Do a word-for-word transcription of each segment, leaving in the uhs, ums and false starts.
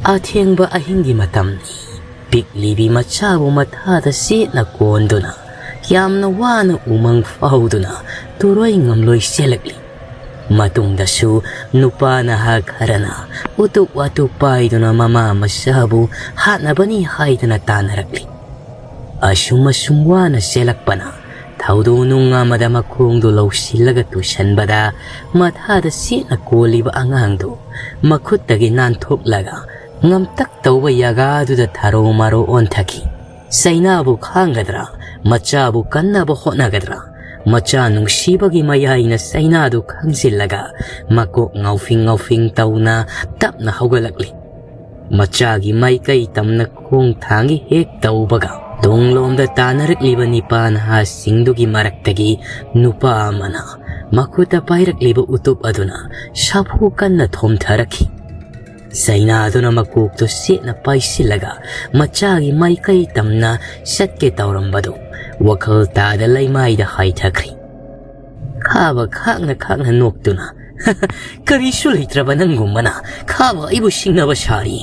ꯑꯊꯦꯡꯕ ꯑꯍꯤꯡꯒꯤ ꯃꯇꯝꯅꯤ꯫ ꯄꯤꯛꯂꯤꯕꯤ ꯃꯆꯥꯕꯨ ꯃꯊꯥꯗ ꯆꯦꯠꯅ ꯀꯣꯟꯗꯨꯅ, ꯌꯥꯝꯅ ꯋꯥꯅ ꯎꯃꯪ ꯐꯥꯎꯗꯨꯅ ꯇꯨꯔꯣꯏ ꯉꯝꯂꯣꯏ ꯆꯦꯜꯂꯛꯂꯤ꯫ ꯃꯇꯨꯡꯗꯁꯨ ꯅꯨꯄꯥ ꯅꯍꯥ ꯈꯔꯅ ꯎꯇꯨꯞ ꯋꯥꯇꯨꯞ ꯄꯥꯏꯗꯨꯅ ꯃꯃꯥ ꯃꯆꯥꯕꯨ ꯍꯥꯠꯅꯕꯅꯤ ꯍꯥꯏꯗꯨꯅ ꯇꯥꯟꯅꯔꯛꯂꯤ꯫ ꯑꯁꯨꯝ ꯑꯁꯨꯝ ꯋꯥꯅ ꯆꯦꯜꯂꯛꯄꯅ ꯊꯧꯗꯣꯛ ꯅꯨꯡ ꯑꯃꯗ ꯃꯈꯣꯡꯗꯨ ꯂꯧꯁꯤꯜꯂꯒ ꯇꯨꯁꯟꯕꯗ, ꯃꯊꯥꯗ ꯆꯦꯠꯅ ꯀꯣꯜꯂꯤꯕ ꯑꯉꯥꯡꯗꯨ ꯃꯈꯨꯠꯇꯒꯤ ꯅꯥꯟꯊꯣꯛꯂꯒ ꯉꯝꯇꯛ ꯇꯧꯕ ꯌꯥꯒꯥꯗꯨꯗ ꯊꯥꯔꯣ ꯃꯥꯔꯣ ꯑꯣꯟꯊꯈꯤ꯫ ꯆꯩꯅꯥꯕꯨ ꯈꯥꯡꯒꯗ꯭ꯔꯥ, ꯃꯆꯥꯕꯨ ꯀꯟꯅꯕ ꯍꯣꯠꯅꯒꯗ꯭ꯔꯥ? ꯃꯆꯥ ꯅꯨꯡꯁꯤꯕꯒꯤ ꯃꯌꯥꯏꯅ ꯆꯩꯅꯥꯗꯨ ꯈꯪꯖꯤꯜꯂꯒ ꯃꯀꯣꯛ ꯉꯥꯎꯐꯤꯡ ꯉꯥꯎꯐꯤꯡ ꯇꯧꯅ ꯇꯞꯅ ꯍꯧꯒꯠꯂꯛꯂꯤ꯫ ꯃꯆꯥꯒꯤ ꯃꯥꯏꯀꯩ ꯇꯝꯅ ꯈꯣꯡ ꯊꯥꯡꯒꯤ ꯍꯦꯛ ꯇꯧꯕꯒ, ꯇꯨꯡꯂꯣꯝꯗ ꯇꯥꯟꯅꯔꯛꯂꯤꯕ ꯅꯤꯄꯥ ꯅꯍꯥꯁꯤꯡꯗꯨꯒꯤ ꯃꯔꯛꯇꯒꯤ ꯅꯨꯄꯥ ꯑꯃꯅ ꯃꯈꯨꯠꯇ ꯄꯥꯏꯔꯛꯂꯤꯕ ꯎꯇꯨꯞ ꯑꯗꯨꯅ ꯁꯥꯐꯨ ꯀꯟꯅ ꯊꯣꯝꯊꯔꯛꯈꯤ꯫ ꯆꯩꯅꯥꯗꯨꯅ ꯃꯀꯣꯛꯇꯨ ꯁꯦꯠꯅ ꯄꯥꯏꯁꯤꯜꯂꯒ ꯃꯆꯥꯒꯤ ꯃꯥꯏꯀꯩ ꯇꯝꯅ ꯆꯠꯀꯦ ꯇꯧꯔꯝꯕꯗꯨ ꯋꯥꯈꯜ ꯇꯥꯗ ꯂꯩꯃꯥꯏꯗ ꯍꯥꯏꯊꯈ꯭ꯔꯤ꯫ ꯈꯥꯕ ꯈꯥꯛꯅ ꯈꯥꯛꯅ ꯅꯣꯛꯇꯨꯅ, "ꯀꯔꯤꯁꯨ ꯂꯩꯇ꯭ꯔꯕ ꯅꯪꯒꯨꯝꯕꯅ ꯈꯥꯕ ꯑꯩꯕꯨ ꯁꯤꯡꯅꯕ ꯁꯥꯔꯤ?"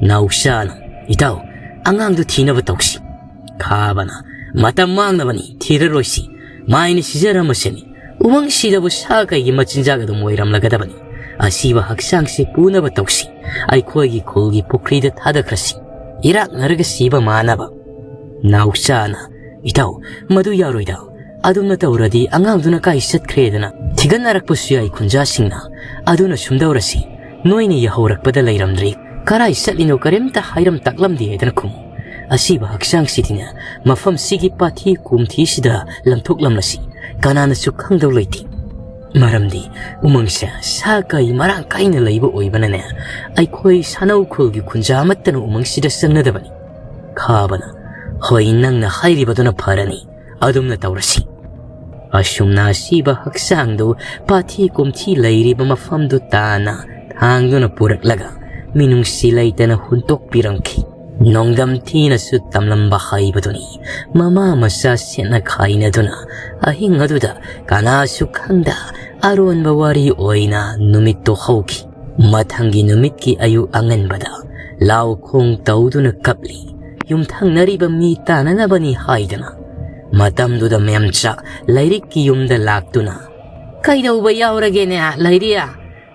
ꯅꯥꯎꯆꯥꯅ, "ꯏꯇꯥꯎ, ꯑꯉꯥꯡꯗꯨ ꯊꯤꯅꯕ ꯇꯧꯁꯤ꯫" ꯈꯥꯕꯅ, "ꯃꯇꯝ ꯃꯥꯡꯅꯕꯅꯤ, ꯊꯤꯔꯔꯣꯏꯁꯤ꯫ ꯃꯥꯏꯅ ꯁꯤꯖꯔꯝꯃꯁꯅꯤ꯫ ꯎꯃꯪꯁꯤꯗꯕꯨ ꯁꯥ ꯀꯩꯒꯤ ꯃꯆꯤꯟꯖꯥꯛ ꯑꯗꯨꯝ ꯑꯣꯏꯔꯝꯂꯒꯗꯕꯅꯤ꯫ ꯑꯁꯤꯕ ꯍꯛꯆꯥꯡꯁꯤ ꯄꯨꯅꯕ ꯇꯧꯁꯤ꯫ ꯑꯩꯈꯣꯏꯒꯤ ꯈꯨꯜꯒꯤ ꯄꯨꯈ꯭ꯔꯤꯗ ꯊꯥꯗꯈ꯭ꯔꯁꯤ, ꯏꯔꯥꯛꯅꯔꯒ ꯁꯤꯕ ꯃꯥꯟꯅꯕ꯫" ꯅꯥꯎꯆꯥꯅ, "ꯏꯇꯥꯎ, ꯃꯗꯨ ꯌꯥꯔꯣꯏꯗ꯫ ꯑꯗꯨꯝꯅ ꯇꯧꯔꯗꯤ ꯑꯉꯥꯡꯗꯨꯅ ꯀꯥꯏ ꯆꯠꯈ꯭ꯔꯦꯗꯅ ꯊꯤꯒꯠꯅꯔꯛꯄꯁꯨ ꯌꯥꯏ ꯈꯨꯟꯖꯥꯁꯤꯡꯅ꯫ ꯑꯗꯨꯅ ꯁꯨꯝꯗꯧꯔꯁꯤ, ꯅꯣꯏꯅ ꯌꯧꯍꯧꯔꯛꯄꯗ ꯂꯩꯔꯝꯗ꯭ꯔꯤ, ꯀꯔꯥꯏ ꯆꯠꯂꯤꯅꯣ ꯀꯔꯤꯝꯇ ꯍꯥꯏꯔꯝ ꯇꯥꯛꯂꯝꯗꯦ ꯍꯥꯏꯗꯅ ꯈꯨꯝꯃꯨ꯫ ꯑꯁꯤꯕ ꯍꯛꯆꯥꯡꯁꯤꯗꯤꯅꯦ, ꯃꯐꯝꯁꯤꯒꯤ ꯄꯥꯊꯤ ꯀꯣꯝꯊꯤꯁꯤꯗ ꯂꯪꯊꯣꯛꯂꯝꯂꯁꯤ, ꯀꯅꯥꯅꯁꯨ ꯈꯪꯗꯧ ꯂꯩꯇꯦ꯫ ꯃꯔꯝꯗꯤ ꯎꯃꯪꯁꯦ ꯁꯥ ꯀꯩ ꯃꯔꯥꯡ ꯀꯥꯏꯅ ꯂꯩꯕ ꯑꯣꯏꯕꯅꯅꯦ, ꯑꯩꯈꯣꯏ ꯁꯥꯅꯧ ꯈꯨꯜꯒꯤ ꯈꯨꯟꯖꯥ ꯑꯃꯠꯇꯅ ꯎꯃꯪꯁꯤꯗ ꯆꯪꯅꯗꯕꯅꯤ꯫" ꯈꯥꯕꯅ, "ꯍꯣꯏ, ꯅꯪꯅ ꯍꯥꯏꯔꯤꯕꯗꯨꯅ ꯐꯔꯅꯤ, ꯑꯗꯨꯝꯅ ꯇꯧꯔꯁꯤ꯫" ꯑꯁꯨꯝꯅ ꯑꯁꯤꯕ ꯍꯛꯆꯥꯡꯗꯨ ꯄꯥꯊꯤ ꯀꯨꯝꯊꯤ ꯂꯩꯔꯤꯕ ꯃꯐꯝꯗꯨ ꯇꯥꯅ ꯊꯥꯡꯗꯨꯅ ꯄꯨꯔꯛꯂꯒ ꯃꯤꯅꯨꯡꯁꯤ ꯂꯩꯇꯅ ꯍꯨꯟꯇꯣꯛꯄꯤꯔꯝꯈꯤ꯫ ꯅꯣꯡꯗꯝ ꯊꯤꯅꯁꯨ ꯇꯝꯂꯝꯕ ꯍꯥꯏꯕꯗꯨꯅꯤ꯫ ꯃꯃꯥ ꯃꯆꯥ ꯁꯦꯠꯅ ꯈꯥꯏꯅꯗꯨꯅ ꯑꯍꯤꯡ ꯑꯗꯨꯗ ꯀꯅꯥꯁꯨ ꯈꯪꯗ ꯑꯔꯣꯟꯕ ꯋꯥꯔꯤ ꯑꯣꯏꯅ ꯅꯨꯃꯤꯠꯇꯨ ꯍꯧꯈꯤ꯫ ꯃꯊꯪꯒꯤ ꯅꯨꯃꯤꯠꯀꯤ ꯑꯌꯨꯛ ꯑꯉꯟꯕꯗ ꯂꯥꯎ ꯈꯣꯡ ꯇꯧꯗꯨꯅ ꯀꯞꯂꯤ꯫ ꯌꯨꯝꯊꯪꯅꯔꯤꯕ ꯃꯤ ꯇꯥꯅꯅꯕꯅꯤ ꯍꯥꯏꯗꯅ꯫ ꯃꯇꯝꯗꯨꯗ ꯃꯦꯝꯆꯥ ꯂꯥꯏꯔꯤꯛꯀꯤ ꯌꯨꯝꯗ ꯂꯥꯛꯇꯨꯅ, "ꯀꯩꯗꯧꯕ ꯌꯥꯎꯔꯒꯦꯅꯦ ꯂꯩꯔꯤ?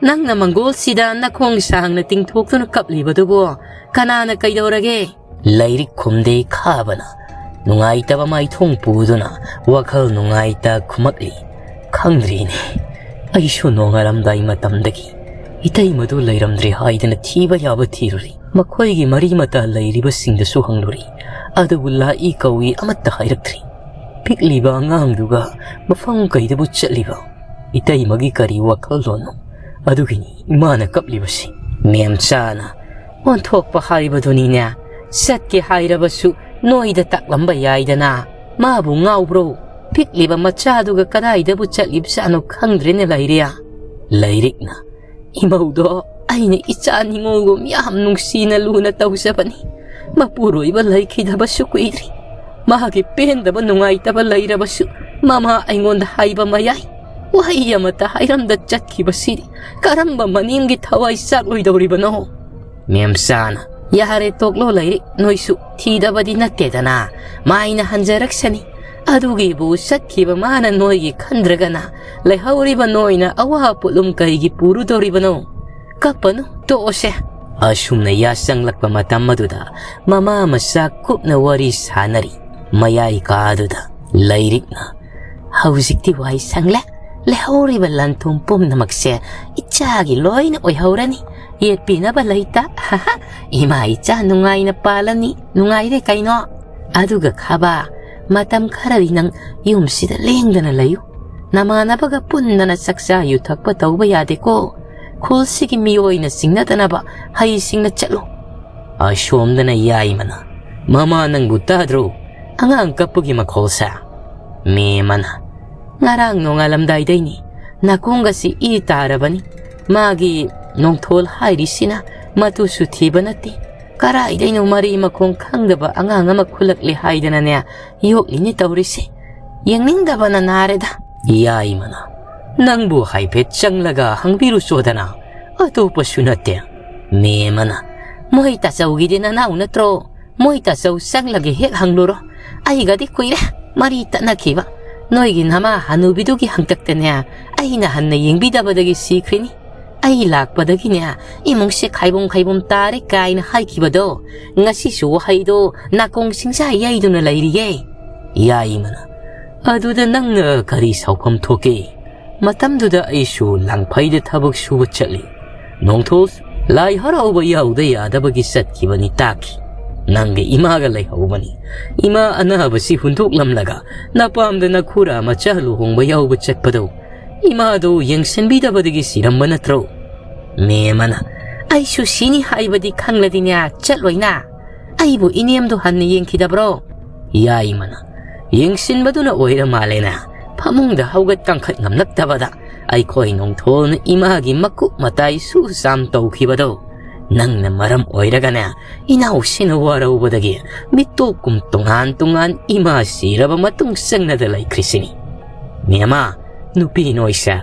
ꯅꯪꯅ ꯃꯪꯒꯣꯜꯁꯤꯗ ꯅꯈꯣꯡ ꯁꯥꯡꯅ ꯇꯤꯡꯊꯣꯛꯇꯨꯅ ꯀꯞꯂꯤꯕꯗꯨꯕꯨ ꯀꯅꯥꯅ ꯀꯩꯗꯧꯔꯒꯦ?" ꯂꯥꯏꯔꯤꯛ ꯈꯨꯝꯗꯦ ꯈꯥꯕꯅ ꯅꯨꯡꯉꯥꯏꯇꯕ ꯃꯥꯏꯊꯣꯡ ꯄꯨꯗꯨꯅ ꯋꯥꯈꯜ ꯅꯨꯡꯉꯥꯏꯇ ꯈꯨꯝꯃꯛꯂꯤ꯫ "ꯈꯪꯗ꯭ꯔꯤꯅꯦ꯫ ꯑꯩꯁꯨ ꯅꯣꯡꯉꯥꯜꯂꯝꯗꯥꯏ ꯃꯇꯝꯗꯒꯤ ꯏꯇꯩꯃꯗꯨ ꯂꯩꯔꯝꯗ꯭ꯔꯦ ꯍꯥꯏꯗꯅ ꯊꯤꯕ ꯌꯥꯕ ꯊꯤꯔꯨꯔꯤ꯫ ꯃꯈꯣꯏꯒꯤ ꯃꯔꯤ ꯃꯇꯥ ꯂꯩꯔꯤꯕꯁꯤꯡꯗꯁꯨ ꯍꯪꯂꯨꯔꯤ꯫ ꯑꯗꯨꯕꯨ ꯂꯥꯛꯏ ꯀꯧꯏ ꯑꯃꯠꯇ ꯍꯥꯏꯔꯛꯇ꯭ꯔꯤ꯫ ꯄꯤꯛꯂꯤꯕ ꯑꯉꯥꯡꯗꯨꯒ ꯃꯐꯝ ꯀꯩꯗꯕꯨ ꯆꯠꯂꯤꯕ? ꯏꯇꯩꯃꯒꯤ ꯀꯔꯤ ꯋꯥꯈꯜꯂꯣꯟꯅꯣ? ꯑꯗꯨꯒꯤꯅꯤ ꯏꯃꯥꯅ ꯀꯞꯂꯤꯕꯁꯤ꯫" ꯃꯦꯝꯆꯥꯅ, "ꯑꯣꯟꯊꯣꯛꯄ ꯍꯥꯏꯕꯗꯨꯅꯤꯅꯦ꯫ ꯆꯠꯀꯦ ꯍꯥꯏꯔꯕꯁꯨ ꯅꯣꯏꯗ ꯇꯥꯛꯂꯝꯕ ꯌꯥꯏꯗꯅ꯫ ꯃꯥꯕꯨ ꯉꯥꯎꯕ꯭ꯔꯣ? ꯄꯤꯛꯂꯤꯕ ꯃꯆꯥꯗꯨꯒ ꯀꯗꯥꯏꯗꯕꯨ ꯆꯠꯂꯤꯕꯖꯥꯠꯅꯣ ꯈꯪꯗ꯭ꯔꯦꯅꯦ ꯂꯩꯔꯤ꯫" ꯂꯥꯏꯔꯤꯛꯅ, "ꯏꯃꯧꯗꯣ ꯑꯩꯅ ꯏꯆꯥ ꯅꯤꯉꯣꯜꯒꯨꯝ ꯌꯥꯝ ꯅꯨꯡꯁꯤꯅ ꯂꯨꯅ ꯇꯧꯖꯕꯅꯤ꯫ ꯃꯄꯨꯔꯣꯏꯕ ꯂꯩꯈꯤꯗꯕꯁꯨ ꯀꯨꯏꯗ꯭ꯔꯤ꯫ ꯃꯥꯒꯤ ꯄꯦꯟꯗꯕ ꯅꯨꯡꯉꯥꯏꯇꯕ ꯂꯩꯔꯕꯁꯨ ꯃꯃꯥ ꯑꯩꯉꯣꯟꯗ ꯍꯥꯏꯕ ꯃꯌꯥꯏ ꯋꯥꯍꯩ ꯑꯃꯠꯇ ꯍꯥꯏꯔꯝꯗ ꯆꯠꯈꯤꯕꯁꯤꯗꯤ ꯀꯔꯝꯕ ꯃꯅꯦꯝꯒꯤ ꯊꯋꯥꯏ ꯆꯥꯛꯂꯣꯏꯗꯧꯔꯤꯕꯅꯣ?" ꯃꯦꯝꯆꯥꯅ, "ꯌꯥꯔꯦ, ꯇꯣꯛꯂꯣ ꯂꯥꯏꯔꯤꯛ, ꯅꯣꯏꯁꯨ ꯊꯤꯗꯕꯗꯤ ꯅꯠꯇꯦꯗꯅ꯫ ꯃꯥꯏꯅ ꯍꯟꯖꯔꯛꯁꯅꯤ꯫ ꯑꯗꯨꯒꯤꯕꯨ ꯆꯠꯈꯤꯕ ꯃꯥꯅ ꯅꯣꯏꯒꯤ ꯈꯟꯗ꯭ꯔꯒꯅ ꯂꯩꯍꯧꯔꯤꯕ ꯅꯣꯏꯅ ꯑꯋꯥ ꯄꯣꯠꯂꯨꯝ ꯀꯩꯒꯤ ꯄꯨꯔꯨꯗꯧꯔꯤꯕꯅꯣ? ꯀꯞꯄꯅꯨ, ꯇꯣꯛꯑꯣꯁꯦ꯫" ꯑꯁꯨꯝꯅ ꯌꯥꯆꯪꯂꯛꯄ ꯃꯇꯝ ꯑꯗꯨꯗ ꯃꯃꯥ ꯃꯆꯥ ꯀꯨꯞꯅ ꯋꯥꯔꯤ ꯁꯥꯅꯔꯤ꯫ ꯃꯌꯥꯏ ꯀꯥꯗꯨꯗ ꯂꯥꯏꯔꯤꯛꯅ, "ꯍꯧꯖꯤꯛꯇꯤ ꯋꯥꯏ ꯁꯪꯂꯦ꯫ ꯂꯩꯍꯧꯔꯤꯕ ꯂꯟ ꯊꯨꯝ ꯄꯨꯝꯅꯃꯛꯁꯦ ꯏꯆꯥꯒꯤ ꯂꯣꯏꯅ ꯑꯣꯏꯍꯧꯔꯅꯤ꯫ ꯌꯦꯠꯄꯤꯅꯕ ꯂꯩꯇ꯫ ꯏꯃꯥ ꯏꯆꯥ ꯅꯨꯡꯉꯥꯏꯅ ꯄꯥꯜꯂꯅꯤ꯫ ꯅꯨꯡꯉꯥꯏꯔꯦ ꯀꯩꯅꯣ꯫ ꯑꯗꯨꯒ ꯈꯥꯕ, ꯃꯇꯝ ꯈꯔꯗꯤ ꯅꯪ ꯌꯨꯝꯁꯤꯗ ꯂꯦꯡꯗꯅ ꯂꯩꯌꯨ꯫ ꯅꯃꯥꯟꯅꯕꯒ ꯄꯨꯟꯗꯅ ꯆꯥꯛꯆꯥ ꯌꯨꯊꯛꯄ ꯇꯧꯕ ꯌꯥꯗꯦꯀꯣ꯫ ꯈꯨꯜꯁꯤꯒꯤ ꯃꯤꯑꯣꯏꯅ ꯆꯤꯡꯅꯗꯅꯕ ꯍꯩꯁꯤꯡꯅ ꯆꯠꯂꯨ꯫" ꯑꯁꯣꯝꯗꯅ ꯌꯥꯏꯃꯅ, "ꯃꯃꯥ, ꯅꯪꯕꯨ ꯇꯥꯗ꯭ꯔꯣ? ꯑꯉꯥꯡ ꯀꯞꯄꯒꯤ ꯃꯈꯣꯜꯁꯦ?" ꯃꯦꯝꯃꯅ, "ꯉꯔꯥꯡ ꯅꯣꯡꯉꯥꯜꯂꯝꯗꯥꯏꯗꯩꯅꯤ꯫ ꯅꯥꯀꯣꯡꯒꯁꯤ ꯏ ꯇꯥꯔꯕꯅꯤ꯫ ꯃꯥꯒꯤ ꯅꯣꯡꯊꯣꯜ ꯍꯥꯏꯔꯤꯁꯤꯅ ꯃꯇꯨꯁꯨ ꯊꯤꯕ ꯅꯠꯇꯦ꯫ ꯀꯔꯥꯏꯗꯩꯅꯣ ꯃꯔꯤ ꯃꯈꯣꯡ ꯈꯪꯗꯕ ꯑꯉꯥꯡ ꯑꯃ ꯈꯨꯜꯂꯛꯂꯦ ꯍꯥꯏꯗꯅꯅꯦ ꯌꯣꯛꯂꯤꯅꯤ ꯇꯧꯔꯤꯁꯦ꯫ ꯌꯦꯡꯅꯤꯡꯗꯕꯅ ꯅꯥꯔꯦꯗ꯫" ꯌꯥꯏꯃꯅ, "ꯅꯪꯕꯨ ꯍꯥꯏꯐꯦꯠ ꯆꯪꯂꯒ ꯍꯪꯕꯤꯔꯨꯆꯣꯗꯅ, ꯑꯇꯣꯞꯄꯁꯨ ꯅꯠꯇꯦ꯫" ꯃꯦꯝꯃꯅ, "ꯃꯣꯏ ꯇꯥꯆꯧꯒꯤꯗꯤ ꯅꯅꯥꯎ ꯅꯠꯇ꯭ꯔꯣ? ꯃꯣꯏ ꯇꯥꯆꯧ ꯆꯪꯂꯒ ꯍꯦꯛ ꯍꯪꯂꯨꯔꯣ꯫ ꯑꯩꯒꯗꯤ ꯀꯨꯏꯔꯦ ꯃꯔꯤ ꯇꯠꯅꯈꯤꯕ꯫ ꯅꯣꯏꯒꯤ ꯅꯃꯥ ꯍꯅꯨꯕꯤꯗꯨꯒꯤ ꯍꯪꯇꯛꯇꯅꯦ ꯑꯩꯅ ꯍꯟꯅ ꯌꯦꯡꯕꯤꯗꯕꯗꯒꯤ ꯁꯤꯈ꯭ꯔꯤꯅꯤ꯫ ꯑꯩ ꯂꯥꯛꯄꯗꯒꯤꯅꯦ ꯏꯃꯨꯡꯁꯦ ꯈꯥꯏꯕꯨꯝ ꯈꯥꯏꯕꯨꯝ ꯇꯥꯔꯦ ꯀꯥꯏꯅ ꯍꯥꯏꯈꯤꯕꯗꯣ ꯉꯁꯤꯁꯨ ꯋꯥꯍꯩꯗꯣ ꯅꯥꯀꯣꯡ ꯁꯤꯡꯖꯥ ꯌꯩꯗꯨꯅ ꯂꯩꯔꯤꯌꯦ꯫ ꯌꯥꯏꯃꯅ, "ꯑꯗꯨꯗ ꯅꯪꯅ ꯀꯔꯤ ꯁꯥꯎꯐꯝ ꯊꯣꯛꯀꯦ? ꯃꯇꯝꯗꯨꯗ ꯑꯩꯁꯨ ꯂꯥꯡꯐꯩꯗ ꯊꯕꯛ ꯁꯨꯕ ꯆꯠꯂꯤ꯫ ꯅꯣꯡꯊꯣꯜ, ꯂꯥꯏ ꯍꯔꯥꯎꯕ ꯌꯥꯎꯗ ꯌꯥꯗꯕꯒꯤ ꯆꯠꯈꯤꯕꯅꯤ ꯇꯥꯈꯤ꯫ ꯅꯪꯒ ꯏꯃꯥꯒ ꯂꯩꯍꯧꯕꯅꯤ꯫ ꯏꯃꯥ ꯑꯅꯥꯕꯁꯤ ꯍꯨꯟꯗꯣꯛꯂꯝꯂꯒ ꯅꯄꯥꯝꯗ ꯅꯈꯨꯔꯥ ꯃꯆꯥ ꯂꯨꯍꯣꯡꯕ ꯌꯥꯎꯕ ꯆꯠꯄꯗꯣ ꯏꯃꯥꯗꯨ ꯌꯦꯡꯁꯤꯟꯕꯤꯗꯕꯗꯒꯤ ꯁꯤꯔꯝꯕ ꯅꯠꯇ꯭ꯔꯣ?" ꯃꯦꯝꯃꯅ, "ꯑꯩꯁꯨ ꯁꯤꯅꯤ ꯍꯥꯏꯕꯗꯤ ꯈꯪꯂꯗꯤꯅꯦ ꯆꯠꯂꯣꯏꯅ꯫ ꯑꯩꯕꯨ ꯏꯅꯦꯝꯗꯨ ꯍꯟꯅ ꯌꯦꯡꯈꯤꯗꯕ꯭ꯔꯣ?" ꯌꯥꯏꯃꯅ, "ꯌꯦꯡꯁꯤꯟꯕꯗꯨꯅ ꯑꯣꯏꯔ ꯃꯥꯜꯂꯦꯅ꯫ ꯐꯃꯨꯡꯗ ꯍꯧꯒꯠ ꯀꯥꯡꯈꯠ ꯉꯝꯂꯛꯇꯕꯗ ꯑꯩꯈꯣꯏ ꯅꯣꯡꯊꯣꯜꯅ ꯏꯃꯥꯒꯤ ꯃꯀꯨꯞ ꯃꯇꯥꯏ ꯁꯨ ꯆꯥꯝ ꯇꯧꯈꯤꯕꯗꯣ ꯅꯪꯅ ꯃꯔꯝ ꯑꯣꯏꯔꯒꯅꯦ ꯏꯅꯥꯎꯁꯤꯅ ꯋꯥꯔꯧꯕꯗꯒꯤ ꯃꯤꯇꯣꯞꯀꯨꯝ ꯇꯣꯉꯥꯟ ꯇꯣꯉꯥꯟ ꯏꯃꯥ ꯁꯤꯔꯕ ꯃꯇꯨꯡ ꯆꯪꯅꯗ ꯂꯩꯈ꯭ꯔꯤꯁꯤꯅꯤ꯫ ꯃꯦꯝꯃ, ꯅꯨꯄꯤ ꯅꯣꯏꯁꯦ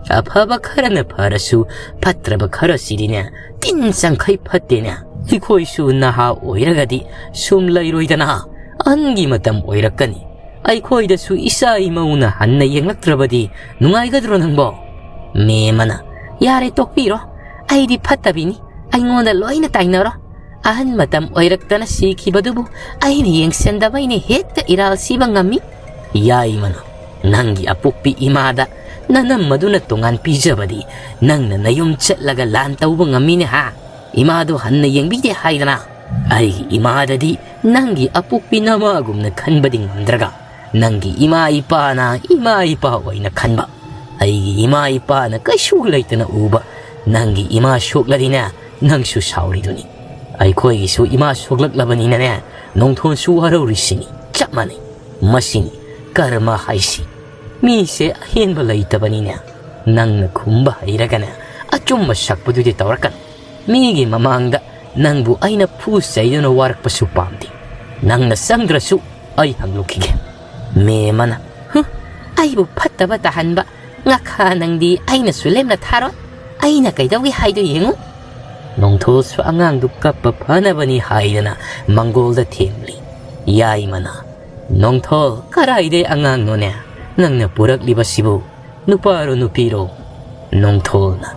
ꯑꯐꯕ ꯈꯔꯅ ꯐꯔꯁꯨ ꯐꯠꯇ꯭ꯔꯕ ꯈꯔꯁꯤꯗꯤꯅꯦ ꯇꯤꯟ ꯆꯪꯈꯩ ꯐꯠꯇꯦꯅꯦ꯫ ꯑꯩꯈꯣꯏꯁꯨ ꯅꯍꯥ ꯑꯣꯏꯔꯒꯗꯤ ꯁꯨꯝ ꯂꯩꯔꯣꯏꯗꯅ, ꯑꯍꯟꯒꯤ ꯃꯇꯝ ꯑꯣꯏꯔꯛꯀꯅꯤ꯫ ꯑꯩꯈꯣꯏꯗꯁꯨ ꯏꯆꯥ ꯏꯃꯧꯅ ꯍꯟꯅ ꯌꯦꯡꯂꯛꯇ꯭ꯔꯕꯗꯤ ꯅꯨꯡꯉꯥꯏꯒꯗ꯭ꯔꯣ ꯅꯪꯕꯣ?" ꯃꯦꯝꯃꯅ, "ꯌꯥꯔꯦ ꯇꯣꯛꯄꯤꯔꯣ, ꯑꯩꯗꯤ ꯐꯠꯇꯕꯤꯅꯤ, ꯑꯩꯉꯣꯟꯗ ꯂꯣꯏꯅ ꯇꯥꯏꯅꯔꯣ꯫ ꯑꯍꯟ ꯃꯇꯝ ꯑꯣꯏꯔꯛꯇꯅ ꯁꯤꯈꯤꯕꯗꯨꯕꯨ ꯑꯩꯅ ꯌꯦꯡꯁꯤꯟꯗꯕꯩꯅꯦ ꯍꯦꯛꯇ ꯏꯔꯥꯜ ꯁꯤꯕ ꯉꯝꯃꯤ꯫" ꯌꯥꯏꯃꯅ, "ꯅꯪꯒꯤ ꯑꯄꯣꯛꯄꯤ ꯏꯃꯥꯗ ꯅꯅꯝ ꯑꯗꯨꯅ ꯇꯣꯉꯥꯟ ꯄꯤꯖꯕꯗꯤ ꯅꯪꯅ ꯅꯌꯨꯝ ꯆꯠꯂꯒ ꯂꯥꯟ ꯇꯧꯕ ꯉꯝꯃꯤꯅꯦ ꯍꯥ? ꯏꯃꯥꯗꯣ ꯍꯟꯅ ꯌꯦꯡꯕꯤꯗꯦ ꯍꯥꯏꯗꯅ꯫ ꯑꯩꯒꯤ ꯏꯃꯥꯗꯗꯤ ꯅꯪꯒꯤ ꯑꯄꯣꯛꯄꯤ ꯅꯃꯥꯒꯨꯝꯅ ꯈꯟꯕꯗꯤ ꯉꯝꯗ꯭ꯔꯒ ꯅꯪꯒꯤ ꯏꯃꯥ ꯏꯄꯥꯅ ꯏꯃꯥ ꯏꯄꯥ ꯑꯣꯏꯅ ꯈꯟꯕ꯫ ꯑꯩꯒꯤ ꯏꯃꯥ ꯏꯄꯥꯅ ꯀꯩꯁꯨ ꯂꯩꯇꯅ ꯎꯕ ꯅꯪꯒꯤ ꯏꯃꯥ ꯁꯣꯛꯂꯗꯤꯅꯦ ꯅꯪꯁꯨ ꯁꯥꯎꯔꯤꯗꯨꯅꯤ꯫ ꯑꯩꯈꯣꯏꯒꯤꯁꯨ ꯏꯃꯥ ꯁꯣꯛꯂꯛꯂꯕꯅꯤꯅꯅꯦ ꯅꯣꯡꯊꯣꯟꯁꯨ ꯋꯥꯔꯧꯔꯤꯁꯤꯅꯤ꯫ ꯆꯞ ꯃꯥꯟꯅꯩ꯫ ꯃꯁꯤꯅꯤ ꯀꯔꯃ ꯍꯥꯏꯁꯤ꯫ ꯃꯤꯁꯦ ꯑꯍꯦꯟꯕ ꯂꯩꯇꯕꯅꯤꯅꯦ꯫ ꯅꯪꯅ ꯈꯨꯝꯕ ꯍꯩꯔꯒꯅꯦ ꯑꯆꯨꯝꯕ ꯁꯛꯄꯗꯨꯗꯤ ꯇꯧꯔꯛꯀꯅꯨ꯫ ꯃꯤꯒꯤ ꯃꯃꯥꯡꯗ ꯅꯪꯕꯨ ꯑꯩꯅ ꯐꯨ ꯆꯩꯗꯨꯅ ꯋꯥꯔꯛꯄꯁꯨ ꯄꯥꯝꯗꯦ꯫ ꯅꯪꯅ ꯆꯪꯗ꯭ꯔꯁꯨ ꯑꯩ ꯍꯪꯂꯨꯈꯤꯒꯦ꯫" ꯃꯦꯝꯃꯅ, "ꯍꯨꯝ, ꯑꯩꯕꯨ ꯐꯠꯇꯕ ꯇꯥꯍꯟꯕ ꯉꯥꯈꯥ ꯅꯪꯗꯤ ꯑꯩꯅꯁꯨ ꯂꯦꯝꯅ ꯊꯥꯔꯣꯏ꯫ ꯑꯩꯅ ꯀꯩꯗꯧꯒꯦ ꯍꯥꯏꯗꯣ ꯌꯦꯡꯉꯨ꯫" ꯅꯣꯡꯊꯣꯜꯁꯨ ꯑꯉꯥꯡꯗꯨ ꯀꯞꯄ ꯐꯅꯕꯅꯤ ꯍꯥꯏꯗꯅ ꯃꯪꯒꯣꯜꯗ ꯊꯦꯝꯂꯤ꯫ ꯌꯥꯏꯃꯅ, "ꯅꯣꯡꯊꯣꯜ, ꯀꯔꯥꯏꯗꯩ ꯑꯉꯥꯡꯅꯣꯅꯦ? ꯅꯪꯅ ꯄꯨꯔꯛꯂꯤꯕꯁꯤꯕꯨ ꯅꯨꯄꯥꯔꯣ ꯅꯨꯄꯤꯔꯣ?" ꯅꯣꯡꯊꯣꯜꯅ,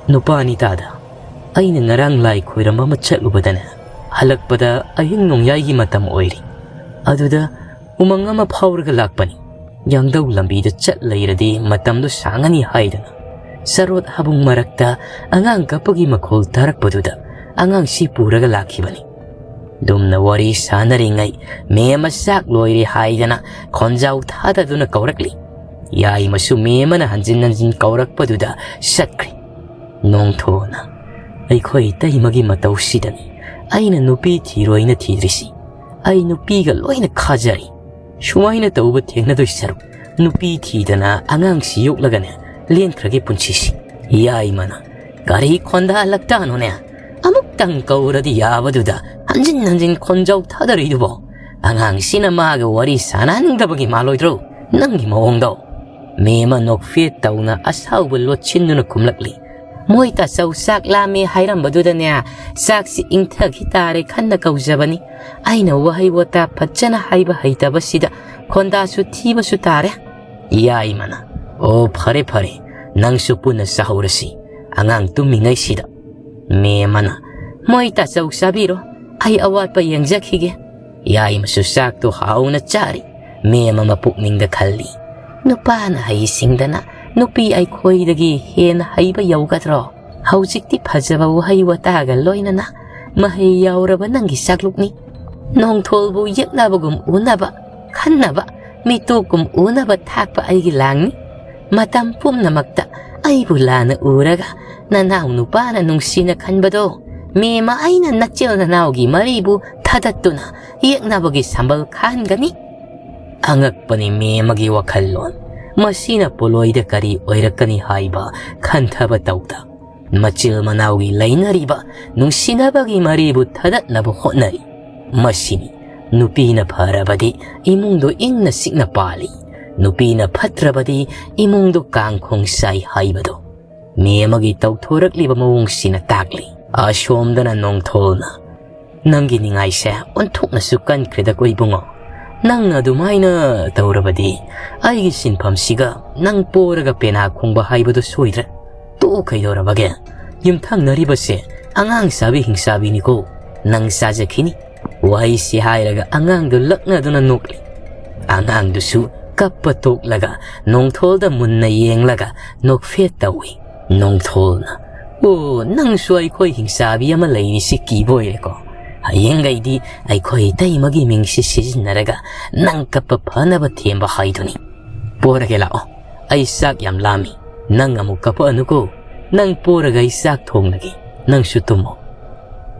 "ꯅꯨꯄꯥꯅꯤ ꯇꯥꯗ꯫ ꯑꯩꯅ ꯉꯔꯥꯡ ꯂꯥꯏ ꯈꯣꯏꯔꯝꯕ ꯑꯃ ꯆꯠꯂꯨꯕꯗꯅꯦ, ꯍꯜꯂꯛꯄꯗ ꯑꯍꯤꯡ ꯅꯣꯡꯌꯥꯏꯒꯤ ꯃꯇꯝ ꯑꯣꯏꯔꯤ꯫ ꯑꯗꯨꯗ ꯎꯃꯪ ꯑꯃ ꯐꯥꯎꯔꯒ ꯂꯥꯛꯄꯅꯤ꯫ ꯌꯥꯡꯗꯧ ꯂꯝꯕꯤꯗ ꯆꯠ ꯂꯩꯔꯗꯤ ꯃꯇꯝꯗꯨ ꯁꯥꯡꯉꯅꯤ ꯍꯥꯏꯗꯅ ꯆꯔꯣꯠ ꯍꯥꯕꯨꯡ ꯃꯔꯛꯇ ꯑꯉꯥꯡ ꯀꯞꯄꯒꯤ ꯃꯈꯣꯜ ꯇꯥꯔꯛꯄꯗꯨꯗ ꯑꯉꯥꯡꯁꯤ ꯄꯨꯔꯒ ꯂꯥꯛꯈꯤꯕꯅꯤ꯫" ꯗꯨꯝꯅ ꯋꯥꯔꯤ ꯁꯥꯟꯅꯔꯤꯉꯩ ꯃꯦꯝꯃ ꯆꯥꯛ ꯂꯣꯏꯔꯦ ꯍꯥꯏꯗꯅ ꯈꯣꯟꯖꯥꯎ ꯊꯥꯗꯗꯨꯅ ꯀꯧꯔꯛꯂꯤ꯫ ꯌꯥꯏꯃꯁꯨ ꯃꯦꯝꯃꯅ ꯍꯟꯖꯤꯟ ꯍꯟꯖꯤꯟ ꯀꯧꯔꯛꯄꯗꯨꯗ ꯆꯠꯈ꯭ꯔꯦ꯫ ꯅꯣꯡꯊꯣꯟꯅ, "ꯑꯩꯈꯣꯏ ꯏꯇꯩꯃꯒꯤ ꯃꯇꯧꯁꯤꯗꯅꯤ ꯑꯩꯅ ꯅꯨꯄꯤ ꯊꯤꯔꯣꯏꯅ ꯊꯤꯗ꯭ꯔꯤꯁꯤ꯫ ꯑꯩ ꯅꯨꯄꯤꯒ ꯂꯣꯏꯅ ꯈꯥꯖꯔꯤ꯫ ꯁꯨꯃꯥꯏꯅ ꯇꯧꯕ ꯊꯦꯡꯅꯗꯣꯏ ꯁꯔꯨꯛ ꯅꯨꯄꯤ ꯊꯤꯗꯅ ꯑꯉꯥꯡꯁꯤ ꯌꯣꯛꯂꯒꯅꯦ ꯂꯦꯟꯈ꯭ꯔꯒꯦ ꯄꯨꯟꯁꯤꯁꯤ꯫" ꯌꯥꯏꯃꯅ, "ꯀꯔꯤ ꯈꯣꯟꯗꯥꯂꯛꯇꯥꯅꯣꯅꯦ? ꯑꯃꯨꯛꯇꯪ ꯀꯧꯔꯗꯤ ꯌꯥꯕꯗꯨꯗ ꯍꯟꯖꯤꯟ ꯍꯟꯖꯤꯟ ꯈꯣꯟꯖꯥꯎ ꯊꯥꯗꯔꯤꯗꯨꯕꯣ? ꯑꯉꯥꯡꯁꯤꯅ ꯃꯥꯒ ꯋꯥꯔꯤ ꯁꯥꯟꯅꯍꯟꯅꯤꯡꯗꯕꯒꯤ ꯃꯥꯜꯂꯣꯏꯗ꯭ꯔꯣ ꯅꯪꯒꯤ ꯃꯑꯣꯡꯗꯣ?" ꯃꯦꯝꯃ ꯅꯣꯛꯐꯦꯠ ꯇꯧꯅ ꯑꯁꯥꯎꯕ ꯂꯣꯠꯁꯤꯟꯗꯨꯅ ꯈꯨꯝꯂꯛꯂꯤ꯫ "ꯃꯣꯏ ꯇꯥꯆꯧ ꯆꯥꯛ ꯂꯥꯝꯃꯦ ꯍꯥꯏꯔꯝꯕꯗꯨꯗꯅꯦ, ꯆꯥꯛꯁꯤ ꯏꯪꯊꯈꯤ ꯇꯥꯔꯦ ꯈꯟꯅ ꯀꯧꯖꯕꯅꯤ꯫ ꯑꯩꯅ ꯋꯥꯍꯩ ꯋꯥꯇꯥ ꯐꯖꯅ ꯍꯥꯏꯕ ꯍꯩꯇꯕꯁꯤꯗ ꯈꯣꯟꯗꯥꯁꯨ ꯊꯤꯕꯁꯨ ꯇꯥꯔꯦ꯫" ꯌꯥꯏꯃꯅ, "ꯑꯣ, ꯐꯔꯦ ꯐꯔꯦ, ꯅꯪꯁꯨ ꯄꯨꯟꯅ ꯆꯥꯍꯧꯔꯁꯤ ꯑꯉꯥꯡ ꯇꯨꯝꯃꯤꯉꯩꯁꯤꯗ꯫" ꯃꯦꯝꯃꯅ, "ꯃꯣꯏ ꯇꯥꯆꯧ ꯆꯥꯕꯤꯔꯣ, ꯑꯩ ꯑꯋꯥꯠꯄ ꯌꯦꯡꯖꯈꯤꯒꯦ꯫" ꯌꯥꯏꯃꯁꯨ ꯆꯥꯛꯇꯣ ꯍꯥꯎꯅ ꯆꯥꯔꯤ꯫ ꯃꯦꯝꯃ ꯃꯄꯨꯛꯅꯤꯡꯗ ꯈꯜꯂꯤ, "ꯅꯨꯄꯥꯅ ꯍꯩꯁꯤꯡꯗꯅ ꯅꯨꯄꯤ ꯑꯩꯈꯣꯏꯗꯒꯤ ꯍꯦꯟꯅ ꯍꯩꯕ ꯌꯧꯒꯗ꯭ꯔꯣ? ꯍꯧꯖꯤꯛꯇꯤ ꯐꯖꯕ ꯋꯥꯍꯩ ꯋꯥꯇꯥꯒ ꯂꯣꯏꯅꯅ ꯃꯍꯩ ꯌꯥꯎꯔꯕ ꯅꯪꯒꯤ ꯆꯥꯛꯂꯨꯛꯅꯤ꯫ ꯅꯣꯡꯊꯣꯜꯕꯨ ꯌꯦꯛꯅꯕꯒꯨꯝ ꯎꯅꯕ, ꯈꯟꯅꯕ, ꯃꯤꯇꯣꯞꯀꯨꯝ ꯎꯅꯕ ꯊꯥꯛꯄ ꯑꯩꯒꯤ ꯂꯥꯡꯅꯤ꯫ ꯃꯇꯝ ꯄꯨꯝꯅꯃꯛꯇ ꯑꯩꯕꯨ ꯂꯥꯟꯅ ꯎꯔꯒ ꯅꯅꯥꯎ ꯅꯨꯄꯥꯅ ꯅꯨꯡꯁꯤꯅ ꯈꯟꯕꯗꯣ, ꯃꯦꯝꯃ ꯑꯩꯅ ꯅꯆꯤꯜ ꯅꯅꯥꯎꯒꯤ ꯃꯔꯤꯕꯨ ꯊꯥꯗꯠꯇꯨꯅ ꯌꯦꯛꯅꯕꯒꯤ ꯁꯝꯕꯜ ꯈꯥꯍꯟꯒꯅꯤ꯫" ꯑꯉꯛꯄꯅꯤ ꯃꯦꯝꯃꯒꯤ ꯋꯥꯈꯜꯂꯣꯟ꯫ ꯃꯁꯤꯅ ꯄꯣꯂꯣꯏꯗ ꯀꯔꯤ ꯑꯣꯏꯔꯛꯀꯅꯤ ꯍꯥꯏꯕ ꯈꯟꯊꯕ ꯇꯧꯗ, ꯃꯆꯤꯜ ꯃꯅꯥꯎꯒꯤ ꯂꯩꯅꯔꯤꯕ ꯅꯨꯡꯁꯤꯅꯕꯒꯤ ꯃꯔꯤꯕꯨ ꯊꯥꯗꯠꯅꯕ ꯍꯣꯠꯅꯔꯤ꯫ ꯃꯁꯤꯅꯤ ꯅꯨꯄꯤꯅ ꯐꯔꯕꯗꯤ ꯏꯃꯨꯡꯗꯨ ꯏꯪꯅ ꯆꯤꯛꯅ ꯄꯥꯜꯂꯤ, ꯅꯨꯄꯤꯅ ꯐꯠꯇ꯭ꯔꯕꯗꯤ ꯏꯃꯨꯡꯗꯨ ꯀꯥꯡꯈꯣꯡ ꯆꯥꯏ ꯍꯥꯏꯕꯗꯨ꯫ ꯃꯦꯝꯃꯒꯤ ꯇꯧꯊꯣꯔꯛꯂꯤꯕ ꯃꯑꯣꯡꯁꯤꯅ ꯇꯥꯛꯂꯤ꯫ ꯑꯁꯣꯝꯗꯅ ꯅꯣꯡꯊꯣꯜꯅ, "ꯅꯪꯒꯤ ꯅꯤꯡꯉꯥꯏꯁꯦ ꯑꯣꯟꯊꯣꯛꯅꯁꯨ ꯀꯟꯈ꯭ꯔꯦꯗꯀꯣ ꯏꯕꯨꯡꯉꯣ꯫ ꯅꯪꯅ ꯑꯗꯨꯃꯥꯏꯅ ꯇꯧꯔꯕꯗꯤ ꯑꯩꯒꯤ ꯁꯤꯟꯐꯝꯁꯤꯒ ꯅꯪ ꯄꯣꯔꯒ ꯄꯦꯅꯥ ꯈꯣꯡꯕ ꯍꯥꯏꯕꯗꯨ ꯁꯣꯏꯗ꯭ꯔꯦ꯫ ꯇꯣꯛꯑꯣ, ꯀꯩꯗꯧꯔꯕꯒꯦ? ꯌꯨꯝꯊꯪꯅꯔꯤꯕꯁꯦ ꯑꯉꯥꯡ ꯆꯥꯕꯤ ꯍꯤꯡꯆꯥꯕꯤꯅꯤꯀꯣ꯫ ꯅꯪ ꯆꯥꯖꯈꯤꯅꯤ꯫" ꯋꯥꯍꯩꯁꯤ ꯍꯥꯏꯔꯒ ꯑꯉꯥꯡꯗꯨ ꯂꯛꯅꯗꯨꯅ ꯅꯣꯛꯂꯤ꯫ ꯑꯉꯥꯡꯗꯨꯁꯨ ꯀꯞꯄ ꯇꯣꯛꯂꯒ ꯅꯣꯡꯊꯣꯜꯗ ꯃꯨꯟꯅ ꯌꯦꯡꯂꯒ ꯅꯣꯛꯐꯦꯠ ꯇꯧꯏ꯫ ꯅꯣꯡꯊꯣꯜꯅ, "ꯑꯣ, ꯅꯪꯁꯨ ꯑꯩꯈꯣꯏ ꯍꯤꯡꯆꯥꯕꯤ ꯑꯃ ꯂꯩꯔꯤꯁꯤ ꯀꯤꯕ ꯑꯣꯏꯔꯦꯀꯣ꯫ ꯍꯌꯦꯡꯈꯩꯗꯤ ꯑꯩꯈꯣꯏ ꯏꯇꯩꯃꯒꯤ ꯃꯤꯡꯁꯤ ꯁꯤꯖꯤꯟꯅꯔꯒ ꯅꯪ ꯀꯞꯄ ꯐꯅꯕ ꯊꯦꯝꯕ ꯍꯥꯏꯗꯨꯅꯤ꯫ ꯄꯣꯔꯒꯦ ꯂꯥꯛꯑꯣ, ꯑꯩ ꯆꯥꯛ ꯌꯥꯝ ꯂꯥꯝꯃꯤ꯫ ꯅꯪ ꯑꯃꯨꯛ ꯀꯞꯄꯛꯑꯅꯨꯀꯣ꯫ ꯅꯪ ꯄꯣꯔꯒ ꯑꯩ ꯆꯥꯛ ꯊꯣꯡꯂꯒꯦ꯫ ꯅꯪꯁꯨ ꯇꯨꯝꯃꯣ꯫"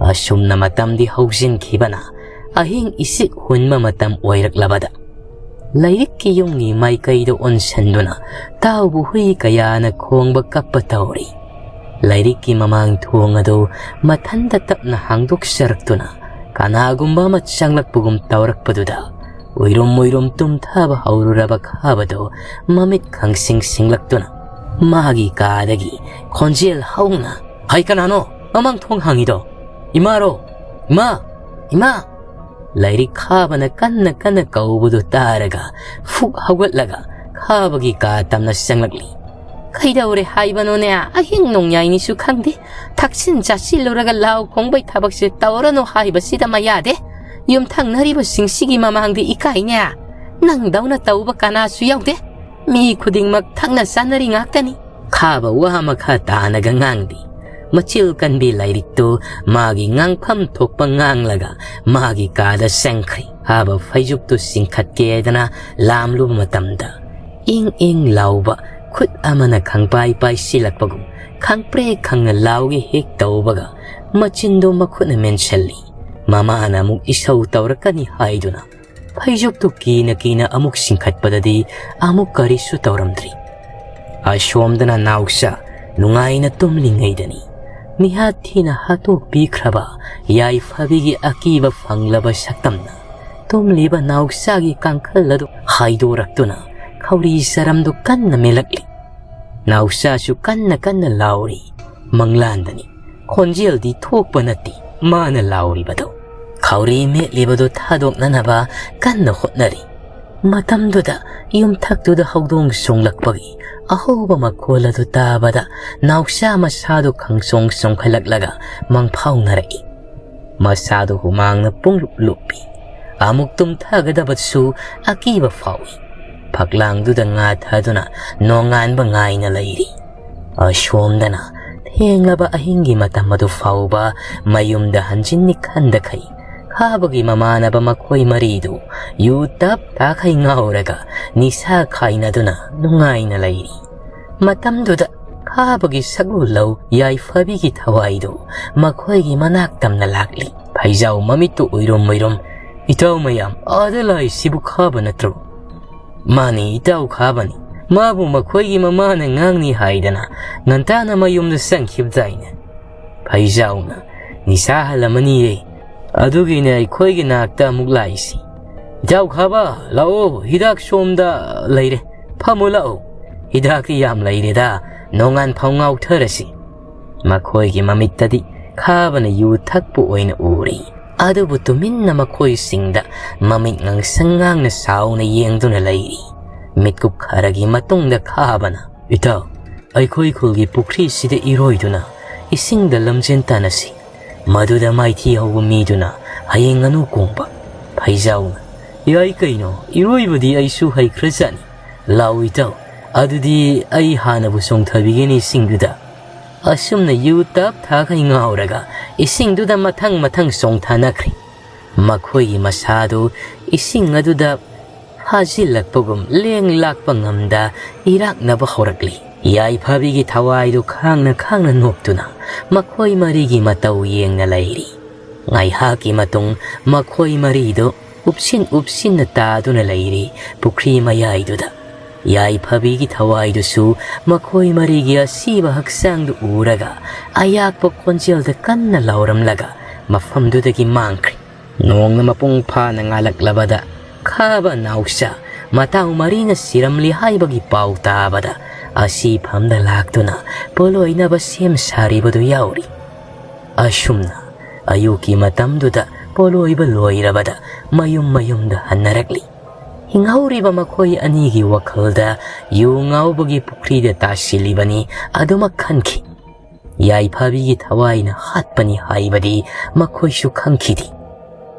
ꯑꯁꯨꯝꯅ ꯃꯇꯝꯗꯤ ꯍꯧꯖꯤꯟꯈꯤꯕꯅ ꯑꯍꯤꯡ ꯏꯆꯤꯛ ꯍꯨꯟꯕ ꯃꯇꯝ ꯑꯣꯏꯔꯛꯂꯕꯗ ꯂꯥꯏꯔꯤꯛꯀꯤ ꯌꯨꯝꯒꯤ ꯃꯥꯏꯀꯩꯗ ꯑꯣꯟꯁꯤꯟꯗꯨꯅ ꯇꯥꯎꯕ ꯍꯨꯏ ꯀꯌꯥꯅ ꯈꯣꯡꯕ ꯀꯞꯄ ꯇꯧꯔꯤ꯫ ꯂꯥꯏꯔꯤꯛꯀꯤ ꯃꯃꯥꯡ ꯊꯣꯡ ꯑꯗꯨ ꯃꯊꯟꯇ ꯇꯞꯅ ꯍꯥꯡꯗꯣꯛꯆꯔꯛꯇꯨꯅ ꯀꯅꯥꯒꯨꯝꯕ ꯑꯃ ꯆꯪꯂꯛꯄꯒꯨꯝ ꯇꯧꯔꯛꯄꯗꯨꯗ ꯎꯏꯔꯨꯝ ꯎꯏꯔꯨꯝ ꯇꯨꯝꯊꯕ ꯍꯧꯔꯨꯔꯕ ꯈꯥꯕꯗꯨ ꯃꯃꯤꯠ ꯈꯪꯁꯤꯡ ꯁꯤꯡꯂꯛꯇꯨꯅ ꯃꯥꯒꯤ ꯀꯥꯗꯒꯤ ꯈꯣꯟꯖꯦꯜ ꯍꯧꯅ, "ꯍꯩ, ꯀꯅꯥꯅꯣ ꯃꯃꯥꯡ ꯊꯣꯡ ꯍꯥꯡꯉꯤꯗꯣ? ꯏꯃꯥꯔꯣ? ꯏꯃꯥ! ꯏꯃꯥ!" ꯂꯥꯏꯔꯤꯛ ꯈꯥꯕꯅ ꯀꯟꯅ ꯀꯟꯅ ꯀꯧꯕꯗꯨ ꯇꯥꯔꯒ ꯐꯨꯛ ꯍꯧꯒꯠꯂꯒ ꯈꯥꯕꯒꯤ ꯀꯥ ꯇꯝꯅ ꯆꯪꯂꯛꯂꯤ꯫ "ꯀꯩꯗꯧꯔꯦ ꯍꯥꯏꯕꯅꯣꯅꯦ? ꯑꯍꯤꯡ ꯅꯣꯡꯌꯥꯏꯅꯤꯁꯨ ꯈꯪꯗꯦ꯫ ꯊꯛꯆꯤꯟ ꯆꯥꯁꯤꯜꯂꯨꯔꯒ ꯂꯥꯎ ꯈꯣꯡꯕꯩ ꯊꯕꯛꯁꯦ ꯇꯧꯔꯅꯨ ꯍꯥꯏꯕꯁꯤꯗ ꯃꯌꯥꯗꯦ꯫ ꯌꯨꯝꯊꯪꯅꯔꯤꯕꯁꯤꯡꯁꯤꯒꯤ ꯃꯃꯥꯡꯗ ꯏꯀꯥꯏꯅꯦ꯫ ꯅꯪꯗꯧꯅ ꯇꯧꯕ ꯀꯅꯥꯁꯨ ꯌꯥꯎꯗꯦ꯫ ꯃꯤ ꯈꯨꯗꯤꯡꯃꯛ ꯊꯛꯅ ꯆꯥꯅꯔꯤ ꯉꯥꯛꯇꯅꯤ꯫" ꯈꯥꯕ ꯋꯥ ꯃꯈꯥ ꯇꯥꯅꯒ ꯉꯥꯡꯗꯦ꯫ ꯃꯆꯤꯜ ꯀꯟꯕꯤ ꯂꯥꯏꯔꯤꯛꯇꯨ ꯃꯥꯒꯤ ꯉꯥꯡꯐꯝ ꯊꯣꯛꯄ ꯉꯥꯡꯂꯒ ꯃꯥꯒꯤ ꯀꯥꯗ ꯆꯪꯈ꯭ꯔꯦ꯫ ꯈꯥꯕ ꯐꯩꯖꯨꯞꯇꯨ ꯆꯤꯡꯈꯠꯀꯦꯗꯅ ꯂꯥꯝꯂꯨꯕ ꯃꯇꯝꯗ ꯏꯪ ꯏꯪ ꯂꯥꯎꯕ ꯈꯨꯠ ꯑꯃꯅ ꯈꯪꯄꯥꯏ ꯄꯥꯏꯁꯤꯜꯂꯛꯄꯒꯨꯝ ꯈꯪꯄ꯭ꯔꯦꯛ ꯈꯪꯅ ꯂꯥꯎꯒꯦ ꯍꯦꯛ ꯇꯧꯕꯒ ꯃꯆꯤꯟꯗꯨ ꯃꯈꯨꯠꯅ ꯃꯦꯟꯁꯤꯜꯂꯤ꯫ ꯃꯃꯥꯅ ꯑꯃꯨꯛ ꯏꯁꯧ ꯇꯧꯔꯛꯀꯅꯤ ꯍꯥꯏꯗꯨꯅ ꯐꯩꯖꯨꯞꯇꯨ ꯀꯤꯅ ꯀꯤꯅ ꯑꯃꯨꯛ ꯆꯤꯡꯈꯠꯄꯗꯗꯤ ꯑꯃꯨꯛ ꯀꯔꯤꯁꯨ ꯇꯧꯔꯝꯗ꯭ꯔꯤ꯫ ꯑꯁꯣꯝꯗꯅ ꯅꯥꯎꯆꯥ ꯅꯨꯡꯉꯥꯏꯅ ꯇꯨꯝꯂꯤꯉꯩꯗꯅꯤ ꯃꯤꯍꯥꯠ ꯊꯤꯅ ꯍꯥꯠꯇꯣꯛꯄꯤꯈ꯭ꯔꯕ ꯌꯥꯏꯐꯕꯤꯒꯤ ꯑꯀꯤꯕ ꯐꯪꯂꯕ ꯁꯛꯇꯝꯅ ꯇꯨꯝꯂꯤꯕ ꯅꯥꯎꯆꯥꯒꯤ ꯀꯥꯡꯈꯜ ꯑꯗꯨ ꯍꯥꯏꯗꯣꯔꯛꯇꯨꯅ ꯈꯧꯔꯤ ꯆꯔꯝꯗꯨ ꯀꯟꯅ ꯃꯦꯜꯂꯛꯂꯤ꯫ ꯅꯥꯎꯆꯥꯁꯨ ꯀꯟꯅ ꯀꯟꯅ ꯂꯥꯎꯔꯤ꯫ ꯃꯪꯂꯥꯟꯗꯅꯤ꯫ ꯈꯣꯟꯖꯦꯜꯗꯤ ꯊꯣꯛꯄ ꯅꯠꯇꯦ ꯃꯥꯅ ꯂꯥꯎꯔꯤꯕꯗꯨ꯫ ꯈꯥꯎꯔꯤ ꯃꯦꯠꯂꯤꯕꯗꯨ ꯊꯥꯗꯣꯛꯅꯅꯕ ꯀꯟꯅ ꯍꯣꯠꯅꯔꯤ꯫ ꯃꯇꯝꯗꯨꯗ ꯌꯨꯝꯊꯛꯇꯨꯗ ꯍꯧꯗꯣꯡ ꯆꯣꯡꯂꯛꯄꯒꯤ ꯑꯍꯧꯕ ꯃꯈꯣꯜ ꯑꯗꯨ ꯇꯥꯕꯗ ꯅꯥꯎꯆꯥ ꯃꯁꯥꯗꯨ ꯈꯪꯆꯣꯡ ꯆꯣꯡꯈꯠꯂꯛꯂꯒ ꯃꯪꯐꯥꯎꯅꯔꯛꯏ꯫ ꯃꯁꯥꯗꯨ ꯍꯨꯃꯥꯡꯅ ꯄꯨꯡꯂꯨꯞ ꯂꯨꯞꯄꯤ꯫ ꯑꯃꯨꯛ ꯇꯨꯝꯊꯒꯗꯕꯁꯨ ꯑꯀꯤꯕ ꯐꯥꯎꯏ꯫ ꯐꯛꯂꯥꯡꯗꯨꯗ ꯉꯥ ꯊꯥꯗꯨꯅ ꯅꯣꯡꯉꯥꯟꯕ ꯉꯥꯏꯅ ꯂꯩꯔꯤ꯫ ꯑꯁꯣꯝꯗꯅ ꯊꯦꯡꯂꯕ ꯑꯍꯤꯡꯒꯤ ꯃꯇꯝ ꯑꯗꯨ ꯐꯥꯎꯕ ꯃꯌꯨꯝꯗ ꯍꯟꯖꯤꯟꯅꯤ ꯈꯟꯗꯈꯩ ꯈꯥꯕꯒꯤ ꯃꯃꯥꯟꯅꯕ ꯃꯈꯣꯏ ꯃꯔꯤꯗꯨ ꯌꯨ ꯇꯞ ꯇꯥꯈꯩ ꯉꯥꯎꯔꯒ ꯅꯤꯁꯥ ꯈꯥꯏꯅꯗꯨꯅ ꯅꯨꯡꯉꯥꯏꯅ ꯂꯩꯔꯤ꯫ ꯃꯇꯝꯗꯨꯗ ꯈꯥꯕꯒꯤ ꯁꯛꯂꯨ ꯂꯧ ꯌꯥꯏꯐꯕꯤꯒꯤ ꯊꯋꯥꯏꯗꯨ ꯃꯈꯣꯏꯒꯤ ꯃꯅꯥꯛ ꯇꯝꯅ ꯂꯥꯛꯂꯤ꯫ ꯐꯩꯖꯥꯎ ꯃꯃꯤꯠꯇꯨ ꯎꯏꯔꯨꯝ ꯎꯏꯔꯨꯝ, "ꯏꯇꯥꯎ ꯃꯌꯥꯝ, ꯑꯥꯗ ꯂꯥꯛꯏꯁꯤꯕꯨ ꯈꯥꯕ ꯅꯠꯇ꯭ꯔꯣ?" "ꯃꯥꯅꯤ, ꯏꯇꯥꯎ ꯈꯥꯕꯅꯤ꯫ ꯃꯥꯕꯨ ꯃꯈꯣꯏꯒꯤ ꯃꯃꯥꯅ ꯉꯥꯡꯅꯤ ꯍꯥꯏꯗꯅ ꯉꯟꯇꯥꯅ ꯃꯌꯨꯝꯗ ꯆꯪꯈꯤꯕꯗꯥꯏꯅꯦ?" ꯐꯩꯖꯥꯎꯅ, "ꯅꯤꯁꯥ ꯍꯜꯂꯝꯃꯅꯤꯌꯦ꯫ ꯑꯗꯨꯒꯤꯅꯦ ꯑꯩꯈꯣꯏꯒꯤ ꯅꯥꯛꯇ ꯑꯃꯨꯛ ꯂꯥꯛꯏꯁꯤ꯫ ꯏꯇꯥꯎ ꯈꯥꯕ, ꯂꯥꯛꯑꯣ, ꯍꯤꯗꯥꯛ ꯁꯣꯝꯗ ꯂꯩꯔꯦ꯫ ꯐꯝꯃꯨ ꯂꯥꯛꯑꯣ꯫ ꯍꯤꯗꯥꯛꯇꯤ ꯌꯥꯝ ꯂꯩꯔꯦꯗ, ꯅꯣꯡꯉꯥꯟ ꯐꯥꯎ ꯉꯥꯎꯊꯔꯁꯤ꯫" ꯃꯈꯣꯏꯒꯤ ꯃꯃꯤꯠꯇꯗꯤ ꯈꯥꯕꯅ ꯌꯨ ꯊꯛꯄ ꯑꯣꯏꯅ ꯎꯔꯤ꯫ ꯑꯗꯨꯕꯨ ꯇꯨꯃꯤꯟꯅ ꯃꯈꯣꯏꯁꯤꯡꯗ ꯃꯃꯤꯠ ꯉꯥꯡꯁꯪ ꯉꯥꯡꯅ ꯁꯥꯎꯅ ꯌꯦꯡꯗꯨꯅ ꯂꯩꯔꯤ꯫ ꯃꯤꯠꯀꯨꯞ ꯈꯔꯒꯤ ꯃꯇꯨꯡꯗ ꯈꯥꯕꯅ, "ꯏꯇꯥꯎ, ꯑꯩꯈꯣꯏ ꯈꯨꯜꯒꯤ ꯄꯨꯈ꯭ꯔꯤꯁꯤꯗ ꯏꯔꯣꯏꯗꯨꯅ ꯏꯁꯤꯡꯗ ꯂꯝꯖꯦꯟ ꯇꯥꯟꯅꯁꯤ꯫ ꯃꯗꯨꯗ ꯃꯥꯏꯊꯤ ꯍꯧꯕ ꯃꯤꯗꯨꯅ ꯍꯌꯦꯡ ꯉꯥꯅꯨ ꯀꯣꯡꯕ꯫" ꯐꯩꯖꯥꯎꯅ, "ꯌꯥꯏ ꯀꯩꯅꯣ, ꯏꯔꯣꯏꯕꯗꯤ ꯑꯩꯁꯨ ꯍꯩꯈ꯭ꯔꯖꯥꯠꯅꯤ꯫ ꯂꯥꯛꯎ ꯏꯇꯥꯎ, ꯑꯗꯨꯗꯤ ꯑꯩ ꯍꯥꯟꯅꯕꯨ ꯆꯣꯡꯊꯕꯤꯒꯦꯅꯦ ꯏꯁꯤꯡꯗꯨꯗ꯫" ꯑꯁꯨꯝꯅ ꯌꯨ ꯇꯞ ꯊꯥꯈꯩ ꯉꯥꯎꯔꯒ ꯏꯁꯤꯡꯗꯨꯗ ꯃꯊꯪ ꯃꯊꯪ ꯆꯣꯡꯊꯅꯈ꯭ꯔꯦ꯫ ꯃꯈꯣꯏꯒꯤ ꯃꯁꯥꯗꯨ ꯏꯁꯤꯡ ꯑꯗꯨꯗ ꯐꯥꯖꯤꯜꯂꯛꯄꯒꯨꯝ ꯂꯦꯡ ꯂꯥꯛꯄ ꯉꯝꯗ ꯏꯔꯥꯛꯅꯕ ꯍꯧꯔꯛꯂꯤ꯫ ꯌꯥꯏꯐꯕꯤꯒꯤ ꯊꯋꯥꯏꯗꯨ ꯈꯥꯡꯅ ꯈꯥꯡꯅ ꯅꯣꯛꯇꯨꯅ ꯃꯈꯣꯏ ꯃꯔꯤꯒꯤ ꯃꯇꯧ ꯌꯦꯡꯅ ꯂꯩꯔꯤ꯫ ꯉꯥꯏꯍꯥꯛꯀꯤ ꯃꯇꯨꯡ ꯃꯈꯣꯏ ꯃꯔꯤꯗꯨ ꯎꯞꯁꯤꯟ ꯎꯞꯁꯤꯟꯅ ꯇꯥꯗꯨꯅ ꯂꯩꯔꯤ ꯄꯨꯈ꯭ꯔꯤ ꯃꯌꯥꯏꯗꯨꯗ꯫ ꯌꯥꯏꯐꯕꯤꯒꯤ ꯊꯋꯥꯏꯗꯨꯁꯨ ꯃꯈꯣꯏ ꯃꯔꯤꯒꯤ ꯑꯁꯤꯕ ꯍꯛꯆꯥꯡꯗꯨ ꯎꯔꯒ ꯑꯌꯥꯛꯄ ꯈꯣꯟꯖꯦꯜꯗ ꯀꯟꯅ ꯂꯥꯎꯔꯝꯂꯒ ꯃꯐꯝꯗꯨꯗꯒꯤ ꯃꯥꯡꯈ꯭ꯔꯦ꯫ ꯅꯣꯡꯅ ꯃꯄꯨꯡ ꯐꯥꯅ ꯉꯥꯜꯂꯛꯂꯕꯗ ꯈꯥꯕ ꯅꯥꯎꯆꯥ ꯃꯇꯥꯎ ꯃꯔꯤꯅ ꯁꯤꯔꯝꯂꯤ ꯍꯥꯏꯕꯒꯤ ꯄꯥꯎ ꯇꯥꯕꯗ ꯑꯁꯤ ꯐꯝꯗ ꯂꯥꯛꯇꯨꯅ ꯄꯣꯂꯣꯏꯅꯕ ꯁꯦꯝ ꯁꯥꯔꯤꯕꯗꯨ ꯌꯥꯎꯔꯤ꯫ ꯑꯁꯨꯝꯅ ꯑꯌꯨꯛꯀꯤ ꯃꯇꯝꯗꯨꯗ ꯄꯣꯂꯣꯏꯕ ꯂꯣꯏꯔꯕꯗ ꯃꯌꯨꯝ ꯃꯌꯨꯝꯗ ꯍꯟꯅꯔꯛꯂꯤ꯫ ꯍꯤꯡꯍꯧꯔꯤꯕ ꯃꯈꯣꯏ ꯑꯅꯤꯒꯤ ꯋꯥꯈꯜꯗ ꯌꯨ ꯉꯥꯎꯕꯒꯤ ꯄꯨꯈ꯭ꯔꯤꯗ ꯇꯥꯁꯤꯜꯂꯤꯕꯅꯤ ꯑꯗꯨꯃꯛ ꯈꯟꯈꯤ꯫ ꯌꯥꯏꯐꯕꯤꯒꯤ ꯊꯋꯥꯏꯅ ꯍꯥꯠꯄꯅꯤ ꯍꯥꯏꯕꯗꯤ ꯃꯈꯣꯏꯁꯨ ꯈꯪꯈꯤꯗꯦ꯫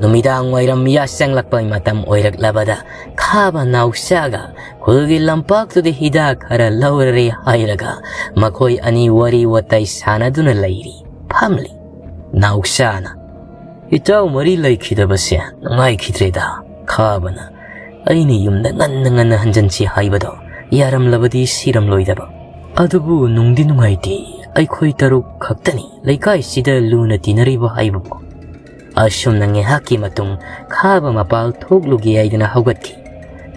ꯅꯨꯃꯤꯗꯥꯡ ꯋꯥꯏꯔꯝ ꯌꯥꯆꯪꯂꯛꯄꯒꯤ ꯃꯇꯝ ꯑꯣꯏꯔꯛꯂꯕꯗ ꯈꯥꯕ ꯅꯥꯎꯆꯥꯒ ꯈꯨꯜꯒꯤ ꯂꯝꯄꯥꯛꯇꯨꯗ ꯍꯤꯗꯥꯛ ꯈꯔ ꯂꯧꯔꯔꯦ ꯍꯥꯏꯔꯒ ꯃꯈꯣꯏ ꯑꯅꯤ ꯋꯥꯔꯤ ꯋꯥꯇꯥꯏ ꯁꯥꯟꯅꯗꯨꯅ ꯂꯩꯔꯤ, ꯐꯝꯂꯤ꯫ ꯅꯥꯎꯆꯥꯅ, "ꯏꯇꯥꯎ ꯃꯔꯤ ꯂꯩꯈꯤꯗꯕꯁꯦ ꯅꯨꯡꯉꯥꯏꯈꯤꯗ꯭ꯔꯦꯗ꯫ ꯈꯥꯕꯅ ꯑꯩꯅ ꯌꯨꯝꯗ ꯉꯟꯅ ꯉꯟꯅ ꯍꯟꯖꯟꯁꯤ ꯍꯥꯏꯕꯗꯣ ꯌꯥꯔꯝꯂꯕꯗꯤ ꯁꯤꯔꯝꯂꯣꯏꯗꯕ꯫ ꯑꯗꯨꯕꯨ ꯅꯨꯡꯗꯤ ꯅꯨꯡꯉꯥꯏꯇꯦ, ꯑꯩꯈꯣꯏ ꯇꯔꯨꯛ ꯈꯛꯇꯅꯤ ꯂꯩꯀꯥꯏꯁꯤꯗ ꯂꯨꯅ ꯇꯤꯟꯅꯔꯤꯕ ꯍꯥꯏꯕꯕꯨ꯫" ꯑꯁꯨꯝꯅ ꯉꯥꯏꯍꯥꯛꯀꯤ ꯃꯇꯨꯡ ꯈꯥꯕ ꯃꯄꯥꯜ ꯊꯣꯛꯂꯨꯒꯦ ꯍꯥꯏꯗꯅ ꯍꯧꯒꯠꯈꯤ꯫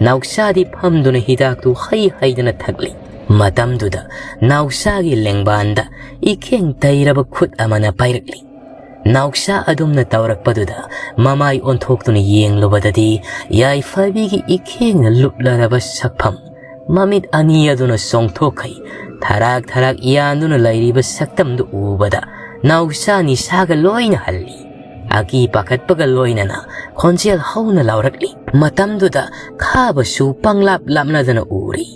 ꯅꯥꯎꯆꯥꯗꯤ ꯐꯝꯗꯨꯅ ꯍꯤꯗꯥꯛꯇꯨ ꯍꯩ ꯍꯩꯗꯅ ꯊꯛꯂꯤ꯫ ꯃꯇꯝꯗꯨꯗ ꯅꯥꯎꯆꯥꯒꯤ ꯂꯦꯡꯕꯥꯟꯗ ꯏꯈꯦꯡ ꯇꯩꯔꯕ ꯈꯨꯠ ꯑꯃꯅ ꯄꯥꯏꯔꯛꯂꯤ꯫ ꯅꯥꯎꯆꯥ ꯑꯗꯨꯝꯅ ꯇꯧꯔꯛꯄꯗꯨꯗ ꯃꯃꯥꯏ ꯑꯣꯟꯊꯣꯛꯇꯨꯅ ꯌꯦꯡꯂꯨꯕꯗꯗꯤ ꯌꯥꯏꯐꯕꯤꯒꯤ ꯏꯈꯦꯡꯅ ꯂꯨꯞꯂꯔꯕ ꯁꯛꯐꯝ, ꯃꯃꯤꯠ ꯑꯅꯤ ꯑꯗꯨꯅ ꯆꯣꯡꯊꯣꯛꯈꯩ ꯊꯔꯥꯛ ꯊꯔꯥꯛ ꯌꯥꯟꯗꯨꯅ ꯂꯩꯔꯤꯕ ꯁꯛꯇꯝꯗꯨ ꯎꯕꯗ ꯅꯥꯎꯆꯥ ꯅꯤꯁꯥꯒ ꯂꯣꯏꯅ ꯍꯜꯂꯤ꯫ ꯑꯀꯤ ꯄꯥꯈꯠꯄꯒ ꯂꯣꯏꯅꯅ ꯈꯣꯟꯖꯦꯜ ꯍꯧꯅ ꯂꯥꯎꯔꯛꯂꯤ꯫ ꯃꯇꯝꯗꯨꯗ ꯈꯥꯕꯁꯨ ꯄꯪꯂꯥꯞ ꯂꯥꯞꯅꯗꯅ ꯎꯔꯤ꯫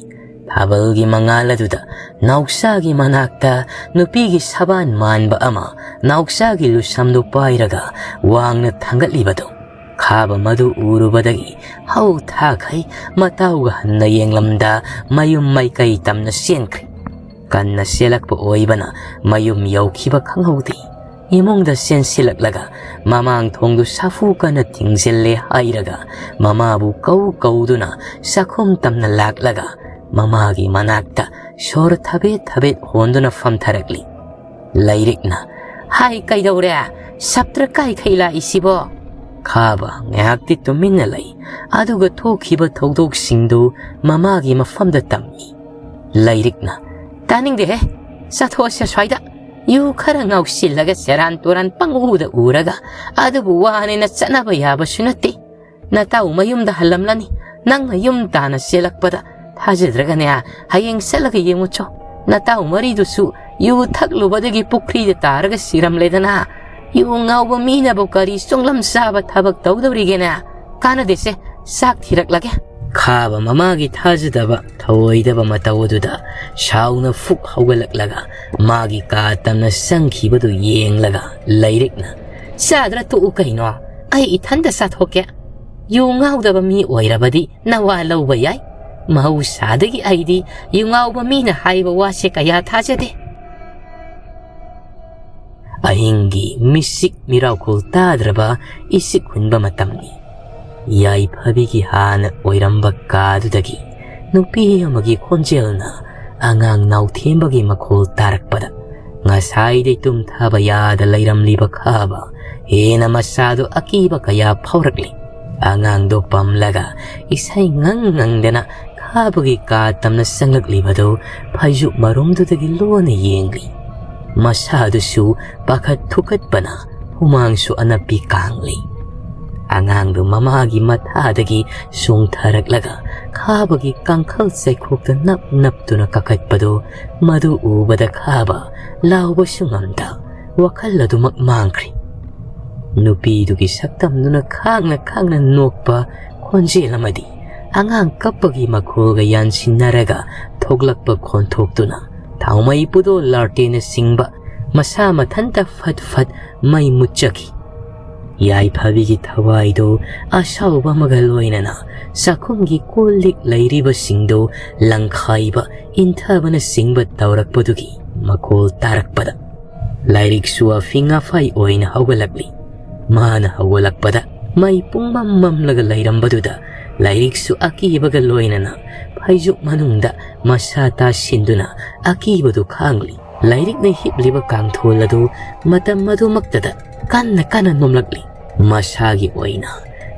ꯊꯥꯕꯜꯒꯤ ꯃꯉꯥꯜ ꯑꯗꯨꯗ ꯅꯥꯎꯆꯥꯒꯤ ꯃꯅꯥꯛꯇ ꯅꯨꯄꯤꯒꯤ ꯁꯕꯥꯟ ꯃꯥꯟꯕ ꯑꯃ ꯅꯥꯎꯆꯥꯒꯤ ꯂꯨꯁꯝꯗꯨ ꯄꯥꯏꯔꯒ ꯋꯥꯡꯅ ꯊꯥꯡꯒꯠꯂꯤꯕꯗꯨ꯫ ꯈꯥꯕ ꯃꯗꯨ ꯎꯔꯨꯕꯗꯒꯤ ꯍꯧ ꯊꯥꯈꯩ ꯃꯇꯥꯎꯒ ꯍꯟꯅ ꯌꯦꯡꯂꯝꯗ ꯃꯌꯨꯝ ꯃꯥꯏꯀꯩ ꯇꯝꯅ ꯆꯦꯟꯈ꯭ꯔꯦ꯫ ꯀꯟꯅ ꯆꯦꯜꯂꯛꯄ ꯑꯣꯏꯕꯅ ꯃꯌꯨꯝ ꯌꯧꯈꯤꯕ ꯈꯪꯍꯧꯗꯦ꯫ ꯏꯃꯨꯡꯗ ꯆꯦꯟꯁꯤꯜꯂꯛꯂꯒ ꯃꯃꯥꯡ ꯊꯣꯡꯗꯨ ꯁꯥꯐꯨ ꯀꯟꯅ ꯊꯤꯡꯖꯤꯜꯂꯦ ꯍꯥꯏꯔꯒ ꯃꯃꯥꯕꯨ ꯀꯧ ꯀꯧꯗꯨꯅ ꯆꯥꯛꯈꯨꯝ ꯇꯝꯅ ꯂꯥꯛꯂꯒ ꯃꯃꯥꯒꯤ ꯃꯅꯥꯛꯇ ꯁꯣꯔ ꯊꯕꯦꯠ ꯊꯕꯦꯠ ꯍꯣꯟꯗꯨꯅ ꯐꯝꯊꯔꯛꯂꯤ꯫ ꯂꯩꯔꯤꯛꯅ, "ꯍꯥꯏ, ꯀꯩꯗꯧꯔꯦ? ꯁꯞꯇ꯭ꯔ ꯀꯥꯏꯈꯩ ꯂꯥꯛꯏꯁꯤꯕꯣ?" ꯈꯥꯕ ꯉꯥꯏꯍꯥꯛꯇꯤ ꯇꯨꯃꯤꯟꯅ ꯂꯩ, ꯑꯗꯨꯒ ꯊꯣꯛꯈꯤꯕ ꯊꯧꯗꯣꯛꯁꯤꯡꯗꯨ ꯃꯃꯥꯒꯤ ꯃꯐꯝꯗ ꯇꯝꯃꯤ꯫ ꯂꯩꯔꯤꯛꯅ, "ꯇꯥꯅꯤꯡꯗꯦꯍꯦ, ꯆꯠꯊꯣꯛꯑꯁꯦ ꯁ꯭ꯋꯥꯏꯗ꯫ ꯌꯨ ꯈꯔ ꯉꯥꯎꯁꯤꯜꯂꯒ ꯁꯦꯔꯥꯟ ꯇꯨꯔꯥꯟ ꯄꯪꯎꯗ ꯎꯔꯒ, ꯑꯗꯨꯕꯨ ꯋꯥꯅꯦꯅ ꯆꯠꯅꯕ ꯌꯥꯕꯁꯨ ꯅꯠꯇꯦ꯫ ꯅꯇꯥꯎ ꯃꯌꯨꯝꯗ ꯍꯜꯂꯝꯂꯅꯤ꯫ ꯅꯪꯅ ꯌꯨꯝ ꯇꯥꯅ ꯆꯦꯜꯂꯛꯄꯗ ꯊꯥꯖꯗ꯭ꯔꯒꯅꯦ, ꯍꯌꯦꯡ ꯆꯠꯂꯒ ꯌꯦꯡꯉꯨꯆꯣ꯫ ꯅꯇꯥꯎ ꯃꯔꯤꯗꯨꯁꯨ ꯌꯨ ꯊꯛꯂꯨꯕꯗꯒꯤ ꯄꯨꯈ꯭ꯔꯤꯗ ꯇꯥꯔꯒ ꯁꯤꯔꯝꯂꯦꯗꯅ꯫ ꯌꯨ ꯉꯥꯎꯕ ꯃꯤꯅꯕꯨ ꯀꯔꯤ ꯆꯣꯡꯂꯝ ꯆꯥꯕ ꯊꯕꯛ ꯇꯧꯗꯧꯔꯤꯒꯦꯅꯦ? ꯀꯥꯟꯅꯗꯦꯁꯦ, ꯆꯥꯛ ꯊꯤꯔꯛꯂꯒꯦ꯫ ꯈꯥꯕ ꯃꯃꯥꯒꯤ ꯊꯥꯖꯗꯕ ꯊꯧꯑꯣꯏꯗꯕ ꯃꯇꯧ ꯑꯗꯨꯗ ꯁꯥꯎꯅ ꯐꯨꯛ ꯍꯧꯒꯠꯂꯛꯂꯒ ꯃꯥꯒꯤ ꯀꯥ ꯇꯝꯅ ꯆꯪꯈꯤꯕꯗꯨ ꯌꯦꯡꯂꯒ ꯂꯩꯔꯤꯛꯅ, "ꯆꯥꯗ꯭ꯔ ꯇꯣꯛꯎ ꯀꯩꯅꯣ, ꯑꯩ ꯏꯊꯟꯇ ꯆꯥꯊꯣꯛꯀꯦ꯫ ꯌꯨ ꯉꯥꯎꯗꯕ ꯃꯤ ꯑꯣꯏꯔꯕꯗꯤ ꯅꯋꯥ ꯂꯧꯕ ꯌꯥꯏ꯫ ꯃꯍꯧꯁꯥꯗꯒꯤ ꯑꯩꯗꯤ ꯌꯨ ꯉꯥꯎꯕ ꯃꯤꯅ ꯍꯥꯏꯕ ꯋꯥꯁꯦ ꯀꯌꯥ ꯊꯥꯖꯗꯦ"꯫ ꯑꯍꯤꯡꯒꯤ ꯃꯤꯁꯤꯛ ꯃꯤꯔꯥꯎꯈꯣꯜ ꯇꯥꯗ꯭ꯔꯕ ꯏꯁꯤꯛ ꯍꯨꯟꯕ ꯃꯇꯝꯅꯤ꯫ ꯌꯥꯏꯐꯕꯤꯒꯤ ꯍꯥꯟꯅ ꯑꯣꯏꯔꯝꯕ ꯀꯥꯗꯨꯗꯒꯤ ꯅꯨꯄꯤ ꯑꯃꯒꯤ ꯈꯣꯟꯖꯦꯜꯅ ꯑꯉꯥꯡ ꯅꯥꯎꯊꯦꯝꯕꯒꯤ ꯃꯈꯣꯜ ꯇꯥꯔꯛꯄꯗ, ꯉꯁꯥꯏꯗꯩ ꯇꯨꯝꯊꯥꯕ ꯌꯥꯗ ꯂꯩꯔꯝꯂꯤꯕ ꯈꯥꯕ ꯍꯦꯟꯅ ꯃꯁꯥꯗꯨ ꯑꯀꯤꯕ ꯀꯌꯥ ꯐꯥꯎꯔꯛꯂꯤ꯫ ꯑꯉꯥꯡꯗꯣ ꯄꯝꯂꯒ ꯏꯁꯩ ꯉꯪ ꯉꯪꯗꯅ ꯈꯥꯕꯒꯤ ꯀꯥ ꯇꯝꯅ ꯆꯪꯂꯛꯂꯤꯕꯗꯨ ꯐꯩꯖꯨꯞ ꯃꯔꯨꯝꯗꯨꯗꯒꯤ ꯂꯣꯟꯅ ꯌꯦꯡꯂꯤ꯫ ꯃꯁꯥꯗꯨꯁꯨ ꯄꯥꯈꯠ ꯊꯨꯀꯠꯄꯅ ꯍꯨꯃꯥꯡꯁꯨ ꯑꯅꯞꯄꯤ ꯀꯥꯡꯂꯤ꯫ ꯑꯉꯥꯡꯗꯨ ꯃꯃꯥꯒꯤ ꯃꯊꯥꯗꯒꯤ ꯆꯣꯡꯊꯔꯛꯂꯒ ꯈꯥꯕꯒꯤ ꯀꯥꯡꯈꯜ ꯆꯩꯈꯣꯛꯇ ꯅꯞ ꯅꯞꯇꯨꯅ ꯀꯥꯈꯠꯄꯗꯨ, ꯃꯗꯨ ꯎꯕꯗ ꯈꯥꯕ ꯂꯥꯎꯕꯁꯨ ꯉꯝꯗ ꯋꯥꯈꯜ ꯑꯗꯨꯃꯛ ꯃꯥꯡꯈ꯭ꯔꯦ꯫ ꯅꯨꯄꯤꯗꯨꯒꯤ ꯁꯛꯇꯝꯗꯨꯅ ꯈꯥꯡꯅ ꯈꯥꯡꯅ ꯅꯣꯛꯄ ꯈꯣꯟꯖꯦꯜ ꯑꯃꯗꯤ ꯑꯉꯥꯡ ꯀꯞꯄꯒꯤ ꯃꯈꯣꯜꯒ ꯌꯥꯟꯁꯤꯟꯅꯔꯒ ꯊꯣꯛꯂꯛꯄ ꯈꯣꯟꯊꯣꯛꯇꯨꯅ ꯊꯥꯎꯃꯩ ꯄꯨꯗꯣ ꯂꯥꯔꯇꯦꯟꯅ ꯆꯤꯡꯕ ꯃꯁꯥ ꯃꯊꯟꯇ ꯐꯠ ꯐꯠ ꯃꯩ ꯃꯨꯠꯆꯈꯤ꯫ ꯌꯥꯏꯐꯕꯤꯒꯤ ꯊꯋꯥꯏꯗꯨ ꯑꯁꯥꯎꯕ ꯑꯃꯒ ꯂꯣꯏꯅꯅ ꯆꯥꯛꯈꯨꯝꯒꯤ ꯀꯣꯜ ꯂꯤꯛ ꯂꯩꯔꯤꯕꯁꯤꯡꯗꯨ ꯂꯪꯈꯥꯏꯕ, ꯏꯟꯊꯕꯅꯆꯤꯡꯕ ꯇꯧꯔꯛꯄꯗꯨꯒꯤ ꯃꯈꯣꯜ ꯇꯥꯔꯛꯄꯗ, ꯂꯥꯏꯔꯤꯛꯁꯨ ꯑꯐꯤꯡ ꯑꯐꯥꯏ ꯑꯣꯏꯅ ꯍꯧꯒꯠꯂꯛꯂꯤ꯫ ꯃꯥꯅ ꯍꯧꯒꯠꯂꯛꯄꯗ ꯃꯩ ꯄꯨꯡꯃꯝ ꯃꯝꯂꯒ ꯂꯩꯔꯝꯕꯗꯨꯗ ꯂꯥꯏꯔꯤꯛꯁꯨ ꯑꯀꯤꯕꯒ ꯂꯣꯏꯅꯅ ꯐꯩꯖꯨꯞ ꯃꯅꯨꯡꯗ ꯃꯁꯥ ꯇꯥꯁꯤꯟꯗꯨꯅ ꯑꯀꯤꯕꯗꯨ ꯈꯥꯡꯂꯤ꯫ ꯂꯥꯏꯔꯤꯛꯅ ꯍꯤꯞꯂꯤꯕ ꯀꯥꯡꯊꯣꯜ ꯑꯗꯨ ꯃꯇꯝ ꯑꯗꯨꯃꯛꯇꯗ ꯀꯟꯅ ꯀꯟꯅ ꯅꯣꯝꯂꯛꯂꯤ꯫ ꯃꯁꯥꯒꯤ ꯑꯣꯏꯅ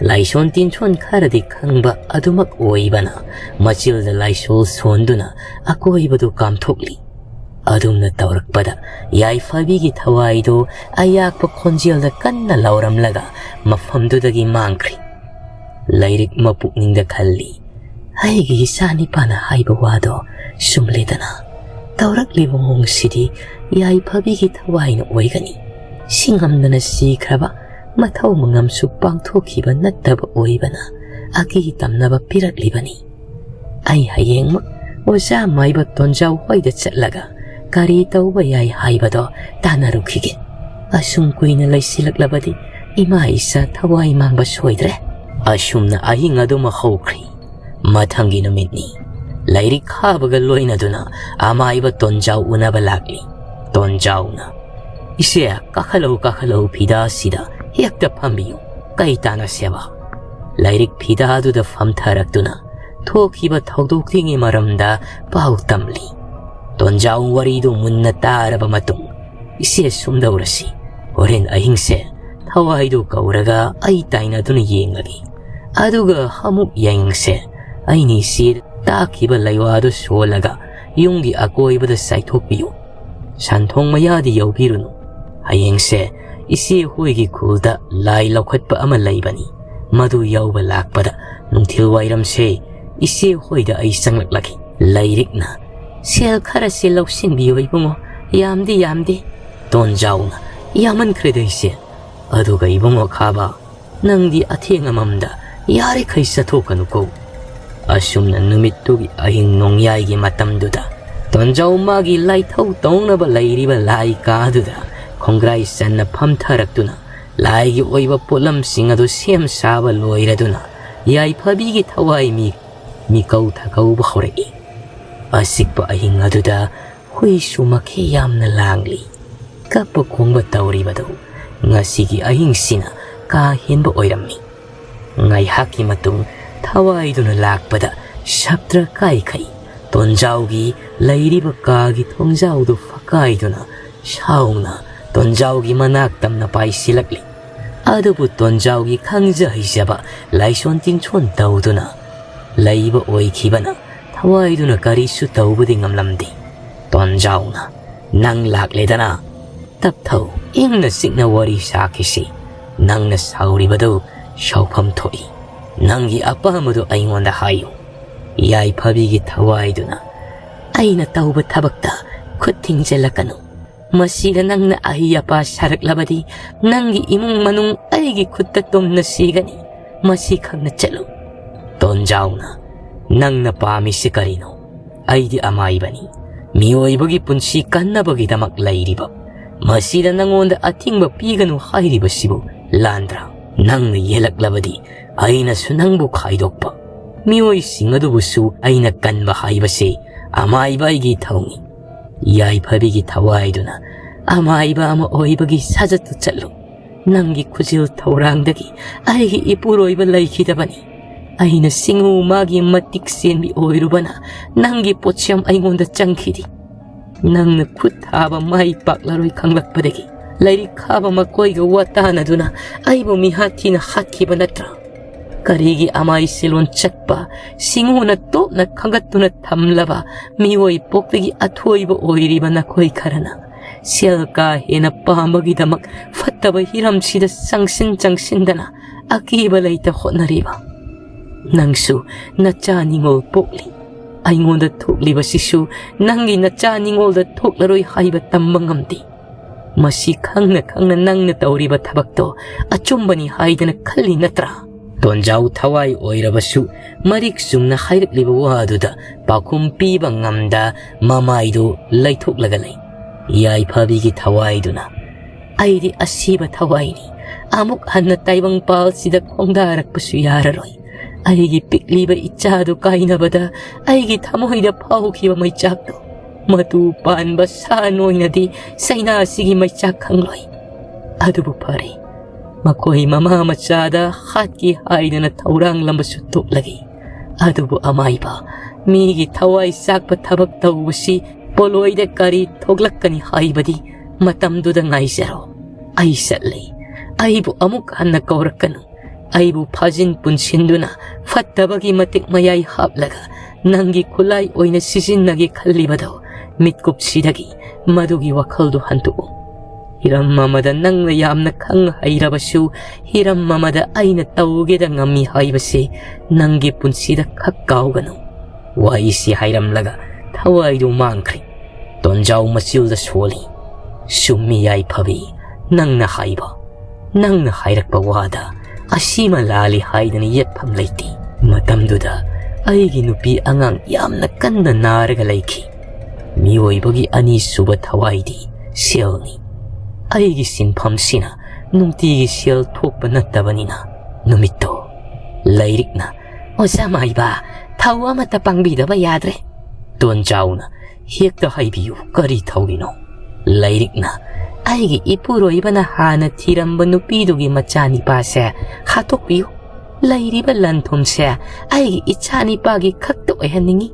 ꯂꯥꯏꯁꯣꯟ ꯇꯤꯟꯁꯣꯟ ꯈꯔꯗꯤ ꯈꯪꯕ ꯑꯗꯨꯃꯛ ꯑꯣꯏꯕꯅ ꯃꯆꯤꯜꯗ ꯂꯥꯏꯁꯣꯜ ꯁꯣꯟꯗꯨꯅ ꯑꯀꯣꯏꯕꯗꯨ ꯀꯥꯝꯊꯣꯛꯂꯤ꯫ ꯑꯗꯨꯝꯅ ꯇꯧꯔꯛꯄꯗ ꯌꯥꯏꯐꯕꯤꯒꯤ ꯊꯋꯥꯏꯗꯨ ꯑꯌꯥꯛꯄ ꯈꯣꯟꯖꯦꯜꯗ ꯀꯟꯅ ꯂꯥꯎꯔꯝꯂꯒ ꯃꯐꯝꯗꯨꯗꯒꯤ ꯃꯥꯡꯈ꯭ꯔꯤ꯫ ꯂꯥꯏꯔꯤꯛ ꯃꯄꯨꯛꯅꯤꯡꯗ ꯈꯜꯂꯤ, "ꯑꯩꯒꯤ ꯏꯆꯥ ꯅꯤꯄꯥꯅ ꯍꯥꯏꯕ ꯋꯥꯗꯣ ꯆꯨꯝꯂꯦꯗꯅ꯫ ꯇꯧꯔꯛꯂꯤꯕ ꯃꯑꯣꯡꯁꯤꯗꯤ ꯌꯥꯏꯐꯕꯤꯒꯤ ꯊꯋꯥꯏꯅ ꯑꯣꯏꯒꯅꯤ꯫ ꯁꯤꯡꯉꯝꯗꯅ ꯁꯤꯈ꯭ꯔꯕ ꯃꯊꯧ ꯃꯉꯝꯁꯨ ꯄꯥꯡꯊꯣꯛꯈꯤꯕ ꯅꯠꯇꯕ ꯑꯣꯏꯕꯅ ꯑꯀꯤ ꯇꯝꯅꯕ ꯄꯤꯔꯛꯂꯤꯕꯅꯤ꯫ ꯑꯩ ꯍꯌꯦꯡꯃꯛ ꯑꯣꯖꯥ ꯃꯥꯏꯕ ꯇꯣꯟꯖꯥꯎ ꯍꯣꯏꯗ ꯆꯠꯂꯒ ꯀꯔꯤ ꯇꯧꯕ ꯌꯥꯏ ꯍꯥꯏꯕꯗꯣ ꯇꯥꯟꯅꯔꯨꯈꯤꯒꯦ꯫ ꯑꯁꯨꯝ ꯀꯨꯏꯅ ꯂꯩꯁꯤꯜꯂꯛꯂꯕꯗꯤ ꯏꯃꯥ ꯏꯆꯥ ꯊꯋꯥꯏ ꯃꯥꯡꯕ ꯁꯣꯏꯗ꯭ꯔꯦ꯫ ꯑꯁꯨꯝꯅ ꯑꯍꯤꯡ ꯑꯗꯨꯃ ꯍꯧꯈ꯭ꯔꯤ꯫ ꯃꯊꯪꯒꯤ ꯅꯨꯃꯤꯠꯅꯤ꯫ ꯂꯥꯏꯔꯤꯛ ꯈꯥꯕꯒ ꯂꯣꯏꯅꯗꯨꯅ ꯑꯃꯥꯏꯕ ꯇꯣꯟꯖꯥꯎ ꯎꯅꯕ ꯂꯥꯛꯂꯤ꯫ ꯇꯣꯟꯖꯥꯎꯅ, "ꯏꯆꯦ, ꯀꯥꯈꯠꯂꯛꯎ, ꯀꯥꯈꯠꯂꯛꯎ, ꯐꯤꯗꯥꯁꯤꯗ ꯍꯦꯛꯇ ꯐꯝꯕꯤꯌꯨ꯫ ꯀꯩ ꯇꯥꯟꯅꯁꯦꯕ?" ꯂꯥꯏꯔꯤꯛ ꯐꯤꯗꯥꯗꯨꯗ ꯐꯝꯊꯔꯛꯇꯨꯅ ꯊꯣꯛꯈꯤꯕ ꯊꯧꯗꯣꯛꯁꯤꯡꯒꯤ ꯃꯔꯝꯗ ꯄꯥꯎ ꯇꯝꯂꯤ꯫ ꯇꯣꯟꯖꯥꯎ ꯋꯥꯔꯤꯗꯨ ꯃꯨꯟꯅ ꯇꯥꯔꯕ ꯃꯇꯨꯡ, "ꯏꯆꯦ, ꯁꯨꯝꯗꯧꯔꯁꯤ, ꯍꯣꯔꯦꯟ ꯑꯍꯤꯡꯁꯦ ꯊꯋꯥꯏꯗꯨ ꯀꯧꯔꯒ ꯑꯩ ꯇꯥꯏꯅꯗꯨꯅ ꯌꯦꯡꯂꯒꯦ꯫ ꯑꯗꯨꯒ ꯑꯃꯨꯛ ꯌꯦꯡꯁꯦ, ꯑꯩꯅ ꯏꯆꯦ ꯇꯥꯛꯈꯤꯕ ꯂꯩꯋꯥꯗꯨ ꯁꯣꯜꯂꯒ ꯌꯨꯝꯒꯤ ꯑꯀꯣꯏꯕꯗ ꯆꯥꯏꯊꯣꯛꯄꯤꯌꯨ꯫ ꯁꯟꯊꯣꯡ ꯃꯌꯥꯗꯤ ꯌꯧꯕꯤꯔꯨꯅꯨ꯫ ꯍꯌꯦꯡꯁꯦ ꯏꯆꯦ ꯍꯣꯏꯒꯤ ꯈꯨꯜꯗ ꯂꯥꯏ ꯂꯧꯈꯠꯄ ꯑꯃ ꯂꯩꯕꯅꯤ꯫ ꯃꯗꯨ ꯌꯥꯎꯕ ꯂꯥꯛꯄꯗ ꯅꯨꯡꯊꯤꯜ ꯋꯥꯏꯔꯝꯁꯦ ꯏꯆꯦ ꯍꯣꯏꯗ ꯑꯩ ꯆꯪꯂꯛꯂꯒꯦ꯫" ꯂꯥꯏꯔꯤꯛꯅ, "ꯁꯦꯜ ꯈꯔꯁꯦ ꯂꯧꯁꯤꯟꯕꯤꯌꯣ ꯏꯕꯨꯡꯉꯣ, ꯌꯥꯝꯗꯤ ꯌꯥꯝꯗꯦ꯫" ꯇꯣꯟꯖꯥꯎꯅ, "ꯌꯥꯝꯃꯟꯈ꯭ꯔꯦꯗ ꯏꯆꯦ꯫ ꯑꯗꯨꯒ ꯏꯕꯨꯡꯉꯣ ꯈꯥꯕ, ꯅꯪꯗꯤ ꯑꯊꯦꯡ ꯑꯃꯝꯗ ꯌꯥꯔꯤꯈꯩ ꯆꯠꯊꯣꯛꯀꯅꯨꯀꯣ꯫" ꯑꯁꯨꯝꯅ ꯅꯨꯃꯤꯠꯇꯨꯒꯤ ꯑꯍꯤꯡ ꯅꯣꯡꯌꯥꯏꯒꯤ ꯃꯇꯝꯗꯨꯗ ꯇꯣꯟꯖꯥꯎ ꯃꯥꯒꯤ ꯂꯥꯏꯊꯧ ꯇꯧꯅꯕ ꯂꯩꯔꯤꯕ ꯂꯥꯏ ꯀꯥꯗꯨꯗ ꯈꯣꯡꯒ꯭ꯔꯥꯏ ꯆꯟꯅ ꯐꯝꯊꯔꯛꯇꯨꯅ ꯂꯥꯏꯒꯤ ꯑꯣꯏꯕ ꯄꯣꯠꯂꯝꯁꯤꯡ ꯑꯗꯨ ꯁꯦꯝ ꯁꯥꯕ ꯂꯣꯏꯔꯗꯨꯅ ꯌꯥꯏꯐꯕꯤꯒꯤ ꯊꯋꯥꯏ ꯃꯤ ꯃꯤꯀꯧ ꯊꯀꯧꯕ ꯍꯧꯔꯛꯏ꯫ ꯑꯆꯤꯛꯄ ꯑꯍꯤꯡ ꯑꯗꯨꯗ ꯍꯨꯏꯁꯨ ꯃꯈꯩ ꯌꯥꯝꯅ ꯂꯥꯡꯂꯤ꯫ ꯀꯞꯄ ꯈꯣꯡꯕ ꯇꯧꯔꯤꯕꯗꯨ ꯉꯁꯤꯒꯤ ꯑꯍꯤꯡꯁꯤꯅ ꯀꯥ ꯍꯦꯟꯕ ꯑꯣꯏꯔꯝꯃꯤ꯫ ꯉꯥꯏꯍꯥꯛꯀꯤ ꯃꯇꯨꯡ ꯊꯋꯥꯏꯗꯨꯅ ꯂꯥꯛꯄꯗ ꯁꯞꯇ꯭ꯔ ꯀꯥꯏꯈꯩ ꯇꯣꯟꯖꯥꯎꯒꯤ ꯂꯩꯔꯤꯕ ꯀꯥꯒꯤ ꯊꯣꯡꯖꯥꯎꯗꯨ ꯐꯛꯀꯥꯏꯗꯨꯅ ꯁꯥꯎꯅ ꯇꯣꯟꯖꯥꯎꯒꯤ ꯃꯅꯥꯛ ꯇꯝꯅ ꯄꯥꯏꯁꯤꯜꯂꯛꯂꯤ꯫ ꯑꯗꯨꯕꯨ ꯇꯣꯟꯖꯥꯎꯒꯤ ꯈꯪꯖ ꯍꯩꯖꯕ ꯂꯥꯏꯁꯣꯟ ꯇꯤꯟꯁꯣꯟ ꯇꯧꯗꯨꯅ ꯂꯩꯕ ꯑꯣꯏꯈꯤꯕꯅ ꯊꯋꯥꯏꯗꯨꯅ ꯀꯔꯤꯁꯨ ꯇꯧꯕꯗꯤ ꯉꯝꯂꯝꯗꯦ꯫ ꯇꯣꯟꯖꯥꯎꯅ, "ꯅꯪ ꯂꯥꯛꯂꯦꯗꯅ? ꯇꯞꯊꯧ, ꯏꯪꯅ ꯆꯤꯛꯅ ꯋꯥꯔꯤ ꯁꯥꯈꯤꯁꯤ꯫ ꯅꯪꯅ ꯁꯥꯎꯔꯤꯕꯗꯨ ꯁꯥꯎꯐꯝ ꯊꯣꯛꯏ꯫ ꯅꯪꯒꯤ ꯑꯄꯥꯝꯕꯗꯨ ꯑꯩꯉꯣꯟꯗ ꯍꯥꯏꯌꯨ꯫" ꯌꯥꯏꯐꯕꯤꯒꯤ ꯊꯋꯥꯏꯗꯨꯅ, ꯑꯩꯅ ꯇꯧꯕ ꯊꯕꯛꯇ ꯈꯨꯠ ꯊꯤꯡꯖꯤꯜꯂꯛꯀꯅꯨ꯫ ꯃꯁꯤꯗ ꯅꯪꯅ ꯑꯍꯩ ꯑꯄꯥ ꯁꯥꯔꯛꯂꯕꯗꯤ ꯅꯪꯒꯤ ꯏꯃꯨꯡ ꯃꯅꯨꯡ ꯑꯩꯒꯤ ꯈꯨꯠꯇ ꯇꯨꯝꯅ ꯁꯤꯒꯅꯤ꯫ ꯃꯁꯤ ꯈꯪꯅ ꯆꯠꯂꯨ꯫ ꯇꯣꯟꯖꯥꯎꯅ, ꯅꯪꯅ ꯄꯥꯝꯃꯤꯁꯤ ꯀꯔꯤꯅꯣ? ꯑꯩꯗꯤ ꯑꯃꯥꯏꯕꯅꯤ꯫ ꯃꯤꯑꯣꯏꯕꯒꯤ ꯄꯨꯟꯁꯤ ꯀꯟꯅꯕꯒꯤꯗꯃꯛ ꯂꯩꯔꯤꯕ꯫ ꯃꯁꯤꯗ ꯅꯉꯣꯟꯗ ꯑꯊꯤꯡꯕ ꯄꯤꯒꯅꯨ ꯍꯥꯏꯔꯤꯕꯁꯤꯕꯨ ꯂꯥꯟꯗ꯭ꯔꯥ? ꯅꯪꯅ ꯌꯦꯜꯂꯛꯂꯕꯗꯤ ꯑꯩꯅꯁꯨ ꯅꯪꯕꯨ ꯈꯥꯏꯗꯣꯛꯄ꯫ ꯃꯤꯑꯣꯏꯁꯤꯡ ꯑꯗꯨꯕꯨꯁꯨ ꯑꯩꯅ ꯀꯟꯕ ꯍꯥꯏꯕꯁꯤ ꯑꯃꯥꯏꯕ ꯑꯩꯒꯤ ꯏꯊꯧꯅꯤ꯫ ꯌꯥꯏꯐꯕꯤꯒꯤ ꯊꯋꯥꯏꯗꯨꯅ ꯑꯃꯥꯏꯕ ꯑꯃ ꯑꯣꯏꯕꯒꯤ ꯁꯥꯖꯠꯇꯨ ꯆꯠꯂꯨ꯫ ꯅꯪꯒꯤ ꯈꯨꯖꯤꯜ ꯊꯧꯔꯥꯡꯗꯒꯤ ꯑꯩꯒꯤ ꯏꯄꯨꯔꯣꯏꯕ ꯂꯩꯈꯤꯗꯕꯅꯤ꯫ ꯑꯩꯅ ꯁꯤꯡꯎ ꯃꯥꯒꯤ ꯃꯇꯤꯛ ꯆꯦꯟꯕꯤ ꯑꯣꯏꯔꯨꯕꯅ ꯅꯪꯒꯤ ꯄꯣꯠꯁꯦꯝ ꯑꯩꯉꯣꯟꯗ ꯆꯪꯈꯤꯗꯦ꯫ ꯅꯪꯅ ꯈꯨꯠ ꯊꯥꯕ ꯃꯥꯏ ꯄꯥꯛꯂꯔꯣꯏ ꯈꯪꯂꯛꯄꯗꯒꯤ ꯂꯥꯏꯔꯤꯛ ꯈꯥꯕ ꯃꯈꯣꯏꯒ ꯋꯥꯇꯥꯅꯗꯨꯅ ꯑꯩꯕꯨ ꯃꯤꯍꯥꯠ ꯊꯤꯅ ꯍꯥꯠꯈꯤꯕ ꯅꯠꯇ꯭ꯔꯥ? ꯀꯔꯤꯒꯤ ꯑꯃꯥꯏ ꯁꯤꯂꯣꯟ ꯆꯠꯄ ꯁꯤꯡꯎꯅ ꯇꯣꯞꯅ ꯈꯪꯒꯠꯇꯨꯅ ꯊꯝꯂꯕ ꯃꯤꯑꯣꯏ ꯄꯣꯛꯄꯒꯤ ꯑꯊꯣꯏꯕ ꯑꯣꯏꯔꯤꯕ ꯅꯈꯣꯏ ꯈꯔꯅ ꯁꯦꯜ ꯀꯥ ꯍꯦꯟꯅ ꯄꯥꯝꯕꯒꯤꯗꯃꯛ ꯐꯠꯇꯕ ꯍꯤꯔꯝꯁꯤꯗ ꯆꯪꯁꯤꯟ ꯆꯪꯁꯤꯟꯗꯅ ꯑꯀꯤꯕ ꯂꯩꯇ ꯍꯣꯠꯅꯔꯤꯕ? ꯅꯪꯁꯨ ꯅꯆꯥ ꯅꯤꯉꯣꯜ ꯄꯣꯛꯂꯤ꯫ ꯑꯩꯉꯣꯟꯗ ꯊꯣꯛꯂꯤꯕꯁꯤꯁꯨ ꯅꯪꯒꯤ ꯅꯆꯥ ꯅꯤꯉꯣꯜꯗ ꯊꯣꯛꯂꯔꯣꯏ ꯍꯥꯏꯕ ꯇꯝꯕ ꯉꯝꯗꯦ꯫ ꯃꯁꯤ ꯈꯪꯅ ꯈꯪꯅ ꯅꯪꯅ ꯇꯧꯔꯤꯕ ꯊꯕꯛꯇꯣ ꯑꯆꯨꯝꯕꯅꯤ ꯍꯥꯏꯗꯅ ꯈꯜꯂꯤ ꯅꯠꯇ꯭ꯔꯥ? ꯇꯣꯟꯖꯥꯎ ꯊꯋꯥꯏ ꯑꯣꯏꯔꯕꯁꯨ ꯃꯔꯤꯛ ꯆꯨꯝꯅ ꯍꯥꯏꯔꯛꯂꯤꯕ ꯋꯥ ꯑꯗꯨꯗ ꯄꯥꯎꯈꯨꯝ ꯄꯤꯕ ꯉꯝꯗ ꯃꯃꯥꯏꯗꯨ ꯂꯩꯊꯣꯛꯂꯒ ꯂꯩ꯫ ꯌꯥꯏꯐꯕꯤꯒꯤ ꯊꯋꯥꯏꯗꯨꯅ, ꯑꯩꯗꯤ ꯑꯁꯤꯕ ꯊꯋꯥꯏꯅꯤ꯫ ꯑꯃꯨꯛ ꯍꯟꯅ ꯇꯥꯏꯕꯪ ꯄꯥꯜꯁꯤꯗ ꯈꯣꯡꯗꯥꯔꯛꯄꯁꯨ ꯌꯥꯔꯔꯣꯏ꯫ ꯑꯩꯒꯤ ꯄꯤꯛꯂꯤꯕ ꯏꯆꯥꯗꯨ ꯀꯥꯏꯅꯕꯗ ꯑꯩꯒꯤ ꯊꯃꯣꯏꯗ ꯐꯥꯎꯈꯤꯕ ꯃꯩꯆꯥꯛꯇꯣ ꯃꯇꯨ ꯄꯥꯟꯕ ꯁꯥ ꯅꯣꯏꯅꯗꯤ ꯆꯩꯅꯥꯁꯤꯒꯤ ꯃꯩꯆꯥꯛ ꯈꯪꯂꯣꯏ꯫ ꯑꯗꯨꯕꯨ ꯐꯔꯦ, ꯃꯈꯣꯏ ꯃꯃꯥ ꯃꯆꯥꯗ ꯍꯥꯠꯀꯦ ꯍꯥꯏꯗꯅ ꯊꯧꯔꯥꯡꯂꯝꯕꯁꯨ ꯇꯣꯛꯂꯒꯦ꯫ ꯑꯗꯨꯕꯨ ꯑꯃꯥꯏꯕ, ꯃꯤꯒꯤ ꯊꯋꯥꯏ ꯆꯥꯛꯄ ꯊꯕꯛ ꯇꯧꯕꯁꯤ ꯄꯣꯂꯣꯏꯗ ꯀꯔꯤ ꯊꯣꯛꯂꯛꯀꯅꯤ ꯍꯥꯏꯕꯗꯤ ꯃꯇꯝꯗꯨꯗ ꯉꯥꯏꯖꯔꯣ꯫ ꯑꯩ ꯆꯠꯂꯦ꯫ ꯑꯩꯕꯨ ꯑꯃꯨꯛ ꯍꯟꯅ ꯀꯧꯔꯛꯀꯅꯨ꯫ ꯑꯩꯕꯨ ꯐꯥꯖꯤꯟ ꯄꯨꯟꯁꯤꯟꯗꯨꯅ ꯐꯠꯇꯕꯒꯤ ꯃꯇꯤꯛ ꯃꯌꯥꯏ ꯍꯥꯞꯂꯒ ꯅꯪꯒꯤ ꯈꯨꯠꯂꯥꯏ ꯑꯣꯏꯅ ꯁꯤꯖꯤꯟꯅꯒꯦ ꯈꯜꯂꯤꯕꯗꯣ ꯃꯤꯠꯀꯨꯞꯁꯤꯗꯒꯤ ꯃꯗꯨꯒꯤ ꯋꯥꯈꯜꯗꯨ ꯍꯟꯗꯣꯛꯎ꯫ ꯍꯤꯔꯝ ꯑꯃꯗ ꯅꯪꯅ ꯌꯥꯝꯅ ꯈꯪ ꯍꯩꯔꯕꯁꯨ ꯍꯤꯔꯝ ꯑꯃꯗ ꯑꯩꯅ ꯇꯧꯒꯦꯗ ꯉꯝꯃꯤ ꯍꯥꯏꯕꯁꯤ ꯅꯪꯒꯤ ꯄꯨꯟꯁꯤꯗ ꯈꯛ ꯀꯥꯎꯒꯅꯨ꯫ ꯋꯥꯍꯩꯁꯤ ꯍꯥꯏꯔꯝꯂꯒ ꯊꯋꯥꯏꯗꯨ ꯃꯥꯡꯈ꯭ꯔꯦ꯫ ꯇꯣꯟꯖꯥꯎ ꯃꯆꯤꯜꯗ ꯁꯣꯜꯂꯤ꯫ "ꯆꯨꯝꯃꯤ ꯌꯥꯏꯐꯕꯤ, ꯅꯪꯅ ꯍꯥꯏꯕ, ꯅꯪꯅ ꯍꯥꯏꯔꯛꯄ ꯋꯥꯗ ꯑꯁꯤꯃ ꯂꯥꯜꯂꯤ ꯍꯥꯏꯗꯅ ꯌꯦꯠꯐꯝ ꯂꯩꯇꯦ꯫ ꯃꯇꯝꯗꯨꯗ ꯑꯩꯒꯤ ꯅꯨꯄꯤ ꯑꯉꯥꯡ ꯌꯥꯝꯅ ꯀꯟꯅ ꯅꯥꯔꯒ ꯂꯩꯈꯤ꯫ ꯃꯤꯑꯣꯏꯕꯒꯤ ꯑꯅꯤꯁꯨꯕ ꯊꯋꯥꯏꯗꯤ ꯁꯦꯜꯅꯤ꯫ ꯑꯩꯒꯤ ꯁꯤꯟꯐꯝꯁꯤꯅ ꯅꯨꯡꯇꯤꯒꯤ ꯁꯦꯜ ꯊꯣꯛꯄ ꯅꯠꯇꯕꯅꯤꯅ ꯅꯨꯃꯤꯠꯇꯣ ꯂꯥꯏꯔꯤꯛꯅ, "ꯑꯣꯖꯥ ꯃꯥꯏꯕ, ꯊꯧ ꯑꯃꯠꯇ ꯄꯥꯡꯕꯤꯗꯕ ꯌꯥꯗ꯭ꯔꯦ꯫" ꯇꯣꯟꯖꯥꯎꯅ, "ꯍꯦꯛꯇ ꯍꯥꯏꯕꯤꯌꯨ, ꯀꯔꯤ ꯊꯧꯒꯤꯅꯣ?" ꯂꯥꯏꯔꯤꯛꯅ, "ꯑꯩꯒꯤ ꯏꯄꯨꯔꯣꯏꯕꯅ ꯍꯥꯟꯅ ꯊꯤꯔꯝꯕ ꯅꯨꯄꯤꯗꯨꯒꯤ ꯃꯆꯥꯅꯤꯄꯥꯁꯦ ꯍꯥꯠꯇꯣꯛꯄꯤꯌꯨ꯫ ꯂꯩꯔꯤꯕ ꯂꯟ ꯊꯨꯝꯁꯦ ꯑꯩꯒꯤ ꯏꯆꯥꯅꯤꯄꯥꯒꯤ ꯈꯛꯇ ꯑꯣꯏꯍꯟꯅꯤꯡꯉꯤ꯫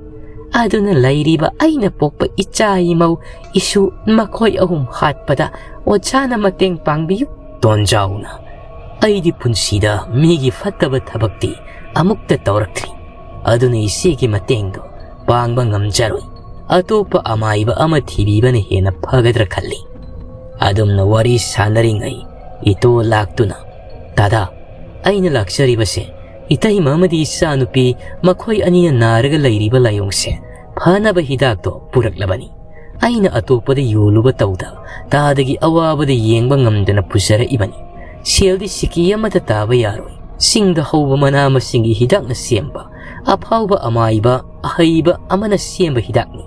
ꯑꯗꯨꯅ ꯂꯩꯔꯤꯕ ꯑꯩꯅ ꯄꯣꯛꯄ ꯏꯆꯥ ꯏꯃꯧ ꯏꯁꯨ ꯃꯈꯣꯏ ꯑꯍꯨꯝ ꯍꯥꯠꯄꯗ ꯑꯣꯖꯥꯅ ꯃꯇꯦꯡ ꯄꯥꯡꯕꯤꯌꯨ꯫" ꯇꯣꯟꯖꯥꯎꯅ, "ꯑꯩꯗꯤ ꯄꯨꯟꯁꯤꯗ ꯃꯤꯒꯤ ꯐꯠꯇꯕ ꯊꯕꯛꯇꯤ ꯑꯃꯨꯛꯇ ꯇꯧꯔꯛꯇ꯭ꯔꯤ꯫ ꯑꯗꯨꯅ ꯏꯆꯦꯒꯤ ꯃꯇꯦꯡꯗꯣ ꯄꯥꯡꯕ ꯉꯝꯖꯔꯣꯏ꯫ ꯑꯇꯣꯞꯄ ꯑꯃꯥꯏꯕ ꯑꯃ ꯊꯤꯕꯤꯕꯅ ꯍꯦꯟꯅ ꯐꯒꯗ꯭ꯔꯥ ꯈꯜꯂꯤ꯫" ꯑꯗꯨꯝꯅ ꯋꯥꯔꯤ ꯁꯥꯟꯅꯔꯤꯉꯩ ꯏꯇꯣ ꯂꯥꯛꯇꯨꯅ, "ꯗꯥꯗꯥ, ꯑꯩꯅ ꯂꯥꯛꯆꯔꯤꯕꯁꯦ ꯏꯇꯩꯃ ꯑꯃꯗꯤ ꯏꯆꯥꯅꯨꯄꯤ ꯃꯈꯣꯏ ꯑꯅꯤꯅ ꯅꯥꯔꯒ ꯂꯩꯔꯤꯕ ꯂꯥꯏꯑꯣꯡꯁꯦ ꯐꯅꯕ ꯍꯤꯗꯥꯛꯇꯣ ꯄꯨꯔꯛꯂꯕꯅꯤ꯫ ꯑꯩꯅ ꯑꯇꯣꯞꯄꯗ ꯌꯣꯜꯂꯨꯕ ꯇꯧꯗ ꯇꯥꯗꯒꯤ ꯑꯋꯥꯕꯗ ꯌꯦꯡꯕ ꯉꯝꯗꯅ ꯄꯨꯖꯔꯛꯏꯕꯅꯤ꯫ ꯁꯦꯜꯗꯤ ꯁꯤꯀꯤ ꯑꯃꯠꯇ ꯇꯥꯕ ꯌꯥꯔꯣꯏ꯫ ꯆꯤꯡꯗ ꯍꯧꯕ ꯃꯅꯥ ꯃꯁꯤꯡꯒꯤ ꯍꯤꯗꯥꯛꯅ ꯁꯦꯝꯕ ꯑꯐꯥꯎꯕ ꯑꯃꯥꯏꯕ ꯑꯍꯩꯕ ꯑꯃꯅ ꯁꯦꯝꯕ ꯍꯤꯗꯥꯛꯅꯤ꯫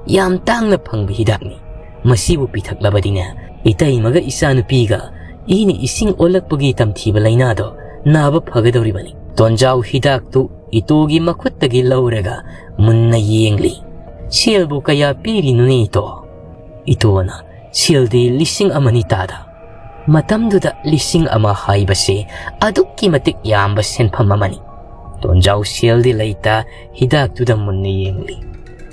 ꯌꯥꯝ ꯇꯥꯡꯅ ꯐꯪꯕ ꯍꯤꯗꯥꯛꯅꯤ꯫ ꯃꯁꯤꯕꯨ ꯄꯤꯊꯛꯂꯕꯗꯤꯅꯦ, ꯏꯇꯩꯃꯒ ꯏꯆꯥꯅꯨꯄꯤꯒ ꯏꯅ ꯏꯁꯤꯡ ꯑꯣꯜꯂꯛꯄꯒꯤ ꯇꯝꯊꯤꯕ ꯂꯥꯏꯅꯥꯗꯣ ꯅꯥꯕ ꯐꯒꯗꯧꯔꯤꯕꯅꯤ꯫" ꯇꯣꯟꯖꯥꯎ ꯍꯤꯗꯥꯛꯇꯨ ꯏꯇꯣꯒꯤ ꯃꯈꯨꯠꯇꯒꯤ ꯂꯧꯔꯒ ꯃꯨꯟꯅ ꯌꯦꯡꯂꯤ꯫ "ꯁꯦꯜꯕꯨ ꯀꯌꯥ ꯄꯤꯔꯤꯅꯣꯅꯦ ꯏꯇꯣ?" ꯏꯇꯣꯅ, "ꯁꯦꯜꯗꯤ ꯂꯤꯁꯤꯡ ꯑꯃꯅꯤ ꯇꯥꯗ꯫" ꯃꯇꯝꯗꯨꯗ ꯂꯤꯁꯤꯡ ꯑꯃ ꯍꯥꯏꯕꯁꯤ ꯑꯗꯨꯛꯀꯤ ꯃꯇꯤꯛ ꯌꯥꯝꯕ ꯁꯦꯟꯐꯝ ꯑꯃꯅꯤ꯫ ꯇꯣꯟꯖꯥꯎ ꯁꯦꯜꯗꯤ ꯂꯩꯇ ꯍꯤꯗꯥꯛꯇꯨꯗ ꯃꯨꯟꯅ ꯌꯦꯡꯂꯤ꯫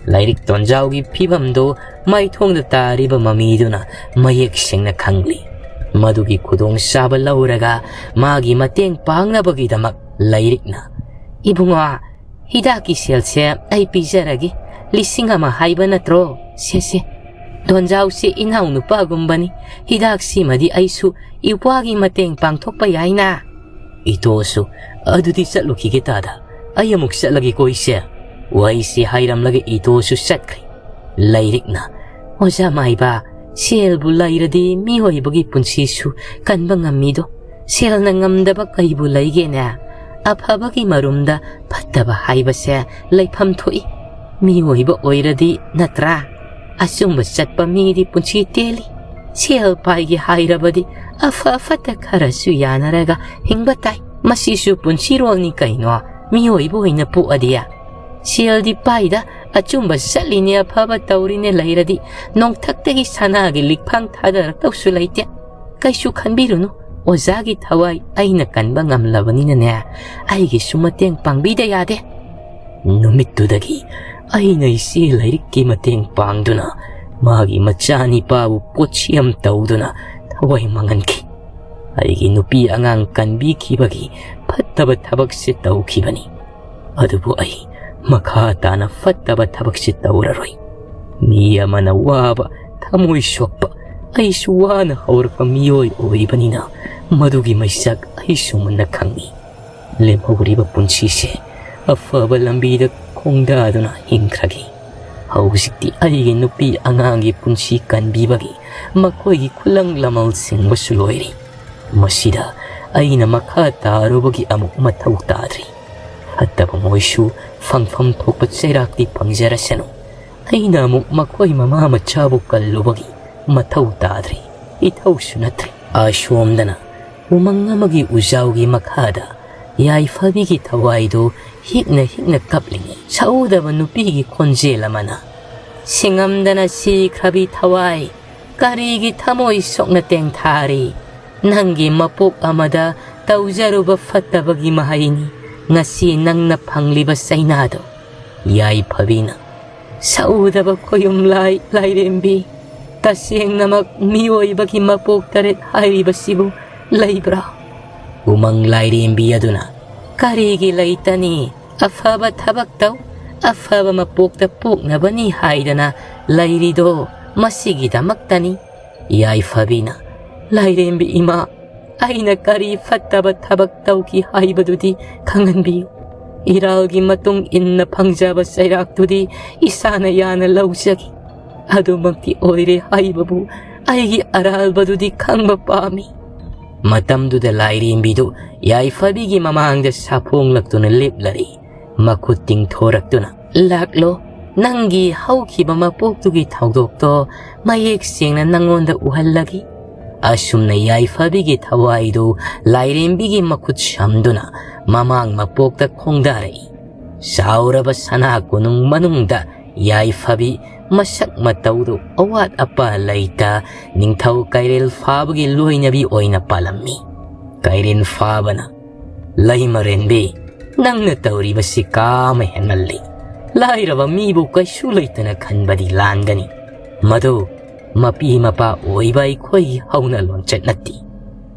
ꯂꯥꯏꯔꯤꯛ ꯇꯣꯟꯖꯥꯎꯒꯤ ꯐꯤꯕꯝꯗꯨ ꯃꯥꯏꯊꯣꯡꯗ ꯇꯥꯔꯤꯕ ꯃꯃꯤꯗꯨꯅ ꯃꯌꯦꯛ ꯁꯦꯡꯅ ꯈꯪꯂꯤ꯫ ꯃꯗꯨꯒꯤ ꯈꯨꯗꯣꯡꯆꯥꯕ ꯂꯧꯔꯒ ꯃꯥꯒꯤ ꯃꯇꯦꯡ ꯄꯥꯡꯅꯕꯒꯤꯗꯃꯛ ꯂꯥꯏꯔꯤꯛꯅ, "ꯏꯕꯨꯡꯉꯣ, ꯍꯤꯗꯥꯛꯀꯤ ꯁꯦꯜꯁꯦ ꯑꯩ ꯄꯤꯖꯔꯒꯦ꯫ ꯂꯤꯁꯤꯡ ꯑꯃ ꯍꯥꯏꯕ ꯅꯠꯇ꯭ꯔꯣ? ꯁꯦ, ꯁꯦ꯫ ꯗꯣꯟꯖꯥꯎꯁꯦ ꯏꯅꯥꯎꯅꯨꯄꯥꯒꯨꯝꯕꯅꯤ꯫ ꯍꯤꯗꯥꯛꯁꯤꯃꯗꯤ ꯑꯩꯁꯨ ꯏꯄ꯭ꯋꯥꯒꯤ ꯃꯇꯦꯡ ꯄꯥꯡꯊꯣꯛꯄ ꯌꯥꯏꯅ꯫" ꯏꯇꯣꯁꯨ, "ꯑꯗꯨꯗꯤ ꯆꯠꯂꯨꯈꯤꯒꯦ ꯇꯥꯗ꯫ ꯑꯩ ꯑꯃꯨꯛ ꯆꯠꯂꯒꯦꯀꯣ ꯏꯆꯦ꯫" ꯋꯥꯍꯩꯁꯤ ꯍꯥꯏꯔꯝꯂꯒ ꯏꯇꯣꯁꯨ ꯆꯠꯈ꯭ꯔꯦ꯫ ꯂꯥꯏꯔꯤꯛꯅ, "ꯑꯣꯖꯥ ꯃꯥꯏꯕ, ꯁꯦꯜꯕꯨ ꯂꯩꯔꯗꯤ ꯃꯤꯑꯣꯏꯕꯒꯤ ꯄꯨꯟꯁꯤꯁꯨ ꯀꯟꯕ ꯉꯝꯃꯤꯗꯣ꯫ ꯁꯦꯜꯅ ꯉꯝꯗꯕ ꯀꯩꯕꯨ ꯂꯩꯒꯦꯅꯦ? ꯑꯐꯕꯒꯤ ꯃꯔꯨꯝꯗ ꯐꯠꯇꯕ ꯍꯥꯏꯕꯁꯦ ꯂꯩꯐꯝ ꯊꯣꯛꯏ꯫ ꯃꯤꯑꯣꯏꯕ ꯑꯣꯏꯔꯗꯤ ꯅꯠꯇ꯭ꯔꯥ? ꯑꯆꯨꯝꯕ ꯆꯠꯄ ꯃꯤꯗꯤ ꯄꯨꯟꯁꯤ ꯇꯦꯜꯂꯤ꯫ ꯁꯦꯜ ꯄꯥꯏꯒꯦ ꯍꯥꯏꯔꯕꯗꯤ ꯑꯐ ꯑꯐꯠꯇ ꯈꯔꯁꯨ ꯌꯥꯅꯔꯒ ꯍꯤꯡꯕ ꯇꯥꯏ꯫ ꯃꯁꯤꯁꯨ ꯄꯨꯟꯁꯤꯔꯣꯜꯅꯤ ꯀꯩꯅꯣ, ꯃꯤꯑꯣꯏꯕ ꯑꯣꯏꯅ ꯄꯣꯛꯑꯗꯤ꯫ ꯁꯦꯜꯗꯤ ꯄꯥꯏꯗ, ꯑꯆꯨꯝꯕ ꯆꯠꯂꯤꯅꯦ, ꯑꯐꯕ ꯇꯧꯔꯤꯅꯦ ꯂꯩꯔꯗꯤ ꯅꯣꯡꯊꯛꯇꯒꯤ ꯁꯅꯥꯒꯤ ꯂꯤꯛꯐꯥꯡ ꯊꯥꯗꯔꯛꯇꯧꯁꯨ ꯂꯩꯇꯦ꯫ ꯀꯩꯁꯨ ꯈꯟꯕꯤꯔꯨꯅꯨ, ꯑꯣꯖꯥꯒꯤ ꯊꯋꯥꯏ ꯑꯩꯅ ꯀꯟꯕ ꯉꯝꯂꯕꯅꯤꯅꯅꯦ, ꯑꯩꯒꯤꯁꯨ ꯃꯇꯦꯡ ꯄꯥꯡꯕꯤꯗ ꯌꯥꯗꯦ"꯫ ꯅꯨꯃꯤꯠꯇꯨꯗꯒꯤ ꯑꯩꯅ ꯏꯆꯦ ꯂꯥꯏꯔꯤꯛꯀꯤ ꯃꯇꯦꯡ ꯄꯥꯡꯗꯨꯅ ꯃꯥꯒꯤ ꯃꯆꯥꯅꯤꯄꯥꯕꯨ ꯄꯣꯠꯁꯤ ꯑꯃ ꯇꯧꯗꯨꯅ ꯊꯋꯥꯏ ꯃꯥꯡꯍꯟꯈꯤ꯫ ꯑꯩꯒꯤ ꯅꯨꯄꯤ ꯑꯉꯥꯡ ꯀꯟꯕꯤꯈꯤꯕꯒꯤ ꯐꯠꯇꯕ ꯊꯕꯛꯁꯦ ꯇꯧꯈꯤꯕꯅꯤ꯫ ꯑꯗꯨꯕꯨ ꯑꯩ ꯃꯈꯥ ꯇꯥꯅ ꯐꯠꯇꯕ ꯊꯕꯛꯁꯦ ꯇꯧꯔꯔꯣꯏ꯫ ꯃꯤ ꯑꯃꯅ ꯋꯥꯕ, ꯊꯃꯣꯏ ꯁꯣꯛꯄ, ꯑꯩꯁꯨ ꯋꯥꯅ ꯍꯧꯔꯛꯄ ꯃꯤꯑꯣꯏ ꯑꯣꯏꯕꯅꯤꯅ ꯃꯗꯨꯒꯤ ꯃꯩꯁꯛ ꯑꯩꯁꯨ ꯃꯨꯟꯅ ꯈꯪꯏ꯫ ꯂꯦꯝꯍꯧꯔꯤꯕ ꯄꯨꯟꯁꯤꯁꯦ ꯑꯐꯕ ꯂꯝꯕꯤꯗ ꯈꯣꯡꯗꯥꯗꯨꯅ ꯍꯤꯡꯈ꯭ꯔꯒꯦ꯫ ꯍꯧꯖꯤꯛꯇꯤ ꯑꯩꯒꯤ ꯅꯨꯄꯤ ꯑꯉꯥꯡꯒꯤ ꯄꯨꯟꯁꯤ ꯀꯟꯕꯤꯕꯒꯤ ꯃꯈꯣꯏꯒꯤ ꯈꯨꯂꯪ ꯂꯃꯜ ꯁꯤꯡꯕꯁꯨ ꯂꯣꯏꯔꯦ꯫ ꯃꯁꯤꯗ ꯑꯩꯅ ꯃꯈꯥ ꯇꯥꯔꯨꯕꯒꯤ ꯑꯃꯨꯛ ꯃꯊꯧ ꯇꯥꯗ꯭ꯔꯤ꯫ ꯐꯠꯇꯕ ꯃꯣꯏꯁꯨ ꯐꯪꯐꯝ ꯊꯣꯛꯄ ꯆꯩꯔꯥꯛꯇꯤ ꯐꯪꯖꯔꯁꯅꯨ꯫ ꯑꯩꯅ ꯑꯃꯨꯛ ꯃꯈꯣꯏ ꯃꯃꯥ ꯃꯆꯥꯕꯨ ꯀꯜꯂꯨꯕꯒꯤ ꯃꯊꯧ ꯇꯥꯗ꯭ꯔꯤ, ꯏꯊꯧꯁꯨ ꯅꯠꯇ꯭ꯔꯤ꯫ ꯑꯁꯣꯝꯗꯅ ꯎꯃꯪ ꯑꯃꯒꯤ ꯎꯖꯥꯎꯒꯤ ꯃꯈꯥꯗ ꯌꯥꯏꯐꯕꯤꯒꯤ ꯊꯋꯥꯏꯗꯨ ꯍꯤꯛꯅ ꯍꯤꯛꯅ ꯀꯞꯂꯤꯉꯩ ꯁꯛꯎꯗꯕ ꯅꯨꯄꯤꯒꯤ ꯈꯣꯟꯖꯦꯜ ꯑꯃꯅ, "ꯁꯤꯡꯉꯝꯗꯅ ꯁꯤꯈ꯭ꯔꯕꯤ ꯊꯋꯥꯏ, ꯀꯔꯤꯒꯤ ꯊꯃꯣꯏ ꯁꯣꯛꯅ ꯇꯦꯡꯊꯥꯔꯤ? ꯅꯪꯒꯤ ꯃꯄꯣꯛ ꯑꯃꯗ ꯇꯧꯖꯔꯨꯕ ꯐꯠꯇꯕꯒꯤ ꯃꯍꯩꯅꯤ ꯉꯁꯤ ꯅꯪꯅ ꯐꯪꯂꯤꯕ ꯆꯩꯅꯥꯗꯣ꯫ ꯌꯥꯏꯐꯕꯤꯅ ꯁꯛꯎꯗꯕ ꯈꯣꯌꯨꯝ ꯂꯥꯏ ꯂꯥꯏꯔꯦꯝꯕꯤ, ꯇꯁꯦꯡꯅꯃꯛ ꯃꯤꯑꯣꯏꯕꯒꯤ ꯃꯄꯣꯛ ꯇꯔꯦꯠ ꯍꯥꯏꯔꯤꯕꯁꯤꯕꯨ ꯂꯩꯕ꯭ꯔꯥ?" ꯎꯃꯪ ꯂꯥꯏꯔꯦꯝꯕꯤ ꯑꯗꯨꯅ, "ꯀꯔꯤꯒꯤ ꯂꯩꯇꯅꯤ? ꯑꯐꯕ ꯊꯕꯛ ꯇꯧ, ꯑꯐꯕ ꯃꯄꯣꯛꯇ ꯄꯣꯛꯅꯕꯅꯤ ꯍꯥꯏꯗꯅ ꯂꯩꯔꯤꯗꯣ ꯃꯁꯤꯒꯤꯗꯃꯛꯇꯅꯤ"꯫ ꯌꯥꯏꯐꯕꯤꯅ, "ꯂꯥꯏꯔꯦꯝꯕꯤ ꯏꯃꯥ, ꯑꯩꯅ ꯀꯔꯤ ꯐꯠꯇꯕ ꯊꯕꯛ ꯇꯧꯈꯤ ꯍꯥꯏꯕꯗꯨꯗꯤ ꯈꯪꯍꯟꯕꯤꯌꯨ꯫ ꯏꯔꯥꯜꯒꯤ ꯃꯇꯨꯡ ꯏꯟꯅ ꯐꯪꯖꯕ ꯆꯩꯔꯥꯛꯇꯨꯗꯤ ꯏꯁꯥꯅ ꯌꯥꯅ ꯂꯧꯖꯒꯦ꯫ ꯑꯗꯨꯃꯛꯇꯤ ꯑꯣꯏꯔꯦ ꯍꯥꯏꯕꯕꯨ ꯑꯩꯒꯤ ꯑꯔꯥꯜꯕꯗꯨꯗꯤ ꯈꯪꯕ ꯄꯥꯝꯃꯤ꯫ ꯃꯇꯝꯗꯨꯗ ꯂꯥꯏꯔꯦꯝꯕꯤꯗꯨ ꯌꯥꯏꯐꯕꯤꯒꯤ ꯃꯃꯥꯡꯗ ꯁꯥꯐꯣꯡꯂꯛꯇꯨꯅ ꯂꯦꯞꯂꯔꯦ꯫ ꯃꯈꯨꯠ ꯇꯤꯡꯊꯣꯔꯛꯇꯨꯅ, "ꯂꯥꯛꯂꯣ, ꯅꯪꯒꯤ ꯍꯧꯈꯤꯕ ꯃꯄꯣꯛꯇꯨꯒꯤ ꯊꯧꯗꯣꯛꯇꯣ ꯃꯌꯦꯛ ꯁꯦꯡꯅ ꯅꯪꯉꯣꯟꯗ ꯎꯍꯜꯂꯒꯦ"꯫ ꯑꯁꯨꯝꯅ ꯌꯥꯏꯐꯕꯤꯒꯤ ꯊꯋꯥꯏꯗꯨ ꯂꯥꯏꯔꯦꯝꯕꯤꯒꯤ ꯃꯈꯨꯠ ꯁꯝꯗꯨꯅ ꯃꯃꯥꯡ ꯃꯄꯣꯛꯇ ꯈꯣꯡꯗꯥꯔꯛꯏ꯫ ꯆꯥꯎꯔꯕ ꯁꯅꯥ ꯀꯣꯅꯨꯡ ꯃꯅꯨꯡꯗ ꯌꯥꯏꯐꯕꯤ ꯃꯁꯛ ꯃꯇꯧꯗꯨ ꯑꯋꯥꯠ ꯑꯄꯥ ꯂꯩꯇ ꯅꯤꯡꯊꯧ ꯀꯩꯔꯦꯜ ꯐꯥꯕꯒꯤ ꯂꯣꯏꯅꯕꯤ ꯑꯣꯏꯅ ꯄꯥꯜꯂꯝꯃꯤ꯫ ꯀꯩꯔꯦꯜ ꯐꯥꯕꯅ, "ꯂꯩꯃꯔꯦꯟꯕꯤ, ꯅꯪꯅ ꯇꯧꯔꯤꯕꯁꯤ ꯀꯥ ꯑꯃ ꯍꯦꯟꯃꯜꯂꯤ꯫ ꯂꯥꯏꯔꯕ ꯃꯤꯕꯨ ꯀꯩꯁꯨ ꯂꯩꯇꯅ ꯈꯟꯕꯗꯤ ꯂꯥꯟꯒꯅꯤ꯫ ꯃꯗꯨ ꯃꯄꯤ ꯃꯄꯥ ꯑꯣꯏꯕ ꯑꯩꯈꯣꯏꯒꯤ ꯍꯧꯅ ꯂꯣꯟꯆꯠ ꯅꯠꯇꯦ"꯫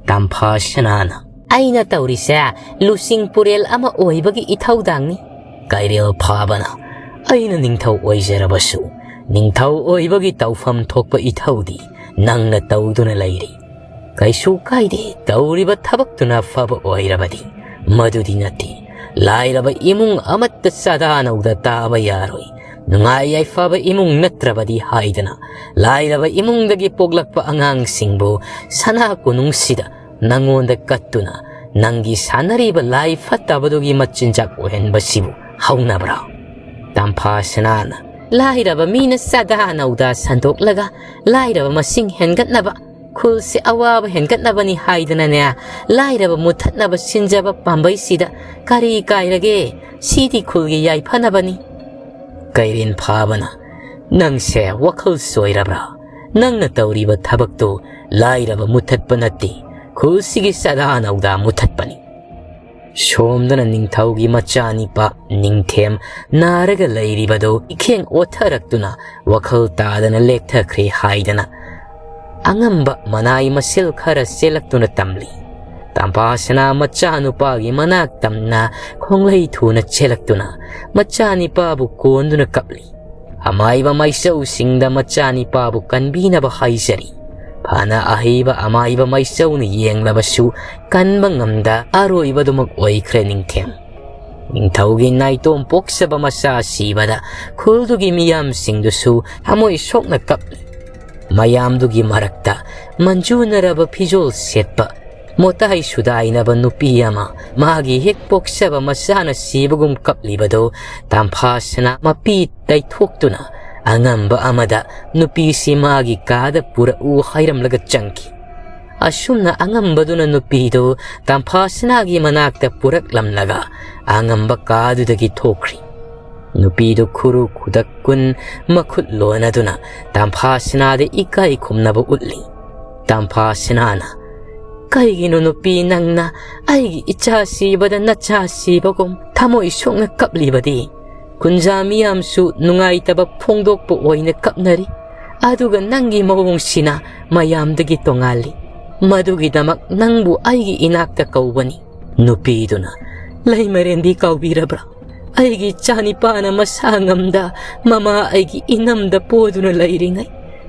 ꯇꯝꯐꯥ ꯁꯅꯥꯅ, "ꯑꯩꯅ ꯇꯧꯔꯤꯁꯦ ꯂꯨꯆꯤꯡ ꯄꯨꯔꯦꯜ ꯑꯃ ꯑꯣꯏꯕꯒꯤ ꯏꯊꯧꯗꯥꯡꯅꯤ"꯫ ꯀꯩꯔꯦꯜ ꯐꯥꯕꯅ, "ꯑꯩꯅ ꯅꯤꯡꯊꯧ ꯑꯣꯏꯖꯔꯕꯁꯨ, ꯅꯤꯡꯊꯧ ꯑꯣꯏꯕꯒꯤ ꯇꯧꯐꯝ ꯊꯣꯛꯄ ꯏꯊꯧꯗꯤ ꯅꯪꯅ ꯇꯧꯗꯨꯅ ꯂꯩꯔꯤ꯫ ꯀꯩꯁꯨ ꯀꯥꯏꯗꯦ, ꯇꯧꯔꯤꯕ ꯊꯕꯛꯇꯨꯅ ꯐꯕ ꯑꯣꯏꯔꯕꯗꯤ꯫ ꯃꯗꯨꯗꯤ ꯅꯠꯇꯦ, ꯂꯥꯏꯔꯕ ꯏꯃꯨꯡ ꯑꯃꯠꯇ ꯆꯥꯗꯥ ꯅꯧꯗꯥ ꯇꯥꯕ ꯌꯥꯔꯣꯏ꯫ ꯅꯨꯡꯉꯥꯏ ꯌꯥꯏꯐꯕ ꯏꯃꯨꯡ ꯅꯠꯇ꯭ꯔꯕꯗꯤ ꯍꯥꯏꯗꯅ ꯂꯥꯏꯔꯕ ꯏꯃꯨꯡꯗꯒꯤ ꯄꯣꯛꯂꯛꯄ ꯑꯉꯥꯡꯁꯤꯡꯕꯨ ꯁꯅꯥ ꯀꯣꯅꯨꯡꯁꯤꯗ ꯅꯪꯉꯣꯟꯗ ꯀꯠꯇꯨꯅ ꯅꯪꯒꯤ ꯁꯥꯟꯅꯔꯤꯕ ꯂꯥꯏ ꯐꯠꯇꯕꯗꯨꯒꯤ ꯃꯆꯤꯟꯖꯥꯛ ꯑꯣꯏꯍꯟꯕꯁꯤꯕꯨ ꯍꯧꯅꯕ꯭ꯔꯥ?" ꯇꯝꯐꯥ ꯁꯅꯥꯅ, "ꯂꯥꯏꯔꯕ ꯃꯤꯅ ꯆꯥꯗꯥ ꯅꯧꯗꯥ ꯁꯟꯗꯣꯛꯂꯒ ꯂꯥꯏꯔꯕ ꯃꯁꯤꯡ ꯍꯦꯟꯒꯠꯅꯕ, ꯈꯨꯜꯁꯦ ꯑꯋꯥꯕ ꯍꯦꯟꯒꯠꯅꯕꯅꯤ ꯍꯥꯏꯗꯅꯅꯦ, ꯂꯥꯏꯔꯕ ꯃꯨꯠꯊꯠꯅꯕ ꯁꯤꯟꯖꯕ ꯄꯥꯝꯕꯩꯁꯤꯗ ꯀꯔꯤ ꯀꯥꯏꯔꯒꯦ? ꯁꯤꯗꯤ ꯈꯨꯜꯒꯤ ꯌꯥꯏꯐꯅꯕꯅꯤ"꯫ ꯀꯩꯔꯦꯟ ꯐꯥꯕꯅ, "ꯅꯪꯁꯦ ꯋꯥꯈꯜ ꯁꯣꯏꯔꯕ꯭ꯔꯥ? ꯅꯪꯅ ꯇꯧꯔꯤꯕ ꯊꯕꯛꯇꯨ ꯂꯥꯏꯔꯕ ꯃꯨꯠꯊꯠꯄ ꯅꯠꯇꯦ, ꯈꯨꯜꯁꯤꯒꯤ ꯆꯥꯗꯥ ꯅꯧꯗꯥ ꯃꯨꯠꯊꯠꯄꯅꯤ"꯫ ꯁꯣꯝꯗꯅ ꯅꯤꯡꯊꯧꯒꯤ ꯃꯆꯥꯅꯤꯄꯥ ꯅꯤꯡꯊꯦꯝ ꯅꯥꯔꯒ ꯂꯩꯔꯤꯕꯗꯨ ꯏꯈꯦꯡ ꯑꯣꯠꯊꯔꯛꯇꯨꯅ ꯋꯥꯈꯜ ꯇꯥꯗꯅ ꯂꯦꯛꯊꯈ꯭ꯔꯦ ꯍꯥꯏꯗꯅ ꯑꯉꯝꯕ ꯃꯅꯥꯏ ꯃꯁꯤꯜ ꯈꯔ ꯆꯦꯜꯂꯛꯇꯨꯅ ꯇꯝꯂꯤ꯫ ꯇꯝꯐꯥꯁꯅꯥ ꯃꯆꯥꯅꯨꯄꯥꯒꯤ ꯃꯅꯥꯛ ꯇꯝꯅ ꯈꯣꯡꯂꯩ ꯊꯨꯅ ꯆꯦꯜꯂꯛꯇꯨꯅ ꯃꯆꯥꯅꯤꯄꯥꯕꯨ ꯀꯣꯟꯗꯨꯅ ꯀꯞꯂꯤ꯫ ꯑꯃꯥꯏꯕ ꯃꯥꯏꯆꯧꯁꯤꯡꯗ ꯃꯆꯥꯅꯤꯄꯥꯕꯨ ꯀꯟꯕꯤꯅꯕ ꯍꯥꯏꯖꯔꯤ꯫ ꯐꯅ ꯑꯍꯩꯕ ꯑꯃꯥꯏꯕ ꯃꯥꯏꯆꯧꯅ ꯌꯦꯡꯂꯕꯁꯨ ꯀꯟꯕ ꯉꯝꯗ ꯑꯔꯣꯏꯕꯗꯨꯃꯛ ꯑꯣꯏꯈ꯭ꯔꯦ ꯅꯤꯡꯊꯦꯝ꯫ ꯅꯤꯡꯊꯧꯒꯤ ꯅꯥꯏꯇꯣꯝ ꯄꯣꯛꯆꯕ ꯃꯆꯥ ꯁꯤꯕꯗ ꯈꯨꯜꯗꯨꯒꯤ ꯃꯤꯌꯥꯝꯁꯤꯡꯗꯨꯁꯨ ꯊꯃꯣꯏ ꯁꯣꯛꯅ ꯀꯞꯂꯤ꯫ ꯃꯌꯥꯝꯗꯨꯒꯤ ꯃꯔꯛꯇ ꯃꯟꯖꯨꯅꯔꯕ ꯐꯤꯖꯣꯜ ꯁꯦꯠꯄ, ꯃꯣꯇꯥꯏ ꯁꯨꯗꯥꯏꯅꯕ ꯅꯨꯄꯤ ꯑꯃ ꯃꯥꯒꯤ ꯍꯦꯛ ꯄꯣꯛꯆꯕ ꯃꯆꯥꯅ ꯁꯤꯕꯒꯨꯝ ꯀꯞꯂꯤꯕꯗꯨ ꯇꯝꯐꯥꯁꯅꯥ ꯃꯄꯤ ꯇꯩꯊꯣꯛꯇꯨꯅ ꯑꯉꯝꯕ ꯑꯃꯗ ꯅꯨꯄꯤꯁꯤ ꯃꯥꯒꯤ ꯀꯥꯗ ꯄꯨꯔꯛꯎ ꯍꯥꯏꯔꯝꯂꯒ ꯆꯪꯈꯤ꯫ ꯑꯁꯨꯝꯅ ꯑꯉꯝꯕꯗꯨꯅ ꯅꯨꯄꯤꯗꯨ ꯇꯝꯐꯥꯁꯅꯥꯒꯤ ꯃꯅꯥꯛꯇ ꯄꯨꯔꯛꯂꯝꯂꯒ ꯑꯉꯝꯕ ꯀꯥꯗꯨꯗꯒꯤ ꯊꯣꯛꯈ꯭ꯔꯤ꯫ ꯅꯨꯄꯤꯗꯨ ꯈꯨꯔꯨ ꯈꯨꯗꯛ ꯀꯨꯟ ꯃꯈꯨꯠ ꯂꯣꯟꯅꯗꯨꯅ ꯇꯝꯐꯥꯁꯅꯥꯗ ꯏꯀꯥꯏ ꯈꯨꯝꯅꯕ ꯎꯠꯂꯤ꯫ ꯇꯝꯐꯥꯁꯅꯥꯅ, "ꯀꯩꯒꯤꯅꯣ ꯅꯨꯄꯤ, ꯅꯪꯅ ꯑꯩꯒꯤ ꯏꯆꯥ ꯁꯤꯕꯗ ꯅꯆꯥ ꯁꯤꯕꯒꯨꯝ ꯊꯃꯣꯏ ꯁꯣꯛꯅ ꯀꯞꯂꯤꯕꯗꯤ? ꯈꯨꯟꯖꯥ ꯃꯤꯌꯥꯝꯁꯨ ꯅꯨꯡꯉꯥꯏꯇꯕ ꯐꯣꯡꯗꯣꯛꯄ ꯑꯣꯏꯅ ꯀꯞꯅꯔꯤ, ꯑꯗꯨꯒ ꯅꯪꯒꯤ ꯃꯑꯣꯡꯁꯤꯅ ꯃꯌꯥꯝꯗꯒꯤ ꯇꯣꯉꯥꯜꯂꯤ꯫ ꯃꯗꯨꯒꯤꯗꯃꯛ ꯅꯪꯕꯨ ꯑꯩꯒꯤ ꯏꯅꯥꯛꯇ ꯀꯧꯕꯅꯤ꯫" ꯅꯨꯄꯤꯗꯨꯅ, "ꯂꯩꯃꯔꯦꯟꯕꯤ ꯀꯥꯎꯕꯤꯔꯕ꯭ꯔꯥ? ꯑꯩꯒꯤ ꯏꯆꯥꯅꯤꯄꯥꯅ ꯃꯁꯥ ꯉꯝꯗ ꯃꯃꯥ ꯑꯩꯒꯤ ꯏꯅꯝꯗ ꯄꯣꯗꯨꯅ ꯂꯩꯔꯤꯉꯩ,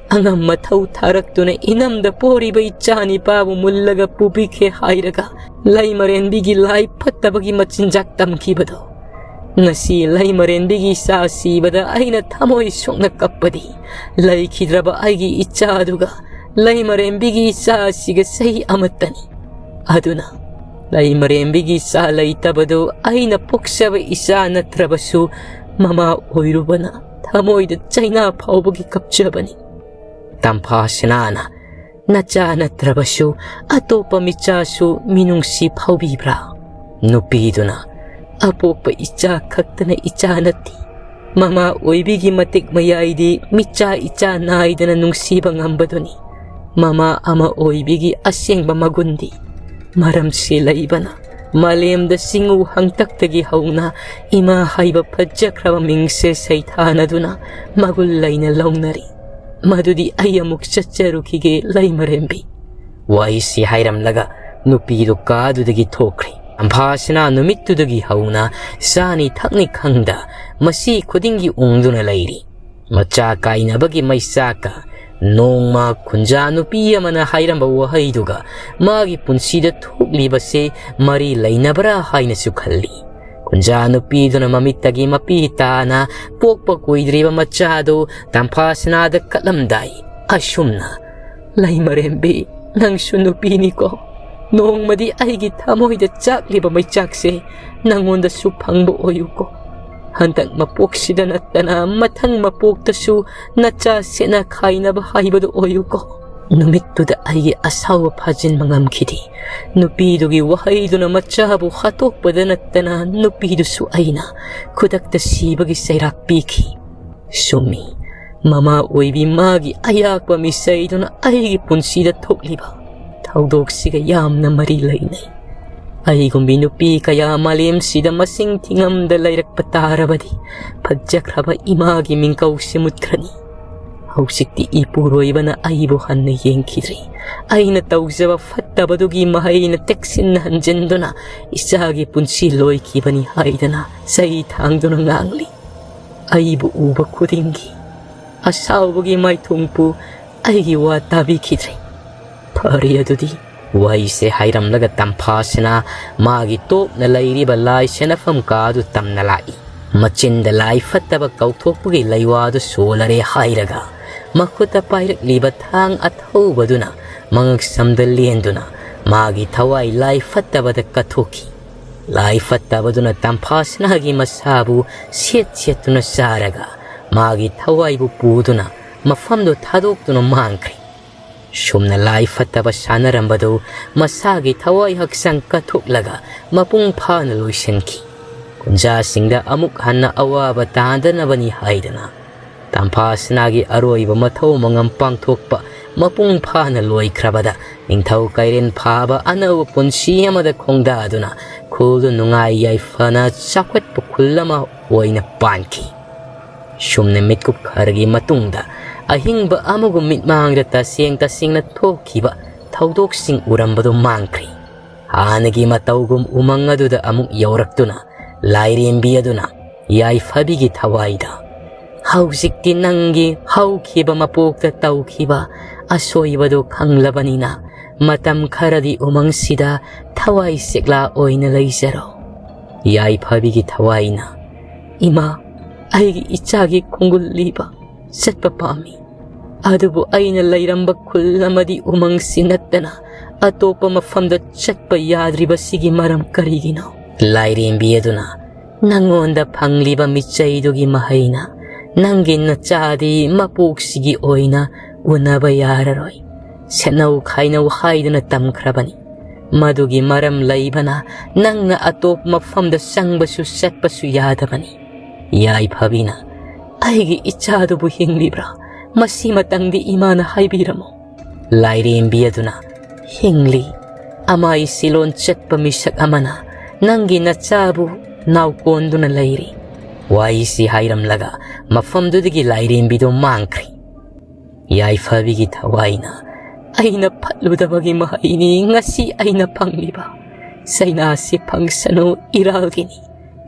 ꯑꯉꯝ ꯃꯊꯧ ꯊꯥꯔꯛꯇꯨꯅ ꯏꯅꯝꯗ ꯄꯣꯔꯤꯕ ꯏꯆꯥꯅꯤꯄꯥꯕꯨ ꯃꯨꯜꯂꯒ ꯄꯨꯕꯤꯈꯦ ꯍꯥꯏꯔꯒ ꯂꯩꯃꯔꯦꯟꯕꯤꯒꯤ ꯂꯥꯏ ꯐꯠꯇꯕꯒꯤ ꯃꯆꯤꯟꯖꯥꯛ ꯇꯝꯈꯤꯕꯗꯣ꯫ ꯉꯁꯤ ꯂꯩꯃꯔꯦꯟꯕꯤꯒꯤ ꯏꯆꯥ ꯁꯤꯕꯗ ꯑꯩꯅ ꯊꯃꯣꯏ ꯁꯣꯛꯅ ꯀꯞꯄꯗꯤ, ꯂꯩꯈꯤꯗ꯭ꯔꯕ ꯑꯩꯒꯤ ꯏꯆꯥꯗꯨꯒ ꯂꯩꯃꯔꯦꯟꯕꯤꯒꯤ ꯏꯆꯥ ꯑꯁꯤꯒ ꯆꯍꯤ ꯑꯃꯠꯇꯅꯤ꯫ ꯑꯗꯨꯅ ꯂꯩꯃꯔꯦꯟꯕꯤꯒꯤ ꯏꯆꯥ ꯂꯩꯇꯕꯗꯨ ꯑꯩꯅ ꯄꯣꯛꯆꯕ ꯏꯆꯥ ꯅꯠꯇ꯭ꯔꯕꯁꯨ ꯃꯃꯥ ꯑꯣꯏꯔꯨꯕꯅ ꯊꯃꯣꯏꯗ ꯆꯩꯅꯥ ꯐꯥꯎꯕꯒꯤ ꯀꯞꯆꯕꯅꯤ꯫" ꯇꯝꯐꯥꯁꯅꯥꯅ, "ꯅꯆꯥ ꯅꯠꯇ꯭ꯔꯕꯁꯨ ꯑꯇꯣꯞꯄ ꯃꯤꯆꯥꯁꯨ ꯃꯤꯅꯨꯡꯁꯤ ꯐꯥꯎꯕꯤꯕ꯭ꯔꯥ?" ꯅꯨꯄꯤꯗꯨꯅ, "ꯑꯄꯣꯛꯄ ꯏꯆꯥ ꯈꯛꯇꯅ ꯏꯆꯥ ꯅꯠꯇꯦ꯫ ꯃꯃꯥ ꯑꯣꯏꯕꯤꯒꯤ ꯃꯇꯤꯛ ꯃꯌꯥꯏꯗꯤ ꯃꯤꯆꯥ ꯏꯆꯥ ꯅꯥꯏꯗꯅ ꯅꯨꯡꯁꯤꯕ ꯉꯝꯕꯗꯨꯅꯤ꯫ ꯃꯃꯥ ꯑꯃ ꯑꯣꯏꯕꯤꯒꯤ ꯑꯁꯦꯡꯕ ꯃꯒꯨꯟꯗꯤ ꯃꯔꯝꯁꯤ ꯂꯩꯕꯅ ꯃꯥꯂꯦꯝꯗ ꯆꯤꯡꯎ ꯍꯪꯇꯛꯇꯒꯤ ꯍꯧꯅ ꯏꯃꯥ ꯍꯥꯏꯕ ꯐꯖꯈ꯭ꯔꯕ ꯃꯤꯡꯁꯦ ꯁꯩꯊꯥꯅꯗꯨꯅ ꯃꯒꯨꯟ ꯂꯩꯅ ꯂꯧꯅꯔꯤ꯫ ꯃꯗꯨꯗꯤ ꯑꯩ ꯑꯃꯨꯛ ꯆꯠꯆꯔꯨꯈꯤꯒꯦ ꯂꯩꯃꯔꯦꯝꯕꯤ꯫" ꯋꯥꯍꯩꯁꯤ ꯍꯥꯏꯔꯝꯂꯒ ꯅꯨꯄꯤꯗꯨ ꯀꯥꯗꯨꯗꯒꯤ ꯊꯣꯛꯈ꯭ꯔꯦ꯫ ꯇꯝꯐꯥꯁꯤꯅ ꯅꯨꯃꯤꯠꯇꯨꯗꯒꯤ ꯍꯧꯅ ꯆꯥꯅꯤ ꯊꯛꯅꯤ ꯈꯪꯗ ꯃꯁꯤ ꯈꯨꯗꯤꯡꯒꯤ ꯎꯪꯗꯨꯅ ꯂꯩꯔꯤ꯫ ꯃꯆꯥ ꯀꯥꯏꯅꯕꯒꯤ ꯃꯩꯆꯥꯛꯀ ꯅꯣꯡꯃ ꯈꯨꯟꯖꯥ ꯅꯨꯄꯤ ꯑꯃꯅ ꯍꯥꯏꯔꯝꯕ ꯋꯥꯍꯩꯗꯨꯒ ꯃꯥꯒꯤ ꯄꯨꯟꯁꯤꯗ ꯊꯣꯛꯂꯤꯕꯁꯦ ꯃꯔꯤ ꯂꯩꯅꯕ꯭ꯔꯥ ꯍꯥꯏꯅꯁꯨ ꯈꯜꯂꯤ꯫ ꯀꯨꯟꯖꯥ ꯅꯨꯄꯤꯗꯨꯅ ꯃꯃꯤꯠꯇꯒꯤ ꯃꯄꯤ ꯇꯥꯅ ꯄꯣꯛꯄ ꯀꯨꯏꯗ꯭ꯔꯤꯕ ꯃꯆꯥꯗꯨ ꯇꯝꯐꯥꯁꯅꯥꯗ ꯀꯠꯂꯝꯗꯥꯏ ꯑꯁꯨꯝꯅ, "ꯂꯩꯃꯔꯦꯝꯕꯤ, ꯅꯪꯁꯨ ꯅꯨꯄꯤꯅꯤꯀꯣ꯫ ꯅꯣꯡꯃꯗꯤ ꯑꯩꯒꯤ ꯊꯃꯣꯏꯗ ꯆꯥꯛꯂꯤꯕ ꯃꯩꯆꯥꯛꯁꯦ ꯅꯪꯉꯣꯟꯗꯁꯨ ꯐꯪꯕ ꯑꯣꯏꯌꯨꯀꯣ꯫ ꯍꯟꯗꯛ ꯃꯄꯣꯛꯁꯤꯗ ꯅꯠꯇꯅ ꯃꯊꯪ ꯃꯄꯣꯛꯇꯁꯨ ꯅꯆꯥ ꯁꯦꯠꯅ ꯈꯥꯏꯅꯕ ꯍꯥꯏꯕꯗꯨ ꯑꯣꯏꯌꯨꯀꯣ"꯫ ꯅꯨꯃꯤꯠꯇꯨꯗ ꯑꯩꯒꯤ ꯑꯁꯥꯎꯕ ꯐꯥꯖꯤꯟꯕ ꯉꯝꯈꯤꯗꯦ꯫ ꯅꯨꯄꯤꯗꯨꯒꯤ ꯋꯥꯍꯩꯗꯨꯅ ꯃꯆꯥꯕꯨ ꯍꯥꯠꯇꯣꯛꯄꯗ ꯅꯠꯇꯅ ꯅꯨꯄꯤꯗꯨꯁꯨ ꯑꯩꯅ ꯈꯨꯗꯛꯇ ꯁꯤꯕꯒꯤ ꯆꯩꯔꯥꯛ ꯄꯤꯈꯤ꯫ ꯆꯨꯝꯃꯤ, ꯃꯃꯥ ꯑꯣꯏꯕꯤ ꯃꯥꯒꯤ ꯑꯌꯥꯛꯄ ꯃꯤꯆꯩꯗꯨꯅ ꯑꯩꯒꯤ ꯄꯨꯟꯁꯤꯗ ꯊꯣꯛꯂꯤꯕ ꯊꯧꯗꯣꯛꯁꯤꯒ ꯌꯥꯝꯅ ꯃꯔꯤ ꯂꯩꯅꯩ꯫ ꯑꯩꯒꯨꯝꯕꯤ ꯅꯨꯄꯤ ꯀꯌꯥ ꯃꯥꯂꯦꯝꯁꯤꯗ ꯃꯁꯤꯡ ꯊꯤꯉꯝꯗ ꯂꯩꯔꯛꯄ ꯇꯥꯔꯕꯗꯤ ꯐꯖꯈ꯭ꯔꯕ ꯏꯃꯥꯒꯤ ꯃꯤꯡꯀꯧꯁꯦ ꯃꯨꯠꯈ꯭ꯔꯅꯤ꯫ ꯍꯧꯖꯤꯛꯇꯤ ꯏꯄꯨꯔꯣꯏꯕꯅ ꯑꯩꯕꯨ ꯍꯟꯅ ꯌꯦꯡꯈꯤꯗ꯭ꯔꯤ꯫ ꯑꯩꯅ ꯇꯧꯖꯕ ꯐꯠꯇꯕꯗꯨꯒꯤ ꯃꯍꯩꯅ ꯇꯦꯛꯁꯤꯟꯅ ꯍꯟꯖꯤꯟꯗꯨꯅ ꯏꯆꯥꯒꯤ ꯄꯨꯟꯁꯤ ꯂꯣꯏꯈꯤꯕꯅꯤ ꯍꯥꯏꯗꯅ ꯆꯩ ꯊꯥꯡꯗꯨꯅ ꯉꯥꯡꯂꯤ꯫ ꯑꯩꯕꯨ ꯎꯕ ꯈꯨꯗꯤꯡꯒꯤ ꯑꯁꯥꯎꯕꯒꯤ ꯃꯥꯏꯊꯣꯡꯄꯨ ꯑꯩꯒꯤ ꯋꯥ ꯇꯥꯕꯤꯈꯤꯗ꯭ꯔꯦ꯫ ꯐꯔꯦ ꯑꯗꯨꯗꯤ꯫ ꯋꯥꯍꯩꯁꯦ ꯍꯥꯏꯔꯝꯂꯒ ꯇꯝꯐꯥꯁꯤꯅ ꯃꯥꯒꯤ ꯇꯣꯞꯅ ꯂꯩꯔꯤꯕ ꯂꯥꯏ ꯁꯦꯟꯅꯐꯝ ꯀꯥꯗꯨ ꯇꯝꯅ ꯂꯥꯛꯏ꯫ ꯃꯆꯤꯟꯗ ꯂꯥꯏ ꯐꯠꯇꯕ ꯀꯧꯊꯣꯛꯄꯒꯤ ꯂꯩꯋꯥꯗꯨ ꯁꯣꯜꯂꯔꯦ ꯍꯥꯏꯔꯒ ꯃꯈꯨꯠꯇ ꯄꯥꯏꯔꯛꯂꯤꯕ ꯊꯥꯡ ꯑꯊꯧꯕꯗꯨꯅ ꯃꯉꯛꯁꯝꯗ ꯂꯦꯟꯗꯨꯅ ꯃꯥꯒꯤ ꯊꯋꯥꯏ ꯂꯥꯏ ꯐꯠꯇꯕꯗ ꯀꯠꯊꯣꯛꯈꯤ꯫ ꯂꯥꯏ ꯐꯠꯇꯕꯗꯨꯅ ꯇꯝꯐꯥꯁꯅꯥꯒꯤ ꯃꯁꯥꯕꯨ ꯁꯦꯠ ꯁꯦꯠꯇꯨꯅ ꯆꯥꯔꯒ ꯃꯥꯒꯤ ꯊꯋꯥꯏꯕꯨ ꯄꯨꯗꯨꯅ ꯃꯐꯝꯗꯨ ꯊꯥꯗꯣꯛꯇꯨꯅ ꯃꯥꯡꯈ꯭ꯔꯦ꯫ ꯁꯨꯝꯅ ꯂꯥꯏ ꯐꯠꯇꯕ ꯁꯥꯟꯅꯔꯝꯕꯗꯨ ꯃꯁꯥꯒꯤ ꯊꯋꯥꯏ ꯍꯛꯆꯥꯡ ꯀꯠꯊꯣꯛꯂꯒ ꯃꯄꯨꯡ ꯐꯥꯅ ꯂꯣꯏꯁꯤꯟꯈꯤ꯫ ꯀꯨꯟꯖꯥꯁꯤꯡꯗ ꯑꯃꯨꯛ ꯍꯟꯅ ꯑꯋꯥꯕ ꯇꯥꯗꯅꯕꯅꯤ ꯍꯥꯏꯗꯅ ꯇꯝꯐꯥꯁꯅꯥꯒꯤ ꯑꯔꯣꯏꯕ ꯃꯊꯧ ꯃꯉꯝ ꯄꯥꯡꯊꯣꯛꯄ ꯃꯄꯨꯡ ꯐꯥꯅ ꯂꯣꯏꯈ꯭ꯔꯕꯗ ꯅꯤꯡꯊꯧ ꯀꯩꯔꯦꯟ ꯐꯥꯕ ꯑꯅꯧꯕ ꯄꯨꯟꯁꯤ ꯑꯃꯗ ꯈꯣꯡꯗꯥꯗꯨꯅ ꯈꯨꯜꯗꯨ ꯅꯨꯡꯉꯥꯏ ꯌꯥꯏꯐꯅ ꯆꯥꯎꯈꯠꯄ ꯈꯨꯜ ꯑꯃ ꯑꯣꯏꯅ ꯄꯥꯟꯈꯤ꯫ ꯁꯨꯝꯅ ꯃꯤꯠꯀꯨꯞ ꯈꯔꯒꯤ ꯃꯇꯨꯡꯗ ꯑꯍꯤꯡꯕ ꯑꯃꯒꯨꯝ ꯃꯤꯠꯃꯥꯡꯗ ꯇꯁꯦꯡ ꯇꯁꯦꯡꯅ ꯊꯣꯛꯈꯤꯕ ꯊꯧꯗꯣꯛꯁꯤꯡ ꯎꯔꯝꯕꯗꯨ ꯃꯥꯡꯈ꯭ꯔꯤ꯫ ꯍꯥꯟꯅꯒꯤ ꯃꯇꯧꯒꯨꯝ ꯎꯃꯪ ꯑꯗꯨꯗ ꯑꯃꯨꯛ ꯌꯧꯔꯛꯇꯨꯅ ꯂꯥꯏꯔꯦꯝꯕꯤ ꯑꯗꯨꯅ ꯌꯥꯏꯐꯕꯤꯒꯤ ꯊꯋꯥꯏꯗ, "ꯍꯧꯖꯤꯛꯇꯤ ꯅꯪꯒꯤ ꯍꯧꯈꯤꯕ ꯃꯄꯣꯛꯇ ꯇꯧꯈꯤꯕ ꯑꯁꯣꯏꯕꯗꯨ ꯈꯪꯂꯕꯅꯤꯅ ꯃꯇꯝ ꯈꯔꯗꯤ ꯎꯃꯪꯁꯤꯗ ꯊꯋꯥꯏ ꯆꯦꯛꯂꯥ ꯑꯣꯏꯅ ꯂꯩꯖꯔꯣ꯫ ꯌꯥꯏꯐꯕꯤꯒꯤ ꯊꯋꯥꯏꯅ, "ꯏꯃꯥ, ꯑꯩꯒꯤ ꯏꯆꯥꯒꯤ ꯈꯣꯡꯒꯨꯜ ꯂꯤꯕ ꯆꯠꯄ ꯄꯥꯝꯃꯤ꯫ ꯑꯗꯨꯕꯨ ꯑꯩꯅ ꯂꯩꯔꯝꯕ ꯈꯨꯜ ꯑꯃꯗꯤ ꯎꯃꯪꯁꯤ ꯅꯠꯇꯅ ꯑꯇꯣꯞꯄ ꯃꯐꯝꯗ ꯆꯠꯄ ꯌꯥꯗ꯭ꯔꯤꯕꯁꯤꯒꯤ ꯃꯔꯝ ꯀꯔꯤꯒꯤꯅꯣ?" ꯂꯥꯏꯔꯦꯝꯕꯤ ꯑꯗꯨꯅ, "ꯅꯪꯉꯣꯟꯗ ꯐꯪꯂꯤꯕ ꯃꯤꯆꯩꯗꯨꯒꯤ ꯃꯍꯩꯅ ꯅꯪꯒꯤ ꯅꯆꯥꯗꯤ ꯃꯄꯣꯛꯁꯤꯒꯤ ꯑꯣꯏꯅ ꯎꯅꯕ ꯌꯥꯔꯔꯣꯏ꯫ ꯁꯦꯠꯅꯧ ꯈꯥꯏꯅꯧ ꯍꯥꯏꯗꯨꯅ ꯇꯝꯈ꯭ꯔꯕꯅꯤ꯫ ꯃꯗꯨꯒꯤ ꯃꯔꯝ ꯂꯩꯕꯅ ꯅꯪꯅ ꯑꯇꯣꯞꯄ ꯃꯐꯝꯗ ꯆꯪꯕꯁꯨ ꯆꯠꯄꯁꯨ ꯌꯥꯗꯕꯅꯤ꯫" ꯌꯥꯏꯐꯕꯤꯅ, "ꯑꯩꯒꯤ ꯏꯆꯥꯗꯨꯕꯨ ꯍꯤꯡꯂꯤꯕ꯭ꯔꯥ? ꯃꯁꯤꯃꯇꯪꯗꯤ ꯏꯃꯥꯅ ꯍꯥꯏꯕꯤꯔꯝꯃꯨ꯫" ꯂꯥꯏꯔꯦꯝꯕꯤ ꯑꯗꯨꯅ, "ꯍꯤꯡꯂꯤ꯫ ꯑꯃꯥꯏ ꯁꯤꯂꯣꯟ ꯆꯠꯄ ꯃꯤꯁꯛ ꯑꯃꯅ ꯅꯪꯒꯤ ꯅꯆꯥꯕꯨ ꯅꯥꯎꯀꯣꯟꯗꯨꯅ ꯂꯩꯔꯤ꯫" ꯋꯥꯍꯩꯁꯤ ꯍꯥꯏꯔꯝꯂꯒ ꯃꯐꯝꯗꯨꯗꯒꯤ ꯂꯥꯏꯔꯦꯝꯕꯤꯗꯨ ꯃꯥꯡꯈ꯭ꯔꯦ꯫ ꯌꯥꯏꯐꯕꯤꯒꯤ ꯊꯋꯥꯏꯅ, "ꯑꯩꯅ ꯐꯠꯂꯨꯗꯕꯒꯤ ꯃꯍꯩꯅꯤ ꯉꯁꯤ ꯑꯩꯅ ꯐꯪꯂꯤꯕ꯫ ꯆꯩꯅꯥꯁꯤ ꯐꯪꯁꯅꯨ ꯏꯔꯥꯜꯒꯤꯅꯤ꯫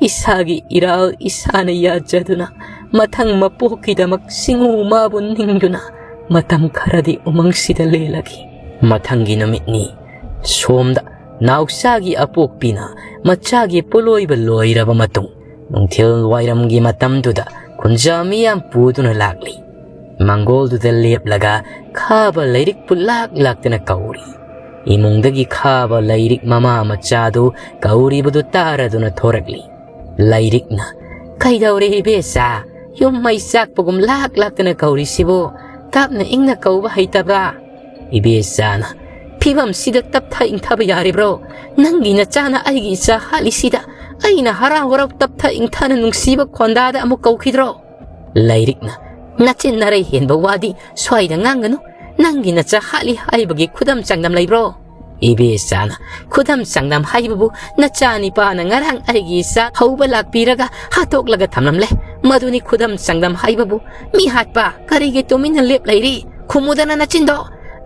ꯏꯁꯥꯒꯤ ꯏꯔꯥꯜ ꯏꯁꯥꯅ ꯌꯥꯖꯗꯨꯅ ꯃꯊꯪ ꯃꯄꯣꯛꯀꯤꯗꯃꯛ ꯁꯤꯡꯎ ꯃꯥꯕꯨ ꯅꯤꯡꯗꯨꯅ ꯃꯇꯝ ꯈꯔꯗꯤ ꯎꯃꯪꯁꯤꯗ ꯂꯦꯜꯂꯒꯦ꯫" ꯃꯊꯪꯒꯤ ꯅꯨꯃꯤꯠꯅꯤ꯫ ꯁꯣꯝꯗ ꯅꯥꯎꯆꯥꯒꯤ ꯑꯄꯣꯛꯄꯤꯅ ꯃꯆꯥꯒꯤ ꯄꯣꯂꯣꯏꯕ ꯂꯣꯏꯔꯕ ꯃꯇꯨꯡ ꯅꯨꯡꯊꯤꯜ ꯋꯥꯏꯔꯝꯒꯤ ꯃꯇꯝꯗꯨꯗ ꯈꯨꯟꯖꯥ ꯃꯤꯌꯥꯝ ꯄꯨꯗꯨꯅ ꯂꯥꯛꯂꯤ꯫ ꯃꯪꯒꯣꯜꯗꯨꯗ ꯂꯦꯞꯂꯒ ꯈꯥꯕ ꯂꯥꯏꯔꯤꯛꯄꯨ ꯂꯥꯛ ꯂꯥꯛꯇꯅ ꯀꯧꯔꯤ꯫ ꯏꯃꯨꯡꯗꯒꯤ ꯈꯥꯕ ꯂꯥꯏꯔꯤꯛ ꯃꯃꯥ ꯃꯆꯥꯗꯨ ꯀꯧꯔꯤꯕꯗꯨ ꯇꯥꯔꯗꯨꯅ ꯊꯣꯔꯛꯂꯤ꯫ ꯂꯥꯏꯔꯤꯛꯅ, "ꯀꯩꯗꯧꯔꯦ ꯏꯕꯦꯆꯥ? ꯌꯨꯝ ꯃꯩ ꯆꯥꯛꯄꯒꯨꯝ ꯂꯥꯛ ꯂꯥꯛꯇꯅ ꯀꯧꯔꯤꯁꯤꯕꯨ? ꯇꯞꯅ ꯏꯪꯅ ꯀꯧꯕ ꯍꯩꯇꯕ꯭ꯔꯥ?" ꯏꯕꯦꯆꯥꯅ, "ꯐꯤꯕꯝꯁꯤꯗ ꯇꯞꯊ ꯏꯪꯊꯕ ꯌꯥꯔꯤꯕ꯭ꯔꯣ? ꯅꯪꯒꯤ ꯅꯆꯥꯅ ꯑꯩꯒꯤ ꯏꯆꯥ ꯍꯥꯠꯂꯤꯁꯤꯗ ꯑꯩꯅ ꯍꯔꯥꯎ ꯍꯔꯥꯎ ꯇꯞꯊ ꯏꯪꯊꯅ ꯅꯨꯡꯁꯤꯕ ꯈꯣꯟꯗꯥꯗ ꯑꯃꯨꯛ ꯀꯧꯈꯤꯗ꯭ꯔꯣ?" ꯂꯥꯏꯔꯤꯛꯅ, "ꯅꯆꯤꯟ ꯅꯔꯩ ꯍꯦꯟꯕ ꯋꯥꯗꯤ ꯁ꯭ꯋꯥꯏꯗ ꯉꯥꯡꯒꯅꯨ꯫ ꯅꯪꯒꯤ ꯅꯆꯥ ꯍꯥꯠꯂꯤ ꯍꯥꯏꯕꯒꯤ ꯈꯨꯗꯝ ꯆꯥꯡꯗꯝ ꯂꯩꯕ꯭ꯔꯣ?" ꯏꯕꯦꯆꯥꯅ, "ꯈꯨꯗꯝ ꯆꯥꯡꯗꯝ ꯍꯥꯏꯕꯕꯨ ꯅꯆꯥ ꯅꯤꯄꯥꯅ ꯉꯔꯥꯡ ꯑꯩꯒꯤ ꯏꯆꯥ ꯍꯧꯕ ꯂꯥꯛꯄꯤꯔꯒ ꯍꯥꯠꯇꯣꯛꯂꯒ ꯊꯝꯂꯝꯂꯦ꯫ ꯃꯗꯨꯅꯤ ꯈꯨꯗꯝ ꯆꯥꯡꯗꯝ ꯍꯥꯏꯕꯕꯨ꯫ ꯃꯤ ꯍꯥꯠꯄ, ꯀꯔꯤꯒꯤ ꯇꯨꯃꯤꯟꯅ ꯂꯦꯞ ꯂꯩꯔꯤ? ꯈꯨꯝꯃꯨꯗꯅ ꯅꯆꯤꯟꯗꯣ꯫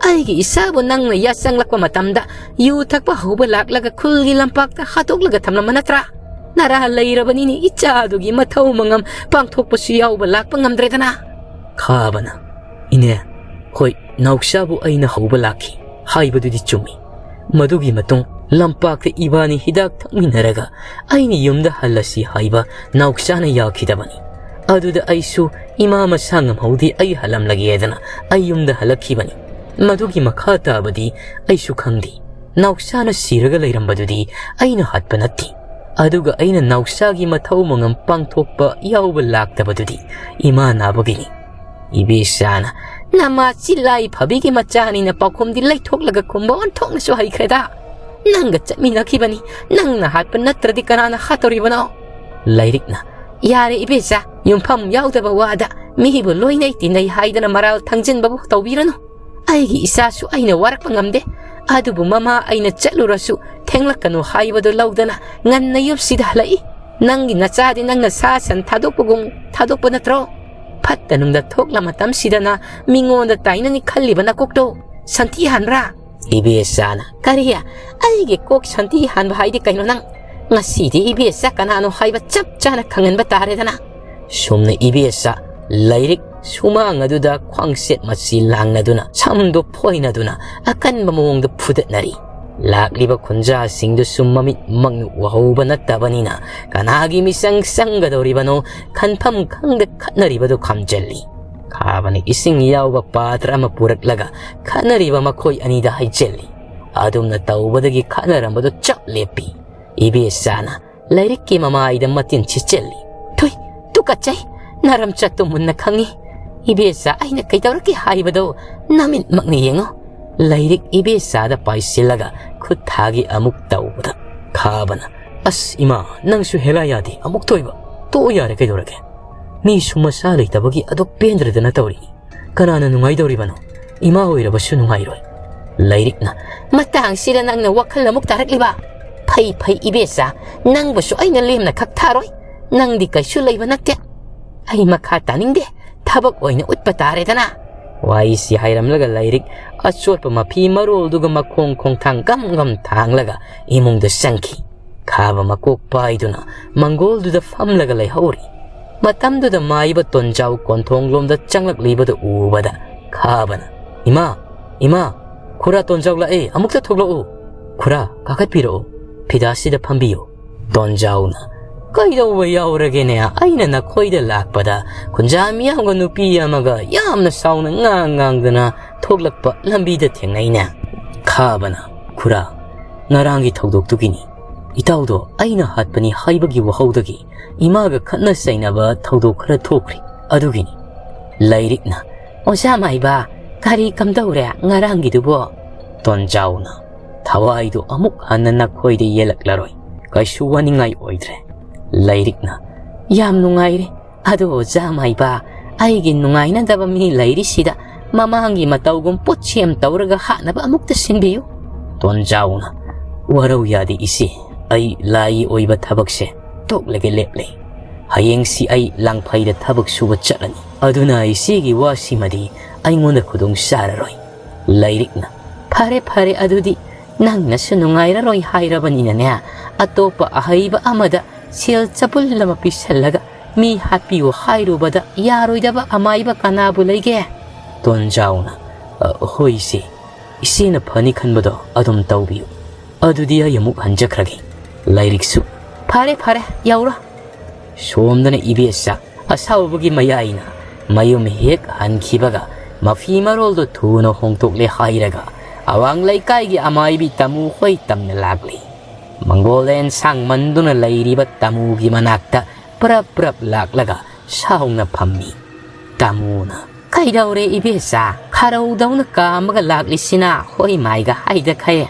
ꯑꯩꯒꯤ ꯏꯆꯥꯕꯨ ꯅꯪꯅ ꯌꯥꯆꯪꯂꯛꯄ ꯃꯇꯝꯗ ꯌꯨ ꯊꯛꯄ ꯍꯧꯕ ꯂꯥꯛꯂꯒ ꯈꯨꯜꯒꯤ ꯂꯝꯄꯥꯛꯇ ꯍꯥꯠꯇꯣꯛꯂꯒ ꯊꯝꯂꯝꯕ ꯅꯠꯇ꯭ꯔꯥ? ꯅꯔꯥ ꯂꯩꯔꯕꯅꯤꯅ ꯏꯆꯥꯗꯨꯒꯤ ꯃꯊꯧ ꯃꯉꯝ ꯄꯥꯡꯊꯣꯛꯄꯁꯨ ꯌꯥꯎꯕ ꯂꯥꯛꯄ ꯉꯝꯗ꯭ꯔꯦꯗꯅ꯫" ꯈꯥꯕꯅ, "ꯏꯅꯦ, ꯍꯣꯏ, ꯅꯥꯎꯆꯥꯕꯨ ꯑꯩꯅ ꯍꯧꯕ ꯂꯥꯛꯈꯤ ꯍꯥꯏꯕꯗꯨꯗꯤ ꯆꯨꯝꯃꯤ꯫ ꯃꯗꯨꯒꯤ ꯃꯇꯨꯡ ꯂꯝꯄꯥꯛꯇ ꯏꯕꯥꯅꯤ ꯍꯤꯗꯥꯛ ꯊꯛꯃꯤꯟꯅꯔꯒ ꯑꯩꯅ ꯌꯨꯝꯗ ꯍꯜꯂꯁꯤ ꯍꯥꯏꯕ ꯅꯥꯎꯆꯥꯅ ꯌꯥꯈꯤꯗꯕꯅꯤ꯫ ꯑꯗꯨꯗ ꯑꯩꯁꯨ ꯏꯃꯥ ꯃꯁꯥ ꯉꯝꯍꯧꯗꯦ, ꯑꯩ ꯍꯜꯂꯝꯂꯒꯦꯗꯅ ꯑꯩ ꯌꯨꯝꯗ ꯍꯜꯂꯛꯈꯤꯕꯅꯤ꯫ ꯃꯗꯨꯒꯤ ꯃꯈꯥ ꯇꯥꯕꯗꯤ ꯑꯩꯁꯨ ꯈꯪꯗꯦ꯫ ꯅꯥꯎꯆꯥꯅ ꯁꯤꯔꯒ ꯂꯩꯔꯝꯕꯗꯨꯗꯤ ꯑꯩꯅ ꯍꯥꯠꯄ ꯅꯠꯇꯦ꯫ ꯑꯗꯨꯒ ꯑꯩꯅ ꯅꯥꯎꯆꯥꯒꯤ ꯃꯊꯧ ꯃꯉꯝ ꯄꯥꯡꯊꯣꯛꯄ ꯌꯥꯎꯕ ꯂꯥꯛꯇꯕꯗꯨꯗꯤ ꯏꯃꯥ ꯅꯥꯕꯒꯤꯅꯤ꯫ ꯏꯕꯦꯆꯥꯅ, "ꯅꯃꯥ ꯆꯤꯜꯂꯥꯏ ꯐꯕꯤꯒꯤ ꯃꯆꯥꯅꯤꯅ ꯄꯥꯎꯈꯨꯝꯗꯤ ꯂꯩꯊꯣꯛꯂꯒ ꯈꯨꯝꯕ ꯑꯣꯟꯊꯣꯛꯅꯁꯨ ꯍꯩꯈ꯭ꯔꯦꯗ꯫ ꯅꯪꯒ ꯆꯠꯃꯤꯟꯅꯈꯤꯕꯅꯤ, ꯅꯪꯅ ꯍꯥꯠꯄ ꯅꯠꯇ꯭ꯔꯗꯤ ꯀꯅꯥꯅ ꯍꯥꯠꯇꯧꯔꯤꯕꯅꯣ?" ꯂꯥꯏꯔꯤꯛꯅ, "ꯌꯥꯔꯦ ꯏꯕꯦꯆꯥ, ꯌꯨꯝꯐꯝ ꯌꯥꯎꯗꯕ ꯋꯥꯗ ꯃꯤꯕꯨ ꯂꯣꯏꯅꯩ ꯇꯤꯟꯅꯩ ꯍꯥꯏꯗꯅ ꯃꯔꯥꯜ ꯊꯪꯖꯤꯟꯕꯕꯨ ꯇꯧꯕꯤꯔꯅꯨ꯫ ꯑꯩꯒꯤ ꯏꯆꯥꯁꯨ ꯑꯩꯅ ꯋꯥꯔꯛꯄ ꯉꯝꯗꯦ꯫ ꯑꯗꯨꯕꯨ ꯃꯃꯥ ꯑꯩꯅ ꯆꯠꯂꯨꯔꯁꯨ ꯊꯦꯡꯂꯛꯀꯅꯨ ꯍꯥꯏꯕꯗꯨ ꯂꯧꯗꯅ ꯉꯟꯅ ꯌꯨꯝꯁꯤꯗ ꯍꯜꯂꯛꯏ꯫ ꯅꯪꯒꯤ ꯅꯆꯥꯗꯤ ꯅꯪꯅ ꯁꯥ ꯁꯟ ꯊꯥꯗꯣꯛꯄꯒꯨꯝ ꯊꯥꯗꯣꯛꯄ ꯅꯠꯇ꯭ꯔꯣ? ꯐꯠꯇ ꯅꯨꯡꯗ ꯊꯣꯛꯂ ꯃꯇꯝꯁꯤꯗꯅ ꯃꯤꯉꯣꯟꯗ ꯇꯥꯏꯅꯅꯤ ꯈꯜꯂꯤꯕ ꯅꯀꯣꯛꯇꯣ ꯁꯟꯊꯤ ꯍꯥꯟꯕ꯭ꯔꯥ?" ꯏꯕꯦꯆꯥꯅ, "ꯀꯔꯤ? ꯑꯩꯒꯤ ꯀꯣꯛ ꯁꯟꯊꯤ ꯍꯥꯟꯕ ꯍꯥꯏꯗꯤ ꯀꯩꯅꯣ ꯅꯪ? ꯉꯁꯤꯗꯤ ꯏꯕꯦꯆꯥ ꯀꯅꯥꯅꯣ ꯍꯥꯏꯕ ꯆꯞ ꯆꯥꯅ ꯈꯪꯍꯟꯕ ꯇꯥꯔꯦꯗꯅ꯫" ꯁꯨꯝꯅ ꯏꯕꯦꯆꯥ ꯂꯥꯏꯔꯤꯛ ꯁꯨꯃꯥꯡ ꯑꯗꯨꯗ ꯈ꯭ꯋꯥꯡꯆꯦꯠ ꯃꯆꯤ ꯂꯥꯡꯅꯗꯨꯅ, ꯁꯝꯗꯨ ꯐꯣꯏꯅꯗꯨꯅ ꯑꯀꯟꯕ ꯃꯑꯣꯡꯗ ꯐꯨꯗꯠꯅꯔꯤ꯫ ꯂꯥꯛꯂꯤꯕ ꯈꯨꯟꯖꯥꯁꯤꯡꯗꯨꯁꯨ ꯃꯃꯤꯠꯃꯛꯅ ꯎꯍꯧꯕ ꯅꯠꯇꯕꯅꯤꯅ ꯀꯅꯥꯒꯤ ꯃꯤꯆꯪ ꯆꯪꯒꯗꯧꯔꯤꯕꯅꯣ ꯈꯟꯐꯝ ꯈꯪꯗ ꯈꯠꯅꯔꯤꯕꯗꯨ ꯈꯝꯖꯜꯂꯤ꯫ ꯈꯥꯕꯅ ꯏꯁꯤꯡ ꯌꯥꯎꯕ ꯄꯥꯇ꯭ꯔ ꯑꯃ ꯄꯨꯔꯛꯂꯒ ꯈꯠꯅꯔꯤꯕ ꯃꯈꯣꯏ ꯑꯅꯤꯗ ꯍꯩꯖꯤꯜꯂꯤ꯫ ꯑꯗꯨꯝꯅ ꯇꯧꯕꯗꯒꯤ ꯈꯠꯅꯔꯝꯕꯗꯨ ꯆꯞ ꯂꯦꯞꯄꯤ꯫ ꯏꯕꯦꯆꯥꯅ ꯂꯥꯏꯔꯤꯛꯀꯤ ꯃꯃꯥꯏꯗ ꯃꯇꯤꯟ ꯁꯤꯠꯆꯤꯜꯂꯤ꯫ "ꯊꯨꯏ, ꯇꯨꯀꯠꯆꯩ, ꯅꯔꯝꯆꯠꯇꯨ ꯃꯨꯟꯅ ꯈꯪꯉꯤ꯫ ꯏꯕꯦꯆꯥ, ꯑꯩꯅ ꯀꯩꯗꯧꯔꯛꯀꯦ ꯍꯥꯏꯕꯗꯣ ꯅꯃꯤꯠꯃꯛꯅ ꯌꯦꯡꯉꯨ꯫" ꯂꯥꯏꯔꯤꯛ ꯏꯕꯦꯆꯥꯗ ꯄꯥꯏꯁꯤꯜꯂꯒ ꯈꯨꯠ ꯊꯥꯒꯤ ꯑꯃꯨꯛ ꯇꯧꯕꯗ ꯈꯥꯕꯅ, "ꯑꯁ ꯏꯃꯥ, ꯅꯪꯁꯨ ꯍꯦꯂꯥ ꯌꯥꯗꯦ, ꯑꯃꯨꯛ ꯇꯣꯏꯕ꯫ ꯇꯣꯛꯑꯣ ꯌꯥꯔꯦ, ꯀꯩꯗꯧꯔꯒꯦ? ꯃꯤꯁꯨ ꯃꯆꯥ ꯂꯩꯇꯕꯒꯤ ꯑꯗꯨꯛ ꯄꯦꯟꯗ꯭ꯔꯗꯅ ꯇꯧꯔꯤ꯫ ꯀꯅꯥꯅ ꯅꯨꯡꯉꯥꯏꯗꯧꯔꯤꯕꯅꯣ? ꯏꯃꯥ ꯑꯣꯏꯔꯕꯁꯨ ꯅꯨꯡꯉꯥꯏꯔꯣꯏ꯫" ꯂꯥꯏꯔꯤꯛꯅ, "ꯃꯇꯥꯡꯁꯤꯗ ꯅꯪꯅ ꯋꯥꯈꯜ ꯑꯃꯨꯛ ꯇꯥꯔꯛꯂꯤꯕ? ꯐꯩ ꯐꯩ ꯏꯕꯦꯆꯥ, ꯅꯪꯕꯨꯁꯨ ꯑꯩꯅ ꯂꯦꯝꯅ ꯈꯛ ꯊꯥꯔꯣꯏ꯫ ꯅꯪꯗꯤ ꯀꯩꯁꯨ ꯂꯩꯕ ꯅꯠꯇꯦ꯫ ꯑꯩ ꯃꯈꯥ ꯇꯥꯅꯤꯡꯗꯦ, ꯊꯕꯛ ꯑꯣꯏꯅ ꯎꯠꯄ ꯇꯥꯔꯦꯗꯅ꯫" ꯋꯥꯔꯤꯁꯤ ꯍꯥꯏꯔꯝꯂꯒ ꯂꯥꯏꯔꯤꯛ ꯑꯆꯣꯠꯄ ꯃꯐꯤ ꯃꯔꯣꯜꯗꯨꯒ ꯃꯈꯣꯡ ꯈꯣꯡꯊꯥꯡ ꯒꯝ ꯒꯝ ꯊꯥꯡꯂꯒ ꯏꯃꯨꯡꯗ ꯆꯪꯈꯤ꯫ ꯈꯥꯕ ꯃꯀꯣꯛ ꯄꯥꯏꯗꯨꯅ ꯃꯪꯒꯣꯜꯗꯨꯗ ꯐꯝꯂꯒ ꯂꯩꯍꯧꯔꯤ꯫ ꯃꯇꯝꯗꯨꯗ ꯃꯥꯏꯕ ꯇꯣꯟꯖꯥꯎ ꯀꯣꯟꯊꯣꯡꯂꯣꯝꯗ ꯆꯪꯂꯛꯂꯤꯕꯗꯨ ꯎꯕꯗ ꯈꯥꯕꯅ, "ꯏꯃꯥ, ꯏꯃꯥ, ꯈꯨꯔꯥ ꯇꯣꯟꯖꯥꯎ ꯂꯥꯛꯑꯦ, ꯑꯃꯨꯛꯇ ꯊꯣꯛꯂꯛꯎ꯫" "ꯈꯨꯔꯥ, ꯀꯥꯈꯠꯄꯤꯔꯛꯎ, ꯐꯤꯗꯥꯁꯤꯗ ꯐꯝꯕꯤꯌꯨ꯫" ꯇꯣꯟꯖꯥꯎꯅ, "ꯀꯩꯗꯧꯕ ꯌꯥꯎꯔꯒꯦꯅꯦ? ꯑꯩꯅ ꯅꯈꯣꯏꯗ ꯂꯥꯛꯄꯗ ꯈꯨꯟꯖꯥ ꯃꯤꯌꯥꯝꯒ ꯅꯨꯄꯤ ꯑꯃꯒ ꯌꯥꯝꯅ ꯁꯥꯎꯅ ꯉꯥꯡ ꯉꯥꯡꯗꯅ ꯊꯣꯛꯂꯛꯄ ꯂꯝꯕꯤꯗ ꯊꯦꯡꯅꯩꯅꯦ꯫" ꯈꯥꯕꯅ, "ꯈꯨꯔꯥ, ꯉꯔꯥꯡꯒꯤ ꯊꯧꯗꯣꯛꯇꯨꯒꯤꯅꯤ꯫ ꯏꯇꯥꯎꯗꯣ ꯑꯩꯅ ꯍꯥꯠꯄꯅꯤ ꯍꯥꯏꯕꯒꯤ ꯋꯥꯍꯧꯗꯒꯤ ꯏꯃꯥꯒ ꯈꯠꯅ ꯆꯩꯅꯕ ꯊꯧꯗꯣꯛ ꯈꯔ ꯊꯣꯛꯈ꯭ꯔꯤ, ꯑꯗꯨꯒꯤꯅꯤ꯫" ꯂꯩꯔꯤꯛꯅ, "ꯑꯣꯖꯥ ꯃꯥꯏꯕ, ꯀꯔꯤ ꯀꯝꯗꯧꯔꯦ ꯉꯔꯥꯡꯒꯤꯗꯨꯕꯣ?" ꯇꯣꯟꯖꯥꯎꯅ, "ꯊꯋꯥꯏꯗꯨ ꯑꯃꯨꯛ ꯍꯟꯅ ꯅꯈꯣꯏꯗ ꯌꯦꯜꯂꯛꯂꯔꯣꯏ꯫ ꯀꯩꯁꯨ ꯋꯥꯅꯤꯡꯉꯥꯏ ꯑꯣꯏꯗ꯭ꯔꯦ꯫" ꯂꯩꯔꯤꯛꯅ, "ꯌꯥꯝ ꯅꯨꯡꯉꯥꯏꯔꯦ꯫ ꯑꯗꯣ ꯑꯣꯖꯥ ꯃꯥꯏꯕ, ꯑꯩꯒꯤ ꯅꯨꯡꯉꯥꯏꯅꯗꯕ ꯃꯤ ꯂꯩꯔꯤꯁꯤꯗ ꯃꯃꯥꯡꯒꯤ ꯃꯇꯧꯒꯨꯝ ꯄꯣꯠꯁꯦꯝ ꯇꯧꯔꯒ ꯍꯥꯠꯅꯕ ꯑꯃꯨꯛꯇ ꯁꯤꯟꯕꯤꯌꯨ꯫" ꯇꯣꯟꯖꯥꯎꯅ, "ꯋꯥꯔꯧ ꯌꯥꯗꯦ ꯏꯆꯦ, ꯑꯩ ꯂꯥꯏꯒꯤ ꯑꯣꯏꯕ ꯊꯕꯛꯁꯦ ꯇꯣꯛꯂꯒꯦ ꯂꯦꯞꯂꯦ꯫ ꯍꯌꯦꯡꯁꯤ ꯑꯩ ꯂꯥꯡꯐꯩꯗ ꯊꯕꯛ ꯁꯨꯕ ꯆꯠꯂꯅꯤ꯫ ꯑꯗꯨꯅ ꯏꯆꯦꯒꯤ ꯋꯥꯁꯤꯃꯗꯤ ꯑꯩꯉꯣꯟꯗ ꯈꯨꯗꯣꯡ ꯆꯥꯔꯔꯣꯏ꯫" ꯂꯩꯔꯤꯛꯅ, "ꯐꯔꯦ, ꯐꯔꯦ, ꯑꯗꯨꯗꯤ ꯅꯪꯅꯁꯨ ꯅꯨꯡꯉꯥꯏꯔꯔꯣꯏ ꯍꯥꯏꯔꯕꯅꯤꯅꯅꯦ, ꯑꯇꯣꯞꯄ ꯑꯍꯩꯕ ꯑꯃꯗ ꯁꯦꯜ ꯆꯕꯨꯜ ꯑꯃ ꯄꯤꯁꯜꯂꯒ ꯃꯤ ꯍꯥꯠꯄꯤꯌꯨ ꯍꯥꯏꯔꯨꯕꯗ ꯌꯥꯔꯣꯏꯗꯕ ꯑꯃꯥꯏꯕ ꯀꯅꯥꯕꯨ ꯂꯩꯒꯦ?" ꯇꯣꯟꯖꯥꯎꯅ, "ꯑ, ꯍꯣꯏ ꯏꯆꯦ, ꯏꯆꯦꯅ ꯐꯅꯤ ꯈꯟꯕꯗꯣ ꯑꯗꯨꯝ ꯇꯧꯕꯤꯌꯨ꯫ ꯑꯗꯨꯗꯤ ꯑꯩ ꯑꯃꯨꯛ ꯍꯟꯖꯈ꯭ꯔꯒꯦ꯫" ꯂꯩꯔꯤꯛꯁꯨ, "ꯐꯔꯦ, ꯐꯔꯦ, ꯌꯧꯔꯣ꯫" ꯁꯣꯝꯗꯅ ꯏꯕꯦꯆꯥ ꯑꯁꯥꯎꯕꯒꯤ ꯃꯌꯥꯏꯅ ꯃꯌꯨꯝ ꯍꯦꯛ ꯍꯟꯈꯤꯕꯒ ꯃꯐꯤ ꯃꯔꯣꯜꯗꯣ ꯊꯨꯅ ꯍꯣꯡꯗꯣꯛꯂꯦ ꯍꯥꯏꯔꯒ ꯑꯋꯥꯡ ꯂꯩꯀꯥꯏꯒꯤ ꯑꯃꯥꯏꯕꯤ ꯇꯥꯃꯨ ꯍꯣꯏ ꯇꯝꯅ ꯂꯥꯛꯂꯤ꯫ ꯃꯪꯒꯣꯜ ꯑꯦꯟꯁꯥꯡ ꯃꯟꯗꯨꯅ ꯂꯩꯔꯤꯕ ꯇꯥꯃꯨꯒꯤ ꯃꯅꯥꯛꯇ ꯄ꯭ꯔꯞ ꯄ꯭ꯔꯞ ꯂꯥꯛꯂꯒ ꯁꯥꯎꯅ ꯐꯝꯃꯤ꯫ ꯇꯥꯃꯨꯅ, "ꯀꯩꯗꯧꯔꯦ ꯏꯕꯦꯆꯥ? ꯈꯔꯧꯗꯧꯅ ꯀꯥꯝꯃꯒ ꯂꯥꯛꯂꯤꯁꯤꯅ ꯍꯣꯏ ꯃꯥꯏꯒ ꯍꯥꯏꯗꯈꯩ?"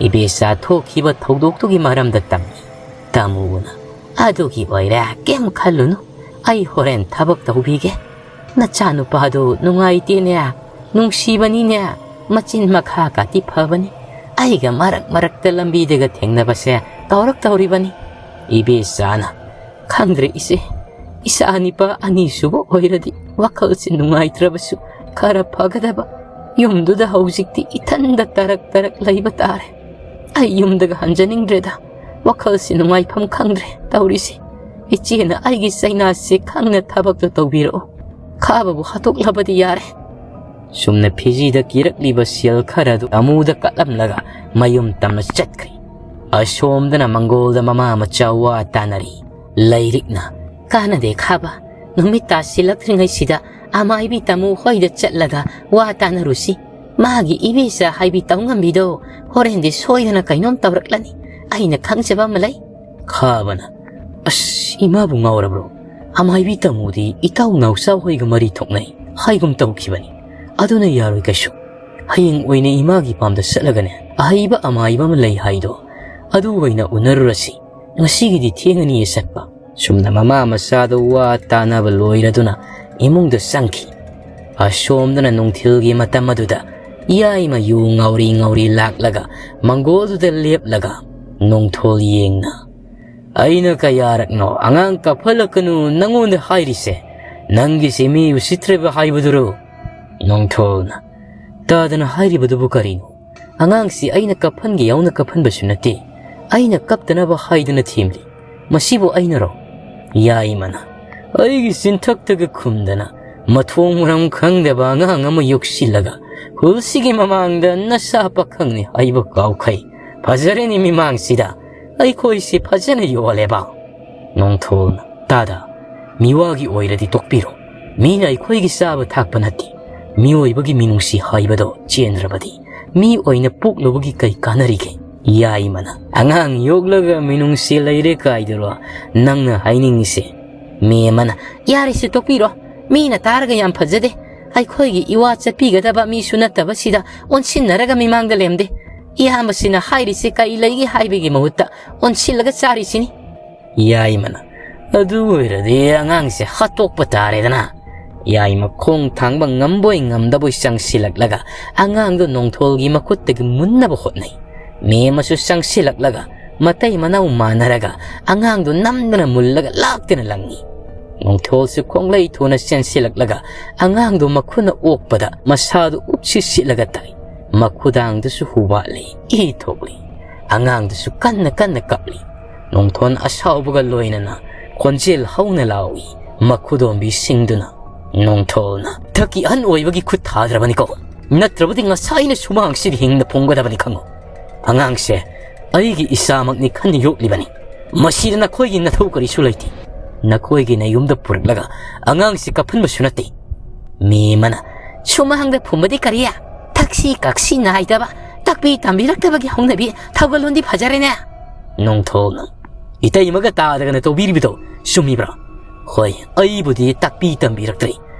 ꯏꯕꯦꯆꯥ ꯊꯣꯛꯈꯤꯕ ꯊꯧꯗꯣꯛꯇꯨꯒꯤ ꯃꯔꯝꯗ ꯇꯝꯃꯤ꯫ ꯇꯥꯃꯨꯅ, "ꯑꯗꯨꯒꯤ ꯑꯣꯏꯔꯦ, ꯀꯩꯝ ꯈꯜꯂꯨꯅꯨ꯫ ꯑꯩ ꯍꯣꯔꯦꯟ ꯊꯕꯛ ꯇꯧꯕꯤꯒꯦ꯫ ꯅꯆꯥꯅꯨꯄꯥꯗꯨ ꯅꯨꯡꯉꯥꯏꯇꯦꯅꯦ, ꯅꯨꯡꯁꯤꯕꯅꯤꯅꯦ, ꯃꯆꯤꯟ ꯃꯈꯥ ꯀꯥꯇꯤ ꯐꯕꯅꯤ꯫ ꯑꯩꯒ ꯃꯔꯛ ꯃꯔꯛꯇ ꯂꯝꯕꯤꯗꯒ ꯊꯦꯡꯅꯕꯁꯦ ꯀꯧꯔꯛꯇꯧꯔꯤꯕꯅꯤ꯫" ꯏꯕꯦꯆꯥꯅ, "ꯈꯪꯗ꯭ꯔꯦ ꯏꯆꯦ, ꯏꯆꯥ ꯅꯤꯄꯥ ꯑꯅꯤꯁꯨꯕ ꯑꯣꯏꯔꯗꯤ ꯋꯥꯈꯜꯁꯦ ꯅꯨꯡꯉꯥꯏꯇ꯭ꯔꯕꯁꯨ ꯈꯔ ꯐꯒꯗꯕ꯫ ꯌꯨꯝꯗꯨꯗ ꯍꯧꯖꯤꯛꯇꯤ ꯏꯊꯟꯗ ꯇꯔꯛ ꯇꯔꯛ ꯂꯩꯕ ꯇꯥꯔꯦ꯫ ꯑꯩ ꯌꯨꯝꯗꯒ ꯍꯟꯖꯅꯤꯡꯗ꯭ꯔꯦꯗ꯫ ꯋꯥꯈꯜꯁꯦ ꯅꯨꯡꯉꯥꯏꯐꯝ ꯈꯪꯗ꯭ꯔꯦ ꯇꯧꯔꯤꯁꯦ꯫ ꯏꯆꯦꯅ ꯑꯩꯒꯤ ꯆꯩꯅꯥꯁꯦ ꯈꯪꯅ ꯊꯕꯛꯇꯣ ꯇꯧꯕꯤꯔꯛꯑꯣ꯫ ꯈꯥꯕꯕꯨ ꯍꯥꯠꯇꯣꯛꯂꯕꯗꯤ ꯌꯥꯔꯦ꯫" ꯁꯨꯝꯅ ꯐꯤꯖꯤꯗ ꯀꯤꯔꯛꯂꯤꯕ ꯁꯦꯜ ꯈꯔ ꯑꯗꯨ ꯑꯃꯨꯗ ꯀꯠꯂꯝꯂꯒ ꯃꯌꯨꯝ ꯇꯝꯅ ꯆꯠꯈ꯭ꯔꯦ꯫ ꯑꯁꯣꯝꯗꯅ ꯃꯪꯒꯣꯜꯗ ꯃꯃꯥ ꯃꯆꯥ ꯋꯥ ꯇꯥꯅꯔꯤ꯫ ꯂꯥꯏꯔꯤꯛꯅ ꯀꯥꯟꯅꯗꯦ ꯈꯥꯕ, ꯅꯨꯃꯤꯠ ꯇꯥꯁꯤꯜꯂꯛꯇ꯭ꯔꯤꯉꯩꯁꯤꯗ ꯑꯃꯥꯏꯕꯤ ꯇꯥꯃꯨ ꯍꯣꯏꯗ ꯆꯠꯂꯒ ꯋꯥ ꯇꯥꯅꯔꯨꯁꯤ꯫ ꯃꯥꯒꯤ ꯏꯕꯤꯆꯥ ꯍꯥꯏꯕꯤ ꯇꯧꯉꯝꯕꯤꯗꯣ ꯍꯣꯔꯦꯟꯗꯤ ꯁꯣꯏꯗꯅ ꯀꯩꯅꯣꯝ ꯇꯧꯔꯛꯂꯅꯤ꯫ ꯑꯩꯅ ꯈꯪꯖꯕ ꯑꯃ ꯂꯩ꯫ ꯈꯥꯕꯅ, "ꯑꯁ, ꯏꯃꯥꯕꯨ ꯉꯥꯎꯔꯕ꯭ꯔꯣ? ꯑꯃꯥꯏꯕꯤ ꯇꯥꯃꯨꯗꯤ ꯏꯇꯥꯎ ꯅꯥꯎꯆꯥ ꯍꯣꯏꯒ ꯃꯔꯤ ꯊꯣꯛꯅꯩ ꯍꯥꯏꯒꯨꯝ ꯇꯧꯈꯤꯕꯅꯤ꯫ ꯑꯗꯨꯅ ꯌꯥꯔꯣꯏ ꯀꯩꯁꯨ꯫ ꯍꯌꯦꯡ ꯑꯣꯏꯅ ꯏꯃꯥꯒꯤ ꯄꯥꯝꯗ ꯆꯠꯂꯒꯅꯦ, ꯑꯍꯩꯕ ꯑꯃꯥꯏꯕ ꯑꯃ ꯂꯩ ꯍꯥꯏꯗꯣ, ꯑꯗꯨ ꯑꯣꯏꯅ ꯎꯅꯔꯨꯔꯁꯤ꯫ ꯉꯁꯤꯒꯤꯗꯤ ꯊꯦꯡꯉꯅꯤꯌꯦ ꯆꯠꯄ꯫" ꯁꯨꯝꯅ ꯃꯃꯥ ꯃꯆꯥꯗꯨ ꯋꯥ ꯇꯥꯅꯕ ꯂꯣꯏꯔꯗꯨꯅ ꯏꯃꯨꯡꯗ ꯆꯪꯈꯤ꯫ ꯑꯁꯣꯝꯗꯅ ꯅꯨꯡꯊꯤꯜꯒꯤ ꯃꯇꯝ ꯑꯗꯨꯗ ꯌꯥꯏꯃ ꯌꯨ ꯉꯥꯎꯔꯤ ꯉꯥꯎꯔꯤ ꯂꯥꯛꯂꯒ ꯃꯪꯒꯣꯜꯗꯨꯗ ꯂꯦꯞꯂꯒ ꯅꯣꯡꯊꯣꯜ ꯌꯦꯡꯅ, "ꯑꯩꯅ ꯀꯌꯥꯔꯛꯅꯣ ꯑꯉꯥꯡ ꯀꯥꯞꯍꯜꯂꯛꯀꯅꯨ ꯅꯪꯉꯣꯟꯗ ꯍꯥꯏꯔꯤꯁꯦ? ꯅꯪꯒꯤꯁꯤ ꯃꯤ ꯎꯁꯤꯠꯇ꯭ꯔꯕ ꯍꯥꯏꯕꯗꯨꯔꯣ?" ꯅꯣꯡꯊꯣꯜꯅ, "ꯇꯥꯗꯅ ꯍꯥꯏꯔꯤꯕꯗꯨꯕꯨ ꯀꯔꯤꯅꯣ? ꯑꯉꯥꯡꯁꯤ ꯑꯩꯅ ꯀꯞꯍꯟꯒꯦ ꯌꯥꯎꯅ ꯀꯞꯍꯟꯕꯁꯨ ꯅꯠꯇꯦ꯫ ꯑꯩꯅ ꯀꯞꯇꯅꯕ ꯍꯥꯏꯗꯨꯅ ꯊꯦꯝꯂꯤ꯫ ꯃꯁꯤꯕꯨ ꯑꯩꯅꯔꯣ?" ꯌꯥꯏꯃꯅ, "ꯑꯩꯒꯤ ꯆꯤꯟꯊꯛꯇꯒ ꯈꯨꯝꯗꯅ ꯃꯊꯣꯡ ꯃꯔꯝ ꯈꯪꯗꯕ ꯑꯉꯥꯡ ꯑꯃ ꯌꯣꯛꯁꯤꯜꯂꯒ ꯈꯨꯜꯁꯤꯒꯤ ꯃꯃꯥꯡꯗ ꯅꯁꯥ ꯄꯥꯈꯪꯅꯤ ꯍꯥꯏꯕ ꯀꯥꯎꯈꯩ꯫ ꯐꯖꯔꯦꯅꯦ ꯃꯤꯃꯥꯡꯁꯤꯗ꯫ ꯑꯩꯈꯣꯏꯁꯤ ꯐꯖꯅ ꯌꯣꯜꯂꯦꯕ꯫" ꯅꯣꯡꯊꯣꯜꯅ, "ꯇꯥꯗ, ꯃꯤꯋꯥꯒꯤ ꯑꯣꯏꯔꯗꯤ ꯇꯣꯛꯄꯤꯔꯣ꯫ ꯃꯤꯅ ꯑꯩꯈꯣꯏꯒꯤ ꯆꯥꯕ ꯊꯥꯛꯄ ꯅꯠꯇꯦ꯫ ꯃꯤꯑꯣꯏꯕꯒꯤ ꯃꯤꯅꯨꯡꯁꯤ ꯍꯥꯏꯕꯗꯣ ꯆꯦꯟꯗ꯭ꯔꯕꯗꯤ ꯃꯤ ꯑꯣꯏꯅ ꯄꯣꯛꯂꯨꯕꯒꯤ ꯀꯩ ꯀꯥꯟꯅꯔꯤꯒꯦ?" ꯌꯥꯏꯃꯅ, "ꯑꯉꯥꯡ ꯌꯣꯛꯂꯒ ꯃꯤꯅꯨꯡꯁꯤ ꯂꯩꯔꯦ ꯀꯥꯏꯗꯨꯔꯣ ꯅꯪꯅ ꯍꯥꯏꯅꯤꯡꯉꯤꯁꯦ?" ꯃꯦꯝꯃꯅ, "ꯌꯥꯔꯦꯁꯦ, ꯇꯣꯛꯄꯤꯔꯣ꯫ ꯃꯤꯅ ꯇꯥꯔꯒ ꯌꯥꯝ ꯐꯖꯗꯦ꯫ ꯑꯩꯈꯣꯏꯒꯤ ꯏꯋꯥ ꯆꯠꯄꯤꯒꯗꯕ ꯃꯤꯁꯨ ꯅꯠꯇꯕꯁꯤꯗ ꯑꯣꯟꯁꯤꯟꯅꯔꯒ ꯃꯤꯃꯥꯡꯗ ꯂꯦꯝꯗꯦ꯫ ꯏꯌꯥꯝꯕꯁꯤꯅ ꯍꯥꯏꯔꯤꯁꯦ ꯀꯔꯤ ꯂꯩꯒꯦ ꯍꯥꯏꯕꯒꯤ ꯃꯍꯨꯠꯇ ꯑꯣꯟꯁꯤꯜꯂꯒ ꯆꯥꯔꯤꯁꯤꯅꯤ꯫" ꯌꯥꯏꯃꯅ, "ꯑꯗꯨ ꯑꯣꯏꯔꯗꯤ ꯑꯉꯥꯡꯁꯦ ꯍꯥꯠꯇꯣꯛꯄ ꯇꯥꯔꯦꯗꯅ꯫" ꯌꯥꯏꯃ ꯈꯣꯡ ꯊꯥꯡꯕ ꯉꯝꯕꯣꯏ ꯉꯝꯗꯕꯣꯏ ꯆꯪꯁꯤꯜꯂꯛꯂꯒ ꯑꯉꯥꯡꯗꯨ ꯅꯣꯡꯊꯣꯜꯒꯤ ꯃꯈꯨꯠꯇꯒꯤ ꯃꯨꯟꯅꯕ ꯍꯣꯠꯅꯩ꯫ ꯃꯦꯝꯃꯁꯨ ꯆꯪꯁꯤꯜꯂꯛꯂꯒ ꯃꯇꯩ ꯃꯅꯥꯎ ꯃꯥꯟꯅꯔꯒ ꯑꯉꯥꯡꯗꯨ ꯅꯝꯗꯅ ꯃꯨꯜꯂꯒ ꯂꯥꯛꯇꯅ ꯂꯪꯉꯤ꯫ ꯅꯣꯡꯊꯣꯜꯁꯨ ꯈꯣꯡꯂꯩ ꯊꯨꯅ ꯆꯦꯟꯁꯤꯜꯂꯛꯂꯒ ꯑꯉꯥꯡꯗꯨ ꯃꯈꯨꯠꯅ ꯑꯣꯛꯄꯗ ꯃꯁꯥꯗꯨ ꯎꯞꯁꯤꯠ ꯁꯤꯠꯂꯒ ꯇꯥꯏ꯫ ꯃꯈꯨꯗꯥꯡꯗꯨꯁꯨ ꯍꯨꯕꯥꯠꯂꯤ, ꯏ ꯊꯣꯛꯂꯤ꯫ ꯑꯉꯥꯡꯗꯨꯁꯨ ꯀꯟꯅ ꯀꯟꯅ ꯀꯞꯂꯤ꯫ ꯅꯣꯡꯊꯣꯟ ꯑꯁꯥꯎꯕꯒ ꯂꯣꯏꯅꯅ ꯈꯣꯟꯖꯦꯜ ꯍꯧꯅ ꯂꯥꯎꯏ꯫ ꯃꯈꯨꯗꯣꯝꯕꯤꯁꯤꯡꯗꯨꯅ, ꯅꯣꯡꯊꯣꯜꯅ ꯊꯛꯀꯤ ꯑꯍꯟ ꯑꯣꯏꯕꯒꯤ ꯈꯨꯠ ꯊꯥꯗ꯭ꯔꯕꯅꯤꯀꯣ꯫ ꯅꯠꯇ꯭ꯔꯕꯗꯤ ꯉꯁꯥꯏꯅ ꯁꯨꯃꯥꯡꯁꯤꯗ ꯍꯤꯡꯅ ꯐꯨꯝꯒꯗꯕꯅꯤ ꯈꯪꯉꯨ꯫ ꯑꯉꯥꯡꯁꯦ ꯑꯩꯒꯤ ꯏꯆꯥꯃꯛꯅꯤ ꯈꯟꯅ ꯌꯣꯛꯂꯤꯕꯅꯤ꯫ ꯃꯁꯤꯗ ꯅꯈꯣꯏꯒꯤ ꯅꯊꯧ ꯀꯔꯤꯁꯨ ꯂꯩꯇꯦ꯫ ꯅꯈꯣꯏꯒꯤ ꯅꯌꯨꯝꯗ ꯄꯨꯔꯛꯂꯒ ꯑꯉꯥꯡꯁꯤ ꯀꯞꯍꯟꯕꯁꯨ ꯅꯠꯇꯦ꯫ ꯃꯦꯃꯅ, "ꯁꯨꯃꯥꯡꯗ ꯐꯨꯝꯕꯗꯤ ꯀꯔꯤ? ꯊꯛꯁꯤ ꯀꯛꯁꯤ ꯅꯥꯏꯗꯕ, ꯇꯥꯛꯄꯤ ꯇꯝꯕꯤꯔꯛꯇꯕꯒꯤ ꯍꯧꯅꯕꯤ ꯊꯧꯒꯜꯂꯣꯟꯗꯤ ꯐꯖꯔꯦꯅꯦ"꯫ ꯅꯣꯡꯊꯣꯜꯅ, "ꯏꯇꯩꯃꯒ ꯇꯥꯗꯒꯅ ꯇꯧꯕꯤꯔꯤꯕꯗꯣ ꯆꯨꯝꯃꯤꯕ꯭ꯔꯥ?" "ꯍꯣꯏ, ꯑꯩꯕꯨꯗꯤ ꯇꯥꯛꯄꯤ ꯇꯝꯕꯤꯔꯛꯇ꯭ꯔꯤ꯫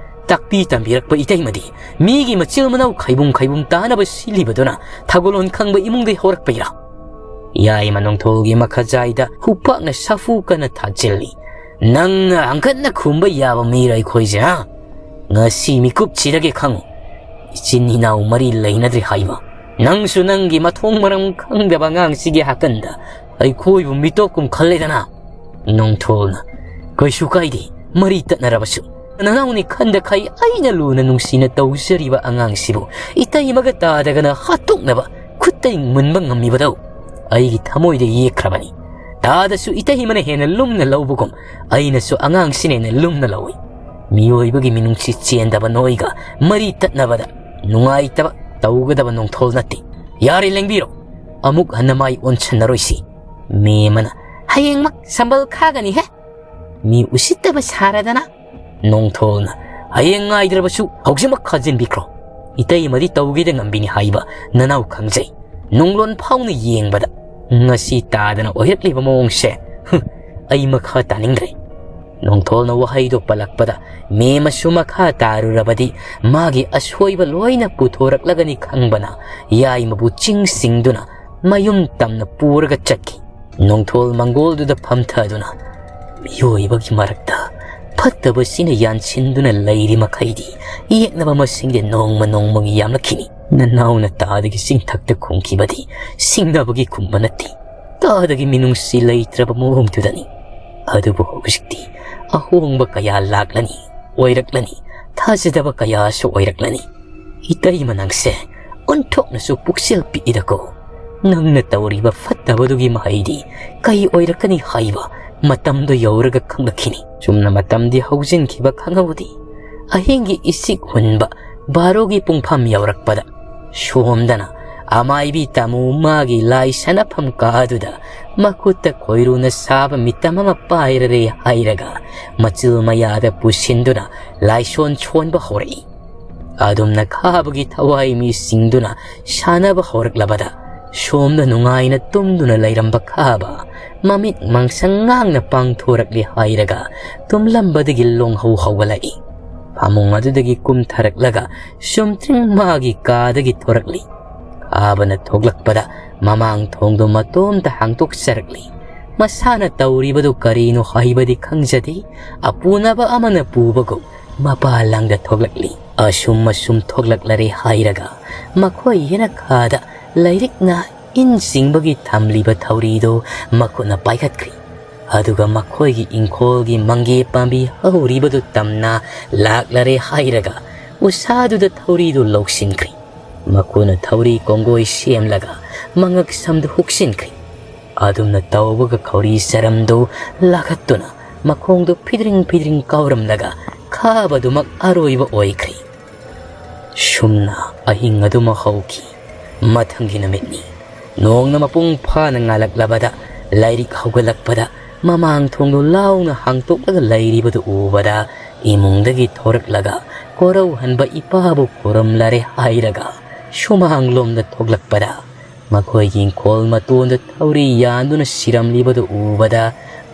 ꯇꯥꯛꯄꯤ ꯇꯝꯕꯤꯔꯛꯄ ꯏꯇꯩꯃꯗꯤ ꯃꯤꯒꯤ ꯃꯆꯤꯜ ꯃꯅꯥꯎ ꯈꯥꯏꯕꯨꯝ ꯈꯥꯏꯕꯨꯝ ꯇꯥꯅꯕ ꯁꯤꯜꯂꯤꯕꯗꯨꯅ ꯊꯧꯒꯜꯂꯣꯟ ꯈꯪꯕ ꯏꯃꯨꯡꯗꯩ ꯍꯧꯔꯛꯄꯩꯔꯥ?" ꯌꯥꯏꯃ ꯅꯣꯡꯊꯣꯜꯒꯤ ꯃꯈꯖꯥꯏꯗ ꯈꯨꯄꯥꯛꯅ ꯁꯥꯐꯨ ꯀꯟꯅ ꯊꯥꯖꯤꯜꯂꯤ꯫ "ꯅꯪꯅ ꯍꯪꯒꯠꯅ ꯈꯨꯝꯕ ꯌꯥꯕ ꯃꯤꯔ ꯑꯩꯈꯣꯏꯁꯦ, ꯍꯥ? ꯉꯁꯤ ꯃꯤꯀꯨꯞꯁꯤꯗꯒꯤ ꯈꯪꯉꯨ, ꯏꯆꯤꯟ ꯏꯅꯥꯎ ꯃꯔꯤ ꯂꯩꯅꯗ꯭ꯔꯦ ꯍꯥꯏꯕ꯫ ꯅꯪꯁꯨ ꯅꯪꯒꯤ ꯃꯊꯣꯡ ꯃꯔꯝ ꯈꯪꯗꯕ ꯑꯉꯥꯡꯁꯤꯒꯤ ꯍꯥꯀꯟꯗ ꯑꯩꯈꯣꯏꯕꯨ ꯃꯤꯇꯣꯞ ꯀꯨꯝ ꯈꯜꯂꯦꯗꯅ"꯫ ꯅꯣꯡꯊꯣꯜꯅ, "ꯀꯩꯁꯨ ꯀꯥꯏꯗꯦ, ꯃꯔꯤ ꯇꯠꯅꯔꯕꯁꯨ꯫ ꯅꯅꯥꯎꯅꯤ ꯈꯟꯗꯈꯩ ꯑꯩꯅ ꯂꯨꯅ ꯅꯨꯡꯁꯤꯅ ꯇꯧꯖꯔꯤꯕ ꯑꯉꯥꯡꯁꯤꯕꯨ ꯏꯇꯩꯃꯒ ꯇꯥꯗꯒꯅ ꯍꯥꯠꯇꯣꯛꯅꯕ ꯈꯨꯠꯇꯩ ꯃꯨꯟꯕ ꯉꯝꯃꯤꯕꯗꯧ ꯑꯩꯒꯤ ꯊꯃꯣꯏꯗ ꯌꯦꯛꯈ꯭ꯔꯕꯅꯤ꯫ ꯇꯥꯗꯁꯨ ꯏꯇꯩꯃꯅ ꯍꯦꯟꯅ ꯂꯨꯝꯅ ꯂꯧꯕꯒꯨꯝ ꯑꯩꯅꯁꯨ ꯑꯉꯥꯡꯁꯤꯅ ꯍꯦꯟꯅ ꯂꯨꯝꯅ ꯂꯧꯏ꯫ ꯃꯤꯑꯣꯏꯕꯒꯤ ꯃꯤꯅꯨꯡꯁꯤ ꯆꯦꯟꯗꯕ ꯅꯣꯏꯒ ꯃꯔꯤ ꯇꯠꯅꯕꯗ ꯅꯨꯡꯉꯥꯏꯇꯕ ꯇꯧꯒꯗꯕ ꯅꯣꯡꯊꯣꯜ ꯅꯠꯇꯦ꯫ ꯌꯥꯔꯦ, ꯂꯦꯡꯕꯤꯔꯣ꯫ ꯑꯃꯨꯛ ꯍꯟꯅ ꯃꯥꯏ ꯑꯣꯟꯁꯟꯅꯔꯣꯏꯁꯤ"꯫ ꯃꯦꯃꯅ, "ꯍꯌꯦꯡꯃꯛ ꯁꯝꯕꯜ ꯈꯥꯒꯅꯤꯍꯦ꯫ ꯃꯤ ꯎꯁꯤꯠꯇꯕ ꯁꯥꯔꯗꯅ"꯫ ꯅꯣꯡꯊꯣꯜꯅ, "ꯍꯌꯦꯡ ꯉꯥꯏꯗ꯭ꯔꯕꯁꯨ ꯍꯧꯖꯤꯛꯃꯛ ꯈꯥꯖꯤꯟꯕꯤꯈ꯭ꯔꯣ꯫ ꯏꯇꯩꯃꯗꯤ ꯇꯧꯒꯦꯗ ꯉꯝꯕꯤꯅꯤ ꯍꯥꯏꯕ ꯅꯅꯥꯎ ꯈꯪꯖꯩ꯫ ꯅꯨꯡꯂꯣꯟ ꯐꯥꯎꯅ ꯌꯦꯡꯕꯗ ꯉꯁꯤ ꯇꯥꯗꯅ ꯑꯣꯏꯔꯛꯂꯤꯕ ꯃꯑꯣꯡꯁꯦ, ꯍꯨꯝ, ꯑꯩ ꯃꯈꯥ ꯇꯥꯅꯤꯡꯗ꯭ꯔꯦ"꯫ ꯅꯣꯡꯊꯣꯜꯅ ꯋꯥꯍꯩꯗꯣ ꯄꯜꯂꯛꯄꯗ ꯃꯦꯃꯁꯨ ꯃꯈꯥ ꯇꯥꯔꯨꯔꯕꯗꯤ ꯃꯥꯒꯤ ꯑꯁꯣꯏꯕ ꯂꯣꯏꯅ ꯄꯨꯊꯣꯔꯛꯂꯒꯅꯤ ꯈꯪꯕꯅ ꯌꯥꯏꯃꯕꯨ ꯆꯤꯡ ꯆꯤꯡꯗꯨꯅ ꯃꯌꯨꯝ ꯇꯝꯅ ꯄꯨꯔꯒ ꯆꯠꯈꯤ꯫ ꯅꯣꯡꯊꯣꯜ ꯃꯪꯒꯣꯜꯗꯨꯗ ꯐꯝꯊꯗꯨꯅ, "ꯃꯤꯑꯣꯏꯕꯒꯤ ꯃꯔꯛꯇ ꯐꯠꯇꯕꯁꯤꯅ ꯌꯥꯟꯁꯤꯟꯗꯨꯅ ꯂꯩꯔꯤ ꯃꯈꯩꯗꯤ ꯌꯦꯛꯅꯕ ꯃꯁꯤꯡꯗꯤ ꯅꯣꯡꯃ ꯅꯣꯡꯃꯒꯤ ꯌꯥꯝꯂꯛꯈꯤꯅꯤ꯫ ꯅꯅꯥꯎꯅ ꯇꯥꯗꯒꯤ ꯆꯤꯡꯊꯛꯇ ꯈꯨꯝꯈꯤꯕꯗꯤ ꯁꯤꯡꯅꯕꯒꯤ ꯈꯨꯝꯕ ꯅꯠꯇꯦ꯫ ꯇꯥꯗꯒꯤ ꯃꯤꯅꯨꯡꯁꯤ ꯂꯩꯇ꯭ꯔꯕ ꯃꯑꯣꯡꯗꯨꯗꯅꯤ꯫ ꯑꯗꯨꯕꯨ ꯍꯧꯖꯤꯛꯇꯤ ꯑꯍꯣꯡꯕ ꯀꯌꯥ ꯂꯥꯛꯂꯅꯤ, ꯑꯣꯏꯔꯛꯂꯅꯤ, ꯊꯥꯖꯗꯕ ꯀꯌꯥꯁꯨ ꯑꯣꯏꯔꯛꯂꯅꯤ꯫ ꯏꯇꯩꯃ ꯅꯪꯁꯦ ꯑꯣꯟꯊꯣꯛꯅꯁꯨ ꯄꯨꯛꯆꯦꯜ ꯄꯤꯛꯏꯗꯀꯣ꯫ ꯅꯪꯅ ꯇꯧꯔꯤꯕ ꯐꯠꯇꯕꯗꯨꯒꯤ ꯃꯍꯩꯗꯤ ꯀꯩ ꯑꯣꯏꯔꯛꯀꯅꯤ ꯍꯥꯏꯕ ꯃꯇꯝꯗꯣ ꯌꯧꯔꯒ ꯈꯪꯂꯛꯈꯤꯅꯤ꯫ ꯆꯨꯝꯅ ꯃꯇꯝꯗꯤ ꯍꯧꯖꯤꯟꯈꯤꯕ ꯈꯪꯍꯧꯗꯦ꯫ ꯑꯍꯤꯡꯒꯤ ꯏꯁꯤꯛ ꯍꯨꯟꯕ ꯕꯥꯔꯣꯒꯤ ꯄꯨꯡꯐꯝ ꯌꯧꯔꯛꯄꯗ, ꯁꯣꯝꯗꯅ ꯑꯃꯥꯏꯕꯤ ꯇꯥꯃꯨ ꯃꯥꯒꯤ ꯂꯥꯏ ꯁꯥꯟꯅꯐꯝ ꯀꯥꯗꯨꯗ ꯃꯈꯨꯠꯇ ꯈꯣꯏꯔꯨꯅ ꯁꯥꯕ ꯃꯤꯇꯝ ꯑꯃ ꯄꯥꯏꯔꯔꯦ ꯍꯥꯏꯔꯒ ꯃꯆꯤꯜ ꯃꯌꯥꯗ ꯄꯨꯁꯤꯟꯗꯨꯅ ꯂꯥꯏꯁꯣꯟ ꯁꯣꯟꯕ ꯍꯧꯔꯛꯏ꯫ ꯑꯗꯨꯝꯅ ꯈꯥꯕꯒꯤ ꯊꯋꯥꯏ ꯃꯤꯁꯤꯡꯗꯨꯅ ꯁꯥꯟꯅꯕ ꯍꯧꯔꯛꯂꯕꯗ, ꯁꯣꯝꯗ ꯅꯨꯡꯉꯥꯏꯅ ꯇꯨꯝꯗꯨꯅ ꯂꯩꯔꯝꯕ ꯈꯥꯕ ꯃꯃꯤꯠ ꯃꯪꯁꯪ ꯉꯥꯡꯅ ꯄꯥꯡꯊꯣꯔꯛꯂꯦ ꯍꯥꯏꯔꯒ ꯇꯨꯝꯂꯝꯕꯗꯒꯤ ꯂꯣꯡꯍꯧ ꯍꯧꯒꯠꯂꯛꯏ꯫ ꯐꯃꯨꯡ ꯑꯗꯨꯗꯒꯤ ꯀꯨꯝꯊꯔꯛꯂꯒ ꯁꯨꯝꯇ꯭ꯔꯤꯡ ꯃꯥꯒꯤ ꯀꯥꯗꯒꯤ ꯊꯣꯔꯛꯂꯤ꯫ ꯈꯥꯕꯅ ꯊꯣꯛꯂꯛꯄꯗ ꯃꯃꯥꯡ ꯊꯣꯡꯗꯨ ꯃꯇꯣꯝꯇ ꯍꯥꯡꯗꯣꯛꯆꯔꯛꯂꯤ꯫ ꯃꯁꯥꯅ ꯇꯧꯔꯤꯕꯗꯨ ꯀꯔꯤꯅꯣ ꯍꯥꯏꯕꯗꯤ ꯈꯪꯖꯗꯦ꯫ ꯑꯄꯨꯅꯕ ꯑꯃꯅ ꯄꯨꯕꯒꯨꯝ ꯃꯄꯥ ꯂꯪꯗ ꯊꯣꯛꯂꯛꯂꯤ꯫ ꯑꯁꯨꯝ ꯑꯁꯨꯝ ꯊꯣꯛꯂꯛꯂꯔꯦ ꯍꯥꯏꯔꯒ ꯃꯈꯣꯏ ꯍꯦꯟꯅ ꯈꯥꯗ ꯂꯥꯏꯔꯤꯛꯅ ꯏꯟ ꯆꯤꯡꯕꯒꯤ ꯊꯝꯂꯤꯕ ꯊꯧꯔꯤꯗꯨ ꯃꯈꯨꯠꯅ ꯄꯥꯏꯈꯠꯈ꯭ꯔꯤ꯫ ꯑꯗꯨꯒ ꯃꯈꯣꯏꯒꯤ ꯏꯪꯈꯣꯜꯒꯤ ꯃꯪꯒꯦ ꯄꯥꯝꯕꯤ ꯍꯧꯔꯤꯕꯗꯨ ꯇꯝꯅ ꯂꯥꯛꯂꯔꯦ ꯍꯥꯏꯔꯒ ꯎꯁꯥꯗꯨꯗ ꯊꯧꯔꯤꯗꯨ ꯂꯧꯁꯤꯟꯈ꯭ꯔꯤ꯫ ꯃꯈꯣꯏꯅ ꯊꯧꯔꯤ ꯀꯣꯡꯒꯣꯏ ꯁꯦꯝꯂꯒ ꯃꯉꯛ ꯁꯝꯗꯨ ꯍꯨꯛꯁꯤꯟꯈ꯭ꯔꯤ꯫ ꯑꯗꯨꯝꯅ ꯇꯧꯕꯒ ꯈꯧꯔꯤ ꯆꯔꯝꯗꯨ ꯂꯥꯈꯠꯇꯨꯅ ꯃꯈꯣꯡꯗꯨ ꯐꯤꯗ꯭ꯔꯤꯡ ꯐꯤꯗ꯭ꯔꯤꯡ ꯀꯥꯎꯔꯝꯂꯒ ꯈꯥꯕꯗꯨꯃꯛ ꯑꯔꯣꯏꯕ ꯑꯣꯏꯈ꯭ꯔꯤ꯫ ꯁꯨꯝꯅ ꯑꯍꯤꯡ ꯑꯗꯨꯃꯛ ꯍꯧꯈꯤ꯫ ꯃꯊꯪꯒꯤ ꯅꯨꯃꯤꯠꯅꯤ꯫ ꯅꯣꯡꯅ ꯃꯄꯨꯡ ꯐꯥꯅ ꯉꯥꯜꯂꯛꯂꯕꯗ ꯂꯥꯏꯔꯤꯛ ꯍꯧꯒꯠꯂꯛꯄꯗ ꯃꯃꯥꯡ ꯊꯣꯡꯗꯨ ꯂꯥꯎꯅ ꯍꯥꯡꯇꯣꯛꯂꯒ ꯂꯩꯔꯤꯕꯗꯨ ꯎꯕꯗ ꯏꯃꯨꯡꯗꯒꯤ ꯊꯣꯔꯛꯂꯒ ꯀꯣꯔꯧꯍꯟꯕ ꯏꯄꯥꯕꯨ ꯈꯨꯔꯨꯝꯂꯔꯦ ꯍꯥꯏꯔꯒ ꯁꯨꯃꯥꯡꯂꯣꯝꯗ ꯊꯣꯛꯂꯛꯄꯗ ꯃꯈꯣꯏꯒꯤ ꯏꯪꯈꯣꯜ ꯃꯇꯣꯟꯗ ꯊꯧꯔꯤ ꯌꯥꯟꯗꯨꯅ ꯁꯤꯔꯝꯂꯤꯕꯗꯨ ꯎꯕꯗ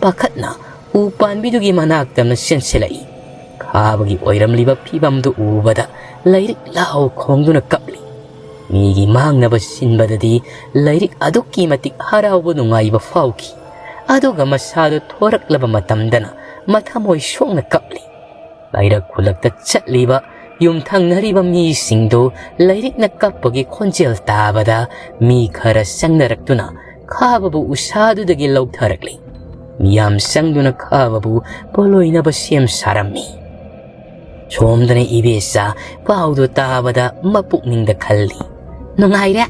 ꯄꯥꯈꯠꯅ ꯎ ꯄꯥꯟꯕꯤꯗꯨꯒꯤ ꯃꯅꯥꯛꯇ ꯑꯃ ꯆꯦꯟꯁꯤꯜꯂꯛꯏ꯫ ꯈꯥꯕꯒꯤ ꯑꯣꯏꯔꯝꯂꯤꯕ ꯐꯤꯕꯝꯗꯨ ꯎꯕꯗ ꯂꯥꯏꯔꯤꯛ ꯂꯥꯎ ꯈꯣꯡꯗꯨꯅ ꯀꯞꯂꯤ꯫ ꯃꯤꯒꯤ ꯃꯥꯡꯅꯕ ꯁꯤꯟꯕꯗꯗꯤ ꯂꯥꯏꯔꯤꯛ ꯑꯗꯨꯛꯀꯤ ꯃꯇꯤꯛ ꯍꯔꯥꯎꯕ ꯅꯨꯡꯉꯥꯏꯕ ꯐꯥꯎꯈꯤ꯫ ꯑꯗꯨꯒ ꯃꯁꯥꯗꯨ ꯊꯣꯔꯛꯂꯕ ꯃꯇꯝꯗꯅ ꯃꯊꯃꯣꯏ ꯁꯣꯛꯅ ꯀꯞꯂꯤ꯫ ꯂꯩꯔꯛ ꯈꯨꯜꯂꯛꯇ ꯆꯠꯂꯤꯕ ꯌꯨꯝꯊꯪꯅꯔꯤꯕ ꯃꯤꯁꯤꯡꯗꯨ ꯂꯥꯏꯔꯤꯛꯅ ꯀꯞꯄꯒꯤ ꯈꯣꯟꯖꯦꯜ ꯇꯥꯕꯗ ꯃꯤ ꯈꯔ ꯆꯪꯅꯔꯛꯇꯨꯅ ꯈꯥꯕꯕꯨ ꯎꯁꯥꯗꯨꯗꯒꯤ ꯂꯧꯊꯔꯛꯂꯤ꯫ ꯃꯤꯌꯥꯝ ꯆꯪꯗꯨꯅ ꯈꯥꯕꯕꯨ ꯄꯣꯂꯣꯏꯅꯕ ꯁꯦꯝ ꯁꯥꯔꯝꯃꯤ꯫ ꯁꯣꯝꯗꯅ ꯏꯕꯦꯆꯥ ꯄꯥꯎꯗꯨ ꯇꯥꯕꯗ ꯃꯄꯨꯛꯅꯤꯡꯗ ꯈꯜꯂꯤ, "ꯅꯨꯡꯉꯥꯏꯔꯦ,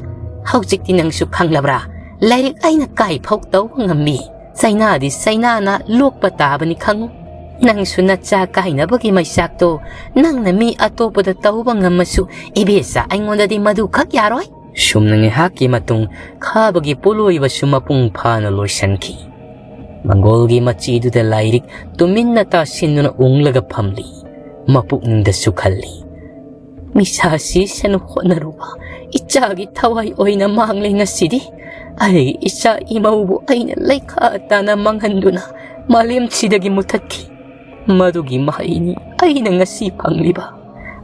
ꯍꯧꯖꯤꯛꯇꯤ ꯅꯪꯁꯨ ꯈꯪꯂꯕ꯭ꯔꯥ? ꯂꯥꯏꯔꯤꯛ ꯑꯩꯅ ꯀꯥꯏꯐꯥꯎ ꯇꯧꯕ ꯉꯝꯃꯤ꯫ ꯆꯩꯅꯥꯗꯤ ꯆꯩꯅꯥꯅ ꯂꯣꯛꯄ ꯇꯥꯕꯅꯤ ꯈꯪꯉꯨ꯫ "ꯅꯪꯁꯨ ꯅꯆꯥ ꯀꯥꯏꯅꯕꯒꯤ ꯃꯩꯆꯥꯛꯇꯣ ꯅꯪꯅ ꯃꯤ ꯑꯇꯣꯞꯄꯗ ꯇꯧꯕ ꯉꯝꯃꯁꯨ, ꯏꯕꯦꯆꯥ, ꯑꯩꯉꯣꯟꯗꯗꯤ ꯃꯗꯨ ꯈꯛ ꯌꯥꯔꯣꯏ"꯫ ꯁꯨꯝꯅ ꯉꯥꯏꯍꯥꯛꯀꯤ ꯃꯇꯨꯡ ꯈꯥꯕꯒꯤ ꯄꯣꯠꯂꯣꯏꯕꯁꯨ ꯃꯄꯨꯡ ꯐꯥꯅ ꯂꯣꯏꯁꯤꯟꯈꯤ꯫ ꯃꯪꯒꯣꯜꯒꯤ ꯃꯆꯤꯗꯨꯗ ꯂꯥꯏꯔꯤꯛ ꯇꯨꯃꯤꯟꯅ ꯇꯥꯁꯤꯟꯗꯨꯅ ꯎꯪꯂꯒ ꯐꯝꯂꯤ꯫ ꯃꯄꯨꯛꯅꯤꯡꯗꯁꯨ ꯈꯜꯂꯤ, "ꯃꯤꯁꯥꯁꯤ ꯁꯦꯟ ꯍꯣꯠꯅꯔꯨꯕ ꯏꯆꯥꯒꯤ ꯊꯋꯥꯏ ꯑꯣꯏꯅ ꯃꯥꯡꯂꯦ ꯉꯁꯤꯗꯤ꯫ ꯑꯩꯒꯤ ꯏꯆꯥ ꯏꯃꯧꯕꯨ ꯑꯩꯅ ꯂꯩꯈꯥ ꯇꯥꯅ ꯃꯥꯡꯍꯟꯗꯨꯅ ꯃꯥꯂꯦꯝꯁꯤꯗꯒꯤ ꯃꯨꯊꯠꯈꯤ꯫ ꯃꯗꯨꯒꯤ ꯃꯍꯩꯅꯤ ꯑꯩꯅ ꯉꯁꯤ ꯐꯪꯂꯤꯕ"꯫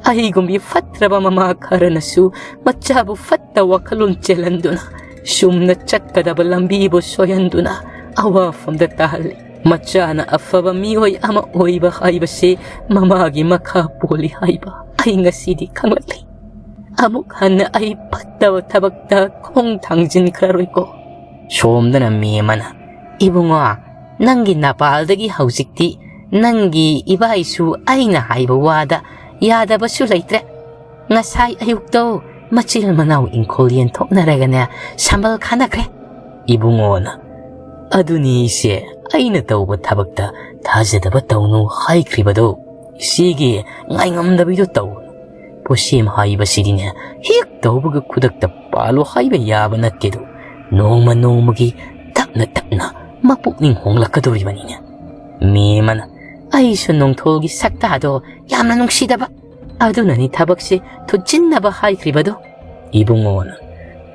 ꯑꯩꯒꯨꯝꯕꯤ ꯐꯠꯇ꯭ꯔꯕ ꯃꯃꯥ ꯈꯔꯅꯁꯨ ꯃꯆꯥꯕꯨ ꯐꯠꯇ ꯋꯥꯈꯜꯂꯣꯟ ꯆꯦꯜꯍꯟꯗꯨꯅ ꯆꯨꯝꯅ ꯆꯠꯀꯗꯕ ꯂꯝꯕꯤꯕꯨ ꯁꯣꯏꯍꯟꯗꯨꯅ ꯑꯋꯥꯐꯝꯗ ꯇꯥꯍꯜꯂꯤ꯫ ꯃꯆꯥꯅ ꯑꯐꯕ ꯃꯤꯑꯣꯏ ꯑꯃ ꯑꯣꯏꯕ ꯍꯥꯏꯕꯁꯤ ꯃꯃꯥꯒꯤ ꯃꯈꯥ ꯄꯣꯜꯂꯤ ꯍꯥꯏꯕ ꯑꯩ ꯉꯁꯤꯗꯤ ꯈꯪꯂꯛꯂꯤ꯫ ꯑꯃꯨꯛ ꯍꯟꯅ ꯑꯩ ꯐꯠꯇꯕ ꯊꯕꯛꯇ ꯈꯣꯡ ꯊꯥꯡꯖꯤꯟꯈ꯭ꯔꯔꯣꯏꯀꯣ꯫ ꯁꯣꯝꯗꯅ ꯃꯦꯝꯃꯅ, "ꯏꯕꯨꯡꯉꯣ, ꯅꯪꯒꯤ ꯅꯄꯥꯜꯗꯒꯤ ꯍꯧꯖꯤꯛꯇꯤ ꯅꯪꯒꯤ ꯏꯕꯥꯏꯁꯨ ꯑꯩꯅ ꯍꯥꯏꯕ ꯋꯥꯗ ꯌꯥꯗꯕꯁꯨ ꯂꯩꯇ꯭ꯔꯦ꯫ ꯉꯁꯥꯏ ꯑꯌꯨꯛꯇꯣ ꯃꯆꯤꯜ ꯃꯅꯥꯎ ꯏꯪꯈꯣꯜ ꯌꯦꯟꯊꯣꯛꯅꯔꯒꯅꯦ ꯁꯝꯕꯜ ꯈꯥꯅꯈ꯭ꯔꯦ"꯫ ꯏꯕꯨꯡꯉꯣꯅ, "ꯑꯗꯨꯅꯤ ꯏꯆꯦ, ꯑꯩꯅ ꯇꯧꯕ ꯊꯕꯛꯇ ꯊꯥꯖꯗꯕ ꯇꯧꯅꯨ ꯍꯥꯏꯈ꯭ꯔꯤꯕꯗꯣ꯫ ꯏꯆꯦꯒꯤ ꯉꯥꯏꯉꯝꯗꯕꯤꯗꯣ ꯇꯧ꯫ ꯄꯣꯠꯁꯦꯝ ꯍꯥꯏꯕꯁꯤꯗꯤꯅꯦ, ꯍꯦꯛ ꯇꯧꯕꯒ ꯈꯨꯗꯛꯇ ꯄꯥꯜꯂꯣ ꯍꯥꯏꯕ ꯌꯥꯕ ꯅꯠꯇꯦꯗꯣ꯫ ꯅꯣꯡꯃ ꯅꯣꯡꯃꯒꯤ ꯇꯞꯅ ꯇꯞꯅ ꯃꯄꯨꯛꯅꯤꯡ ꯍꯣꯡꯂꯛꯀꯗꯧꯔꯤꯕꯅꯤꯅꯦ"꯫ ꯃꯦꯝꯃꯅ, "ꯑꯩꯁꯨ ꯅꯣꯡꯊꯣꯜꯒꯤ ꯁꯛꯇꯥꯗꯣ ꯌꯥꯝꯅ ꯅꯨꯡꯁꯤꯗꯕ꯫ ꯑꯗꯨꯅꯅꯤ ꯊꯕꯛꯁꯦ ꯊꯨꯖꯤꯟꯅꯕ ꯍꯥꯏꯈ꯭ꯔꯤꯕꯗꯣ"꯫ ꯏꯕꯨꯡꯉꯣꯅ,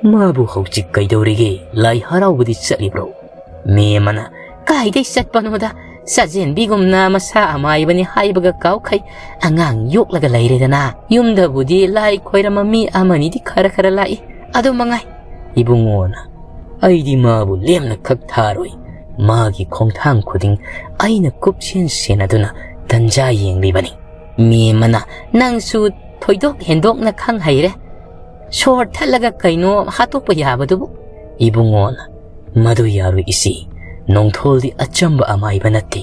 "ꯃꯥꯕꯨ ꯍꯧꯖꯤꯛ ꯀꯩꯗꯧꯔꯤꯒꯦ? ꯂꯥꯏ ꯍꯔꯥꯎꯕꯗꯤ ꯆꯠꯂꯤꯕ꯭ꯔꯣ?" ꯃꯦꯝꯃꯅ, "ꯀꯥꯏꯗꯩ ꯆꯠꯄꯅꯣꯗ, ꯆꯥꯖꯦꯟꯕꯤꯒꯨꯝꯅ ꯃꯁꯥ ꯑꯃꯥꯏꯕꯅꯤ ꯍꯥꯏꯕꯒ ꯀꯥꯎꯈꯩ꯫ ꯑꯉꯥꯡ ꯌꯣꯛꯂꯒ ꯂꯩꯔꯦꯗꯅ꯫ ꯌꯨꯝꯗꯕꯨꯗꯤ ꯂꯥꯏ ꯈꯣꯏꯔꯝꯕ ꯃꯤ ꯑꯃꯅꯤꯗꯤ ꯈꯔ ꯈꯔ ꯂꯥꯛꯏ, ꯑꯗꯨ ꯃꯉꯥꯏ"꯫ ꯏꯕꯨꯡꯉꯣꯅ, "ꯑꯩꯗꯤ ꯃꯥꯕꯨ ꯂꯦꯝꯅ ꯈꯛ ꯊꯥꯔꯣꯏ꯫ ꯃꯥꯒꯤ ꯈꯣꯡꯊꯥꯡ ꯈꯨꯗꯤꯡ ꯑꯩꯅ ꯀꯨꯞꯁꯦꯟ ꯁꯦꯟꯅꯗꯨꯅ ꯇꯟꯖꯥ ꯌꯦꯡꯂꯤꯕꯅꯤ"꯫ ꯃꯦꯝꯃꯅ, "ꯅꯪꯁꯨ ꯊꯣꯏꯗꯣꯛ ꯍꯦꯟꯗꯣꯛꯅ ꯈꯪ ꯍꯩꯔꯦ꯫ ꯁꯣꯔ ꯊꯠꯂꯒ ꯀꯩꯅꯣ ꯍꯥꯠꯇꯣꯛꯄ ꯌꯥꯕꯗꯨꯕꯨ"꯫ ꯏꯕꯨꯡꯉꯣꯅ, "ꯃꯗꯨ ꯌꯥꯔꯣꯏ ꯏꯆꯦ꯫ ꯅꯣꯡꯊꯣꯜꯗꯤ ꯑꯆꯝꯕ ꯑꯃꯥꯏꯕ ꯅꯠꯇꯦ꯫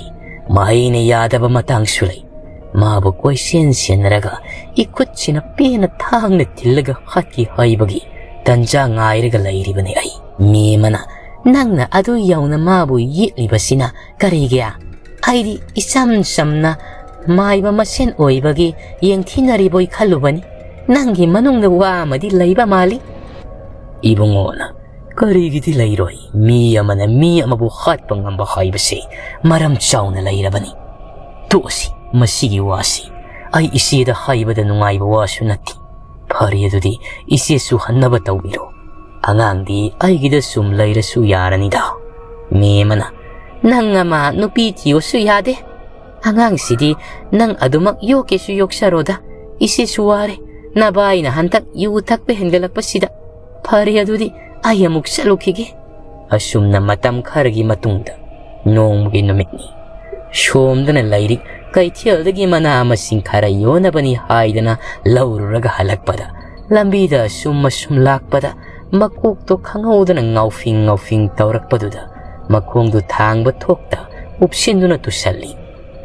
ꯃꯍꯩꯅ ꯌꯥꯗꯕ ꯃꯇꯥꯡꯁꯨ ꯂꯩ꯫ ꯃꯥꯕꯨ ꯀꯣꯏꯁꯦꯟ ꯁꯦꯟꯅꯔꯒ ꯏꯈꯨꯠꯁꯤꯅ ꯄꯦꯟꯅ ꯊꯥꯡꯅ ꯊꯤꯜꯂꯒ ꯍꯥꯠꯀꯦ ꯍꯥꯏꯕꯒꯤ ꯇꯟꯖꯥ ꯉꯥꯏꯔꯒ ꯂꯩꯔꯤꯕꯅꯤ ꯑꯩ"꯫ ꯃꯦꯝꯃꯅ, "ꯅꯪꯅ ꯑꯗꯨ ꯌꯧꯅ ꯃꯥꯕꯨ ꯌꯦꯠꯂꯤꯕꯁꯤꯅ ꯀꯔꯤꯒꯤ? ꯑꯩꯗꯤ ꯏꯆꯝ ꯆꯝꯅ ꯃꯥꯏꯕ ꯃꯁꯦꯟ ꯑꯣꯏꯕꯒꯤ ꯌꯦꯡꯊꯤꯅꯔꯤꯕꯣꯏ ꯈꯜꯂꯨꯕꯅꯤ꯫ ꯅꯪꯒꯤ ꯃꯅꯨꯡꯗ ꯋꯥ ꯑꯃꯗꯤ ꯂꯩꯕ ꯃꯥꯜꯂꯤ꯫ ꯏꯕꯨꯡꯉꯣꯅ, ꯀꯔꯤꯒꯤꯗꯤ ꯂꯩꯔꯣꯏ? ꯃꯤ ꯑꯃꯅ ꯃꯤ ꯑꯃꯕꯨ ꯍꯥꯠꯄ ꯉꯝꯕ ꯍꯥꯏꯕꯁꯤ ꯃꯔꯝ ꯆꯥꯎꯅ ꯂꯩꯔꯕꯅꯤ꯫ ꯇꯣꯛꯑꯁꯤ ꯃꯁꯤꯒꯤ ꯋꯥꯁꯤ꯫ ꯑꯩ ꯏꯆꯦꯗ ꯍꯥꯏꯕꯗ ꯅꯨꯡꯉꯥꯏꯕ ꯋꯥꯁꯨ ꯅꯠꯇꯦ꯫ ꯐꯔꯦ, ꯑꯗꯨꯗꯤ ꯏꯆꯦꯁꯨ ꯍꯟꯅꯕ ꯇꯧꯕꯤꯔꯣ꯫ ꯑꯉꯥꯡꯗꯤ ꯑꯩꯒꯤꯗ ꯁꯨꯝ ꯂꯩꯔꯁꯨ ꯌꯥꯔꯅꯤꯗ꯫ ꯃꯦꯝꯃꯅ, ꯅꯪ ꯑꯃ ꯅꯨꯄꯤ ꯊꯤꯌꯣꯁꯨ ꯌꯥꯗꯦ꯫ ꯑꯉꯥꯡꯁꯤꯗꯤ ꯅꯪ ꯑꯗꯨꯃꯛ ꯌꯣꯛꯀꯦꯁꯨ ꯌꯣꯛꯆꯔꯣꯗ꯫ ꯏꯆꯦꯁꯨ ꯋꯥꯔꯦ꯫ ꯅꯕꯥꯏꯅ ꯍꯟꯗꯛ ꯌꯨ ꯊꯛꯄ ꯍꯦꯟꯒꯠꯂꯛꯄꯁꯤꯗ꯫ ꯐꯔꯦ, ꯑꯗꯨꯗꯤ ꯑꯩ ꯑꯃꯨꯛ ꯆꯠꯂꯨꯈꯤꯒꯦ꯫ ꯑꯁꯨꯝꯅ ꯃꯇꯝ ꯈꯔꯒꯤ ꯃꯇꯨꯡꯗ ꯅꯣꯡꯃꯒꯤ ꯅꯨꯃꯤꯠꯅꯤ꯫ ꯁꯣꯝꯗꯅ ꯂꯥꯏꯔꯤꯛ ꯀꯩꯊꯦꯜꯗꯒꯤ ꯃꯅꯥ ꯃꯁꯤꯡ ꯈꯔ ꯌꯣꯟꯅꯕꯅꯤ ꯍꯥꯏꯗꯅ ꯂꯧꯔꯨꯔꯒ ꯍꯜꯂꯛꯄꯗ, ꯂꯝꯕꯤꯗ ꯑꯁꯨꯝ ꯑꯁꯨꯝ ꯂꯥꯛꯄꯗ ꯃꯀꯣꯛꯇꯣ ꯈꯪꯍꯧꯗꯅ ꯉꯥꯎꯐꯤꯡ ꯉꯥꯎꯐꯤꯡ ꯇꯧꯔꯛꯄꯗꯨꯗ ꯃꯈꯣꯡꯗꯨ ꯊꯥꯡꯕ ꯊꯣꯛꯇ ꯎꯞꯁꯤꯟꯗꯨꯅ ꯇꯨꯁꯜꯂꯤ꯫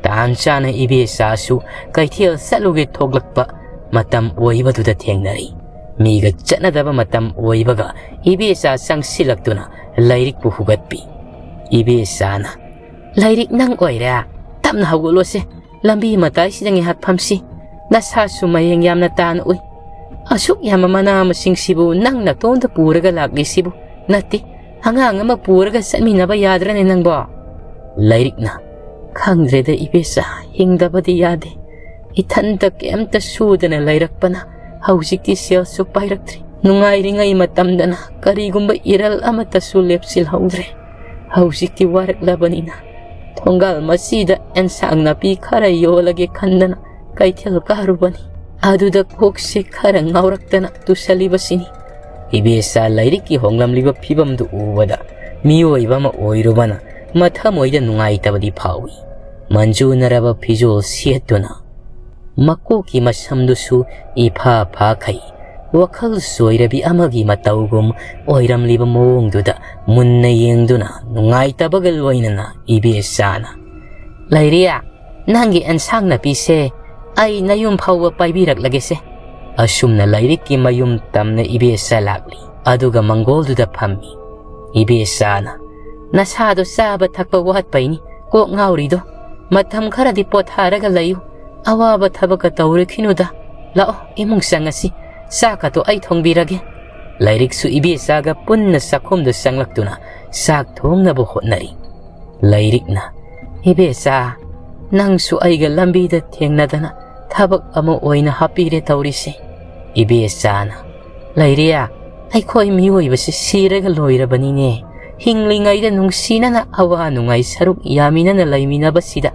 ꯇꯥꯟ ꯆꯥꯅ ꯏꯕꯦꯆꯥꯁꯨ ꯀꯩꯊꯦꯜ ꯆꯠꯂꯨꯒꯦ ꯊꯣꯛꯂꯛꯄ ꯃꯇꯝ ꯑꯣꯏꯕꯗꯨꯗ ꯊꯦꯡꯅꯔꯤ꯫ ꯃꯤꯒ ꯆꯠꯅꯗꯕ ꯃꯇꯝ ꯑꯣꯏꯕꯒ ꯏꯕꯦꯆꯥ ꯆꯪꯁꯤꯜꯂꯛꯇꯨꯅ ꯂꯥꯏꯔꯤꯛꯄꯨ ꯍꯨꯒꯠꯄꯤ꯫ ꯏꯕꯦꯆꯥꯅ, ꯂꯥꯏꯔꯤꯛ, ꯅꯪ ꯑꯣꯏꯔꯦ? ꯇꯞꯅ ꯍꯧꯒꯠꯂꯣꯁꯦ, ꯂꯝꯕꯤ ꯃꯇꯥꯏꯁꯤꯗ ꯉꯥꯏꯍꯥꯛ ꯐꯝꯁꯤ꯫ ꯅꯁꯥꯁꯨ ꯃꯌꯦꯡ ꯌꯥꯝꯅ ꯇꯥꯅ ꯎꯏ꯫ ꯑꯁꯨꯛ ꯌꯥꯝꯕ ꯃꯅꯥ ꯃꯁꯤꯡꯁꯤꯕꯨ ꯅꯪ ꯅꯇꯣꯝꯇ ꯄꯨꯔꯒ ꯂꯥꯛꯂꯤꯁꯤꯕꯨ? ꯅꯠꯇꯦ, ꯑꯉꯥꯡ ꯑꯃ ꯄꯨꯔꯒ ꯆꯠꯃꯤꯟꯅꯕ ꯌꯥꯗ꯭ꯔꯅꯦ ꯅꯪꯕꯣ? ꯂꯥꯏꯔꯤꯛꯅ, ꯈꯪꯗ꯭ꯔꯦꯗ ꯏꯕꯦꯆꯥ, ꯍꯤꯡꯗꯕꯗꯤ ꯌꯥꯗꯦ꯫ ꯏꯊꯟꯇ ꯀꯩꯝꯇ ꯁꯨꯗꯅ ꯂꯩꯔꯛꯄꯅ ꯍꯧꯖꯤꯛꯇꯤ ꯁꯦꯜꯁꯨ ꯄꯥꯏꯔꯛꯇ꯭ꯔꯤ꯫ ꯅꯨꯡꯉꯥꯏꯔꯤꯉꯩ ꯃꯇꯝꯗꯅ ꯀꯔꯤꯒꯨꯝꯕ ꯏꯔꯜ ꯑꯃꯠꯇꯁꯨ ꯂꯦꯞꯁꯤꯜꯍꯧꯗ꯭ꯔꯦ꯫ ꯍꯧꯖꯤꯛꯇꯤ ꯋꯥꯔꯛꯂꯕꯅꯤꯅ ꯊꯣꯡꯒꯥꯜ ꯃꯁꯤꯗ ꯑꯦꯟꯁꯥꯡ ꯅꯥꯄꯤ ꯈꯔ ꯌꯣꯜꯂꯒꯦ ꯈꯟꯗꯅ ꯀꯩꯊꯦꯜ ꯀꯥꯔꯨꯕꯅꯤ꯫ ꯑꯗꯨꯗ ꯀꯣꯛꯁꯦ ꯈꯔ ꯉꯥꯎꯔꯛꯇꯅ ꯇꯨꯁꯜꯂꯤꯕꯁꯤꯅꯤ꯫ ꯏꯕꯦꯆꯥ ꯂꯥꯏꯔꯤꯛꯀꯤ ꯍꯣꯡꯂꯝꯂꯤꯕ ꯐꯤꯕꯝꯗꯨ ꯎꯕꯗ ꯃꯤꯑꯣꯏꯕ ꯑꯃ ꯑꯣꯏꯔꯨꯕꯅ ꯃꯊꯃꯣꯏꯗ ꯅꯨꯡꯉꯥꯏꯇꯕꯗꯤ ꯐꯥꯎꯏ꯫ ꯃꯟꯖꯨꯅꯔꯕ ꯐꯤꯖꯣꯜ ꯁꯦꯠꯇꯨꯅ ꯃꯀꯣꯛꯀꯤ ꯃꯁꯝꯗꯨꯁꯨ ꯏꯐꯥ ꯐꯥꯈꯩ ꯋꯥꯈꯜ ꯆꯣꯏꯔꯕꯤ ꯑꯃꯒꯤ ꯃꯇꯧꯒꯨꯝ ꯑꯣꯏꯔꯝꯂꯤꯕ ꯃꯑꯣꯡꯗꯨꯗ ꯃꯨꯟꯅ ꯌꯦꯡꯗꯨꯅ ꯅꯨꯡꯉꯥꯏꯇꯕꯒ ꯂꯣꯏꯅꯅ ꯏꯕꯦꯆꯥꯅ, ꯂꯥꯏꯔꯤꯛ, ꯅꯪꯒꯤ ꯑꯦꯟꯁꯥꯡ ꯅꯥꯄꯤꯁꯦ ꯑꯩ ꯅꯌꯨꯝ ꯐꯥꯎꯕ ꯄꯥꯏꯕꯤꯔꯛꯂꯒꯦꯁꯦ꯫ ꯑꯁꯨꯝꯅ ꯂꯥꯏꯔꯤꯛꯀꯤ ꯃꯌꯨꯝ ꯇꯝꯅ ꯏꯕꯦꯆꯥ ꯂꯥꯛꯂꯤ꯫ ꯑꯗꯨꯒ ꯃꯪꯒꯣꯜꯗꯨꯗ ꯐꯝꯃꯤ꯫ ꯏꯕꯦꯆꯥꯅ, ꯅꯁꯥꯗꯣ ꯆꯥꯕ ꯊꯛꯄ ꯋꯥꯠꯄꯩꯅꯤ ꯀꯣꯛ ꯉꯥꯎꯔꯤꯗꯣ꯫ "ꯃꯇꯝ ꯈꯔꯗꯤ ꯄꯣꯊꯥꯔꯒ ꯂꯩꯌꯨ꯫ ꯑꯋꯥꯕ ꯊꯕꯛꯀ ꯇꯧꯔꯨꯈꯤꯅꯨꯗ꯫ ꯂꯥꯛꯑꯣ, ꯏꯃꯨꯡ ꯆꯪꯉꯁꯤ꯫ ꯆꯥꯛꯀꯗꯣ ꯑꯩ ꯊꯣꯡꯕꯤꯔꯒꯦ꯫" ꯂꯥꯏꯔꯤꯛꯁꯨ ꯏꯕꯦꯆꯥꯒ ꯄꯨꯟꯅ ꯆꯥꯛꯈꯨꯝꯗ ꯆꯪꯂꯛꯇꯨꯅ ꯆꯥꯛ ꯊꯣꯡꯅꯕ ꯍꯣꯠꯅꯔꯤ꯫ ꯂꯥꯏꯔꯤꯛꯅ, "ꯏꯕꯦꯆꯥ, ꯅꯪꯁꯨ ꯑꯩꯒ ꯂꯝꯕꯤꯗ ꯊꯦꯡꯅꯗꯅ ꯊꯕꯛ ꯑꯃ ꯑꯣꯏꯅ ꯍꯥꯞꯄꯤꯔꯦ ꯇꯧꯔꯤꯁꯦ꯫" ꯏꯕꯦꯆꯥꯅ, "ꯂꯩꯔꯤꯌꯥ, ꯑꯩꯈꯣꯏ ꯃꯤꯑꯣꯏꯕꯁꯤ ꯁꯤꯔꯒ ꯂꯣꯏꯔꯕꯅꯤꯅꯦ꯫ ꯍꯤꯡꯂꯤꯉꯩꯗ ꯅꯨꯡꯁꯤꯅꯅ ꯑꯋꯥ ꯅꯨꯡꯉꯥꯏ ꯁꯔꯨꯛ ꯌꯥꯃꯤꯟꯅꯅ ꯂꯩꯃꯤꯟꯅꯕꯁꯤꯗ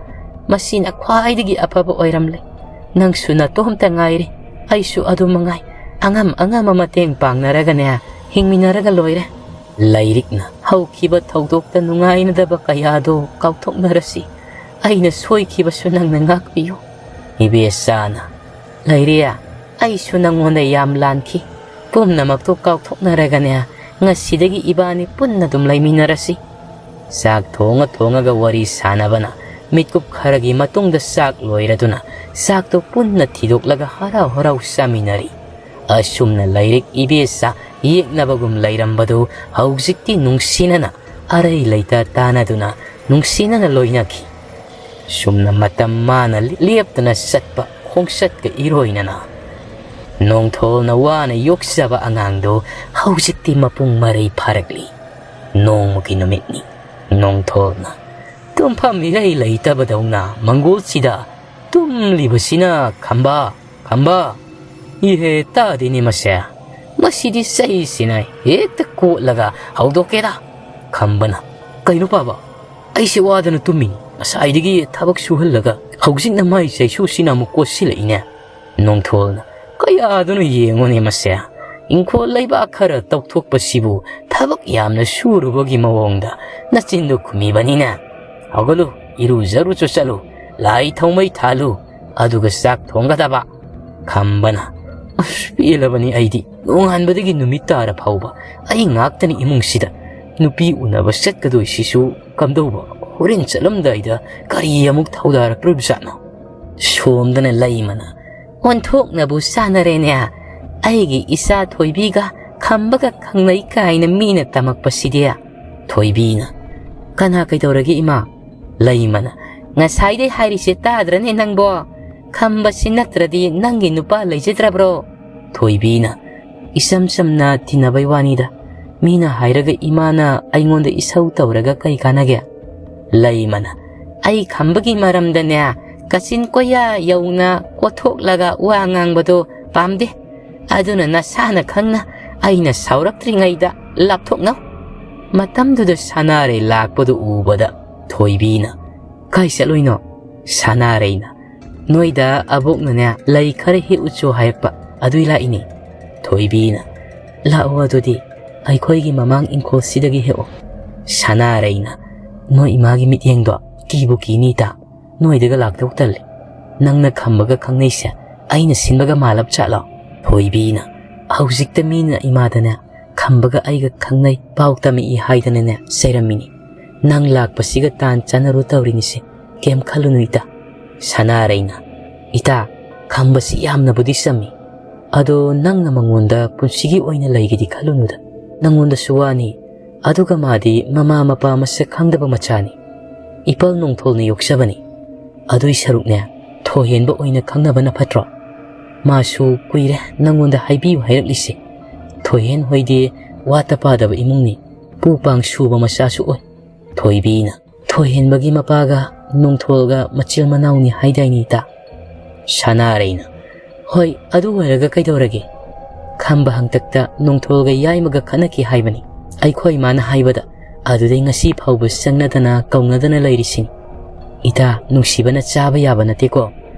ꯃꯁꯤꯅ ꯈ꯭ꯋꯥꯏꯗꯒꯤ ꯑꯐꯕ ꯑꯣꯏꯔꯝꯂꯦ꯫ ꯅꯪꯁꯨ ꯅꯇꯣꯝꯇ ꯉꯥꯏꯔꯦ, ꯑꯩꯁꯨ ꯑꯗꯨ ꯃꯉꯥꯏ꯫ ꯑꯉꯝ ꯑꯉꯝꯕ ꯃꯇꯦꯡ ꯄꯥꯡꯅꯔꯒꯅꯦ, ꯍꯤꯡꯃꯤꯟꯅꯔꯒ ꯂꯣꯏꯔꯦ꯫" ꯂꯥꯏꯔꯤꯛꯅ, "ꯍꯧꯈꯤꯕ ꯊꯧꯗꯣꯛꯇ ꯅꯨꯡꯉꯥꯏꯅꯗꯕ ꯀꯌꯥꯗꯣ ꯀꯥꯎꯊꯣꯛꯅꯔꯁꯤ꯫ ꯑꯩꯅ ꯁꯣꯏꯈꯤꯕꯁꯨ ꯅꯪꯅ ꯉꯥꯛꯄꯤꯌꯨ꯫" ꯏꯕꯦꯆꯥꯅ, "ꯂꯩꯔꯤꯌꯥ, ꯑꯩꯁꯨ ꯅꯪꯉꯣꯟꯗ ꯌꯥꯝ ꯂꯥꯟꯈꯤ꯫ ꯄꯨꯝꯅꯃꯛꯇꯣ ꯀꯥꯎꯊꯣꯛꯅꯔꯒꯅꯦ, ꯉꯁꯤꯗꯒꯤ ꯏꯕꯥꯅꯤ ꯄꯨꯟꯅ ꯑꯗꯨꯝ ꯂꯩꯃꯤꯟꯅꯔꯁꯤ꯫" ꯆꯥꯛ ꯊꯣꯡꯉ ꯊꯣꯡꯉꯒ ꯋꯥꯔꯤ ꯁꯥꯟꯅꯕꯅ ꯃꯤꯠꯀꯨꯞ ꯈꯔꯒꯤ ꯃꯇꯨꯡꯗ ꯆꯥꯛ ꯂꯣꯏꯔꯗꯨꯅ ꯆꯥꯛꯇꯣ ꯄꯨꯟꯅ ꯊꯤꯗꯣꯛꯂꯒ ꯍꯔꯥꯎ ꯍꯔꯥꯎ ꯆꯥꯃꯤꯟꯅꯔꯤ꯫ ꯑꯁꯨꯝꯅ ꯂꯥꯏꯔꯤꯛ ꯏꯕꯦꯆꯥ ꯌꯦꯛꯅꯕꯒꯨꯝ ꯂꯩꯔꯝꯕꯗꯨ ꯍꯧꯖꯤꯛꯇꯤ ꯅꯨꯡꯁꯤꯅꯅ ꯑꯔꯩ ꯂꯩꯇ ꯇꯥꯟꯅꯗꯨꯅ ꯅꯨꯡꯁꯤꯅꯅ ꯂꯣꯏꯅꯈꯤ꯫ ꯁꯨꯝꯅ ꯃꯇꯝ ꯃꯥꯅ ꯂꯦꯞꯇꯅ ꯆꯠꯄ ꯈꯣꯡꯆꯠꯀ ꯏꯔꯣꯏꯅꯅ ꯅꯣꯡꯊꯣꯜꯅ ꯋꯥꯅ ꯌꯣꯛꯆꯕ ꯑꯉꯥꯡꯗꯨ ꯍꯧꯖꯤꯛꯇꯤ ꯃꯄꯨꯡ ꯃꯔꯩ ꯐꯥꯔꯛꯂꯤ꯫ ꯅꯣꯡꯃꯒꯤ ꯅꯨꯃꯤꯠꯅꯤ꯫ ꯅꯣꯡꯊꯣꯜꯅ ꯇꯨꯝꯐꯝ ꯏꯔꯩ ꯂꯩꯇꯕꯗꯧꯅ ꯃꯪꯒꯣꯜꯁꯤꯗ ꯇꯨꯝꯂꯤꯕꯁꯤꯅ, "ꯈꯝꯕ, ꯈꯝꯕ, ꯏꯍꯦ ꯇꯥꯗꯦꯅꯦ ꯃꯁꯦ꯫ ꯃꯁꯤꯗꯤ ꯆꯩꯁꯤꯅ ꯍꯦꯛꯇ ꯀꯣꯠꯂꯒ ꯍꯧꯗꯣꯛꯀꯦꯗ꯫" ꯈꯝꯕꯅ, "ꯀꯩꯅꯣ ꯄꯥꯕ? ꯑꯩꯁꯦ ꯋꯥꯗꯅ ꯇꯨꯝꯃꯤ꯫ ꯉꯁꯥꯏꯗꯒꯤ ꯊꯕꯛ ꯁꯨꯍꯜꯂꯒ ꯍꯧꯖꯤꯛꯅ ꯃꯥꯏ ꯆꯩꯁꯨꯁꯤꯅ ꯑꯃꯨꯛ ꯀꯣꯠꯁꯤꯜꯂꯛꯏꯅꯦ꯫" ꯅꯣꯡꯊꯣꯜꯅ, "ꯀꯌꯥꯗꯅꯣ ꯌꯦꯡꯉꯨꯅꯦ ꯃꯁꯦ꯫ ꯏꯪꯈꯣꯜ ꯂꯩꯕꯥꯛ ꯈꯔ ꯇꯧꯊꯣꯛꯄꯁꯤꯕꯨ ꯊꯕꯛ ꯌꯥꯝꯅ ꯁꯨꯔꯨꯕꯒꯤ ꯃꯑꯣꯡꯗ ꯅꯆꯤꯟꯗꯨ ꯈꯨꯝꯃꯤꯕꯅꯤꯅꯦ꯫ ꯍꯧꯒꯠꯂꯨ, ꯏꯔꯨꯖꯔꯨ ꯆꯠꯂꯨ, ꯂꯥꯏ ꯊꯥꯎꯃꯩ ꯊꯥꯜꯂꯨ, ꯑꯗꯨꯒ ꯆꯥꯛ ꯊꯣꯡꯒꯗꯕ꯫" ꯈꯝꯕꯅ, "ꯑꯁ, ꯄꯦꯜꯂꯕꯅꯤ ꯑꯩꯗꯤ꯫ ꯅꯣꯡꯉꯥꯟꯕꯗꯒꯤ ꯅꯨꯃꯤꯠ ꯇꯥꯔ ꯐꯥꯎꯕ ꯑꯩ ꯉꯥꯛꯇꯅꯤ ꯏꯃꯨꯡꯁꯤꯗ꯫ ꯅꯨꯄꯤ ꯎꯅꯕ ꯆꯠꯀꯗꯣꯏꯁꯤꯁꯨ ꯀꯝꯗꯧꯕ? ꯍꯣꯔꯦꯟ ꯆꯠꯂꯝꯗꯥꯏꯗ ꯀꯔꯤ ꯑꯃꯨꯛ ꯊꯧꯗꯥꯔꯛꯇꯣꯔꯤꯕꯖꯥꯠꯅꯣ?" ꯁꯣꯝꯗꯅ ꯂꯩꯃꯅ, "ꯑꯣꯟꯊꯣꯛꯅꯕꯨ ꯆꯥꯟꯅꯔꯦꯅꯦ꯫ ꯑꯩꯒꯤ ꯏꯆꯥ ꯊꯣꯏꯕꯤꯒ ꯈꯝꯕꯒ ꯈꯪꯅꯩ ꯀꯥꯏꯅ ꯃꯤꯅ ꯇꯝꯃꯛꯄꯁꯤꯗꯤ꯫" ꯊꯣꯏꯕꯤꯅ, "ꯀꯅꯥ ꯀꯩꯗꯧꯔꯒꯦ ꯏꯃꯥ?" ꯂꯩꯃꯅ, "ꯉꯁꯥꯏꯗꯩ ꯍꯥꯏꯔꯤꯁꯦ ꯇꯥꯗ꯭ꯔꯅꯦ ꯅꯪꯕꯣ? ꯈꯝꯕꯁꯤ ꯅꯠꯇ꯭ꯔꯗꯤ ꯅꯪꯒꯤ ꯅꯨꯄꯥ ꯂꯩꯖꯗ꯭ꯔꯕ꯭ꯔꯣ?" ꯊꯣꯏꯕꯤꯅ, "ꯏꯆꯝ ꯆꯝꯅ ꯇꯤꯟꯅꯕꯩ ꯋꯥꯅꯤꯗ꯫ ꯃꯤꯅ ꯍꯥꯏꯔꯒ ꯏꯃꯥꯅ ꯑꯩꯉꯣꯟꯗ ꯏꯁꯧ ꯇꯧꯔꯒ ꯀꯩ ꯀꯥꯟꯅꯒꯦ?" ꯂꯩꯃꯅ, "ꯑꯩ ꯈꯝꯕꯒꯤ ꯃꯔꯝꯗꯅꯦ ꯀꯥꯆꯤꯟ ꯀꯣꯌꯥ ꯌꯧꯅ ꯀꯣꯊꯣꯛꯂꯒ ꯋꯥ ꯉꯥꯡꯕꯗꯣ ꯄꯥꯝꯗꯦ꯫ ꯑꯗꯨꯅ ꯅꯁꯥꯅ ꯈꯪꯅ ꯑꯩꯅ ꯁꯥꯎꯔꯛꯇ꯭ꯔꯤꯉꯩꯗ ꯂꯥꯞꯊꯣꯛꯅꯧ꯫" ꯃꯇꯝꯗꯨꯗ ꯁꯅꯥꯔꯩ ꯂꯥꯛꯄꯗꯨ ꯎꯕꯗ ꯊꯣꯏꯕꯤꯅ, "ꯀꯥꯏ ꯆꯠꯂꯨꯏꯅꯣ?" ꯁꯅꯥꯔꯩꯅ, "ꯅꯣꯏꯗ ꯑꯕꯣꯛꯅꯅꯦ ꯂꯩ ꯈꯔ ꯍꯦꯛꯎꯆꯣ ꯍꯥꯏꯔꯛꯄ, ꯑꯗꯨꯏ ꯂꯥꯛꯏꯅꯦ꯫" ꯊꯣꯏꯕꯤꯅ, "ꯂꯥꯛꯑꯣ ꯑꯗꯨꯗꯤ, ꯑꯩꯈꯣꯏꯒꯤ ꯃꯃꯥꯡ ꯏꯪꯈꯣꯜꯁꯤꯗꯒꯤ ꯍꯦꯛꯑꯣ꯫" ꯁꯅꯥꯔꯩꯅ, "ꯅꯣꯏ ꯏꯃꯥꯒꯤ ꯃꯤꯠꯌꯦꯡꯗꯣ ꯀꯤꯕꯨ ꯀꯤꯅꯤ ꯏꯇꯥ꯫ ꯅꯣꯏꯗꯒ ꯂꯥꯛꯇꯧ ꯇꯜꯂꯦ꯫ ꯅꯪꯅ ꯈꯝꯕꯒ ꯈꯪꯅꯩꯁꯦ ꯑꯩꯅ ꯁꯤꯟꯕꯒ ꯃꯥꯜꯂꯞ ꯆꯠꯂꯣ?" ꯊꯣꯏꯕꯤꯅ, "ꯍꯧꯖꯤꯛꯇ ꯃꯤꯅ ꯏꯃꯥꯗꯅꯦ ꯈꯝꯕꯒ ꯑꯩꯒ ꯈꯪꯅꯩ ꯄꯥꯎ ꯇꯝꯃꯛꯏ ꯍꯥꯏꯗꯅꯅꯦ ꯆꯩꯔꯝꯃꯤꯅꯤ꯫ ꯅꯪ ꯂꯥꯛꯄꯁꯤꯒ ꯇꯥꯟ ꯆꯥꯟꯅꯔꯨ ꯇꯧꯔꯤꯅꯤꯁꯦ꯫ ꯀꯩꯝ ꯈꯜꯂꯨꯅꯨ ꯏꯇꯥ꯫" ꯁꯅꯥꯔꯩꯅ, "ꯏꯇꯥ, ꯈꯝꯕꯁꯤ ꯌꯥꯝꯅꯕꯨꯗꯤ ꯆꯝꯃꯤ꯫ ꯑꯗꯣ ꯅꯪꯅ ꯃꯉꯣꯟꯗ ꯄꯨꯟꯁꯤꯒꯤ ꯑꯣꯏꯅ ꯂꯩꯒꯦꯗꯤ ꯈꯜꯂꯨꯅꯨꯗ꯫ ꯅꯪꯉꯣꯟꯗꯁꯨ ꯋꯥꯅꯤ꯫ ꯑꯗꯨꯒ ꯃꯥꯗꯤ ꯃꯃꯥ ꯃꯄꯥ ꯃꯁꯛ ꯈꯪꯗꯕ ꯃꯆꯥꯅꯤ꯫ ꯏꯄꯜ ꯅꯣꯡꯊꯣꯜꯅ ꯌꯣꯛꯆꯕꯅꯤ꯫ ꯑꯗꯨꯏ ꯁꯔꯨꯛꯅꯦ, ꯊꯣꯏꯍꯦꯟꯕ ꯑꯣꯏꯅ ꯈꯪꯅꯕꯅ ꯐꯠꯇ꯭ꯔꯣ? ꯃꯥꯁꯨ ꯀꯨꯏꯔꯦ ꯅꯪꯉꯣꯟꯗ ꯍꯥꯏꯕꯤꯌꯨ ꯍꯥꯏꯔꯛꯂꯤꯁꯦ꯫ ꯊꯣꯏꯍꯦꯟ ꯍꯣꯏꯗꯤ ꯋꯥꯠꯇ ꯄꯥꯗꯕ ꯏꯃꯨꯡꯅꯤ꯫ ꯄꯨ ꯄꯥꯡ ꯁꯨꯕ ꯃꯆꯥꯁꯨ ꯑꯣꯏ꯫" ꯊꯣꯏꯕꯤꯅ, "ꯊꯣꯏꯍꯦꯟꯕꯒꯤ ꯃꯄꯥꯒ ꯅꯣꯡꯊꯣꯜꯒ ꯃꯆꯤꯜ ꯃꯅꯥꯎꯅꯤ ꯍꯥꯏꯗꯥꯏꯅꯦ ꯏꯇꯥ?" ꯁꯅꯥꯔꯩꯅ, "ꯍꯣꯏ, ꯑꯗꯨ ꯑꯣꯏꯔꯒ ꯀꯩꯗꯧꯔꯒꯦ? ꯈꯝꯕ ꯍꯪꯇꯛꯇ ꯅꯣꯡꯊꯣꯜꯒ ꯌꯥꯏꯃꯒ ꯈꯠꯅꯈꯤ ꯍꯥꯏꯕꯅꯤ꯫ ꯑꯩꯈꯣꯏ ꯃꯥꯅ ꯍꯥꯏꯕꯗ ꯑꯗꯨꯗꯩ ꯉꯁꯤ ꯐꯥꯎꯕ ꯆꯪꯅꯗꯅ ꯀꯧꯅꯗꯅ ꯂꯩꯔꯤꯁꯤꯅꯤ꯫ ꯏꯇꯥ, ꯅꯨꯡꯁꯤꯕꯅ ꯆꯥꯕ ꯌꯥꯕ ꯅꯠꯇꯦꯀꯣ꯫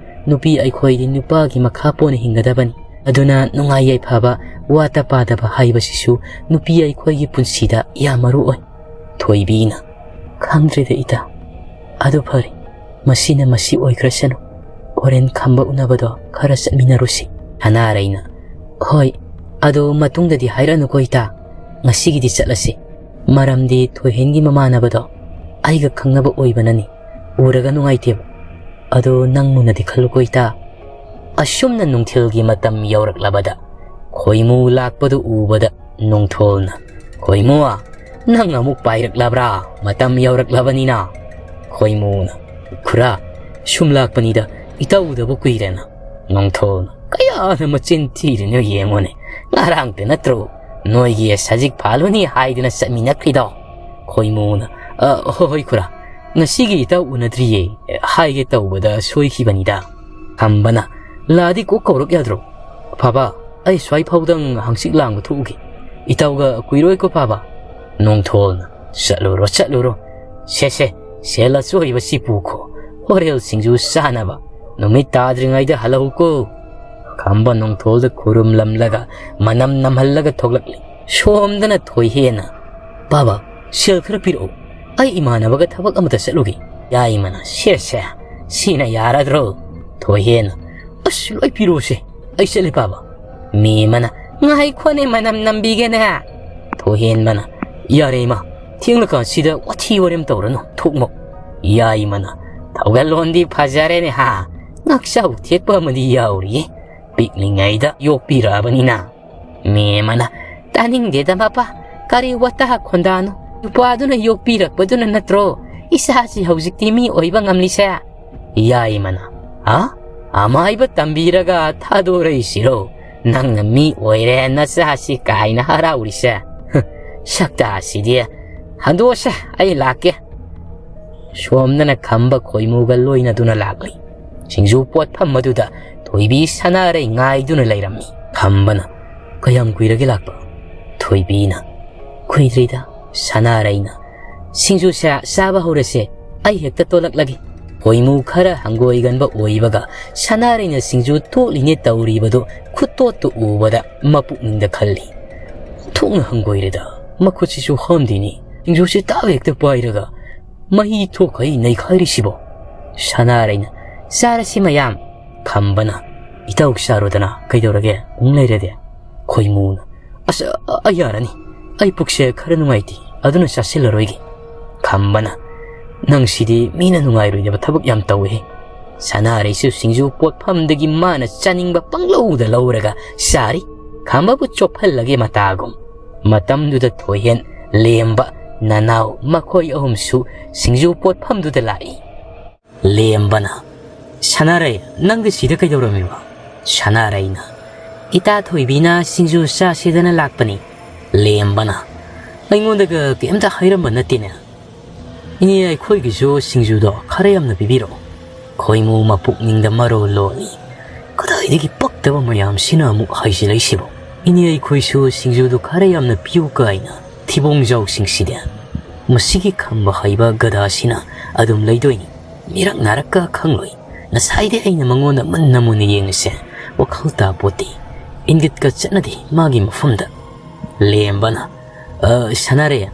ꯅꯨꯄꯤ ꯑꯩꯈꯣꯏꯗꯤ ꯅꯨꯄꯥꯒꯤ ꯃꯈꯥ ꯄꯣꯟꯅ ꯍꯤꯡꯒꯗꯕꯅꯤ꯫ ꯑꯗꯨꯅ ꯅꯨꯡꯉꯥꯏ ꯌꯥꯏꯐꯕ, ꯋꯥꯠꯇ ꯄꯥꯗꯕ ꯍꯥꯏꯕꯁꯤꯁꯨ ꯅꯨꯄꯤ ꯑꯩꯈꯣꯏꯒꯤ ꯄꯨꯟꯁꯤꯗ ꯌꯥꯝ ꯃꯔꯨ ꯑꯣꯏ꯫" ꯊꯣꯏꯕꯤꯅ, "ꯈꯪꯗ꯭ꯔꯦꯗ ꯏꯇꯥ꯫ ꯑꯗꯨ ꯐꯔꯦ, ꯃꯁꯤꯅ ꯃꯁꯤ ꯑꯣꯏꯈ꯭ꯔꯁꯅꯨ꯫ ꯍꯣꯔꯦꯟ ꯈꯝꯕ ꯎꯅꯕꯗꯣ ꯈꯔ ꯆꯠꯃꯤꯟꯅꯔꯨꯁꯤ꯫" ꯁꯅꯥꯔꯩꯅ, "ꯍꯣꯏ, ꯑꯗꯣ ꯃꯇꯨꯡꯗꯗꯤ ꯍꯥꯏꯔꯛꯑꯅꯨꯀꯣ ꯏꯇꯥ꯫ ꯉꯁꯤꯒꯤꯗꯤ ꯆꯠꯂꯁꯤ꯫ ꯃꯔꯝꯗꯤ ꯊꯣꯏꯍꯦꯟꯒꯤ ꯃꯃꯥꯟꯅꯕꯗꯣ ꯑꯩꯒ ꯈꯪꯅꯕ ꯑꯣꯏꯕꯅꯅꯤ꯫ ꯎꯔꯒ ꯅꯨꯡꯉꯥꯏꯇꯦꯕ꯫ ꯑꯗꯣ ꯅꯪ ꯃꯨꯟꯅꯗꯤ ꯈꯜꯂꯨꯀꯣ ꯏꯇꯥ꯫" ꯑꯁꯨꯝꯅ ꯅꯨꯡꯊꯤꯜꯒꯤ ꯃꯇꯝ ꯌꯧꯔꯛꯂꯕꯗ ꯈꯣꯏꯃꯨ ꯂꯥꯛꯄꯗꯨ ꯎꯕꯗ ꯅꯣꯡꯊꯣꯜꯅ, "ꯈꯣꯏꯃꯨ, ꯅꯪ ꯑꯃꯨꯛ ꯄꯥꯏꯔꯛꯂꯕ꯭ꯔꯥ? ꯃꯇꯝ ꯌꯧꯔꯛꯂꯕꯅꯤꯅ꯫" ꯈꯣꯏꯃꯨꯅ, "ꯈꯨꯔꯥ, ꯁꯨꯝ ꯂꯥꯛꯄꯅꯤꯗ, ꯏꯇꯥꯎ ꯎꯗꯕ ꯀꯨꯏꯔꯦꯅ꯫" ꯅꯣꯡꯊꯣꯜꯅ, "ꯀꯌꯥꯅ ꯃꯆꯤꯟ ꯊꯤꯔꯤꯅꯣ ꯌꯦꯡꯉꯨꯅꯦ, ꯉꯔꯥꯡꯇ ꯅꯠꯇ꯭ꯔꯣ ꯅꯣꯏꯒꯤ ꯁꯖꯤꯛ ꯐꯥꯜꯂꯨꯅꯤ ꯍꯥꯏꯗꯅ ꯆꯠꯃꯤꯟꯅꯈ꯭ꯔꯤꯗꯣ?" ꯈꯣꯏꯃꯨꯅ, "ꯑ, ꯍꯣꯏ, ꯍꯣꯏ, ꯈꯨꯔꯥ, ꯉꯁꯤꯒꯤ ꯏꯇꯥꯎ ꯎꯅꯗ꯭ꯔꯤꯌꯦ, ꯍꯥꯏꯒꯦ ꯇꯧꯕꯗ ꯁꯣꯏꯈꯤꯕꯅꯤꯗ꯫" ꯈꯝꯕꯅ, "ꯂꯥꯛꯑꯗꯤ ꯀꯣꯛ ꯀꯧꯔꯛ ꯌꯥꯗ꯭ꯔꯣ?" "ꯐꯥꯕ, ꯑꯩ ꯁ꯭ꯋꯥꯏ ꯐꯥꯎꯗꯪ ꯍꯪꯆꯤꯠ ꯂꯥꯡꯕ ꯊꯣꯛꯎꯒꯦ, ꯏꯇꯥꯎꯒ ꯀꯨꯏꯔꯣꯏꯀꯣ ꯐꯥꯕ꯫" ꯅꯣꯡꯊꯣꯜꯅ, "ꯆꯠꯂꯨꯔꯣ, ꯆꯠꯂꯨꯔꯣ, ꯁꯦ, ꯁꯦ, ꯁꯦꯜ ꯑꯆꯣꯏꯕꯁꯤ ꯄꯨꯈꯣ, ꯍꯣꯔꯦꯜ ꯁꯤꯡꯖꯨ ꯆꯥꯅꯕ, ꯅꯨꯃꯤꯠ ꯇꯥꯗ꯭ꯔꯤꯉꯩꯗ ꯍꯜꯂꯛꯎꯀꯣ꯫" ꯈꯝꯕ ꯅꯣꯡꯊꯣꯜꯗ ꯈꯨꯔꯨꯝꯂꯝꯂꯒ ꯃꯅꯝ ꯅꯝꯍꯜꯂꯒ ꯊꯣꯛꯂꯛꯂꯤ꯫ ꯁꯣꯝꯗꯅ ꯊꯣꯏꯍꯦꯟꯅ, "ꯄꯥꯕ, ꯁꯦꯜ ꯈꯔ ꯄꯤꯔꯛꯑꯣ, ꯑꯩ ꯏꯃꯥꯟꯅꯕꯒ ꯊꯕꯛ ꯑꯃꯇ ꯆꯠꯂꯨꯒꯦ꯫" ꯌꯥꯏꯃꯅ, "ꯁꯦ, ꯁꯦ, ꯁꯤꯅ ꯌꯥꯔꯗ꯭ꯔꯣ?" ꯊꯣꯏꯍꯦꯟꯅ, "ꯑꯁ, ꯂꯣꯏ ꯄꯤꯔꯛꯑꯣꯁꯦ, ꯑꯩ ꯆꯠꯂꯦ ꯄꯥꯕ꯫" ꯃꯦꯝꯃꯅ, "ꯉꯥꯏꯈꯣꯅꯦ, ꯃꯅꯝ ꯅꯝꯕꯤꯒꯦꯅꯦ꯫" ꯊꯣꯏꯍꯦꯟꯕꯅ, "ꯌꯥꯔꯦ ꯏꯃꯥ, ꯊꯦꯡꯂꯀꯥꯟꯁꯤꯗ ꯋꯥꯊꯤ ꯋꯥꯔꯦꯝ ꯇꯧꯔꯅꯨ, ꯊꯣꯛꯃꯣ꯫" ꯌꯥꯏꯃꯅ, "ꯊꯧꯒꯜꯂꯣꯟꯗꯤ ꯐꯖꯔꯦꯅꯦ ꯍꯥ, ꯉꯥꯛꯆꯥꯎ ꯊꯦꯛꯄ ꯑꯃꯗꯤ ꯌꯥꯎꯔꯤꯌꯦ, ꯄꯤꯛꯂꯤꯉꯩꯗ ꯌꯣꯛꯄꯤꯔꯛꯑꯕꯅꯤꯅ꯫" ꯃꯦꯝꯃꯅ, "ꯇꯥꯅꯤꯡꯗꯦꯗ ꯃꯄꯥ, ꯀꯔꯤ ꯋꯥꯇꯥ ꯈꯣꯟꯗꯥꯅꯣ? ꯅꯨꯄꯥꯗꯨꯅ ꯌꯣꯛꯄꯤꯔꯛꯄꯗꯨꯅ ꯅꯠꯇ꯭ꯔꯣ ꯏꯆꯥꯁꯤ ꯍꯧꯖꯤꯛꯇꯤ ꯃꯤ ꯑꯣꯏꯕ ꯉꯝꯂꯤꯁꯦ?" ꯌꯥꯏꯃꯅ, "ꯍꯥ? ꯑꯃꯥꯏꯕ ꯇꯝꯕꯤꯔꯒ ꯊꯥꯗꯣꯔꯛꯏꯁꯤꯔꯣ? ꯅꯪꯅ ꯃꯤ ꯑꯣꯏꯔꯦ ꯅꯆꯥꯁꯤ ꯀꯥꯏꯅ ꯍꯔꯥꯎꯔꯤꯁꯦ? ꯁꯛꯇꯥꯁꯤꯗꯤ꯫ ꯍꯟꯗꯣꯛꯑꯁꯦ, ꯑꯩ ꯂꯥꯛꯀꯦ꯫" ꯁꯣꯝꯗꯅ ꯈꯝꯕ ꯈꯣꯏꯃꯨꯒ ꯂꯣꯏꯅꯗꯨꯅ ꯂꯥꯛꯂꯤ꯫ ꯁꯤꯡꯖꯨ ꯄꯣꯠꯐꯝ ꯑꯗꯨꯗ ꯊꯣꯏꯕꯤ ꯁꯅꯥꯔꯩ ꯉꯥꯏꯗꯨꯅ ꯂꯩꯔꯝꯃꯤ꯫ ꯈꯝꯕꯅ, "ꯀꯌꯥꯝ ꯀꯨꯏꯔꯒꯦ ꯂꯥꯛꯄ?" ꯊꯣꯏꯕꯤꯅ, "ꯀꯨꯏꯗ꯭ꯔꯤꯗ, ꯁꯅꯥꯔꯩꯅ ꯁꯤꯡꯖꯨ ꯆꯥ-, ꯆꯥꯕ ꯍꯧꯔꯁꯦ, ꯑꯩ ꯍꯦꯛꯇ ꯇꯣꯂꯛꯂꯒꯦ꯫" ꯈꯣꯏꯃꯨ ꯈꯔ ꯍꯪꯒꯣꯏꯒꯟꯕ ꯑꯣꯏꯕꯒ ꯁꯅꯥꯔꯩꯅ ꯁꯤꯡꯖꯨ ꯇꯣꯠꯂꯤꯅꯦ ꯇꯧꯔꯤꯕꯗꯨ ꯈꯨꯠꯇꯣꯠꯇꯨ ꯎꯕꯗ ꯃꯄꯨꯛꯅꯤꯡꯗ ꯈꯜꯂꯤ, "ꯊꯣꯛꯅ ꯍꯪꯒꯣꯏꯔꯦꯗ, ꯃꯈꯨꯠꯁꯤꯁꯨ ꯍꯥꯝꯗꯦꯅꯦ, ꯁꯤꯡꯖꯨꯁꯤ ꯇꯥꯕ ꯍꯦꯛꯇ ꯄꯥꯏꯔꯒ ꯃꯍꯤ ꯊꯣꯛꯈꯩ ꯅꯩꯈꯥꯏꯔꯤꯁꯤꯕꯣ?" ꯁꯅꯥꯔꯩꯅ, "ꯆꯥꯔꯁꯤ ꯃꯌꯥꯝ꯫" ꯈꯝꯕꯅ, "ꯏꯇꯥꯎ ꯆꯥꯔꯣꯗꯅ, ꯀꯩꯗꯧꯔꯒꯦ? ꯎꯪ ꯂꯩꯔꯗꯤ?" ꯈꯣꯏꯃꯨꯅ, "ꯑꯁ, ꯑ-, ꯑ-, ꯌꯥꯔꯅꯤ, ꯑꯩ ꯄꯨꯛꯁꯦ ꯈꯔ ꯅꯨꯡꯉꯥꯏꯇꯦ, ꯑꯗꯨꯅ ꯆꯥꯁꯤꯜꯂꯔꯣꯏꯒꯦ꯫" ꯈꯝꯕꯅ, "ꯅꯪꯁꯤꯗꯤ ꯃꯤꯅ ꯅꯨꯡꯉꯥꯏꯔꯣꯏꯗꯕ ꯊꯕꯛ ꯌꯥꯝ ꯇꯧꯏꯍꯦ꯫" ꯁꯅꯥꯔꯩꯁꯨ ꯁꯤꯡꯖꯨ ꯄꯣꯠꯐꯝꯗꯒꯤ ꯃꯥꯅ ꯆꯥꯅꯤꯡꯕ ꯄꯪꯂꯧꯗ ꯂꯧꯔꯒ ꯆꯥꯔꯤ, ꯈꯝꯕꯕꯨ ꯆꯣꯞꯍꯜꯂꯒꯦ ꯃꯇꯥꯒꯨꯝ꯫ ꯃꯇꯝꯗꯨꯗ ꯊꯣꯏꯍꯦꯟ, ꯂꯦꯝꯕ, ꯅꯅꯥꯎ ꯃꯈꯣꯏ ꯑꯍꯨꯝꯁꯨ ꯁꯤꯡꯖꯨ ꯄꯣꯠꯐꯝꯗꯨꯗ ꯂꯥꯛꯏ꯫ ꯂꯦꯝꯕꯅ, "ꯁꯅꯥꯔꯩ, ꯅꯪꯗꯤ ꯁꯤꯗ ꯀꯩꯗꯧꯔꯝꯃꯤꯕ?" ꯁꯅꯥꯔꯩꯅ, "ꯏꯇꯥ ꯊꯣꯏꯕꯤꯅ ꯁꯤꯡꯖꯨ ꯆꯥꯁꯦꯗꯅ ꯂꯥꯛꯄꯅꯤ꯫" ꯂꯦꯝꯕꯅ, "ꯑꯩꯉꯣꯟꯗꯒ ꯀꯩꯝꯇ ꯍꯥꯏꯔꯝꯕ ꯅꯠꯇꯦꯅꯦ꯫ ꯏꯅꯦ, ꯑꯩꯈꯣꯏꯒꯤꯁꯨ ꯁꯤꯡꯖꯨꯗꯣ ꯈꯔ ꯌꯥꯝꯅ ꯄꯤꯕꯤꯔꯛꯑꯣ꯫" ꯈꯣꯏꯃꯨ ꯃꯄꯨꯛꯅꯤꯡꯗ ꯃꯔꯣꯜ ꯂꯣꯜꯂꯤ꯫ "ꯀꯗꯥꯏꯗꯒꯤ ꯄꯛꯇꯕ ꯃꯌꯥꯝꯁꯤꯅ ꯑꯃꯨꯛ ꯍꯥꯏꯖꯤꯜꯂꯛꯏꯁꯤꯕꯣ? ꯏꯅꯦ, ꯑꯩꯈꯣꯏꯁꯨ ꯁꯤꯡꯖꯨꯗꯨ ꯈꯔ ꯌꯥꯝꯅ ꯄꯤꯌꯨ ꯀꯥꯏꯅ ꯊꯤꯕꯣꯡꯖꯥꯎꯁꯤꯡꯁꯤꯗꯤ꯫ ꯃꯁꯤꯒꯤ ꯈꯝꯕ ꯍꯩꯕ ꯒꯙꯥꯁꯤꯅ ꯑꯗꯨꯝ ꯂꯩꯗꯣꯏꯅꯤ꯫ ꯃꯤꯔꯛ ꯅꯥꯔꯛꯀ ꯈꯪꯂꯣꯏ꯫ ꯉꯁꯥꯏꯗꯤ ꯑꯩꯅ ꯃꯉꯣꯟꯗ ꯃꯨꯟꯅ ꯃꯨꯟꯅ ꯌꯦꯡꯉꯤꯁꯦ꯫ ꯋꯥꯈꯜ ꯇꯥꯄꯣꯠꯇꯦ꯫ ꯏꯪꯒꯤꯠꯀ ꯆꯠꯅꯗꯦ ꯃꯥꯒꯤ ꯃꯐꯝꯗ꯫" ꯂꯦꯝꯕꯅ, "ꯑ, ꯁꯅꯥꯔꯩ,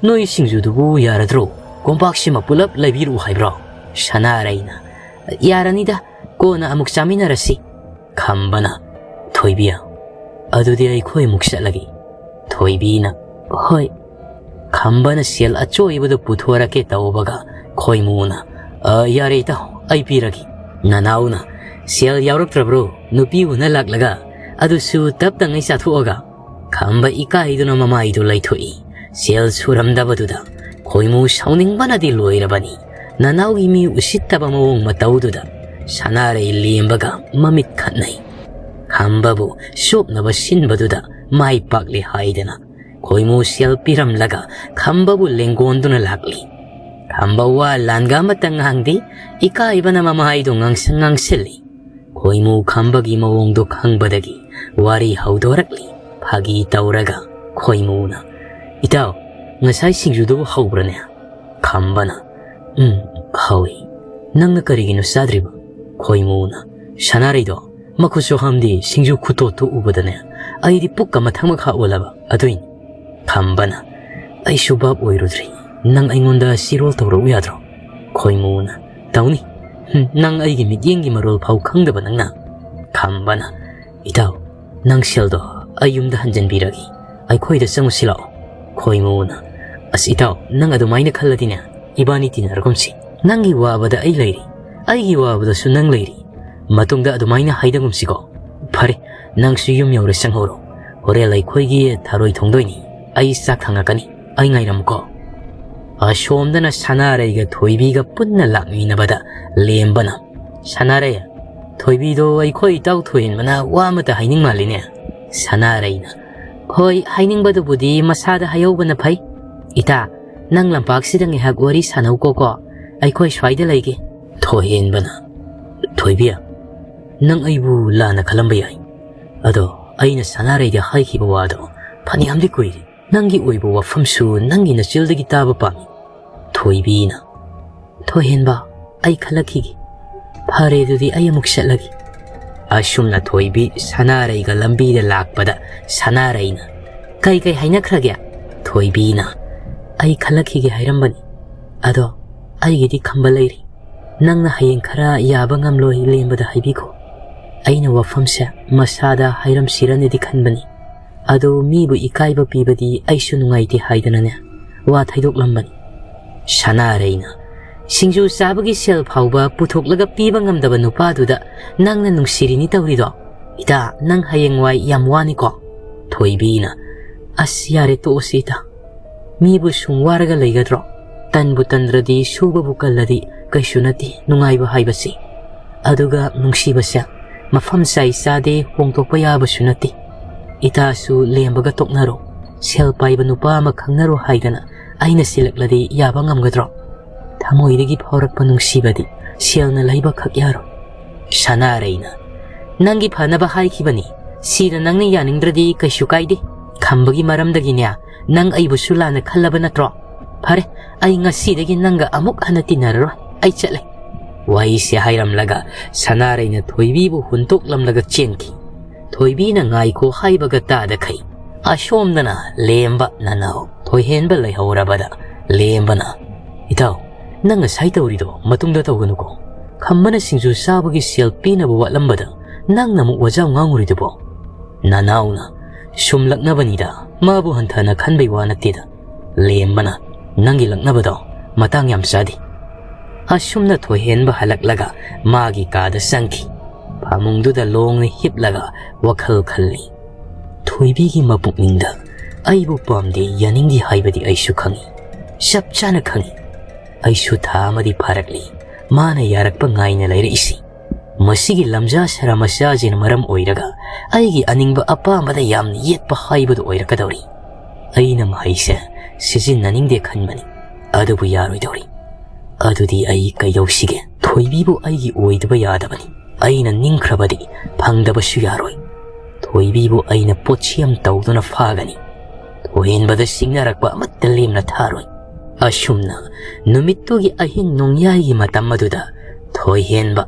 ꯅꯣꯏ ꯁꯤꯡꯖꯨꯗꯨꯕꯨ ꯌꯥꯔꯗ꯭ꯔꯣ? ꯀꯣꯝꯄꯥꯛꯁꯤꯃ ꯄꯨꯂꯞ ꯂꯩꯕꯤꯔꯛꯎ ꯍꯥꯏꯕ꯭ꯔꯣ?" ꯁꯅꯥꯔꯩꯅ, "ꯌꯥꯔꯅꯤꯗ, ꯀꯣꯟꯅ ꯑꯃꯨꯛ ꯆꯥꯃꯤꯟꯅꯔꯁꯤ꯫" ꯈꯝꯕꯅ, "ꯊꯣꯏꯕꯤ, ꯑꯗꯨꯗꯤ ꯑꯩꯈꯣꯏ ꯑꯃꯨꯛ ꯆꯠꯂꯒꯦ꯫" ꯊꯣꯏꯕꯤꯅ, "ꯍꯣꯏ꯫" ꯈꯝꯕꯅ ꯁꯦꯜ ꯑꯆꯣꯏꯕꯗꯨ ꯄꯨꯊꯣꯔꯛꯀꯦ ꯇꯧꯕꯒ ꯈꯣꯏꯃꯨꯅ, "ꯑ, ꯌꯥꯔꯦ ꯏꯇꯥꯎ, ꯑꯩ ꯄꯤꯔꯒꯦ꯫" ꯅꯅꯥꯎꯅ, "ꯁꯦꯜ ꯌꯥꯎꯔꯛꯇ꯭ꯔꯕ꯭ꯔꯣ? ꯅꯨꯄꯤ ꯎꯅ ꯂꯥꯛꯂꯒ, ꯑꯗꯨꯁꯨ ꯇꯞ ꯇꯉꯩ ꯆꯥꯊꯣꯛꯑꯒ?" ꯈꯝꯕ ꯏꯀꯥꯏꯗꯨꯅ ꯃꯃꯥꯏꯗꯨ ꯂꯩꯊꯣꯛꯏ꯫ ꯁꯦꯜ ꯁꯨꯔꯝꯗꯕꯗꯨꯗ ꯈꯣꯏꯃꯨ ꯁꯥꯎꯅꯤꯡꯕꯅꯗꯤ ꯂꯣꯏꯔꯕꯅꯤ꯫ ꯅꯅꯥꯎꯒꯤ ꯃꯤ ꯎꯁꯤꯠꯇꯕ ꯃꯑꯣꯡ ꯃꯇꯧꯗꯨꯗ ꯁꯅꯥꯔꯩ ꯂꯦꯝꯕꯒ ꯃꯃꯤꯠ ꯈꯠꯅꯩ꯫ ꯈꯝꯕꯕꯨ ꯆꯣꯞꯅꯕ ꯁꯤꯟꯕꯗꯨꯗ ꯃꯥꯏ ꯄꯥꯛꯂꯦ ꯍꯥꯏꯗꯅ ꯈꯣꯏꯃꯨ ꯁꯦꯜ ꯄꯤꯔꯝꯂꯒ ꯈꯝꯕꯕꯨ ꯂꯦꯡꯒꯣꯟꯗꯨꯅ ꯂꯥꯛꯂꯤ꯫ ꯈꯝꯕ ꯋꯥ ꯂꯥꯟꯒ ꯑꯃꯠꯇ ꯉꯥꯡꯗꯦ, ꯏꯀꯥꯏꯕꯅ ꯃꯃꯥꯏꯗꯨ ꯉꯥꯡꯁꯪ ꯉꯥꯡꯁꯤꯜꯂꯤ꯫ ꯈꯣꯏꯃꯨ ꯈꯝꯕꯒꯤ ꯃꯑꯣꯡꯗꯣ ꯈꯪꯕꯗꯒꯤ ꯋꯥꯔꯤ ꯍꯧꯗꯣꯔꯛꯂꯤ꯫ ꯐꯥꯒꯤ ꯇꯧꯔꯒ ꯈꯣꯏꯃꯨꯅ, "ꯏꯇꯥꯎ, ꯉꯁꯥꯏ ꯁꯤꯡꯖꯨꯗꯨꯕꯨ ꯍꯧꯕ꯭ꯔꯅꯦ?" ꯈꯝꯕꯅ, "ꯎꯝ, ꯍꯧꯏ꯫ ꯅꯪꯅ ꯀꯔꯤꯒꯤꯅꯣ ꯆꯥꯗ꯭ꯔꯤꯕ?" ꯈꯣꯏꯃꯨꯅ, "ꯁꯅꯥꯔꯩꯗꯣ, ꯃꯈꯨꯠꯁꯨ ꯍꯥꯝꯗꯦ, ꯁꯤꯡꯖꯨ ꯈꯨꯇꯣꯠꯇꯨ ꯎꯕꯗꯅꯦ, ꯑꯩꯗꯤ ꯄꯨꯛꯀ ꯃꯊꯪ ꯃꯈꯥ ꯑꯣꯜꯂꯕ, ꯑꯗꯨꯏꯅꯤ꯫" ꯈꯝꯕꯅ, "ꯑꯩꯁꯨ ꯚꯥꯞ ꯑꯣꯏꯔꯨꯗ꯭ꯔꯤ꯫ ꯅꯪ ꯑꯩꯉꯣꯟꯗ ꯆꯤꯔꯣꯜ ꯇꯧꯔꯛꯎ ꯌꯥꯗ꯭ꯔꯣ?" ꯈꯣꯏꯃꯨꯅ, "ꯇꯧꯅꯤ꯫ ꯍꯨꯝ, ꯅꯪ ꯑꯩꯒꯤ ꯃꯤꯠꯌꯦꯡꯒꯤ ꯃꯔꯣꯜ ꯐꯥꯎ ꯈꯪꯗꯕ ꯅꯪꯅ?" ꯈꯝꯕꯅ, "ꯏꯇꯥꯎ, ꯅꯪ ꯁꯦꯜꯗꯣ ꯑꯩ ꯌꯨꯝꯗ ꯍꯟꯖꯤꯟꯕꯤꯔꯒꯦ꯫ ꯑꯩꯈꯣꯏꯗ ꯆꯪꯉꯨꯁꯤ ꯂꯥꯛꯑꯣ꯫" ꯈꯣꯏꯃꯨꯅ, "ꯑꯁ ꯏꯇꯥꯎ, ꯅꯪ ꯑꯗꯨꯃꯥꯏꯅ ꯈꯜꯂꯗꯤꯅꯦ, ꯏꯕꯥꯅꯤ ꯇꯤꯟꯅꯔꯒꯨꯝꯁꯤ꯫ ꯅꯪꯒꯤ ꯋꯥꯕꯗ ꯑꯩ ꯂꯩꯔꯤ, ꯑꯩꯒꯤ ꯋꯥꯕꯗꯁꯨ ꯅꯪ ꯂꯩꯔꯤ꯫ ꯃꯇꯨꯡꯗ ꯑꯗꯨꯃꯥꯏꯅ ꯍꯥꯏꯗꯒꯨꯝꯁꯤꯀꯣ꯫ ꯐꯔꯦ, ꯅꯪꯁꯨ ꯌꯨꯝ ꯌꯧꯔ ꯆꯪꯍꯧꯔꯣ꯫ ꯍꯣꯔꯦꯟ ꯑꯩꯈꯣꯏꯒꯤ ꯊꯔꯣꯏ ꯊꯣꯡꯗꯣꯏꯅꯤ꯫ ꯑꯩ ꯆꯥꯛ ꯊꯥꯡꯉꯛꯀꯅꯤ꯫ ꯑꯩ ꯉꯥꯏꯔꯝꯃꯨꯀꯣ꯫" ꯑꯁꯣꯝꯗꯅ ꯁꯅꯥꯔꯩꯒ ꯊꯣꯏꯕꯤꯒ ꯄꯨꯟꯅ ꯂꯥꯛꯃꯤꯟꯅꯕꯗ ꯂꯦꯝꯕꯅ, "ꯁꯅꯥꯔꯩ, ꯊꯣꯏꯕꯤꯗꯣ ꯑꯩꯈꯣꯏ ꯏꯇꯥꯎ ꯊꯣꯏꯍꯦꯟꯕꯅ ꯋꯥ ꯑꯃꯇ ꯍꯥꯏꯅꯤꯡ ꯃꯥꯜꯂꯤꯅꯦ?" ꯁꯅꯥꯔꯩꯅ, "ꯍꯣꯏ, ꯍꯥꯏꯅꯤꯡꯕꯗꯨꯕꯨꯗꯤ ꯃꯁꯥꯗ ꯍꯥꯏꯍꯧꯕꯅ ꯐꯩ꯫ ꯏꯇꯥ, ꯅꯪ ꯂꯝꯄꯥꯛꯁꯤꯗ ꯉꯥꯏꯍꯥꯛ ꯋꯥꯔꯤ ꯁꯥꯟꯅꯧꯀꯣꯀꯣ, ꯑꯩꯈꯣꯏ ꯁ꯭ꯋꯥꯏꯗ ꯂꯩꯒꯦ꯫" ꯊꯣꯏꯍꯦꯟꯕꯅ, "ꯊꯣꯏꯕꯤ, ꯅꯪ ꯑꯩꯕꯨ ꯂꯥꯟꯅ ꯈꯜꯂꯝꯕ ꯌꯥꯏ꯫ ꯑꯗꯣ ꯑꯩꯅ ꯁꯅꯥꯔꯩꯗ ꯍꯥꯏꯈꯤꯕ ꯋꯥꯗꯣ ꯐꯅꯌꯥꯝꯗꯤ ꯀꯨꯏꯔꯦ꯫ ꯅꯪꯒꯤ ꯑꯣꯏꯕ ꯋꯥꯐꯝꯁꯨ ꯅꯪꯒꯤ ꯅꯆꯤꯜꯗꯒꯤ ꯇꯥꯕ ꯄꯥꯝꯃꯤ꯫" ꯊꯣꯏꯕꯤꯅ, "ꯊꯣꯏꯍꯦꯟꯕ, ꯑꯩ ꯈꯜꯂꯛꯈꯤꯒꯦ꯫ ꯐꯔꯦ, ꯑꯗꯨꯗꯤ ꯑꯩ ꯑꯃꯨꯛ ꯆꯠꯂꯒꯦ꯫" ꯑꯁꯨꯝꯅ ꯊꯣꯏꯕꯤ ꯁꯅꯥꯔꯩꯒ ꯂꯝꯕꯤꯗ ꯂꯥꯛꯄꯗ ꯁꯅꯥꯔꯩꯅ, "ꯀꯩ ꯀꯩ ꯍꯥꯏꯅꯈ꯭ꯔꯒꯦ?" ꯊꯣꯏꯕꯤꯅ, "ꯑꯩ ꯈꯜꯂꯛꯈꯤꯒꯦ ꯍꯥꯏꯔꯝꯕꯅꯤ꯫ ꯑꯗꯣ ꯑꯩꯒꯤꯗꯤ ꯈꯝꯕ ꯂꯩꯔꯤ꯫ ꯅꯪꯅ ꯍꯌꯦꯡ ꯈꯔ ꯌꯥꯕ ꯉꯝꯂꯣꯏ ꯂꯦꯝꯕꯗ ꯍꯥꯏꯕꯤꯈꯣ꯫ ꯑꯩꯅ ꯋꯥꯐꯝꯁꯦ ꯃꯁꯥꯗ ꯍꯥꯏꯔꯝꯁꯤꯔꯅꯗꯤ ꯈꯟꯕꯅꯤ꯫ ꯑꯗꯣ ꯃꯤꯕꯨ ꯏꯀꯥꯏꯕ ꯄꯤꯕꯗꯤ ꯑꯩꯁꯨ ꯅꯨꯡꯉꯥꯏꯇꯦ ꯍꯥꯏꯗꯅꯅꯦ ꯋꯥ ꯊꯩꯗꯣꯛꯂꯝꯕꯅꯤ꯫" ꯁꯅꯥꯔꯩꯅ, "ꯁꯤꯡꯖꯨ ꯆꯥꯕꯒꯤ ꯁꯦꯜ ꯐꯥꯎꯕ ꯄꯨꯊꯣꯛꯂꯒ ꯄꯤꯕ ꯉꯝꯗꯕ ꯅꯨꯄꯥꯗꯨꯗ ꯅꯪꯅ ꯅꯨꯡꯁꯤꯔꯤꯅꯤ ꯇꯧꯔꯤꯗꯣ? ꯏꯇꯥ, ꯅꯪ ꯍꯌꯦꯡꯋꯥꯏ ꯌꯥꯝ ꯋꯥꯅꯤꯀꯣ꯫" ꯊꯣꯏꯕꯤꯅ, "ꯑꯁ, ꯌꯥꯔꯦ, ꯇꯣꯛꯑꯁꯤ ꯏꯇꯥ꯫ ꯃꯤꯕꯨ ꯁꯨꯝ ꯋꯥꯔꯒ ꯂꯩꯒꯗ꯭ꯔꯣ? ꯇꯟꯕꯨ ꯇꯟꯗ꯭ꯔꯗꯤ, ꯁꯨꯕꯕꯨ ꯀꯜꯂꯗꯤ ꯀꯩꯁꯨ ꯅꯠꯇꯦ ꯅꯨꯡꯉꯥꯏꯕ ꯍꯥꯏꯕꯁꯤ꯫ ꯑꯗꯨꯒ ꯅꯨꯡꯁꯤꯕꯁꯦ ꯃꯐꯝ ꯆꯥꯏ ꯆꯥꯗꯦ ꯍꯣꯡꯗꯣꯛꯄ ꯌꯥꯕꯁꯨ ꯅꯠꯇꯦ꯫ ꯏꯇꯥꯁꯨ ꯂꯦꯝꯕꯒ ꯇꯣꯛꯅꯔꯣ, ꯁꯦꯜ ꯄꯥꯏꯕ ꯅꯨꯄꯥ ꯑꯃ ꯈꯪꯅꯔꯣ ꯍꯥꯏꯗꯅ ꯑꯩꯅ ꯁꯤꯜꯂꯛꯂꯗꯤ ꯌꯥꯕ ꯉꯝꯒꯗ꯭ꯔꯣ? ꯊꯃꯣꯏꯗꯒꯤ ꯐꯥꯎꯔꯛꯄ ꯅꯨꯡꯁꯤꯕꯗꯤ ꯁꯦꯜꯅ ꯂꯩꯕ ꯈꯛ ꯌꯥꯔꯣꯏ꯫" ꯁꯅꯥꯔꯩꯅ, "ꯅꯪꯒꯤ ꯐꯅꯕ ꯍꯥꯏꯈꯤꯕꯅꯤ꯫ ꯁꯤꯗ ꯅꯪꯅ ꯌꯥꯅꯤꯡꯗ꯭ꯔꯗꯤ ꯀꯩꯁꯨ ꯀꯥꯏꯗꯦ꯫ ꯈꯝꯕꯒꯤ ꯃꯔꯝꯗꯒꯤꯅꯦ ꯅꯪ ꯑꯩꯕꯨꯁꯨ ꯂꯥꯟꯅ ꯈꯜꯂꯕ ꯅꯠꯇ꯭ꯔꯣ? ꯐꯔꯦ, ꯑꯩ ꯉꯁꯤꯗꯒꯤ ꯅꯪꯒ ꯑꯃꯨꯛ ꯍꯟꯅ ꯇꯤꯟꯅꯔꯔꯣꯏ꯫ ꯑꯩ ꯆꯠꯂꯦ꯫" ꯋꯥꯍꯩꯁꯦ ꯍꯥꯏꯔꯝꯂꯒ ꯁꯅꯥꯔꯩꯅ ꯊꯣꯏꯕꯤꯕꯨ ꯍꯨꯟꯇꯣꯛꯂꯝꯂꯒ ꯆꯦꯟꯈꯤ꯫ ꯊꯣꯏꯕꯤꯅ ꯉꯥꯏꯈꯣ ꯍꯥꯏꯕꯒ ꯇꯥꯗꯈꯩ ꯑꯁꯣꯝꯗꯅ ꯂꯦꯝꯕ ꯅꯅꯥꯎ ꯊꯣꯏꯍꯦꯟꯕ ꯂꯩꯍꯧꯔꯕꯗ ꯂꯦꯝꯕꯅ, "ꯏꯇꯥꯎ, ꯅꯪ ꯉꯁꯥꯏ ꯇꯧꯔꯤꯗꯣ ꯃꯇꯨꯡꯗ ꯇꯧꯒꯅꯨꯀꯣ꯫ ꯈꯝꯕꯅ ꯁꯤꯡꯖꯨ ꯆꯥꯕꯒꯤ ꯁꯦꯜ ꯄꯤꯅꯕ ꯋꯥꯠꯂꯝꯕꯗ ꯅꯪꯅ ꯑꯃꯨꯛ ꯋꯥꯖꯥꯎ ꯉꯥꯡꯉꯨꯔꯤꯗꯨꯕꯣ?" ꯅꯅꯥꯎꯅ ꯁꯨꯝ ꯂꯛꯅꯕꯅꯤꯗ, ꯃꯥꯕꯨ ꯍꯟꯊꯅ ꯈꯟꯕꯩ ꯋꯥ ꯅꯠꯇꯦꯗ꯫ ꯂꯦꯝꯕꯅ, "ꯅꯪꯒꯤ ꯂꯛꯅꯕꯗꯣ ꯃꯇꯥꯡ ꯌꯥꯝ ꯆꯥꯗꯦ꯫" ꯑꯁꯨꯝꯅ ꯊꯣꯏꯍꯦꯟꯕ ꯍꯜꯂꯛꯂꯒ ꯃꯥꯒꯤ ꯀꯥꯗ ꯆꯪꯈꯤ꯫ ꯐꯃꯨꯡꯗꯨꯗ ꯂꯣꯡꯅ ꯍꯤꯞꯂꯒ ꯋꯥꯈꯜ ꯈꯜꯂꯤ꯫ ꯊꯣꯏꯕꯤꯒꯤ ꯃꯄꯨꯛꯅꯤꯡꯗ ꯑꯩꯕꯨ ꯄꯥꯝꯗꯦ, ꯌꯥꯅꯤꯡꯗꯦ ꯍꯥꯏꯕꯗꯤ ꯑꯩꯁꯨ ꯈꯪꯏ꯫ ꯆꯞ ꯆꯥꯅ ꯈꯪꯏ꯫ ꯑꯩꯁꯨ ꯊꯥ ꯑꯃꯗꯤ ꯐꯥꯔꯛꯂꯤ ꯃꯥꯅ ꯌꯥꯔꯛꯄ ꯉꯥꯏꯅ ꯂꯩꯔꯛꯏꯁꯤ꯫ ꯃꯁꯤꯒꯤ ꯂꯝꯖꯥ ꯁꯔꯥ ꯃꯆꯥꯁꯤꯅ ꯃꯔꯝ ꯑꯣꯏꯔꯒ ꯑꯩꯒꯤ ꯑꯅꯤꯡꯕ ꯑꯄꯥꯝꯕꯗ ꯌꯥꯝꯅ ꯌꯦꯠꯄ ꯍꯥꯏꯕꯗꯨ ꯑꯣꯏꯔꯛꯀꯗꯧꯔꯤ꯫ ꯑꯩꯅ ꯃꯍꯩꯁꯦ ꯁꯤꯖꯤꯟꯅꯅꯤꯡꯗꯦ ꯈꯟꯕꯅꯤ, ꯑꯗꯨꯕꯨ ꯌꯥꯔꯣꯏꯗꯧꯔꯤ꯫ ꯑꯗꯨꯗꯤ ꯑꯩ ꯀꯩꯗꯧꯁꯤꯒꯦ? ꯊꯣꯏꯕꯤꯕꯨ ꯑꯩꯒꯤ ꯑꯣꯏꯗꯕ ꯌꯥꯗꯕꯅꯤ꯫ ꯑꯩꯅ ꯅꯤꯡꯈ꯭ꯔꯕꯗꯤ ꯐꯪꯗꯕꯁꯨ ꯌꯥꯔꯣꯏ꯫ ꯊꯣꯏꯕꯤꯕꯨ ꯑꯩꯅ ꯄꯣꯠꯁꯦꯝ ꯇꯧꯗꯨꯅ ꯐꯥꯒꯅꯤ꯫ ꯊꯣꯏꯍꯦꯟꯕꯗ ꯁꯤꯡꯅꯔꯛꯄ ꯑꯃꯠꯇ ꯂꯦꯝꯅ ꯊꯥꯔꯣꯏ꯫ ꯑꯁꯨꯝꯅ ꯅꯨꯃꯤꯠꯇꯨꯒꯤ ꯑꯍꯤꯡ ꯅꯣꯡꯌꯥꯏꯒꯤ ꯃꯇꯝ ꯑꯗꯨꯗ ꯊꯣꯏꯍꯦꯟꯕ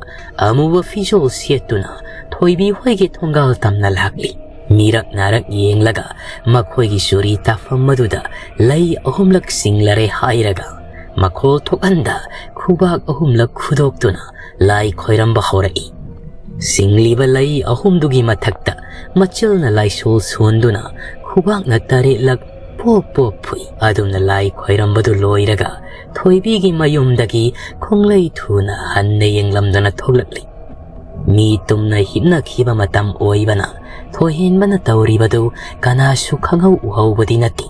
ꯑꯃꯨꯕ ꯐꯤꯖꯣꯜ ꯁꯦꯠꯇꯨꯅ ꯊꯣꯏꯕꯤ ꯍꯣꯏꯒꯤ ꯊꯣꯡꯒꯥꯜ ꯇꯝꯅ ꯂꯥꯛꯂꯤ꯫ ꯃꯤꯔꯛ ꯅꯥꯔꯛ ꯌꯦꯡꯂꯒ ꯃꯈꯣꯏꯒꯤ ꯆꯨꯔꯤ ꯇꯥꯐꯝ ꯑꯗꯨꯗ ꯂꯩ ꯑꯍꯨꯝꯂꯛ ꯆꯤꯡꯂꯔꯦ ꯍꯥꯏꯔꯒ ꯃꯈꯣꯜ ꯊꯣꯛꯍꯟꯗ ꯈꯨꯕꯥꯛ ꯑꯍꯨꯝꯂꯛ ꯈꯨꯗꯣꯛꯇꯨꯅ ꯂꯥꯏ ꯈꯣꯏꯔꯝꯕ ꯍꯧꯔꯛꯏ꯫ ꯆꯤꯡꯂꯤꯕ ꯂꯩ ꯑꯍꯨꯝꯗꯨꯒꯤ ꯃꯊꯛꯇ ꯃꯆꯜꯅ ꯂꯥꯏꯁꯣꯜ ꯁꯣꯟꯗꯨꯅ ꯈꯨꯕꯥꯛꯅ ꯇꯔꯦꯠꯂꯛ ꯄꯣꯞ ꯄꯣꯞ ꯐꯨꯏ꯫ ꯑꯗꯨꯝꯅ ꯂꯥꯏ ꯈꯣꯏꯔꯝꯕꯗꯨ ꯂꯣꯏꯔꯒ ꯊꯣꯏꯕꯤꯒꯤ ꯃꯌꯨꯝꯗꯒꯤ ꯈꯣꯡꯂꯩ ꯊꯨꯅ ꯍꯟꯅ ꯌꯦꯡꯂꯝꯗꯨꯅ ꯊꯣꯛꯂꯛꯂꯤ꯫ ꯃꯤ ꯇꯨꯝꯅ ꯍꯤꯞꯅꯈꯤꯕ ꯃꯇꯝ ꯑꯣꯏꯕꯅ ꯊꯣꯏꯍꯦꯟꯕꯅ ꯇꯧꯔꯤꯕꯗꯨ ꯀꯅꯥꯁꯨ ꯈꯪꯍꯧ ꯎꯍꯧꯕꯗꯤ ꯅꯠꯇꯦ꯫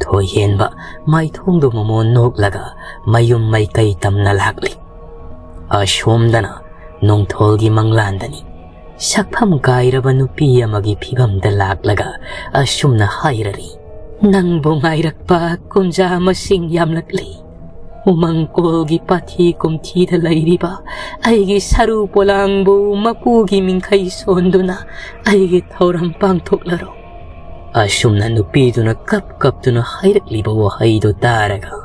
ꯊꯣꯏꯍꯦꯟꯕ ꯃꯥꯏꯊꯣꯡꯗꯨ ꯃꯃꯣꯟ ꯅꯣꯛꯂꯒ ꯃꯌꯨꯝ ꯃꯥꯏꯀꯩ ꯇꯝꯅ ꯂꯥꯛꯂꯤ꯫ ꯑꯁꯣꯝꯗꯅ ꯅꯣꯡꯊꯣꯜꯒꯤ ꯃꯪꯂꯥꯟꯗꯅꯤ꯫ ꯁꯛꯐꯝ ꯀꯥꯏꯔꯕ ꯅꯨꯄꯤ ꯑꯃꯒꯤ ꯐꯤꯕꯝꯗ ꯂꯥꯛꯂꯒ ꯑꯁꯨꯝꯅ ꯍꯥꯏꯔꯔꯤ, "ꯅꯪꯕꯨ ꯉꯥꯏꯔꯛꯄ ꯀꯨꯝꯖꯥ ꯃꯁꯤꯡ ꯌꯥꯝꯂꯛꯂꯤ꯫ ꯎꯃꯪꯀꯣꯜꯒꯤ ꯄꯥꯊꯤ ꯀꯨꯝꯊꯤꯗ ꯂꯩꯔꯤꯕ ꯑꯩꯒꯤ ꯁꯔꯨ ꯄꯣꯂꯥꯡꯕꯨ ꯃꯄꯨꯒꯤ ꯃꯤꯡꯈꯩ ꯁꯣꯟꯗꯨꯅ ꯑꯩꯒꯤ ꯊꯧꯔꯝ ꯄꯥꯡꯊꯣꯛꯂꯔꯣ?" ꯑꯁꯨꯝꯅ ꯅꯨꯄꯤꯗꯨꯅ ꯀꯞ ꯀꯞꯇꯨꯅ ꯍꯥꯏꯔꯛꯂꯤꯕ ꯋꯥꯍꯩꯗꯨ ꯇꯥꯔꯒ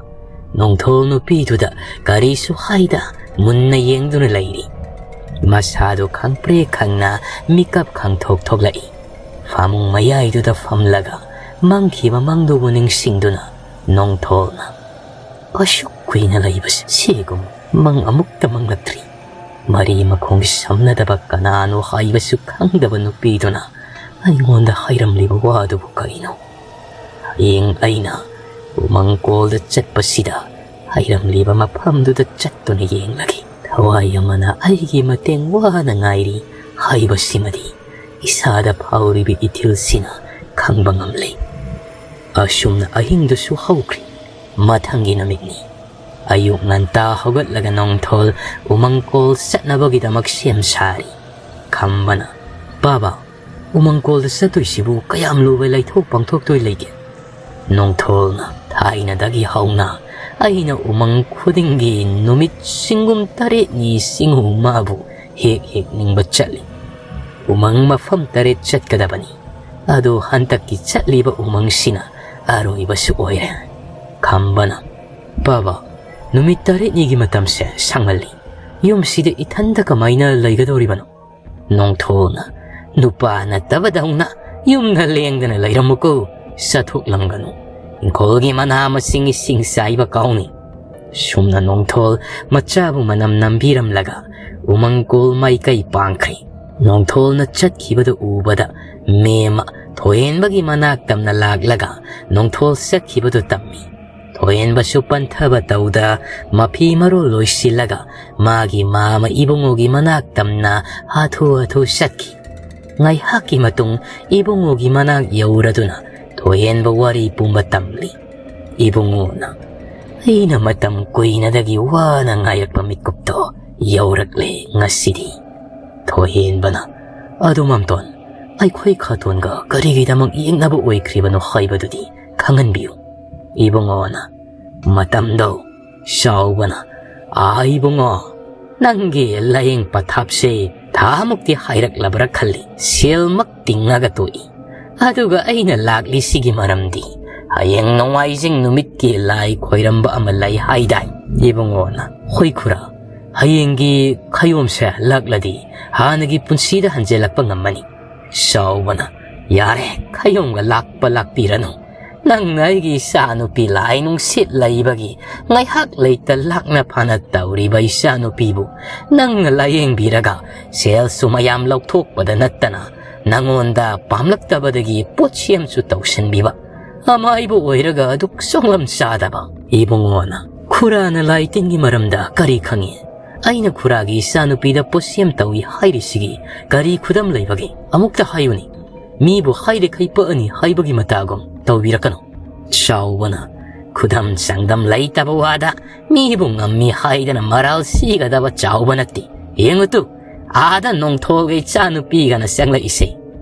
ꯅꯣꯡꯊꯣꯜ ꯅꯨꯄꯤꯗꯨꯗ ꯀꯔꯤꯁꯨ ꯍꯥꯏꯗ ꯃꯨꯟꯅ ꯌꯦꯡꯗꯨꯅ ꯂꯩꯔꯤ꯫ ꯃꯁꯥꯗꯨ ꯈꯪꯄ꯭ꯔꯦꯛ ꯈꯪꯅ ꯃꯤꯀꯞ ꯈꯪꯊꯣꯛ ꯊꯣꯛꯂꯛꯏ꯫ ꯐꯃꯨꯡ ꯃꯌꯥꯏꯗꯨꯗ ꯐꯝꯂꯒ ꯃꯪꯈꯤꯕ ꯃꯪꯗꯨꯕꯨ ꯅꯤꯡꯁꯤꯡꯗꯨꯅ ꯅꯣꯡꯊꯣꯜꯅ, "ꯑꯁꯨꯛ ꯀꯨꯏꯅ ꯂꯩꯕꯁꯦ ꯁꯤꯒꯨꯝ ꯃꯪ ꯑꯃꯨꯛꯇ ꯃꯪꯂꯛꯇ꯭ꯔꯤ꯫ ꯃꯔꯤ ꯃꯈꯣꯡ ꯁꯝꯅꯗꯕ ꯀꯅꯥꯅꯣ ꯍꯥꯏꯕꯁꯨ ꯈꯪꯗꯕ ꯅꯨꯄꯤꯗꯨꯅ ꯑꯩꯉꯣꯟꯗ ꯍꯥꯏꯔꯝꯂꯤꯕ ꯋꯥꯗꯨꯕꯨ ꯀꯔꯤꯅꯣ? ꯍꯌꯦꯡ ꯑꯩꯅ ꯎꯃꯪꯀꯣꯜꯗ ꯆꯠꯄꯁꯤꯗ ꯍꯥꯏꯔꯝꯂꯤꯕ ꯃꯐꯝꯗꯨꯗ ꯆꯠꯇꯨꯅ ꯌꯦꯡꯂꯒꯦ꯫ ꯊꯋꯥꯏ ꯑꯃꯅ ꯑꯩꯒꯤ ꯃꯇꯦꯡ ꯋꯥꯅ ꯉꯥꯏꯔꯤ ꯍꯥꯏꯕꯁꯤꯃꯗꯤ ꯏꯁꯥꯗ ꯐꯥꯎꯔꯤꯕ ꯏꯊꯤꯜꯁꯤꯅ ꯈꯪꯕ ꯉꯝꯂꯦ꯫" ꯑꯁꯨꯝꯅ ꯑꯍꯤꯡꯗꯨꯁꯨ ꯍꯧꯈ꯭ꯔꯦ꯫ ꯃꯊꯪꯒꯤ ꯅꯨꯃꯤꯠꯅꯤ꯫ ꯑꯌꯨꯛ ꯉꯟꯇꯥ ꯍꯧꯒꯠꯂꯒ ꯅꯣꯡꯊꯣꯜ ꯎꯃꯪꯀꯣꯜ ꯆꯠꯅꯕꯒꯤꯗꯃꯛ ꯁꯦꯝ ꯁꯥꯔꯤ꯫ ꯈꯝꯕꯅ, "ꯕꯥꯕꯥ, ꯎꯃꯪꯀꯣꯜꯗ ꯆꯠꯇꯣꯏꯁꯤꯕꯨ ꯀꯌꯥꯝ ꯂꯨꯕ ꯂꯩꯊꯣꯛ ꯄꯥꯡꯊꯣꯛꯇꯣꯏ ꯂꯩꯒꯦ?" ꯅꯣꯡꯊꯣꯜꯅ, "ꯊꯥꯏꯅꯗꯒꯤ ꯍꯧꯅ ꯑꯩꯅ ꯎꯃꯪ ꯈꯨꯗꯤꯡꯒꯤ ꯅꯨꯃꯤꯠ ꯁꯤꯡꯒꯨꯝ ꯇꯔꯦꯠꯅꯤ ꯁꯤꯡꯍꯨ ꯃꯥꯕꯨ ꯍꯦꯛ ꯍꯦꯛ ꯅꯤꯡꯕ ꯆꯠꯂꯤ꯫ ꯎꯃꯪ ꯃꯐꯝ ꯇꯔꯦꯠ ꯆꯠꯀꯗꯕꯅꯤ꯫ ꯑꯗꯣ ꯍꯟꯗꯛꯀꯤ ꯆꯠꯂꯤꯕ ꯎꯃꯪꯁꯤꯅ ꯑꯔꯣꯏꯕꯁꯨ ꯑꯣꯏꯔꯦ꯫" ꯈꯝꯕꯅ, "ꯕꯥꯕꯥ, ꯅꯨꯃꯤꯠ ꯇꯔꯦꯠꯅꯤꯒꯤ ꯃꯇꯝꯁꯦ ꯁꯥꯡꯃꯜꯂꯤ꯫ ꯌꯨꯝꯁꯤꯗ ꯏꯊꯟꯗ ꯀꯃꯥꯏꯅ ꯂꯩꯒꯗꯧꯔꯤꯕꯅꯣ?" ꯅꯣꯡꯊꯣꯜꯅ, "ꯅꯨꯄꯥ ꯅꯠꯇꯕꯗꯧꯅ ꯌꯨꯝꯗ ꯂꯦꯡꯗꯅ ꯂꯩꯔꯝꯃꯨꯀꯣ, ꯆꯠꯊꯣꯛꯂꯝꯒꯅꯨ꯫ ꯏꯪꯈꯣꯜꯒꯤ ꯃꯅꯥ ꯃꯁꯤꯡ ꯏꯁꯤꯡ ꯆꯥꯏꯕ ꯀꯥꯎꯅꯤ꯫" ꯁꯨꯝꯅ ꯅꯣꯡꯊꯣꯜ ꯃꯆꯥꯕꯨ ꯃꯅꯝ ꯅꯝꯕꯤꯔꯝꯂꯒ ꯎꯃꯪꯀꯣꯜ ꯃꯥꯏꯀꯩ ꯄꯥꯡꯈ꯭ꯔꯦ꯫ ꯅꯣꯡꯊꯣꯜꯅ ꯆꯠꯈꯤꯕꯗꯨ ꯎꯕꯗ ꯃꯦꯝꯃ ꯊꯣꯏꯍꯦꯟꯕꯒꯤ ꯃꯅꯥꯛ ꯇꯝꯅ ꯂꯥꯛꯂꯒ ꯅꯣꯡꯊꯣꯜ ꯆꯠꯈꯤꯕꯗꯨ ꯇꯝꯃꯤ꯫ ꯊꯣꯏꯍꯦꯟꯕꯁꯨ ꯄꯟꯊꯕ ꯇꯧꯗ ꯃꯐꯤ ꯃꯔꯣꯜ ꯂꯣꯏꯁꯤꯜꯂꯒ ꯃꯥꯒꯤ ꯃꯥꯃ ꯏꯕꯨꯡꯉꯣꯒꯤ ꯃꯅꯥꯛ ꯇꯝꯅ ꯍꯥꯊꯨ ꯍꯥꯊꯨ ꯆꯠꯈꯤ꯫ ꯉꯥꯏꯍꯥꯛꯀꯤ ꯃꯇꯨꯡ ꯏꯕꯨꯡꯉꯣꯒꯤ ꯃꯅꯥꯛ ꯌꯧꯔꯗꯨꯅ ꯊꯣꯏꯍꯦꯟꯕ ꯋꯥꯔꯤ ꯄꯨꯝꯕ ꯇꯝꯂꯤ꯫ ꯏꯕꯨꯡꯉꯣꯅ, "ꯑꯩꯅ ꯃꯇꯝ ꯀꯨꯏꯅꯗꯒꯤ ꯋꯥꯅ ꯉꯥꯏꯔꯛꯄ ꯃꯤꯀꯨꯞꯇꯣ ꯌꯧꯔꯛꯂꯦ ꯉꯁꯤꯗꯤ꯫" ꯊꯣꯏꯍꯦꯟꯕꯅ, "ꯑꯗꯨ ꯃꯥꯝꯇꯣꯟ, ꯑꯩꯈꯣꯏ ꯈꯥꯇꯣꯟꯒ ꯀꯔꯤꯒꯤꯗꯃꯛ ꯌꯦꯛꯅꯕ ꯑꯣꯏꯈ꯭ꯔꯤꯕꯅꯣ ꯍꯥꯏꯕꯗꯨꯗꯤ ꯈꯪꯍꯟꯕꯤꯌꯨ꯫" ꯏꯕꯨꯡꯉꯣꯅ, "ꯃꯇꯝꯗꯣ?" ꯆꯥꯎꯕꯅ, "ꯑꯥ ꯏꯕꯨꯡꯉꯣ, ꯅꯪꯒꯤ ꯂꯥꯏꯌꯦꯡ ꯄꯊꯥꯞꯁꯦ ꯊꯥꯃꯨꯛꯇꯤ ꯍꯥꯏꯔꯛꯂꯕ꯭ꯔꯥ ꯈꯜꯂꯤ, ꯁꯦꯜꯃꯛ ꯇꯤꯡꯉꯒ ꯇꯣꯛꯏ꯫ ꯑꯗꯨꯒ ꯑꯩꯅ ꯂꯥꯛꯂꯤꯁꯤꯒꯤ ꯃꯔꯝꯗꯤ ꯍꯌꯦꯡ ꯅꯣꯡꯃꯥꯏꯖꯤꯡ ꯅꯨꯃꯤꯠꯀꯤ ꯂꯥꯏ ꯈꯣꯏꯔꯝꯕ ꯑꯃ ꯂꯩ ꯍꯥꯏꯗꯥꯏ?" ꯏꯕꯨꯡꯉꯣꯅ, "ꯍꯣꯏ ꯈꯨꯔꯥ, ꯍꯌꯦꯡꯒꯤ ꯈꯌꯣꯝꯁꯦ ꯂꯥꯛꯂꯗꯤ ꯍꯥꯟꯅꯒꯤ ꯄꯨꯟꯁꯤꯗ ꯍꯟꯖꯤꯜꯂꯛꯄ ꯉꯝꯃꯅꯤ꯫" ꯆꯥꯎꯕꯅ, "ꯌꯥꯔꯦ, ꯈꯌꯣꯝꯒ ꯂꯥꯛꯄ ꯂꯥꯛꯄꯤꯔꯅꯨ꯫ ꯅꯪꯅ ꯑꯩꯒꯤ ꯏꯆꯥꯅꯨꯄꯤ ꯂꯥꯏ ꯅꯨꯡꯁꯤꯠ ꯂꯩꯕꯒꯤ ꯉꯥꯏꯍꯥꯛ ꯂꯩꯇ ꯂꯥꯛꯅ ꯐꯥꯅ ꯇꯧꯔꯤꯕ ꯏꯆꯥꯅꯨꯄꯤꯕꯨ ꯅꯪꯅ ꯂꯥꯏꯌꯦꯡꯕꯤꯔꯒ ꯁꯦꯜꯁꯨ ꯃꯌꯥꯝ ꯂꯧꯊꯣꯛꯄꯗ ꯅꯠꯇꯅ ꯅꯪꯉꯣꯟꯗ ꯄꯥꯝꯂꯛꯇꯕꯗꯒꯤ ꯄꯣꯠꯁꯦꯝꯁꯨ ꯇꯧꯁꯤꯟꯕꯤꯕ ꯑꯃꯥꯏꯕ ꯑꯣꯏꯔꯒ ꯑꯗꯨꯛ ꯆꯣꯡꯂꯝ ꯆꯥꯗꯕ ꯏꯕꯨꯡꯉꯣꯅ, ꯈꯨꯔꯥꯅ ꯂꯥꯏ ꯇꯤꯟꯒꯤ ꯃꯔꯝꯗ ꯀꯔꯤ ꯈꯪꯏ? ꯑꯩꯅ ꯈꯨꯔꯥꯒꯤ ꯏꯆꯥꯅꯨꯄꯤꯗ ꯄꯣꯠꯁꯦꯝ ꯇꯧꯏ ꯍꯥꯏꯔꯤꯁꯤꯒꯤ ꯀꯔꯤ ꯈꯨꯗꯝ ꯂꯩꯕꯒꯦ? ꯑꯃꯨꯛꯇ ꯍꯥꯏꯌꯨꯅꯦ꯫ ꯃꯤꯕꯨ ꯍꯥꯏꯔꯤꯈꯩ ꯄꯛꯑꯅꯤ ꯍꯥꯏꯕꯒꯤ ꯃꯇꯥꯒꯨꯝ ꯇꯧꯕꯤꯔꯛꯀꯅꯨ꯫ ꯆꯥꯎꯕꯅ, ꯈꯨꯗꯝ ꯆꯥꯡꯗꯝ ꯂꯩꯇꯕ ꯋꯥꯗ ꯃꯤꯕꯨ ꯉꯝꯃꯤ ꯍꯥꯏꯗꯅ ꯃꯔꯥꯜ ꯁꯤꯒꯗꯕ ꯆꯥꯎꯕ ꯅꯠꯇꯦ꯫ ꯌꯦꯡꯉꯨ ꯇꯨ, ꯑꯥꯗ ꯅꯣꯡꯊꯣꯜꯒ ꯏꯆꯥꯅꯨꯄꯤꯒꯅ ꯆꯪꯂꯛꯏꯁꯦ꯫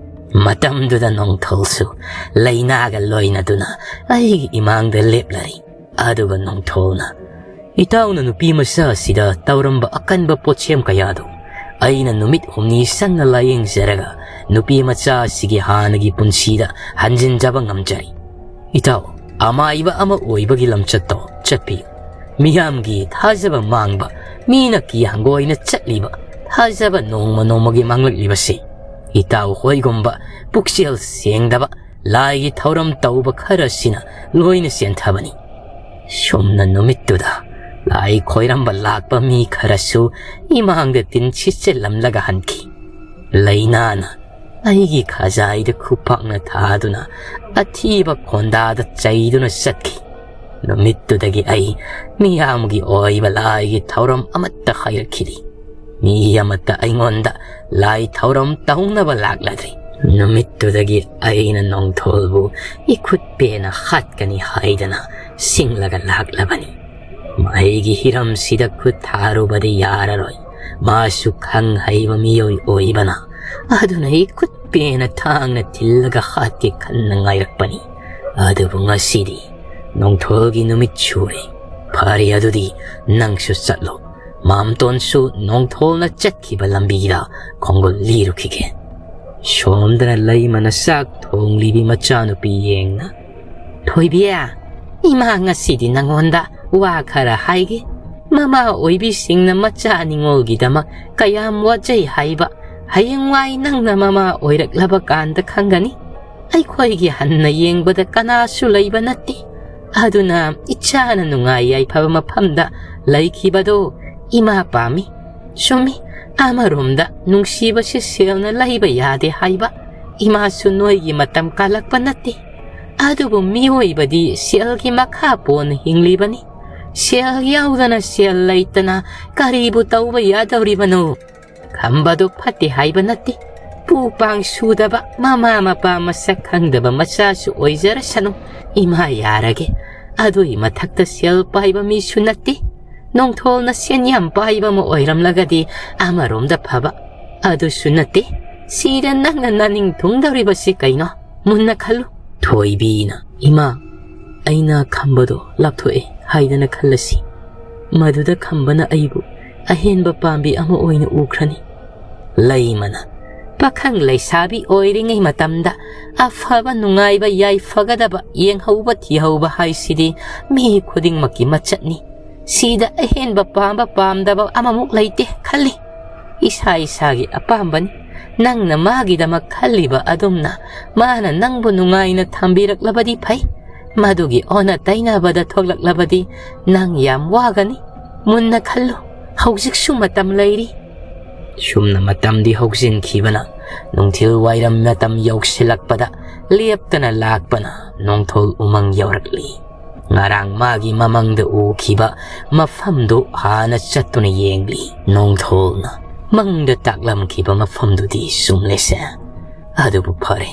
ꯃꯇꯝꯗꯨꯗ ꯅꯣꯡꯊꯣꯜꯁꯨ ꯂꯩꯅꯥꯒ ꯂꯣꯏꯅꯗꯨꯅ ꯑꯩꯒꯤ ꯏꯃꯥꯡꯗ ꯂꯦꯞꯂꯔꯤ꯫ ꯑꯗꯨꯒ ꯅꯣꯡꯊꯣꯜꯅ, "ꯏꯇꯥꯎꯅ ꯅꯨꯄꯤ ꯃꯆꯥ ꯑꯁꯤꯗ ꯇꯧꯔꯝꯕ ꯑꯀꯟꯕ ꯄꯣꯠꯁꯦꯝ ꯀꯌꯥꯗꯨ ꯑꯩꯅ ꯅꯨꯃꯤꯠ ꯍꯨꯝꯅꯤ ꯆꯪꯅ ꯂꯥꯌꯦꯡꯖꯔꯒ ꯅꯨꯄꯤ ꯃꯆꯥ ꯑꯁꯤꯒꯤ ꯍꯥꯟꯅꯒꯤ ꯄꯨꯟꯁꯤꯗ ꯍꯟꯖꯤꯟꯖꯕ ꯉꯝꯖꯔꯤ꯫ ꯏꯇꯥꯎ, ꯑꯃꯥꯏꯕ ꯑꯃ ꯑꯣꯏꯕꯒꯤ ꯂꯝꯆꯠꯇꯣ ꯆꯠꯄꯤꯌꯨ꯫ ꯃꯤꯌꯥꯝꯒꯤ ꯊꯥꯖꯕ ꯃꯥꯡꯕ, ꯃꯤꯅ ꯀꯤ ꯍꯪꯒꯣꯏꯅ ꯆꯠꯂꯤꯕ, ꯊꯥꯖꯕ ꯅꯣꯡꯃ ꯅꯣꯡꯃꯒꯤ ꯃꯥꯡꯂꯛꯂꯤꯕꯁꯤ ꯏꯇꯥꯎ ꯍꯣꯏꯒꯨꯝꯕ ꯄꯨꯛꯆꯦꯜ ꯁꯦꯡꯗꯕ, ꯂꯥꯏꯒꯤ ꯊꯧꯔꯝ ꯇꯧꯕ ꯈꯔꯁꯤꯅ ꯂꯣꯏꯅ ꯆꯦꯟꯊꯕꯅꯤ꯫" ꯁꯨꯝꯅ ꯅꯨꯃꯤꯠꯇꯨꯗ ꯂꯥꯏ ꯈꯣꯏꯔꯝꯕ ꯂꯥꯛꯄ ꯃꯤ ꯈꯔꯁꯨ ꯏꯃꯥꯡꯗ ꯇꯤꯟ ꯁꯤꯠꯆꯤꯜꯂꯝꯂꯒ ꯍꯟꯈꯤ꯫ ꯂꯩꯅꯥꯅ ꯑꯩꯒꯤ ꯈꯖꯥꯏꯗ ꯈꯨꯄꯥꯛꯅ ꯊꯥꯗꯨꯅ ꯑꯊꯤꯕ ꯈꯣꯟꯗꯥꯗ ꯆꯩꯗꯨꯅ ꯆꯠꯈꯤ꯫ ꯅꯨꯃꯤꯠꯇꯨꯗꯒꯤ ꯑꯩ ꯃꯤꯌꯥꯝꯒꯤ ꯑꯣꯏꯕ ꯂꯥꯏꯒꯤ ꯊꯧꯔꯝ ꯑꯃꯠꯇ ꯍꯥꯏꯔꯛꯈꯤꯗꯦ꯫ ꯃꯤ ꯑꯃꯠꯇ ꯑꯩꯉꯣꯟꯗ ꯂꯥꯏ ꯊꯧꯔꯝ ꯇꯧꯅꯕ ꯂꯥꯛꯂꯗ꯭ꯔꯤ꯫ ꯅꯨꯃꯤꯠꯇꯨꯗꯒꯤ ꯑꯩꯅ ꯅꯣꯡꯊꯣꯜꯕꯨ ꯏꯈꯨꯠ ꯄꯦꯟꯅ ꯍꯥꯠꯀꯅꯤ ꯍꯥꯏꯗꯅ ꯁꯤꯡꯂꯒ ꯂꯥꯛꯂꯕꯅꯤ꯫ ꯃꯍꯩꯒꯤ ꯍꯤꯔꯝꯁꯤꯗ ꯈꯨꯠ ꯊꯥꯔꯨꯕꯗꯤ ꯌꯥꯔꯔꯣꯏ꯫ ꯃꯥꯁꯨ ꯈꯪ ꯍꯩꯕ ꯃꯤꯑꯣꯏ ꯑꯣꯏꯕꯅ, ꯑꯗꯨꯅ ꯏꯈꯨꯠ ꯄꯦꯟꯅ ꯊꯥꯡꯅ ꯊꯤꯜꯂꯒ ꯍꯥꯠꯀꯦ ꯈꯟꯅ ꯉꯥꯏꯔꯛꯄꯅꯤ꯫ ꯑꯗꯨꯕꯨ ꯉꯁꯤꯗꯤ ꯅꯣꯡꯊꯣꯜꯒꯤ ꯅꯨꯃꯤꯠ ꯁꯨꯔꯦ꯫ ꯐꯔꯦ, ꯑꯗꯨꯗꯤ ꯅꯪꯁꯨ ꯆꯠꯂꯣ꯫ ꯃꯥꯝꯇꯣꯟꯁꯨ ꯅꯣꯡꯊꯣꯜꯅ ꯆꯠꯈꯤꯕ ꯂꯝꯕꯤꯗ ꯈꯣꯡꯒꯨꯜ ꯂꯤꯔꯨꯈꯤꯒꯦ꯫ ꯁꯣꯝꯗꯅ ꯂꯩꯃꯅ ꯆꯥꯛ ꯊꯣꯡꯂꯤꯕꯤ ꯃꯆꯥꯅꯨꯄꯤ ꯌꯦꯡꯅ, "ꯊꯣꯏꯕꯤ, ꯏꯃꯥ ꯉꯁꯤꯗꯤ ꯅꯉꯣꯟꯗ ꯋꯥ ꯈꯔ ꯍꯥꯏꯒꯦ꯫ ꯃꯃꯥ ꯑꯣꯏꯕꯤꯁꯤꯡꯅ ꯃꯆꯥ ꯅꯤꯉꯣꯜꯒꯤꯗꯃꯛ ꯀꯌꯥꯝ ꯋꯥꯖꯩ ꯍꯥꯏꯕ ꯍꯌꯦꯡꯋꯥꯏ ꯅꯪꯅ ꯃꯃꯥ ꯑꯣꯏꯔꯛꯂꯕ ꯀꯥꯟꯗ ꯈꯪꯒꯅꯤ꯫ ꯑꯩꯈꯣꯏꯒꯤ ꯍꯟꯅ ꯌꯦꯡꯕꯗ ꯀꯅꯥꯁꯨ ꯂꯩꯕ ꯅꯠꯇꯦ꯫ ꯑꯗꯨꯅ ꯏꯆꯥꯅ ꯅꯨꯡꯉꯥꯏ ꯌꯥꯏꯐꯕ ꯃꯐꯝꯗ ꯂꯩꯈꯤꯕꯗꯣ ꯏꯃꯥ ꯄꯥꯝꯃꯤ꯫ ꯆꯨꯝꯃꯤ, ꯑꯃꯔꯣꯝꯗ ꯅꯨꯡꯁꯤꯕꯁꯤ ꯁꯦꯜꯅ ꯂꯩꯕ ꯌꯥꯗꯦ ꯍꯥꯏꯕ ꯏꯃꯥꯁꯨ ꯅꯣꯏꯒꯤ ꯃꯇꯝ ꯀꯥꯜꯂꯛꯄ ꯅꯠꯇꯦ꯫ ꯑꯗꯨꯕꯨ ꯃꯤꯑꯣꯏꯕꯗꯤ ꯁꯦꯜꯒꯤ ꯃꯈꯥ ꯄꯣꯟꯅ ꯍꯤꯡꯂꯤꯕꯅꯤ꯫ ꯁꯦꯜ ꯌꯥꯎꯗꯅ ꯁꯦꯜ ꯂꯩꯇꯅ ꯀꯔꯤꯕꯨ ꯇꯧꯕ ꯌꯥꯗꯧꯔꯤꯕꯅꯣ? ꯈꯝꯕꯗꯣ ꯐꯠꯇꯦ ꯍꯥꯏꯕ ꯅꯠꯇꯦ꯫ ꯄꯨ ꯄꯥꯡ ꯁꯨꯗꯕ, ꯃꯃꯥ ꯃꯄꯥ ꯃꯁꯛ ꯈꯪꯗꯕ ꯃꯆꯥꯁꯨ ꯑꯣꯏꯖꯔꯁꯅꯨ꯫ ꯏꯃꯥ ꯌꯥꯔꯒꯦ꯫ ꯑꯗꯨꯒꯤ ꯃꯊꯛꯇ ꯁꯦꯜ ꯄꯥꯏꯕ ꯃꯤꯁꯨ ꯅꯠꯇꯦ꯫ ꯅꯣꯡꯊꯣꯜꯅ ꯁꯦꯟ ꯌꯥꯝ ꯄꯥꯏꯕ ꯑꯃ ꯑꯣꯏꯔꯝꯂꯒꯗꯤ ꯑꯃꯔꯣꯝꯗ ꯐꯕ꯫ ꯑꯗꯨꯁꯨ ꯅꯠꯇꯦ꯫ ꯁꯤꯗ ꯅꯪꯅ ꯅꯅꯤꯡ ꯊꯨꯡꯗꯧꯔꯤꯕꯁꯤ ꯀꯩꯅꯣ? ꯃꯨꯟꯅ ꯈꯜꯂꯨ꯫ ꯊꯣꯏꯕꯤꯅ, "ꯏꯃꯥ, ꯑꯩꯅ ꯈꯝꯕꯗꯣ ꯂꯥꯞꯊꯣꯛꯑꯦ ꯍꯥꯏꯗꯅ ꯈꯜꯂꯁꯤ꯫ ꯃꯗꯨꯗ ꯈꯝꯕꯅ ꯑꯩꯕꯨ ꯑꯍꯦꯟꯕ ꯄꯥꯝꯕꯤ ꯑꯃ ꯑꯣꯏꯅ ꯎꯈ꯭ꯔꯅꯤ꯫" ꯂꯩꯃꯅ, "ꯄꯥꯈꯪ ꯂꯩꯁꯥꯕꯤ ꯑꯣꯏꯔꯤꯉꯩ ꯃꯇꯝꯗ ꯑꯐꯕ ꯅꯨꯡꯉꯥꯏꯕ ꯌꯥꯏꯐꯒꯗꯕ ꯌꯦꯡꯍꯧꯕ ꯊꯤꯍꯧꯕ ꯍꯥꯏꯁꯤꯗꯤ ꯃꯤ ꯈꯨꯗꯤꯡꯃꯛꯀꯤ ꯃꯆꯠꯅꯤ꯫ ꯁꯤꯗ ꯑꯍꯦꯟꯕ ꯄꯥꯝꯕ ꯄꯥꯝꯗꯕ ꯑꯃꯃꯨꯛ ꯂꯩꯇꯦ ꯈꯜꯂꯤ꯫ ꯏꯁꯥ ꯏꯁꯥꯒꯤ ꯑꯄꯥꯝꯕꯅꯤ꯫ ꯅꯪꯅ ꯃꯥꯒꯤꯗꯃꯛ ꯈꯜꯂꯤꯕ ꯑꯗꯨꯝꯅ ꯃꯥꯅ ꯅꯪꯕꯨ ꯅꯨꯡꯉꯥꯏꯅ ꯊꯝꯕꯤꯔꯛꯂꯕꯗꯤ ꯐꯩ꯫ ꯃꯗꯨꯒꯤ ꯑꯣꯟꯅ ꯇꯩꯅꯕꯗ ꯊꯣꯛꯂꯛꯂꯕꯗꯤ ꯅꯪ ꯌꯥꯝ ꯋꯥꯒꯅꯤ꯫ ꯃꯨꯟꯅ ꯈꯜꯂꯨ꯫ ꯍꯧꯖꯤꯛꯁꯨ ꯃꯇꯝ ꯂꯩꯔꯤ꯫" ꯁꯨꯝꯅ ꯃꯇꯝꯗꯤ ꯍꯧꯖꯤꯟꯈꯤꯕꯅ ꯅꯨꯡꯊꯤꯜ ꯋꯥꯏꯔꯝ ꯃꯇꯝ ꯌꯧꯁꯤꯜꯂꯛꯄꯗ ꯂꯦꯞꯇꯅ ꯂꯥꯛꯄꯅ ꯅꯣꯡꯊꯣꯜ ꯎꯃꯪ ꯌꯧꯔꯛꯂꯤ꯫ ꯉꯔꯥꯡ ꯃꯥꯒꯤ ꯃꯃꯪꯗ ꯎꯈꯤꯕ ꯃꯐꯝꯗꯨ ꯍꯥꯟꯅ ꯆꯠꯇꯨꯅ ꯌꯦꯡꯂꯤ꯫ ꯅꯣꯡꯊꯣꯜꯅ ꯃꯪꯗ ꯇꯥꯛꯂꯝꯈꯤꯕ ꯃꯐꯝꯗꯨꯗꯤ ꯆꯨꯝꯂꯦꯁꯦ꯫ ꯑꯗꯨꯕꯨ ꯐꯔꯦ,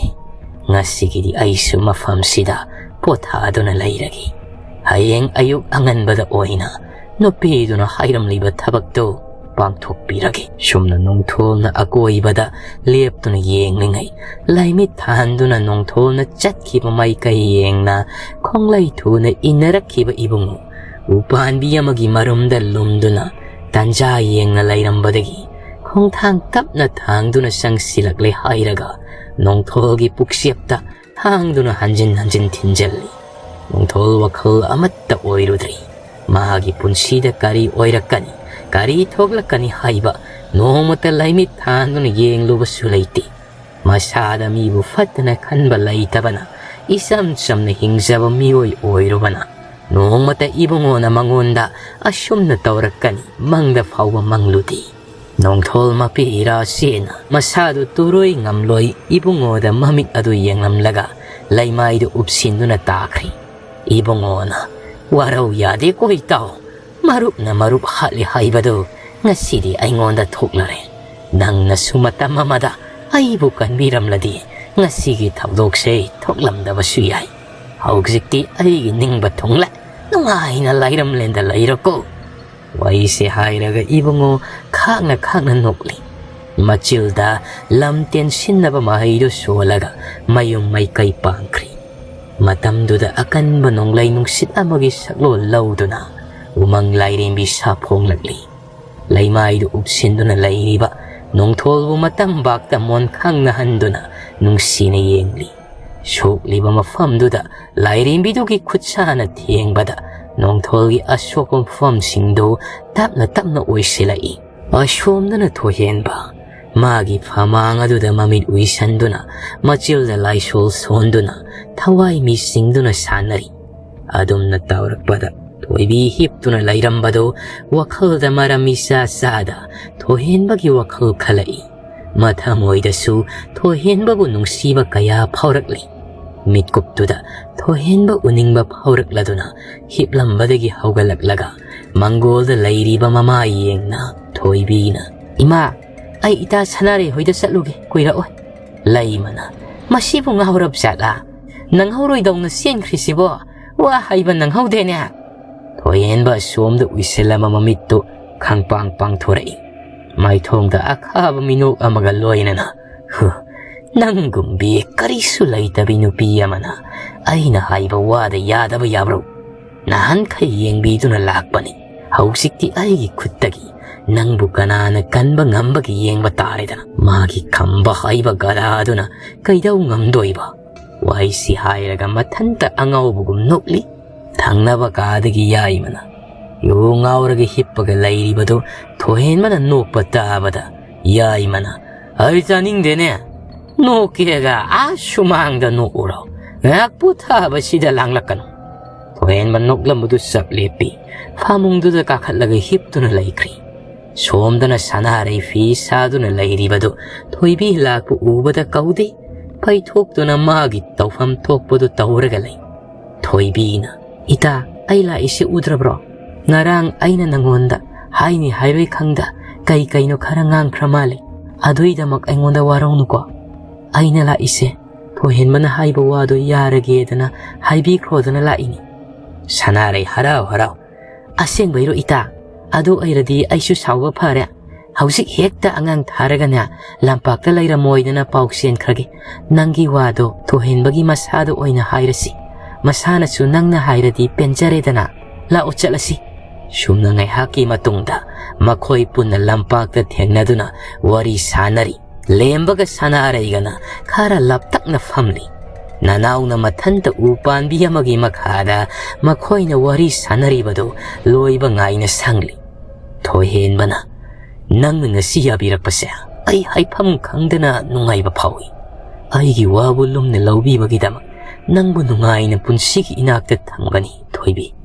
ꯉꯁꯤꯒꯤꯗꯤ ꯑꯩꯁꯨ ꯃꯐꯝꯁꯤꯗ ꯄꯣꯊꯥꯗꯨꯅ ꯂꯩꯔꯒꯦ꯫ ꯍꯌꯦꯡ ꯑꯌꯨꯛ ꯑꯉꯟꯕꯗ ꯑꯣꯏꯅ ꯅꯨꯄꯤꯗꯨꯅ ꯍꯥꯏꯔꯝꯂꯤꯕ ꯊꯕꯛꯇꯨ ꯄꯥꯡꯊꯣꯛꯄꯤꯔꯒꯦ꯫ ꯁꯨꯝꯅ ꯅꯣꯡꯊꯣꯜꯅ ꯑꯀꯣꯏꯕꯗ ꯂꯦꯞꯇꯨꯅ ꯌꯦꯡꯂꯤꯉꯩ, ꯂꯥꯏꯃꯤꯠ ꯊꯥꯟꯗꯨꯅ ꯅꯣꯡꯊꯣꯜꯅ ꯆꯠꯈꯤꯕ ꯃꯥꯏꯀꯩ ꯌꯦꯡꯅ ꯈꯣꯡꯂꯩ ꯊꯨꯅ ꯏꯟꯅꯔꯛꯈꯤꯕ ꯏꯕꯨꯡꯉꯣ ꯎꯄꯥꯟꯕꯤ ꯑꯃꯒꯤ ꯃꯔꯨꯝꯗ ꯂꯨꯝꯗꯨꯅ ꯇꯟꯖꯥ ꯌꯦꯡꯅ ꯂꯩꯔꯝꯕꯗꯒꯤ ꯈꯣꯡꯊꯥꯡ ꯇꯞꯅ ꯊꯥꯡꯗꯨꯅ ꯆꯪꯁꯤꯜꯂꯛꯂꯦ ꯍꯥꯏꯔꯒ ꯅꯣꯡꯊꯣꯜꯒꯤ ꯄꯨꯛꯆꯦꯞꯇ ꯊꯥꯡꯗꯨꯅ ꯍꯟꯖꯤꯟ ꯍꯟꯖꯤꯟ ꯊꯤꯟꯖꯜꯂꯤ꯫ ꯅꯣꯡꯊꯣꯜ ꯋꯥꯈꯜ ꯑꯃꯠꯇ ꯑꯣꯏꯔꯨꯗ꯭ꯔꯤ꯫ ꯃꯥꯒꯤ ꯄꯨꯟꯁꯤꯗ ꯀꯔꯤ ꯑꯣꯏꯔꯛꯀꯅꯤ, ꯀꯔꯤ ꯊꯣꯛꯂꯛꯀꯅꯤ ꯍꯥꯏꯕ ꯅꯣꯡꯃꯇ ꯂꯥꯏꯃꯤꯠ ꯊꯥꯟꯗꯨꯅ ꯌꯦꯡꯂꯨꯕꯁꯨ ꯂꯩꯇꯦ꯫ ꯃꯁꯥꯗ ꯃꯤꯕꯨ ꯐꯠꯇꯅ ꯈꯟꯕ ꯂꯩꯇꯕꯅ, ꯏꯆꯝ ꯆꯝꯅ ꯍꯤꯡꯖꯕ ꯃꯤꯑꯣꯏ ꯑꯣꯏꯔꯨꯕꯅ, ꯅꯣꯡꯃꯇ ꯏꯕꯨꯡꯉꯣꯅ ꯃꯉꯣꯟꯗ ꯑꯁꯨꯝꯅ ꯇꯧꯔꯛꯀꯅꯤ ꯃꯪꯗ ꯐꯥꯎꯕ ꯃꯪꯂꯨꯗꯦ꯫ ꯅꯣꯡꯊꯣꯜ ꯃꯄꯤ ꯏꯔꯥ ꯆꯦꯅ ꯃꯁꯥꯗꯨ ꯇꯨꯔꯣꯏ ꯉꯝꯂꯣꯏ ꯏꯕꯨꯡꯉꯣꯗ ꯃꯃꯤꯠ ꯑꯗꯨ ꯌꯦꯡꯂꯝꯂꯒ ꯂꯩꯃꯥꯏꯗꯨ ꯎꯞꯁꯤꯟꯗꯨꯅ ꯇꯥꯈ꯭ꯔꯤ꯫ ꯏꯕꯨꯡꯉꯣꯅ, "ꯋꯥꯔꯧ ꯌꯥꯗꯦꯀꯣ ꯏꯇꯥꯎ, ꯃꯔꯨꯞꯅ ꯃꯔꯨꯞ ꯍꯥꯠꯂꯤ ꯍꯥꯏꯕꯗꯨ ꯉꯁꯤꯗꯤ ꯑꯩꯉꯣꯟꯗ ꯊꯣꯛꯂꯔꯦ꯫ ꯅꯪꯅꯁꯨ ꯃꯇꯝ ꯑꯃꯗ ꯑꯩꯕꯨ ꯀꯟꯕꯤꯔꯝꯂꯗꯤ ꯉꯁꯤꯒꯤ ꯊꯧꯗꯣꯛꯁꯦ ꯊꯣꯛꯂꯝꯗꯕꯁꯨ ꯌꯥꯏ꯫ "ꯍꯧꯖꯤꯛꯇꯤ ꯑꯩꯒꯤ ꯅꯤꯡꯕ ꯊꯨꯡꯂꯦ, ꯅꯨꯡꯉꯥꯏꯅ ꯂꯥꯏꯔꯝꯂꯦꯟꯗ ꯂꯩꯔꯣꯀꯣ"꯫ ꯋꯥꯔꯤꯁꯦ ꯍꯥꯏꯔꯒ ꯏꯕꯨꯡꯉꯣ ꯈꯥꯛꯅ ꯈꯥꯛꯅ ꯅꯣꯛꯂꯤ꯫ ꯃꯆꯤꯜꯗ ꯂꯝ ꯇꯦꯟꯁꯤꯟꯅꯕ ꯃꯍꯩꯗꯨ ꯁꯣꯜꯂꯒ ꯃꯌꯨꯝ ꯃꯩꯀꯩ ꯄꯥꯡꯈ꯭ꯔꯤ꯫ ꯃꯇꯝꯗꯨꯗ ꯑꯀꯟꯕ ꯅꯣꯡꯂꯩ ꯅꯨꯡꯁꯤꯠ ꯑꯃꯒꯤ ꯁꯛꯂꯣꯟ ꯂꯧꯗꯨꯅ ꯎꯃꯪ ꯂꯥꯏꯔꯦꯝꯕꯤ ꯁꯥꯐꯣꯡꯂꯛꯂꯤ꯫ ꯂꯩꯃꯥꯏꯗꯨ ꯎꯞꯁꯤꯟꯗꯨꯅ ꯂꯩꯔꯤꯕ ꯅꯣꯡꯊꯣꯜꯕꯨ ꯃꯇꯝꯕꯥꯛꯇ ꯃꯣꯟꯈꯥꯡꯅꯍꯟꯗꯨꯅ ꯅꯨꯡꯁꯤꯅ ꯌꯦꯡꯂꯤ꯫ ꯁꯣꯛꯂꯤꯕ ꯃꯐꯝꯗꯨꯗ ꯂꯥꯏꯔꯦꯝꯕꯤꯗꯨꯒꯤ ꯈꯨꯠꯁꯥꯅ ꯊꯦꯡꯕꯗ ꯅꯣꯡꯊꯣꯜꯒꯤ ꯑꯁꯣꯛꯄ ꯃꯐꯝꯁꯤꯡꯗꯨ ꯇꯞꯅ ꯇꯞꯅ ꯑꯣꯏꯁꯤꯜꯂꯛꯏ꯫ ꯑꯁꯣꯝꯗꯅ ꯊꯣꯏꯍꯦꯟꯕ ꯃꯥꯒꯤ ꯐꯃꯥꯡ ꯑꯗꯨꯗ ꯃꯃꯤꯠ ꯎꯏꯁꯟꯗꯨꯅ, ꯃꯆꯤꯜꯗ ꯂꯥꯏꯁꯣꯜ ꯁꯣꯟꯗꯨꯅ, ꯊꯋꯥꯏ ꯃꯤꯁꯤꯡꯗꯨꯅ ꯁꯥꯟꯅꯔꯤ꯫ ꯑꯗꯨꯝꯅ ꯇꯧꯔꯛꯄꯗ ꯊꯣꯏꯕꯤ ꯍꯤꯞꯇꯨꯅ ꯂꯩꯔꯝꯕꯗꯨ ꯋꯥꯈꯜꯗ ꯃꯔꯝ ꯏꯆꯥ ꯆꯥꯗ ꯊꯣꯏꯍꯦꯟꯕꯒꯤ ꯋꯥꯈꯜ ꯈꯜꯂꯛꯏ꯫ ꯃꯊꯃꯣꯏꯗꯁꯨ ꯊꯣꯏꯍꯦꯟꯕꯕꯨ ꯅꯨꯡꯁꯤꯕ ꯀꯌꯥ ꯐꯥꯎꯔꯛꯂꯤ꯫ ꯃꯤꯠꯀꯨꯞꯇꯨꯗ ꯊꯣꯏꯍꯦꯟꯕ ꯎꯅꯤꯡꯕ ꯐꯥꯎꯔꯛꯂꯗꯨꯅ ꯍꯤꯞꯂꯝꯕꯗꯒꯤ ꯍꯧꯒꯠꯂꯛꯂꯒ ꯃꯪꯒꯣꯜꯗ ꯂꯩꯔꯤꯕ ꯃꯃꯥ ꯌꯦꯡꯅ ꯊꯣꯏꯕꯤꯅ, "ꯏꯃꯥ, ꯑꯩ ꯏꯇꯥ ꯁꯅꯥꯔꯩ ꯍꯣꯏꯗ ꯆꯠꯂꯨꯒꯦ, ꯀꯨꯏꯔꯛꯑꯣꯏ"꯫ ꯂꯩꯃꯅ, "ꯃꯁꯤꯕꯨ ꯉꯥꯎꯔꯕ ꯖꯥꯠꯂꯥ? ꯅꯪꯍꯧꯔꯣꯏꯗꯧꯅ ꯆꯦꯟꯈ꯭ꯔꯤꯁꯤꯕꯣ? ꯋꯥ ꯍꯥꯏꯕ ꯅꯪꯍꯧꯗꯦꯅꯦ"꯫ ꯊꯣꯏꯍꯦꯟꯕ ꯑꯁꯣꯝꯗ ꯎꯏꯁꯤꯜꯂꯝꯕ ꯃꯃꯤꯠꯇꯨ ꯈꯪꯄꯥꯡ ꯄꯥꯡꯊꯣꯔꯛꯏ꯫ ꯃꯥꯏꯊꯣꯡꯗ ꯑꯈꯥꯕ ꯃꯤꯅꯣꯛ ꯑꯃꯒ ꯂꯣꯏꯅꯅ, "ꯍꯨ, ꯅꯪꯒꯨꯝꯕꯤ ꯀꯔꯤꯁꯨ ꯂꯩꯇꯕꯤ ꯅꯨꯄꯤ ꯑꯃꯅ ꯑꯩꯅ ꯍꯥꯏꯕ ꯋꯥꯗ ꯌꯥꯗꯕ ꯌꯥꯕ꯭ꯔꯣ? ꯅꯍꯥꯟꯈꯩ ꯌꯦꯡꯕꯤꯗꯨꯅ ꯂꯥꯛꯄꯅꯤ, ꯍꯧꯖꯤꯛꯇꯤ ꯑꯩꯒꯤ ꯈꯨꯠꯇꯒꯤ ꯅꯪꯕꯨ ꯀꯅꯥꯅ ꯀꯟꯕ ꯉꯝꯕꯒꯦ ꯌꯦꯡꯕ ꯇꯥꯔꯦꯗꯅ"꯫ ꯃꯥꯒꯤ ꯈꯝꯕ ꯍꯩꯕ ꯒꯗꯥꯗꯨꯅ ꯀꯩꯗꯧ ꯉꯝꯗꯣꯏꯕ? ꯋꯥꯍꯩꯁꯤ ꯍꯥꯏꯔꯒ ꯃꯊꯟꯇ ꯑꯉꯥꯎꯕꯒꯨꯝ ꯅꯣꯛꯂꯤ꯫ ꯊꯪꯅꯕ ꯀꯥꯗꯒꯤ ꯌꯥꯏꯃꯅ, ꯌꯨ ꯉꯥꯎꯔꯒ ꯍꯤꯞꯄꯒ ꯂꯩꯔꯤꯕꯗꯨ ꯊꯣꯏꯍꯦꯟꯕꯅ ꯅꯣꯛꯄ ꯇꯥꯕꯗ ꯌꯥꯏꯃꯅ, "ꯑꯩ ꯆꯥꯅꯤꯡꯗꯦꯅꯦ, ꯅꯣꯛꯀꯦꯒ ꯑꯥ ꯁꯨꯃꯥꯡꯗ ꯅꯣꯛꯎꯔꯣ, ꯉꯥꯏꯍꯥꯛ ꯄꯣꯊꯥꯕꯁꯤꯗ ꯂꯥꯡꯂꯛꯀꯅꯨ"꯫ ꯊꯣꯏꯍꯦꯟꯕ ꯅꯣꯛꯂꯝꯕꯗꯨ ꯆꯞ ꯂꯦꯞꯄꯤ꯫ ꯐꯃꯨꯡꯗꯨꯗ ꯀꯥꯈꯠꯂꯒ ꯍꯤꯞꯇꯨꯅ ꯂꯩꯈ꯭ꯔꯤ꯫ ꯁꯣꯝꯗꯅ ꯁꯅꯥꯔꯩ ꯐꯤ ꯁꯥꯗꯨꯅ ꯂꯩꯔꯤꯕꯗꯨ ꯊꯣꯏꯕꯤ ꯂꯥꯛꯄ ꯎꯕꯗ ꯀꯧꯗꯦ꯫ ꯄꯩꯊꯣꯛꯇꯨꯅ ꯃꯥꯒꯤ ꯇꯧꯐꯝ ꯊꯣꯛꯄꯗꯨ ꯇꯧꯔꯒ ꯂꯩ꯫ ꯊꯣꯏꯕꯤꯅ, "ꯏꯇꯥ, ꯑꯩ ꯂꯥꯛꯏꯁꯤ ꯎꯗ꯭ꯔꯕ꯭ꯔꯣ? ꯉꯔꯥꯡ ꯑꯩꯅ ꯅꯉꯣꯟꯗ ꯍꯥꯏꯅꯤ ꯍꯥꯏꯔꯣꯏ ꯈꯪꯗ ꯀꯩ ꯀꯩꯅꯣ ꯈꯔ ꯉꯥꯡꯈ꯭ꯔ ꯃꯥꯜꯂꯦ꯫ ꯑꯗꯨꯏꯗꯃꯛ ꯑꯩꯉꯣꯟꯗ ꯋꯥꯔꯧꯅꯨꯀꯣ꯫ ꯑꯩꯅ ꯂꯥꯛꯏꯁꯦ ꯊꯣꯏꯍꯦꯟꯕꯅ ꯍꯥꯏꯕ ꯋꯥꯗꯣ ꯌꯥꯔꯒꯦꯗꯅ ꯍꯥꯏꯕꯤꯈ꯭ꯔꯣꯗꯅ ꯂꯥꯛꯏꯅꯤ꯫ ꯁꯅꯥꯔꯩ ꯍꯔꯥꯎ ꯍꯔꯥꯎ, "ꯑꯁꯦꯡꯕꯩꯔꯣ ꯏꯇꯥ? ꯑꯗꯨ ꯑꯣꯏꯔꯗꯤ ꯑꯩꯁꯨ ꯁꯥꯎꯕ ꯐꯔꯦ꯫ ꯍꯧꯖꯤꯛ ꯍꯦꯛꯇ ꯑꯉꯥꯡ ꯊꯥꯔꯒꯅꯦ, ꯂꯝꯄꯥꯛꯇ ꯂꯩꯔꯝꯃꯣꯏꯗꯅ ꯄꯥꯎ ꯆꯦꯟꯈ꯭ꯔꯒꯦ꯫ ꯅꯪꯒꯤ ꯋꯥꯗꯣ ꯊꯣꯏꯍꯦꯟꯕꯒꯤ ꯃꯁꯥꯗ ꯑꯣꯏꯅ ꯍꯥꯏꯔꯁꯤ꯫ ꯃꯁꯥꯅꯁꯨ ꯅꯪꯅ ꯍꯥꯏꯔꯗꯤ ꯄꯦꯟꯖꯔꯦꯗꯅ꯫ ꯂꯥꯛꯑꯣ ꯆꯠꯂꯁꯤ꯫" ꯁꯨꯝꯅ ꯉꯥꯏꯍꯥꯛꯀꯤ ꯃꯇꯨꯡꯗ ꯃꯈꯣꯏ ꯄꯨꯟꯅ ꯂꯝꯄꯥꯛꯇ ꯊꯦꯡꯅꯗꯨꯅ ꯋꯥꯔꯤ ꯁꯥꯅꯔꯤ꯫ ꯂꯦꯝꯕꯒ ꯁꯅꯥꯔꯩꯒꯅ ꯈꯔ ꯂꯥꯞꯇꯛꯅ ꯐꯝꯂꯤ꯫ ꯅꯅꯥꯎꯅ ꯃꯊꯟꯇ ꯎ ꯄꯥꯟꯕꯤ ꯑꯃꯒꯤ ꯃꯈꯥꯗ ꯃꯈꯣꯏꯅ ꯋꯥꯔꯤ ꯁꯥꯅꯔꯤꯕꯗꯨ ꯂꯣꯏꯕ ꯉꯥꯏꯅ ꯁꯪꯂꯤ꯫ ꯊꯣꯏꯍꯦꯟꯕꯅ, "ꯅꯪꯅ ꯉꯁꯤ ꯌꯥꯕꯤꯔꯛꯄꯁꯦ ꯑꯩ ꯍꯥꯏꯐꯝ ꯈꯪꯗꯅ ꯅꯨꯡꯉꯥꯏꯕ ꯐꯥꯎꯏ꯫ ꯑꯩꯒꯤ ꯋꯥꯕꯨ ꯂꯨꯝꯅ ꯂꯧꯕꯤꯕꯒꯤꯗꯃꯛ ꯅꯪꯕꯨ ꯅꯨꯡꯉꯥꯏꯅ ꯄꯨꯟꯁꯤꯒꯤ ꯏꯅꯥꯛꯇ ꯊꯝꯒꯅꯤ, ꯊꯣꯏꯕꯤ꯫"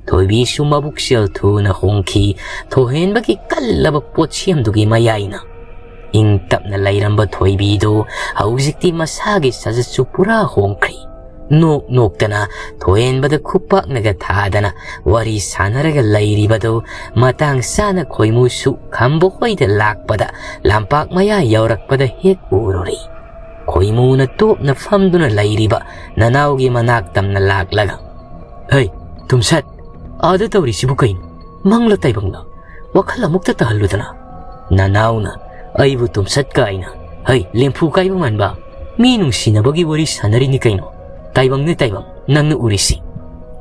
ꯊꯣꯏꯕꯤꯁꯨ ꯃꯕꯨꯛꯆꯦꯜ ꯊꯨꯅ ꯍꯣꯡꯈꯤ꯫ ꯊꯣꯏꯍꯦꯟꯕꯒꯤ ꯀꯜꯂꯕ ꯄꯣꯠꯁꯦꯝꯗꯨꯒꯤ ꯃꯌꯥꯏꯅ ꯏꯪ ꯇꯞꯅ ꯂꯩꯔꯝꯕ ꯊꯣꯏꯕꯤꯗꯨ ꯍꯧꯖꯤꯛꯇꯤ ꯃꯁꯥꯒꯤ ꯁꯥꯖꯠꯁꯨ ꯄꯨꯔꯥ ꯍꯣꯡꯈ꯭ꯔꯤ꯫ ꯅꯣꯛ ꯅꯣꯛꯇꯅ ꯊꯣꯏꯍꯦꯟꯕꯗ ꯈꯨꯄꯥꯛꯅꯒ ꯊꯥꯗꯅ ꯋꯥꯔꯤ ꯁꯥꯟꯅꯔꯒ ꯂꯩꯔꯤꯕꯗꯨ ꯃꯇꯥꯡ ꯆꯥꯅ ꯈꯣꯏꯃꯨꯁꯨ ꯈꯝꯕ ꯍꯣꯏꯗ ꯂꯥꯛꯄꯗ ꯂꯝꯄꯥꯛ ꯃꯌꯥ ꯌꯧꯔꯛꯄꯗ ꯍꯦꯛ ꯎꯔꯨꯔꯤ꯫ ꯈꯣꯏꯃꯨꯅ ꯇꯣꯞꯅ ꯐꯝꯗꯨꯅ ꯂꯩꯔꯤꯕ ꯅꯅꯥꯎꯒꯤ ꯃꯅꯥꯛ ꯇꯝꯅ ꯂꯥꯛꯂꯒ, "ꯍꯩ, ꯇꯨꯝꯁꯠ, ꯑꯥꯗ ꯇꯧꯔꯤꯁꯤꯕꯨ ꯀꯩꯅꯣ? ꯃꯪꯂ ꯇꯥꯏꯕꯪꯂ? ꯋꯥꯈꯜ ꯑꯃꯨꯛꯇ ꯇꯥꯍꯜꯂꯨꯗꯅ꯫" ꯅꯅꯥꯎꯅ, "ꯑꯩꯕꯨ ꯇꯨꯝꯁꯠ ꯀꯥꯏꯅ? ꯍꯩ, ꯂꯦꯝꯐꯨ ꯀꯥꯏꯕ ꯃꯥꯟꯕ꯫ ꯃꯤ ꯅꯨꯡꯁꯤꯅꯕꯒꯤ ꯋꯥꯔꯤ ꯁꯥꯟꯅꯔꯤꯅꯤ ꯀꯩꯅꯣ꯫ ꯇꯥꯏꯕꯪꯅꯦ ꯇꯥꯏꯕꯪ, ꯅꯪꯅ ꯎꯔꯤꯁꯤ꯫"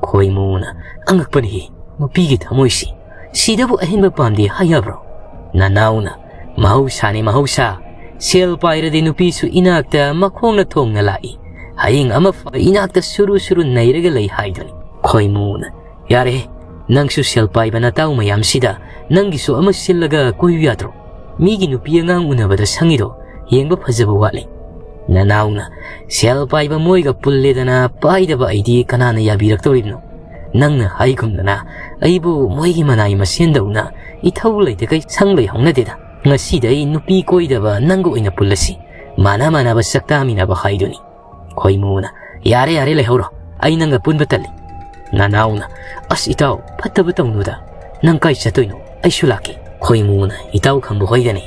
ꯈꯣꯏꯃꯨꯅ, "ꯑꯉꯛꯄꯅꯤꯍꯦ, ꯅꯨꯄꯤꯒꯤ ꯊꯃꯣꯏꯁꯤ꯫ ꯁꯤꯗꯕꯨ ꯑꯍꯦꯟꯕ ꯄꯥꯝꯗꯦ ꯍꯥꯏ ꯌꯥꯕ꯭ꯔꯣ?" ꯅꯅꯥꯎꯅ, "ꯃꯍꯧꯁꯥꯅꯤ ꯃꯍꯧꯁꯥ꯫ ꯁꯦꯜ ꯄꯥꯏꯔꯗꯤ ꯅꯨꯄꯤꯁꯨ ꯏꯅꯥꯛꯇ ꯃꯈꯣꯡꯅ ꯊꯣꯡꯅ ꯂꯥꯛꯏ꯫ ꯍꯌꯦꯡ ꯑꯃ ꯐꯥꯎ ꯏꯅꯥꯛꯇ ꯁꯨꯔꯨ ꯁꯨꯔꯨ ꯅꯩꯔꯒ ꯂꯩ ꯍꯥꯏꯗꯨꯅꯤ꯫" ꯈꯣꯏꯃꯨꯅ, "ꯌꯥꯔꯦꯍꯦ, ꯅꯪꯁꯨ ꯁꯦꯜ ꯄꯥꯏꯕ ꯅꯇꯥꯎ ꯃꯌꯥꯝꯁꯤꯗ ꯅꯪꯒꯤꯁꯨ ꯑꯃ ꯁꯤꯜꯂꯒ ꯀꯣꯏꯌꯨ ꯌꯥꯗ꯭ꯔꯣ? ꯃꯤꯒꯤ ꯅꯨꯄꯤ ꯑꯉꯥꯡ ꯎꯅꯕꯗ ꯁꯪꯉꯤꯗꯣ ꯌꯦꯡꯕ ꯐꯖꯕ ꯋꯥꯠꯂꯤ꯫" ꯅꯅꯥꯎꯅ, "ꯁꯦꯜ ꯄꯥꯏꯕ ꯃꯣꯏꯒ ꯄꯨꯜꯂꯦꯗꯅ ꯄꯥꯏꯗꯕ ꯑꯩꯗꯤ ꯀꯅꯥꯅ ꯌꯥꯕꯤꯔꯛꯇꯧꯔꯤꯕꯅꯣ? ꯅꯪꯅ ꯍꯥꯏꯒꯨꯝꯗꯅ ꯑꯩꯕꯨ ꯃꯣꯏꯒꯤ ꯃꯅꯥꯏ ꯃꯁꯦꯟꯗꯧꯅ ꯏꯊꯧ ꯂꯩꯇꯈꯩ ꯁꯪ ꯂꯩ ꯍꯧꯅꯗꯦꯗ꯫ ꯉꯁꯤꯗꯩ ꯅꯨꯄꯤ ꯀꯣꯏꯗꯕ ꯅꯪꯒ ꯑꯣꯏꯅ ꯄꯨꯜꯂꯁꯤ꯫ ꯃꯥꯅ ꯃꯥꯅꯕ ꯆꯥꯛ ꯆꯥꯃꯤꯟꯅꯕ ꯍꯥꯏꯗꯨꯅꯤ꯫" ꯈꯣꯏꯃꯨꯅ, "ꯌꯥꯔꯦ ꯌꯥꯔꯦ, ꯂꯩꯍꯧꯔꯣ꯫ ꯑꯩ ꯅꯪꯒ ꯄꯨꯟꯕ ꯇꯜꯂꯤ꯫" ꯅꯅꯥꯎꯅ, "ꯑꯁ ꯏꯇꯥꯎ, ꯐꯠꯇꯕ ꯇꯧꯅꯨꯗ꯫ ꯅꯪ ꯀꯥꯏ ꯆꯠꯇꯣꯏꯅꯣ? ꯑꯩꯁꯨ ꯂꯥꯛꯀꯦ꯫" ꯈꯣꯏꯃꯨꯅ, "ꯏꯇꯥꯎ ꯈꯝꯕ ꯍꯣꯏꯒꯅꯤ꯫"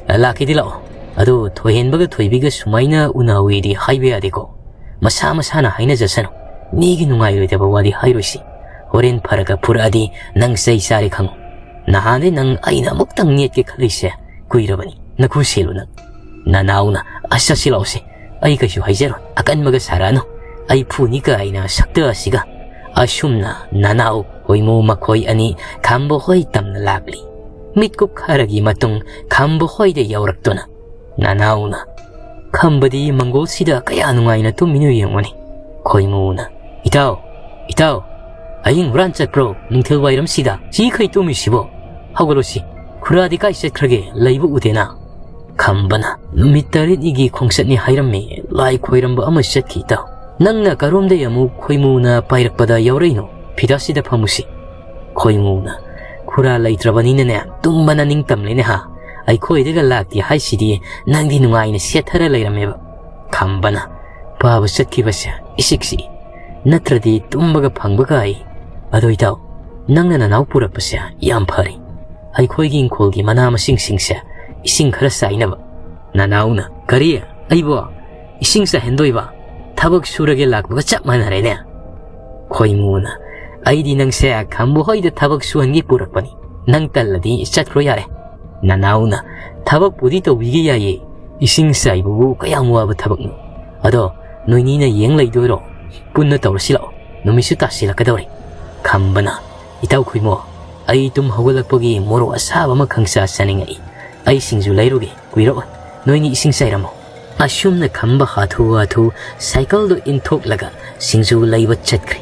"ꯂꯥꯛꯀꯦꯗꯤ ꯂꯥꯛꯑꯣ, ꯑꯗꯣ ꯊꯣꯏꯍꯦꯟꯕꯒ ꯊꯣꯏꯕꯤꯒ ꯁꯨꯃꯥꯏꯅ ꯎꯅꯍꯧꯋꯦꯗꯤ ꯍꯥꯏꯕ ꯌꯥꯗꯦꯀꯣ꯫ ꯃꯁꯥ ꯃꯁꯥꯅ ꯍꯥꯏꯅꯖꯁꯅꯨ꯫ ꯃꯤꯒꯤ ꯅꯨꯡꯉꯥꯏꯔꯣꯏꯗꯕ ꯋꯥꯗꯤ ꯍꯥꯏꯔꯣꯏꯁꯤ꯫ ꯍꯣꯔꯦꯟ ꯐꯔꯒ ꯐꯨꯔꯛꯑꯗꯤ ꯅꯪ ꯆꯩ ꯆꯥꯔꯦ ꯈꯪꯉꯨ꯫ ꯅꯍꯥꯟꯗꯩ ꯅꯪ ꯑꯩꯅ ꯑꯃꯨꯛꯇꯪ ꯅꯦꯠꯀꯦ ꯈꯜꯂꯤꯁꯦ ꯀꯨꯏꯔꯕꯅꯤ꯫ ꯅꯈꯨ ꯁꯦꯜꯂꯨ ꯅꯪ꯫ ꯅꯅꯥꯎꯅ, "ꯑꯁ, ꯆꯠꯁꯤ ꯂꯥꯛꯑꯣꯁꯦ꯫ ꯑꯩ ꯀꯩꯁꯨ ꯍꯥꯏꯖꯔꯣꯏ꯫ ꯑꯀꯟꯕꯒ ꯁꯥꯔꯛꯑꯅꯨ꯫ ꯑꯩ ꯐꯨꯅꯤ ꯀꯥꯏꯅ ꯁꯛꯇ ꯑꯁꯤꯒ꯫" ꯑꯁꯨꯝꯅ ꯅꯅꯥꯎ ꯈꯣꯏꯃꯨ ꯃꯈꯣꯏ ꯑꯅꯤ ꯈꯝꯕ ꯍꯣꯏ ꯇꯝꯅ ꯂꯥꯛꯂꯤ꯫ ꯃꯤꯠꯀꯨꯞ ꯈꯔꯒꯤ ꯃꯇꯨꯡ ꯈꯝꯕ ꯍꯣꯏꯗ ꯌꯧꯔꯛꯇꯨꯅ, ꯅꯅꯥꯎꯅ, "ꯈꯝꯕꯗꯤ ꯃꯪꯒꯣꯜꯁꯤꯗ ꯀꯌꯥ ꯅꯨꯡꯉꯥꯏꯅ ꯇꯨꯝꯃꯤꯅꯣ ꯌꯦꯡꯉꯨꯅꯦ꯫" ꯈꯣꯏꯃꯨꯅ, "ꯏꯇꯥꯎ, ꯏꯇꯥꯎ, ꯑꯍꯤꯡ ꯍꯨꯔꯥꯟ ꯆꯠꯄ꯭ꯔꯣ ꯅꯨꯡꯊꯤꯜ ꯋꯥꯏꯔꯝꯁꯤꯗ? ꯁꯤꯈꯩ ꯇꯨꯝꯃꯤꯁꯤꯕꯣ? ꯍꯧꯒꯠꯂꯣꯁꯤ, ꯈꯨꯔꯥꯗꯤ ꯀꯥꯏ ꯆꯠꯈ꯭ꯔꯒꯦ? ꯂꯩꯕ ꯎꯗꯦꯅ?" ꯈꯝꯕꯅ, "ꯅꯨꯃꯤꯠ ꯇꯔꯦꯠꯅꯤꯒꯤ ꯈꯣꯡꯆꯠꯅꯤ ꯍꯥꯏꯔꯝꯃꯤ, ꯂꯥꯏ ꯈꯣꯏꯔꯝꯕ ꯑꯃ ꯆꯠꯈꯤ ꯏꯇꯥꯎ꯫ ꯅꯪꯅ ꯀꯔꯣꯝꯗꯩ ꯑꯃꯨꯛ ꯈꯣꯏꯃꯨꯅ ꯄꯥꯏꯔꯛꯄꯗ ꯌꯥꯎꯔꯛꯏꯅꯣ? ꯐꯤꯗꯥꯁꯤꯗ ꯐꯝꯃꯨꯁꯤ꯫" ꯈꯣꯏꯃꯨꯅ, "ꯈꯨꯔꯥ ꯂꯩꯇ꯭ꯔꯕꯅꯤꯅꯅꯦ, ꯇꯨꯝꯕꯅ ꯅꯤꯡꯇꯝꯂꯦꯅꯦ ꯍꯥ? ꯑꯩꯈꯣꯏꯗꯒ ꯂꯥꯛꯇꯦ ꯍꯥꯏꯁꯤꯗꯤ ꯅꯪꯗꯤ ꯅꯨꯡꯉꯥꯏꯅ ꯁꯦꯠꯊꯔ ꯂꯩꯔꯝꯃꯦꯕ꯫" ꯈꯝꯕꯅ, "ꯄꯥꯕ ꯆꯠꯈꯤꯕꯁꯦ ꯏꯁꯤꯛ ꯁꯤꯛꯏ, ꯅꯠꯇ꯭ꯔꯗꯤ ꯇꯨꯝꯕꯒ ꯐꯪꯕꯒ ꯑꯩ꯫ ꯑꯗꯣ ꯏꯇꯥꯎ, ꯅꯪꯅ ꯅꯅꯥꯎ ꯄꯨꯔꯛꯄꯁꯦ ꯌꯥꯝ ꯐꯔꯦ꯫ ꯑꯩꯈꯣꯏꯒꯤ ꯏꯪꯈꯣꯜꯒꯤ ꯃꯅꯥ ꯃꯁꯤꯡꯁꯤꯡꯁꯦ ꯏꯁꯤꯡ ꯈꯔ ꯆꯥꯏꯅꯕ꯫" ꯅꯅꯥꯎꯅ, "ꯀꯔꯤ? ꯑꯩꯕꯣ ꯏꯁꯤꯡ ꯆꯥꯏꯍꯟꯗꯣꯏꯕ? ꯊꯕꯛ ꯁꯨꯔꯒꯦ ꯂꯥꯛꯄꯒ ꯆꯞ ꯃꯥꯟꯅꯔꯦꯅꯦ꯫" ꯈꯣꯏꯃꯨꯅ, "ꯑꯩꯗꯤ ꯅꯪꯁꯦ ꯈꯝꯕ ꯍꯣꯏꯗ ꯊꯕꯛ ꯁꯨꯍꯟꯒꯦ ꯄꯨꯔꯛꯄꯅꯤ꯫ ꯅꯪ ꯇꯜꯂꯗꯤ ꯆꯠꯈ꯭ꯔꯣ ꯌꯥꯔꯦ꯫" ꯅꯅꯥꯎꯅ, "ꯊꯕꯛꯄꯨꯗꯤ ꯇꯧꯕꯤꯒꯦ ꯌꯥꯏꯌꯦ꯫ ꯏꯁꯤꯡ ꯆꯥꯏꯕꯕꯨ ꯀꯌꯥꯝ ꯋꯥꯕ ꯊꯕꯛꯅꯣ꯫ ꯑꯗꯣ ꯅꯣꯏꯅꯤꯅ ꯌꯦꯡ ꯂꯩꯗꯣꯏꯔꯣ? ꯄꯨꯟꯅ ꯇꯧꯔꯁꯤ ꯂꯥꯛꯑꯣ꯫ ꯅꯨꯃꯤꯠꯁꯨ ꯇꯥꯁꯤꯜꯂꯛꯀꯗꯧꯔꯦ꯫" ꯈꯝꯕꯅ, "ꯏꯇꯥꯎ ꯈꯣꯏꯃꯣ, ꯑꯩ ꯇꯨꯝ ꯍꯧꯒꯠꯂꯛꯄꯒꯤ ꯃꯣꯔꯣꯛ ꯑꯁꯥꯕ ꯑꯃ ꯈꯪꯆꯥ ꯆꯥꯅꯤꯡꯉꯛꯏ꯫ ꯑꯩ ꯁꯤꯡꯖꯨ ꯂꯩꯔꯨꯒꯦ, ꯀꯨꯏꯔꯛꯑꯣꯏ꯫ ꯅꯣꯏꯅꯤ ꯏꯁꯤꯡ ꯆꯥꯏꯔꯝꯃꯣ꯫" ꯑꯁꯨꯝꯅ ꯈꯝꯕ ꯍꯥꯊꯨ ꯍꯥꯊꯨ ꯁꯥꯏꯀꯜꯗꯨ ꯏꯟꯊꯣꯛꯂꯒ ꯁꯤꯡꯖꯨ ꯂꯩꯕ ꯆꯠꯈ꯭ꯔꯦ꯫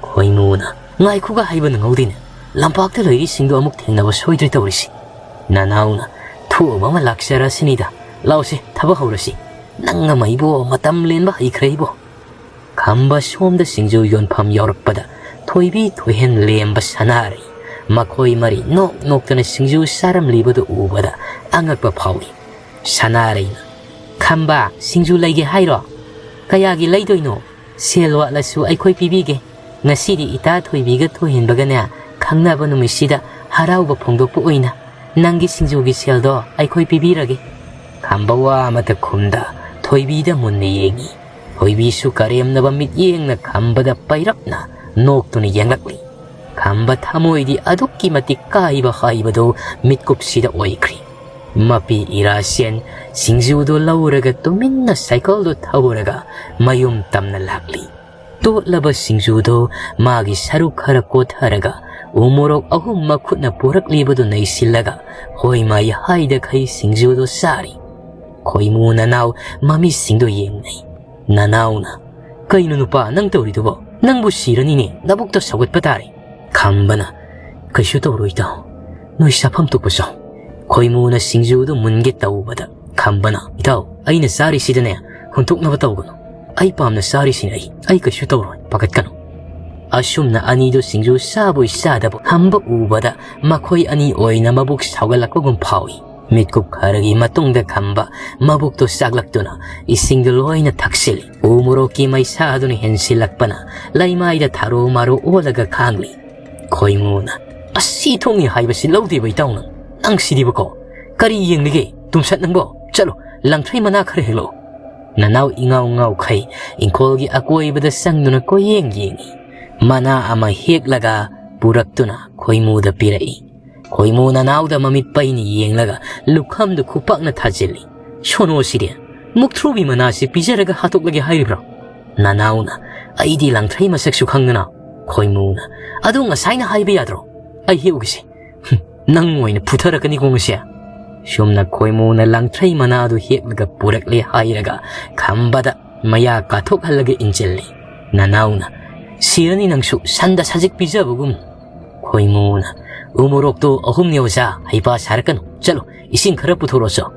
ꯈꯣꯏꯃꯨꯅ, "ꯉꯥꯏꯈꯣꯒ ꯍꯥꯏꯕ ꯅꯪꯍꯧꯗꯦꯅꯦ꯫ ꯂꯝꯄꯥꯛꯇ ꯂꯩꯔꯤꯁꯤꯡꯗꯣ ꯑꯃꯨꯛ ꯊꯦꯡꯅꯕ ꯁꯣꯏꯗ꯭ꯔꯦ ꯇꯧꯔꯤꯁꯤ꯫" ꯅꯅꯥꯎꯅ, "ꯊꯣꯛꯑꯕ ꯑꯃ ꯂꯥꯛꯆꯔꯁꯤꯅꯤꯗ꯫ ꯂꯥꯛꯑꯣꯁꯦ, ꯊꯕꯛ ꯍꯧꯔꯁꯤ꯫ ꯅꯪ ꯑꯃ ꯏꯕꯣ, ꯃꯇꯝ ꯂꯦꯟꯕ ꯍꯩꯈ꯭ꯔꯦ ꯏꯕꯣ꯫" ꯈꯝꯕ ꯁꯣꯝꯗ ꯁꯤꯡꯖꯨ ꯌꯣꯟꯐꯝ ꯌꯧꯔꯛꯄꯗ ꯊꯣꯏꯕꯤ, ꯊꯣꯏꯍꯦꯟ, ꯂꯦꯝꯕ, ꯁꯅꯥꯔꯩ ꯃꯈꯣꯏ ꯃꯔꯤ ꯅꯣꯛ ꯅꯣꯛꯇꯅ ꯁꯤꯡꯖꯨ ꯆꯥꯔꯝꯂꯤꯕꯗꯨ ꯎꯕꯗ ꯑꯉꯛꯄ ꯐꯥꯎꯏ꯫ ꯁꯅꯥꯔꯩꯅ, "ꯈꯝꯕ, ꯁꯤꯡꯖꯨ ꯂꯩꯒꯦ ꯍꯥꯏꯔꯣ? ꯀꯌꯥꯒꯤ ꯂꯩꯗꯣꯏꯅꯣ? ꯁꯦꯜ ꯋꯥꯠꯂꯁꯨ ꯑꯩꯈꯣꯏ ꯄꯤꯕꯤꯒꯦ꯫ ꯉꯁꯤꯗꯤ ꯏꯇꯥ ꯊꯣꯏꯕꯤꯒ ꯊꯣꯏꯍꯦꯟꯕꯒꯅꯦ ꯈꯪꯅꯕ ꯅꯨꯃꯤꯠꯁꯤꯗ ꯍꯔꯥꯎꯕ ꯐꯣꯡꯗꯣꯛꯄ ꯑꯣꯏꯅ ꯅꯪꯒꯤ ꯁꯤꯡꯖꯨꯒꯤ ꯁꯦꯜꯗꯣ ꯑꯩꯈꯣꯏ ꯄꯤꯕꯤꯔꯒꯦ꯫" ꯈꯝꯕ ꯋꯥ ꯑꯃꯠꯇ ꯈꯨꯝꯗ ꯊꯣꯏꯕꯤꯗ ꯃꯨꯟꯅ ꯌꯦꯡꯉꯤ꯫ ꯊꯣꯏꯕꯤꯁꯨ ꯀꯔꯦꯝꯅꯕ ꯃꯤꯠꯌꯦꯡꯅ ꯈꯝꯕꯗ ꯄꯩꯔꯞꯅ ꯅꯣꯛꯇꯨꯅ ꯌꯦꯡꯂꯛꯂꯤ꯫ ꯈꯝꯕ ꯊꯃꯣꯏꯗꯤ ꯑꯗꯨꯛꯀꯤ ꯃꯇꯤꯛ ꯀꯥꯏꯕ ꯍꯥꯏꯕꯗꯨ ꯃꯤꯠꯀꯨꯞꯁꯤꯗ ꯑꯣꯏꯈ꯭ꯔꯤ꯫ ꯃꯄꯤ ꯏꯔꯥꯁꯦꯟ ꯁꯤꯡꯖꯨꯗꯨ ꯂꯧꯔꯒ ꯇꯨꯃꯤꯟꯅ ꯁꯥꯏꯀꯜꯗꯨ ꯊꯧꯔꯒ ꯃꯌꯨꯝ ꯇꯝꯅ ꯂꯥꯛꯂꯤ꯫ ꯇꯣꯠꯂꯕ ꯁꯤꯡꯖꯨꯗꯨ ꯃꯥꯒꯤ ꯁꯔꯨꯛ ꯈꯔ ꯀꯣꯊꯔꯒ ꯎ ꯃꯣꯔꯣꯛ ꯑꯍꯨꯝ ꯃꯈꯨꯠꯅ ꯄꯨꯔꯛꯂꯤꯕꯗꯨ ꯅꯩꯁꯤꯜꯂꯒ ꯍꯣꯏ ꯃꯥꯏ ꯍꯥꯏꯗꯈꯩ ꯁꯤꯡꯖꯨꯗꯨ ꯆꯥꯔꯤ꯫ ꯈꯣꯏꯃꯨ ꯅꯅꯥꯎ ꯃꯃꯤꯠꯁꯤꯡꯗꯨ ꯌꯦꯡꯅꯩ꯫ ꯅꯅꯥꯎꯅ, "ꯀꯩꯅꯣ ꯅꯨꯄꯥ ꯅꯪ ꯇꯧꯔꯤꯗꯨꯕꯣ? ꯅꯪꯕꯨ ꯁꯤꯔꯅꯤꯅꯦ, ꯅꯕꯨꯛꯇ ꯁꯧꯒꯠꯄ ꯇꯥꯔꯦ꯫" ꯈꯝꯕꯅ, "ꯀꯩꯁꯨ ꯇꯧꯔꯣꯏ ꯏꯇꯥꯎ, ꯅꯣꯏ ꯆꯥꯐꯝ ꯊꯣꯛꯄ ꯆꯥꯎ꯫" ꯈꯣꯏꯃꯨꯅ ꯁꯤꯡꯖꯨꯗꯨ ꯃꯨꯟꯒꯦ ꯇꯧꯕꯗ ꯈꯝꯕꯅ, "ꯏꯇꯥꯎ, ꯑꯩꯅ ꯆꯥꯔꯤꯁꯤꯗꯅꯦ ꯍꯨꯟꯇꯣꯛꯅꯕ ꯇꯧꯒꯅꯨ꯫ ꯑꯩ ꯄꯥꯝꯅ ꯆꯥꯔꯤꯁꯤꯅꯦ ꯑꯩ, ꯑꯩ ꯀꯩꯁꯨ ꯇꯧꯔꯣꯏ, ꯄꯥꯈꯠꯀꯅꯨ꯫" ꯑꯁꯨꯝꯅ ꯑꯅꯤꯗꯨ ꯁꯤꯡꯖꯨ ꯆꯥꯕꯣꯏ ꯆꯥꯗꯕꯣꯏ ꯈꯝꯕ ꯎꯕꯗ ꯃꯈꯣꯏ ꯑꯅꯤ ꯑꯣꯏꯅ ꯃꯕꯨꯛ ꯁꯥꯎꯒꯠꯂꯛꯄꯒꯨꯝ ꯐꯥꯎꯏ꯫ ꯃꯤꯠꯀꯨꯞ ꯈꯔꯒꯤ ꯃꯇꯨꯡꯗ ꯈꯝꯕ ꯃꯕꯨꯛꯇꯨ ꯆꯥꯛꯂꯛꯇꯨꯅ ꯏꯁꯤꯡꯗꯨ ꯂꯣꯏꯅ ꯊꯛꯆꯤꯜꯂꯤ꯫ ꯎ ꯃꯣꯔꯣꯛꯀꯤ ꯃꯩꯁꯥ ꯑꯗꯨꯅ ꯍꯦꯟꯁꯤꯜꯂꯛꯄꯅ ꯂꯩꯃꯥꯏꯗ ꯊꯥꯔꯨ ꯃꯥꯔꯨ ꯑꯣꯜꯂꯒ ꯈꯥꯡꯂꯤ꯫ ꯈꯣꯏꯃꯨꯅ, "ꯑꯁꯤ ꯊꯣꯛꯅꯤ ꯍꯥꯏꯕꯁꯤ ꯂꯧꯗꯦꯕ ꯏꯇꯥꯎꯅ꯫ ꯅꯪ ꯁꯤꯗꯤꯕꯀꯣ꯫ ꯀꯔꯤ ꯌꯦꯡꯂꯤꯒꯦ? ꯇꯨꯝꯁꯠ ꯅꯪꯕꯣ꯫ ꯆꯠꯂꯣ, ꯂꯪꯊ꯭ꯔꯩ ꯃꯅꯥ ꯈꯔ ꯍꯦꯛꯂꯛꯑꯣ꯫" ꯅꯅꯥꯎ ꯏꯉꯥꯎ ꯉꯥꯎꯈꯩ ꯏꯪꯈꯣꯜꯒꯤ ꯑꯀꯣꯏꯕꯗ ꯆꯪꯗꯨꯅ ꯀꯣꯏꯌꯦꯡ ꯌꯦꯡꯉꯤ꯫ ꯃꯅꯥ ꯑꯃ ꯍꯦꯛꯂꯒ ꯄꯨꯔꯛꯇꯨꯅ ꯈꯣꯏꯃꯨꯗ ꯄꯤꯔꯛꯏ꯫ ꯈꯣꯏꯃꯨ ꯅꯅꯥꯎꯗ ꯃꯃꯤꯠ ꯄꯩꯅ ꯌꯦꯡꯂꯒ ꯂꯨꯈꯝꯗꯨ ꯈꯨꯄꯥꯛꯅ ꯊꯥꯖꯤꯜꯂꯤ꯫ "ꯁꯣꯅꯣꯁꯤꯗꯤ, ꯃꯨꯛꯊ꯭ꯔꯨꯕꯤ ꯃꯅꯥꯁꯤ ꯄꯤꯖꯔꯒ ꯍꯥꯠꯇꯣꯛꯂꯒꯦ ꯍꯥꯏꯔꯤꯕ꯭ꯔꯣ?" ꯅꯅꯥꯎꯅ, "ꯑꯩꯗꯤ ꯂꯪꯊ꯭ꯔꯩ ꯃꯁꯛꯁꯨ ꯈꯪꯗꯅ꯫" ꯈꯣꯏꯃꯨꯅ, "ꯑꯗꯨ ꯉꯁꯥꯏꯅ ꯍꯥꯏꯕ ꯌꯥꯗ꯭ꯔꯣ? ꯑꯩ ꯍꯦꯛꯎꯒꯦꯁꯦ꯫ ꯍꯨꯝ, ꯅꯪ ꯑꯣꯏꯅ ꯐꯨꯊꯔꯛꯀꯅꯤꯀꯣ ꯉꯁꯤ꯫" ꯁꯨꯝꯅ ꯈꯣꯏꯃꯨꯅ ꯂꯪꯊ꯭ꯔꯩ ꯃꯅꯥꯗꯨ ꯍꯦꯛꯂꯒ ꯄꯨꯔꯛꯂꯦ ꯍꯥꯏꯔꯒ ꯈꯝꯕꯗ ꯃꯌꯥ ꯀꯥꯊꯣꯛꯍꯜꯂꯒ ꯏꯟꯁꯤꯜꯂꯤ꯫ ꯅꯅꯥꯎꯅ, "ꯁꯤꯔꯅꯤ ꯅꯪꯁꯨ, ꯁꯟꯗ ꯁꯖꯤꯛ ꯄꯤꯖꯕꯒꯨꯝ꯫" ꯈꯣꯏꯃꯨꯅ, "ꯎ ꯃꯣꯔꯣꯛꯇꯣ ꯑꯍꯨꯝꯅꯤ ꯑꯣꯖꯥ, ꯍꯩꯄꯥ ꯁꯥꯔꯛꯀꯅꯨ꯫ ꯆꯠꯂꯣ, ꯏꯁꯤꯡ ꯈꯔ ꯄꯨꯊꯣꯔꯛꯑꯣꯁꯣ꯫"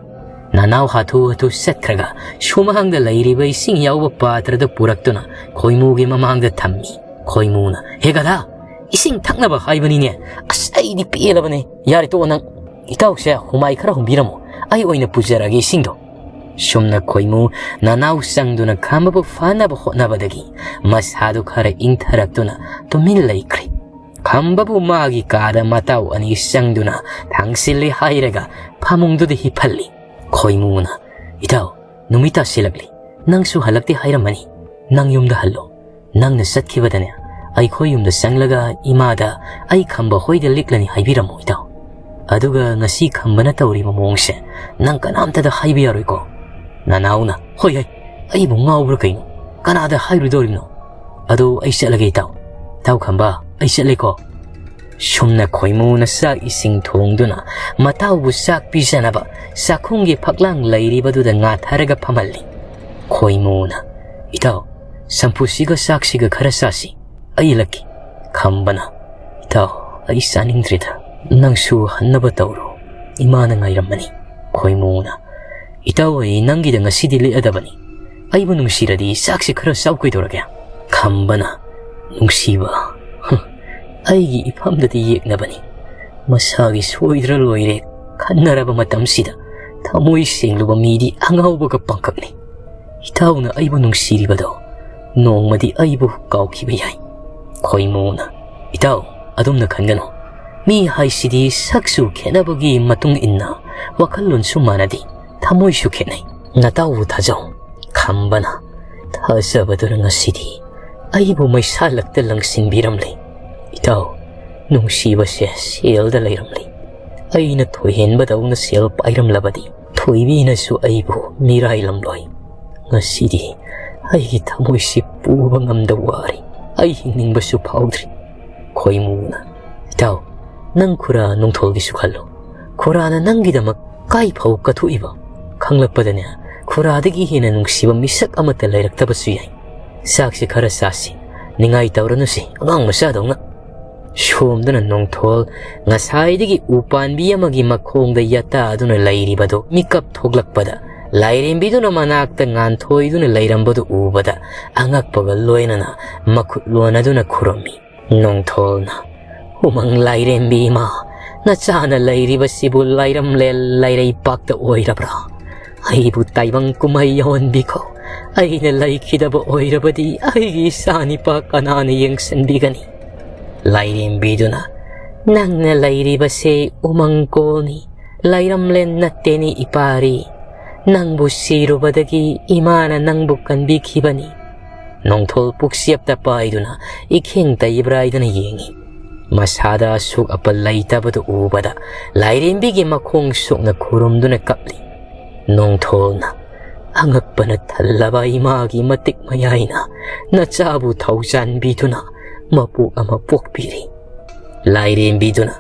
ꯅꯅꯥꯎ ꯍꯥꯊꯨ ꯍꯥꯊꯨ ꯆꯠꯈ꯭ꯔꯒ ꯁꯨꯃꯥꯡꯗ ꯂꯩꯔꯤꯕ ꯏꯁꯤꯡ ꯌꯥꯎꯕ ꯄꯥꯇ꯭ꯔꯗꯨ ꯄꯨꯔꯛꯇꯨꯅ ꯈꯣꯏꯃꯨꯒꯤ ꯃꯃꯥꯡꯗ ꯊꯝꯃꯤ꯫ ꯈꯣꯏꯃꯨꯅ, "ꯍꯦ ꯒꯙꯥ, ꯏꯁꯤꯡ ꯊꯛꯅꯕ ꯍꯥꯏꯕꯅꯤꯅꯦ꯫ ꯑꯁ, ꯑꯩꯗꯤ ꯄꯦꯜꯂꯕꯅꯦ꯫ ꯌꯥꯔꯦ, ꯇꯣꯛꯑꯣ ꯅꯪ꯫ ꯏꯇꯥꯎꯁꯦ ꯍꯨꯃꯥꯏ ꯈꯔ ꯍꯨꯝꯕꯤꯔꯝꯃꯣ, ꯑꯩ ꯑꯣꯏꯅ ꯄꯨꯖꯔꯒꯦ ꯏꯁꯤꯡꯗꯣ꯫" ꯁꯨꯝꯅ ꯈꯣꯏꯃꯨ ꯅꯅꯥꯎ ꯆꯪꯗꯨꯅ ꯈꯝꯕꯕꯨ ꯐꯥꯅꯕ ꯍꯣꯠꯅꯕꯗꯒꯤ ꯃꯁꯥꯗꯨ ꯈꯔ ꯏꯪꯊꯔꯛꯇꯨꯅ ꯇꯨꯃꯤꯟ ꯂꯩꯈ꯭ꯔꯦ꯫ ꯈꯝꯕꯕꯨ ꯃꯥꯒꯤ ꯀꯥꯗ ꯃꯇꯥꯎ ꯑꯅꯤ ꯆꯪꯗꯨꯅ ꯊꯥꯡꯁꯤꯜꯂꯤ ꯍꯥꯏꯔꯒ ꯐꯃꯨꯡꯗꯨꯗ ꯍꯤꯞꯍꯜꯂꯤ꯫ ꯈꯣꯏꯃꯨꯅ, "ꯏꯇꯥꯎ, ꯅꯨꯃꯤꯠ ꯇꯥꯁꯤꯜꯂꯛꯂꯤ꯫ ꯅꯪꯁꯨ ꯍꯜꯂꯛꯇꯦ ꯍꯥꯏꯔꯝꯃꯅꯤ꯫ ꯅꯪ ꯌꯨꯝꯗ ꯍꯜꯂꯣ꯫ ꯅꯪꯅ ꯆꯠꯈꯤꯕꯗꯅꯦ, ꯑꯩꯈꯣꯏ ꯌꯨꯝꯗ ꯆꯪꯂꯒ ꯏꯃꯥꯗ ꯑꯩ ꯈꯝꯕ ꯍꯣꯏꯗ ꯂꯤꯛꯂꯅꯤ ꯍꯥꯏꯕꯤꯔꯝꯃꯣ ꯏꯇꯥꯎ꯫ ꯑꯗꯨꯒ ꯉꯁꯤ ꯈꯝꯕꯅ ꯇꯧꯔꯤꯕ ꯃꯑꯣꯡꯁꯦ ꯅꯪ ꯀꯅꯥꯝꯇꯗ ꯍꯥꯏꯕ ꯌꯥꯔꯣꯏꯀꯣ?" ꯅꯅꯥꯎꯅ, "ꯍꯣꯏ, ꯍꯣꯏ, ꯑꯩꯕꯨ ꯉꯥꯎꯕ꯭ꯔꯥ ꯀꯩꯅꯣ? ꯀꯅꯥꯗ ꯍꯥꯏꯔꯨꯗꯧꯔꯤꯕꯅꯣ? ꯑꯗꯣ ꯑꯩ ꯆꯠꯂꯒꯦ ꯏꯇꯥꯎ꯫ ꯏꯇꯥꯎ ꯈꯝꯕ, ꯑꯩ ꯆꯠꯂꯦꯀꯣ꯫" ꯁꯨꯝꯅ ꯈꯣꯏꯃꯨꯅ ꯆꯥꯛ ꯏꯁꯤꯡ ꯊꯣꯡꯗꯨꯅ ꯃꯇꯥꯎꯕꯨ ꯆꯥꯛ ꯄꯤꯖꯅꯕ ꯆꯥꯛꯈꯨꯝꯒꯤ ꯐꯛꯂꯥꯡ ꯂꯩꯔꯤꯕꯗꯨꯗ ꯉꯥꯊꯔꯒ ꯐꯝꯍꯜꯂꯤ꯫ ꯈꯣꯏꯃꯨꯅ, "ꯏꯇꯥꯎ, ꯆꯝꯐꯨꯠꯁꯤꯒ ꯆꯥꯛꯁꯤꯒ ꯈꯔ ꯆꯥꯁꯤ꯫ ꯑꯩ ꯍꯜꯂꯛꯀꯦ꯫" ꯈꯝꯕꯅ, "ꯏꯇꯥꯎ, ꯑꯩ ꯆꯥꯅꯤꯡꯗ꯭ꯔꯦꯗ꯫ ꯅꯪꯁꯨ ꯍꯟꯅꯕ ꯇꯧꯔꯣ꯫ ꯏꯃꯥꯅ ꯉꯥꯏꯔꯝꯃꯅꯤ꯫" ꯈꯣꯏꯃꯨꯅ, "ꯏꯇꯥꯎ, ꯑꯩ ꯅꯪꯒꯤꯗ ꯉꯁꯤꯗꯤ ꯂꯦꯛꯑꯗꯕꯅꯤ꯫ ꯑꯩꯕꯨ ꯅꯨꯡꯁꯤꯔꯗꯤ ꯆꯥꯛꯁꯤ ꯈꯔ ꯆꯥꯎ ꯀꯩꯗꯧꯔꯒꯦ?" ꯈꯝꯕꯅ, "ꯅꯨꯡꯁꯤꯕ, ꯍ, ꯑꯩꯒꯤ ꯏꯐꯝꯗꯗꯤ ꯌꯦꯛꯅꯕꯅꯤ꯫ ꯃꯁꯥꯒꯤ ꯁꯣꯏꯗ꯭ꯔ ꯂꯣꯏꯔꯦ ꯈꯟꯅꯔꯕ ꯃꯇꯝꯁꯤꯗ ꯊꯃꯣꯏ ꯁꯦꯡꯂꯨꯕ ꯃꯤꯗꯤ ꯑꯉꯥꯎꯕꯒ ꯄꯪꯀꯛꯅꯤ꯫ ꯏꯇꯥꯎꯅ ꯑꯩꯕꯨ ꯅꯨꯡꯁꯤꯔꯤꯕꯗꯣ ꯅꯣꯡꯃꯗꯤ ꯑꯩꯕꯨ ꯀꯥꯎꯈꯤꯕ ꯌꯥꯏ꯫" ꯈꯣꯏꯃꯨꯅ, "ꯏꯇꯥꯎ, ꯑꯗꯨꯝꯅ ꯈꯟꯒꯅꯨ꯫ ꯃꯤ ꯍꯥꯏꯁꯤꯗꯤ ꯁꯛꯁꯨ ꯈꯦꯠꯅꯕꯒꯤ ꯃꯇꯨꯡ ꯏꯟꯅ ꯋꯥꯈꯜꯂꯣꯟꯁꯨ ꯃꯥꯟꯅꯗꯦ, ꯊꯃꯣꯏꯁꯨ ꯈꯦꯠꯅꯩ꯫ ꯅꯇꯥꯎꯕꯨ ꯊꯥꯖꯧ꯫" ꯈꯝꯕꯅ, "ꯊꯥꯖꯕꯗꯨꯅ ꯉꯁꯤꯗꯤ ꯑꯩꯕꯨ ꯃꯩꯁꯥ ꯂꯛꯇ ꯂꯪꯁꯤꯟꯕꯤꯔꯝꯂꯦ꯫ ꯏꯇꯥꯎ, ꯅꯨꯡꯁꯤꯕꯁꯦ ꯁꯦꯜꯗ ꯂꯩꯔꯝꯂꯦ꯫ ꯑꯩꯅ ꯊꯣꯏꯍꯦꯟꯕꯗꯧꯅ ꯁꯦꯜ ꯄꯥꯏꯔꯝꯂꯕꯗꯤ ꯊꯣꯏꯕꯤꯅꯁꯨ ꯑꯩꯕꯨ ꯃꯤꯔꯥꯏꯂꯝꯂꯣꯏ꯫ ꯉꯁꯤꯗꯤ ꯑꯩꯒꯤ ꯊꯃꯣꯏꯁꯤ ꯄꯨꯕ ꯉꯝꯗ ꯋꯥꯔꯦ꯫ ꯑꯩ ꯍꯤꯡꯅꯤꯡꯕꯁꯨ ꯐꯥꯎꯗ꯭ꯔꯤ꯫" ꯈꯣꯏꯃꯨꯅ, "ꯏꯇꯥꯎ, ꯅꯪ ꯈꯨꯔꯥ ꯅꯣꯡꯊꯣꯜꯒꯤꯁꯨ ꯈꯜꯂꯨ꯫ ꯈꯨꯔꯥꯅ ꯅꯪꯒꯤꯗꯃꯛ ꯀꯥꯏꯐꯥꯎ ꯀꯠꯊꯣꯛꯏꯕ ꯈꯪꯂꯛꯄꯗꯅꯦ, ꯈꯨꯔꯥꯗꯒꯤ ꯍꯦꯟꯅ ꯅꯨꯡꯁꯤꯕ ꯃꯤꯁꯛ ꯑꯃꯠꯇ ꯂꯩꯔꯛꯇꯕꯁꯨ ꯌꯥꯏ꯫ ꯆꯥꯛꯁꯦ ꯈꯔ ꯆꯥꯁꯤ, ꯅꯤꯡꯉꯥꯏ ꯇꯧꯔꯅꯨꯁꯤ ꯑꯉꯥꯡ ꯃꯆꯥꯗꯧꯅ꯫" ꯁꯣꯝꯗꯅ ꯅꯣꯡꯊꯣꯜ ꯉꯁꯥꯏꯗꯒꯤ ꯎ ꯄꯥꯟꯕꯤ ꯑꯃꯒꯤ ꯃꯈꯣꯡꯗ ꯌꯥꯇꯥꯗꯨꯅ ꯂꯩꯔꯤꯕꯗꯨ ꯃꯤꯀꯞ ꯊꯣꯛꯂꯛꯄꯗ, ꯂꯥꯏꯔꯦꯝꯕꯤꯗꯨꯅ ꯃꯅꯥꯛꯇ ꯉꯥꯟꯊꯣꯏꯗꯨꯅ ꯂꯩꯔꯝꯕꯗꯨ ꯎꯕꯗ ꯑꯉꯛꯄꯒ ꯂꯣꯏꯅꯅ ꯃꯈꯨꯠ ꯂꯣꯟꯅꯗꯨꯅ ꯈꯨꯔꯨꯝꯃꯤ꯫ ꯅꯣꯡꯊꯣꯜꯅ, "ꯎꯃꯪ ꯂꯥꯏꯔꯦꯝꯕꯤ ꯏꯃꯥ, ꯅꯆꯥꯅ ꯂꯩꯔꯤꯕꯁꯤꯕꯨ ꯂꯥꯏꯔꯝꯂꯦꯟ ꯂꯥꯏꯔꯩꯄꯥꯛꯇ ꯑꯣꯏꯔꯕ꯭ꯔꯥ? ꯑꯩꯕꯨ ꯇꯥꯏꯕꯪ ꯀꯨꯝꯍꯩ ꯌꯥꯎꯍꯟꯕꯤꯈꯣ꯫ ꯑꯩꯅ ꯂꯩꯈꯤꯗꯕ ꯑꯣꯏꯔꯕꯗꯤ ꯑꯩꯒꯤ ꯏꯆꯥ ꯅꯤꯄꯥ ꯀꯅꯥꯅ ꯌꯦꯡꯁꯤꯟꯕꯤꯒꯅꯤ?" ꯂꯥꯏꯔꯦꯝꯕꯤꯗꯨꯅ, "ꯅꯪꯅ ꯂꯩꯔꯤꯕꯁꯦ ꯎꯃꯪ ꯀꯣꯜꯅꯤ, ꯂꯩꯔꯝꯂꯦꯟ ꯅꯠꯇꯦꯅꯤ ꯏꯄꯥꯔꯤ꯫ ꯅꯪꯕꯨ ꯁꯤꯔꯨꯕꯗꯒꯤ ꯏꯃꯥꯅ ꯅꯪꯕꯨ ꯀꯟꯕꯤꯈꯤꯕꯅꯤ꯫ ꯅꯣꯡꯊꯣꯜ ꯄꯨꯛꯆꯦꯞꯇ ꯄꯥꯏꯗꯨꯅ ꯏꯈꯦꯡ ꯇꯩꯕ꯭ꯔꯥꯏꯗꯨꯅ ꯌꯦꯡꯉꯤ꯫ ꯃꯁꯥꯗ ꯑꯁꯨꯛ ꯑꯄꯜ ꯂꯩꯇꯕꯗꯨ ꯎꯕꯗ ꯂꯥꯏꯔꯦꯝꯕꯤꯒꯤ ꯃꯈꯣꯡ ꯁꯣꯛꯅ ꯈꯨꯔꯨꯝꯗꯨꯅ ꯀꯞꯂꯤ꯫ ꯅꯣꯡꯊꯣꯜꯅ, "ꯑꯉꯛꯄꯅ ꯊꯜꯂꯕ ꯏꯃꯥꯒꯤ ꯃꯇꯤꯛ ꯃꯌꯥꯏꯅ ꯅꯆꯥꯕꯨ ꯊꯧꯖꯥꯟꯕꯤꯗꯨꯅ ꯃꯄꯣꯛ ꯑꯃ ꯄꯣꯛꯄꯤꯔꯤ꯫" ꯂꯥꯏꯔꯦꯝꯕꯤꯗꯨꯅ,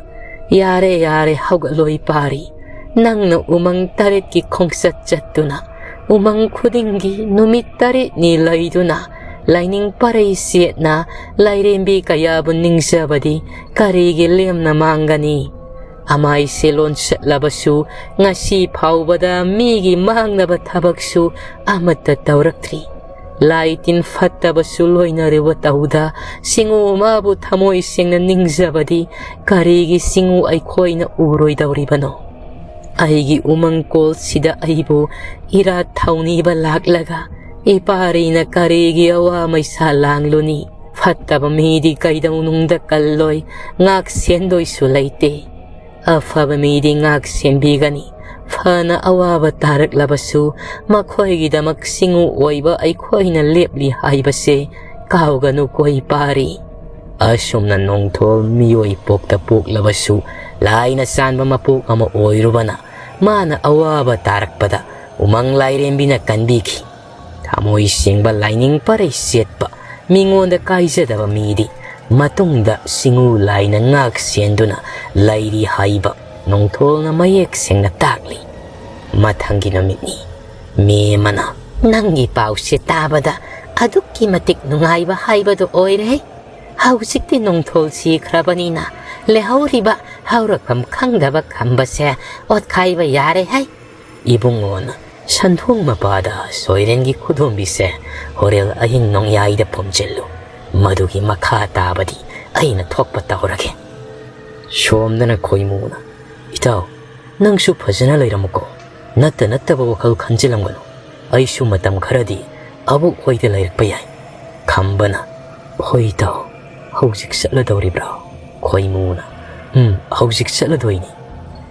"ꯌꯥꯔꯦ, ꯌꯥꯔꯦ, ꯍꯧꯒꯠꯂꯣ ꯏꯄꯥꯔꯤ꯫ ꯅꯪꯅ ꯎꯃꯪ ꯇꯔꯦꯠꯀꯤ ꯈꯣꯡꯆꯠ ꯆꯠꯇꯨꯅ, ꯎꯃꯪ ꯈꯨꯗꯤꯡꯒꯤ ꯅꯨꯃꯤꯠ ꯇꯔꯦꯠꯅꯤ ꯂꯩꯗꯨꯅ, ꯂꯥꯏꯅꯤꯡ ꯄꯔꯩ ꯁꯦꯠꯅ ꯂꯥꯏꯔꯦꯝꯕꯤ ꯀꯌꯥꯕꯨ ꯅꯤꯡꯖꯕꯗꯤ ꯀꯔꯤꯒꯤ ꯂꯦꯝꯅ ꯃꯥꯡꯒꯅꯤ? ꯑꯃꯥꯏꯁꯦ ꯂꯣꯟꯁꯠꯂꯕꯁꯨ ꯉꯁꯤ ꯐꯥꯎꯕꯗ ꯃꯤꯒꯤ ꯃꯥꯡꯅꯕ ꯊꯕꯛꯁꯨ ꯑꯃꯠꯇ ꯇꯧꯔꯛꯇ꯭ꯔꯤ꯫ ꯂꯥꯏ ꯇꯤꯟ ꯐꯠꯇꯕꯁꯨ ꯂꯣꯏꯅꯔꯨꯕ ꯇꯧꯗ ꯁꯤꯡꯎ ꯃꯥꯕꯨ ꯊꯃꯣꯏ ꯁꯦꯡꯅ ꯅꯤꯡꯖꯕꯗꯤ ꯀꯔꯤꯒꯤ ꯁꯤꯡꯎ ꯑꯩꯈꯣꯏꯅ ꯎꯔꯣꯏꯗꯧꯔꯤꯕꯅꯣ? ꯑꯩꯒꯤ ꯎꯃꯪ ꯀꯣꯜꯁꯤꯗ ꯑꯩꯕꯨ ꯏꯔꯥꯠ ꯊꯧꯅꯤꯕ ꯂꯥꯛꯂꯒ ꯏꯄꯥꯔꯤꯅ ꯀꯔꯤꯒꯤ ꯑꯋꯥ ꯃꯩꯁꯥ ꯂꯥꯡꯂꯨꯅꯤ? ꯐꯠꯇꯕ ꯃꯤꯗꯤ ꯀꯩꯗꯧꯅꯨꯡꯗ ꯀꯜꯂꯣꯏ, ꯉꯥꯛ ꯁꯦꯟꯗꯣꯏꯁꯨ ꯂꯩꯇꯦ꯫ ꯑꯐꯕ ꯃꯤꯗꯤ ꯉꯥꯛ ꯁꯦꯟꯕꯤꯒꯅꯤ꯫ ꯐꯅ ꯑꯋꯥꯕ ꯇꯥꯔꯛꯂꯕꯁꯨ ꯃꯈꯣꯏꯒꯤꯗꯃꯛ ꯁꯤꯡꯎ ꯑꯣꯏꯕ ꯑꯩꯈꯣꯏꯅ ꯂꯦꯞꯂꯤ ꯍꯥꯏꯕꯁꯦ ꯀꯥꯎꯒꯅꯨꯀꯣ ꯏꯄꯥꯔꯤ꯫" ꯑꯁꯨꯝꯅ ꯅꯣꯡꯊꯣꯜ ꯃꯤꯑꯣꯏ ꯄꯣꯛꯇ ꯄꯣꯛꯂꯕꯁꯨ ꯂꯥꯏꯅ ꯆꯥꯟꯕ ꯃꯄꯣꯛ ꯑꯃ ꯑꯣꯏꯔꯨꯕꯅ ꯃꯥꯅ ꯑꯋꯥꯕ ꯇꯥꯔꯛꯄꯗ ꯎꯃꯪ ꯂꯥꯏꯔꯦꯝꯕꯤꯅ ꯀꯟꯕꯤꯈꯤ꯫ ꯊꯃꯣꯏ ꯁꯦꯡꯕ ꯂꯥꯏꯅꯤꯡ ꯄꯔꯩ ꯁꯦꯠꯄ ꯃꯤꯉꯣꯟꯗ ꯀꯥꯏꯖꯗꯕ ꯃꯤꯗꯤ ꯃꯇꯨꯡꯗ ꯁꯤꯡꯎ ꯂꯥꯏꯅ ꯉꯥꯛ ꯁꯦꯟꯗꯨꯅ ꯂꯩꯔꯤ ꯍꯥꯏꯕ ꯅꯣꯡꯊꯣꯜꯅ ꯃꯌꯦꯛ ꯁꯦꯡꯅ ꯇꯥꯛꯂꯤ꯫ ꯃꯊꯪꯒꯤ ꯅꯨꯃꯤꯠꯅꯤ꯫ ꯃꯤ ꯑꯃꯅ, "ꯅꯪꯒꯤ ꯄꯥꯎꯁꯦ ꯇꯥꯕꯗ ꯑꯗꯨꯛꯀꯤ ꯃꯇꯤꯛ ꯅꯨꯡꯉꯥꯏꯕ ꯍꯥꯏꯕꯗꯨ ꯑꯣꯏꯔꯦ꯫ ꯍꯧꯖꯤꯛꯇꯤ ꯅꯣꯡꯊꯣꯜ ꯁꯤꯈ꯭ꯔꯕꯅꯤꯅ ꯂꯩꯍꯧꯔꯤꯕ ꯍꯧꯔꯛꯐꯝ ꯈꯪꯗꯕ ꯈꯝꯕꯁꯦ ꯑꯣꯠꯈꯥꯏꯕ ꯌꯥꯔꯦ ꯍꯥꯏ꯫" ꯏꯕꯨꯡꯉꯣꯅ, "ꯁꯟꯊꯣꯡ ꯃꯄꯥꯗ ꯁꯣꯏꯔꯦꯟꯒꯤ ꯈꯨꯗꯣꯝꯕꯤꯁꯦ ꯍꯣꯔꯦꯜ ꯑꯍꯤꯡ ꯅꯣꯡꯌꯥꯏꯗ ꯐꯨꯝꯖꯤꯜꯂꯨ꯫ ꯃꯗꯨꯒꯤ ꯃꯈꯥ ꯇꯥꯕꯗꯤ ꯑꯩꯅ ꯊꯣꯛꯄ ꯇꯧꯔꯒꯦ꯫" ꯁꯣꯝꯗꯅ ꯈꯣꯏꯃꯨꯅ, "ꯏꯇꯥꯎ, ꯅꯪꯁꯨ ꯐꯖꯅ ꯂꯩꯔꯝꯃꯨꯀꯣ꯫ ꯅꯠꯇ ꯅꯠꯇꯕ ꯋꯥꯈꯜ ꯈꯟꯖꯤꯜꯂꯝꯒꯅꯨ꯫ ꯑꯩꯁꯨ ꯃꯇꯝ ꯈꯔꯗꯤ ꯑꯕꯣꯛ ꯍꯣꯏꯗ ꯂꯩꯔꯛꯄ ꯌꯥꯏ꯫" ꯈꯝꯕꯅ, "ꯍꯣꯏ ꯏꯇꯥꯎ, ꯍꯧꯖꯤꯛ ꯆꯠꯂꯗꯧꯔꯤꯕ꯭ꯔꯥ?" ꯈꯣꯏꯃꯨꯅ, "ꯎꯝ, ꯍꯧꯖꯤꯛ ꯆꯠꯂꯗꯣꯏꯅꯤ꯫"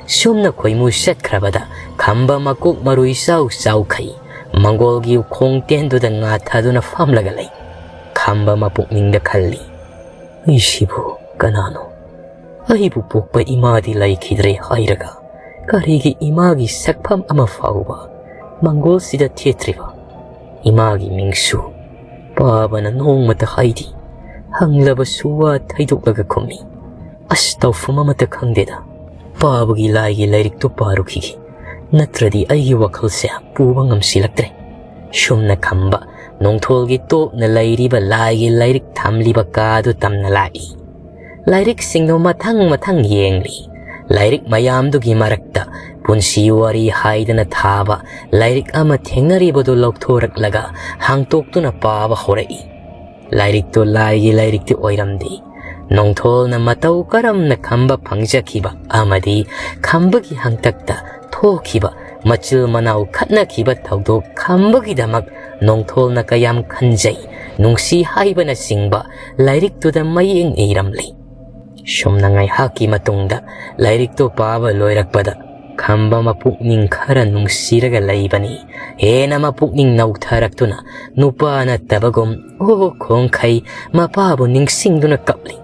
ꯁꯨꯝꯅ ꯈꯣꯏꯃꯨ ꯆꯠꯈ꯭ꯔꯕꯗ ꯈꯝꯕ ꯃꯀꯣꯛ ꯃꯔꯨ ꯏꯆꯥꯎ ꯆꯥꯎꯈꯩ ꯃꯪꯒꯣꯜꯒꯤ ꯎꯈꯣꯡ ꯇꯦꯟꯗꯨꯗ ꯉꯥ ꯊꯥꯗꯨꯅ ꯐꯝꯂꯒ ꯂꯩ꯫ ꯈꯝꯕ ꯃꯄꯨꯛꯅꯤꯡꯗ ꯈꯜꯂꯤ, "ꯑꯩꯁꯤꯕꯨ ꯀꯅꯥꯅꯣ? ꯑꯩꯕꯨ ꯄꯣꯛꯄ ꯏꯃꯥꯗꯤ ꯂꯩꯈꯤꯗ꯭ꯔꯦ ꯍꯥꯏꯔꯒ ꯀꯔꯤꯒꯤ ꯏꯃꯥꯒꯤ ꯁꯛꯐꯝ ꯑꯃ ꯐꯥꯎꯕ ꯃꯪꯒꯣꯜꯁꯤꯗ ꯊꯦꯠꯇ꯭ꯔꯤꯕ? ꯏꯃꯥꯒꯤ ꯃꯤꯡꯁꯨ ꯄꯥꯕꯅ ꯅꯣꯡꯃꯇ ꯍꯥꯏꯗꯦ꯫ ꯍꯪꯂꯕꯁꯨ ꯋꯥ ꯊꯩꯗꯣꯛꯂꯒ ꯈꯨꯝꯃꯤ꯫ ꯑꯁ, ꯇꯧꯐꯝ ꯑꯃꯠꯇ ꯈꯪꯗꯦꯗ꯫ ꯄꯥꯕꯒꯤ ꯂꯥꯏꯒꯤ ꯂꯥꯏꯔꯤꯛꯇꯨ ꯄꯥꯔꯨꯈꯤꯒꯦ, ꯅꯠꯇ꯭ꯔꯗꯤ ꯑꯩꯒꯤ ꯋꯥꯈꯜꯁꯦ ꯄꯨꯕ ꯉꯝꯁꯤꯜꯂꯛꯇ꯭ꯔꯦ"꯫ ꯁꯨꯝꯅ ꯈꯝꯕ ꯅꯣꯡꯊꯣꯜꯒꯤ ꯇꯣꯞꯅ ꯂꯩꯔꯤꯕ ꯂꯥꯏꯒꯤ ꯂꯥꯏꯔꯤꯛ ꯊꯝꯂꯤꯕ ꯀꯥꯗꯨ ꯇꯝꯅ ꯂꯥꯛꯏ꯫ ꯂꯥꯏꯔꯤꯛꯁꯤꯡꯗꯨ ꯃꯊꯪ ꯃꯊꯪ ꯌꯦꯡꯂꯤ꯫ ꯂꯥꯏꯔꯤꯛ ꯃꯌꯥꯝꯗꯨꯒꯤ ꯃꯔꯛꯇ ꯄꯨꯟꯁꯤ ꯋꯥꯔꯤ ꯍꯥꯏꯗꯅ ꯊꯥꯕ ꯂꯥꯏꯔꯤꯛ ꯑꯃ ꯊꯦꯡꯅꯔꯤꯕꯗꯨ ꯂꯧꯊꯣꯔꯛꯂꯒ ꯍꯥꯡꯇꯣꯛꯇꯨꯅ ꯄꯥꯕ ꯍꯧꯔꯛꯏ꯫ ꯂꯥꯏꯔꯤꯛꯇꯨ ꯂꯥꯏꯒꯤ ꯂꯥꯏꯔꯤꯛꯇꯤ ꯑꯣꯏꯔꯝꯗꯦ꯫ ꯅꯣꯡꯊꯣꯜꯅ ꯃꯇꯧ ꯀꯔꯝꯅ ꯈꯝꯕ ꯐꯪꯖꯈꯤꯕ ꯑꯃꯗꯤ ꯈꯝꯕꯒꯤ ꯍꯪꯇꯛꯇ ꯊꯣꯛꯈꯤꯕ ꯃꯆꯤꯜ ꯃꯅꯥꯎ ꯈꯠꯅꯈꯤꯕ ꯊꯧꯗꯣꯛ ꯈꯝꯕꯒꯤꯗꯃꯛ ꯅꯣꯡꯊꯣꯜꯅ ꯀꯌꯥꯝ ꯈꯟꯖꯩ, ꯅꯨꯡꯁꯤ ꯍꯥꯏꯕꯅꯆꯤꯡꯕ ꯂꯥꯏꯔꯤꯛꯇꯨꯗ ꯃꯌꯦꯛꯅ ꯏꯔꯝꯂꯤ꯫ ꯁꯨꯝꯅ ꯉꯥꯏꯍꯥꯛꯀꯤ ꯃꯇꯨꯡꯗ ꯂꯥꯏꯔꯤꯛꯇꯨ ꯄꯥꯕ ꯂꯣꯏꯔꯛꯄꯗ ꯈꯝꯕ ꯃꯄꯨꯛꯅꯤꯡ ꯈꯔ ꯅꯨꯡꯁꯤꯔꯒ ꯂꯩꯕꯅꯤ꯫ ꯍꯦꯟꯅ ꯃꯄꯨꯛꯅꯤꯡ ꯅꯧꯊꯔꯛꯇꯨꯅ ꯅꯨꯄꯥ ꯅꯠꯇꯕꯒꯨꯝ ꯑꯣ ꯈꯣꯡꯈꯩ ꯃꯄꯥꯕꯨ ꯅꯤꯡꯁꯤꯡꯗꯨꯅ ꯀꯞꯂꯤ꯫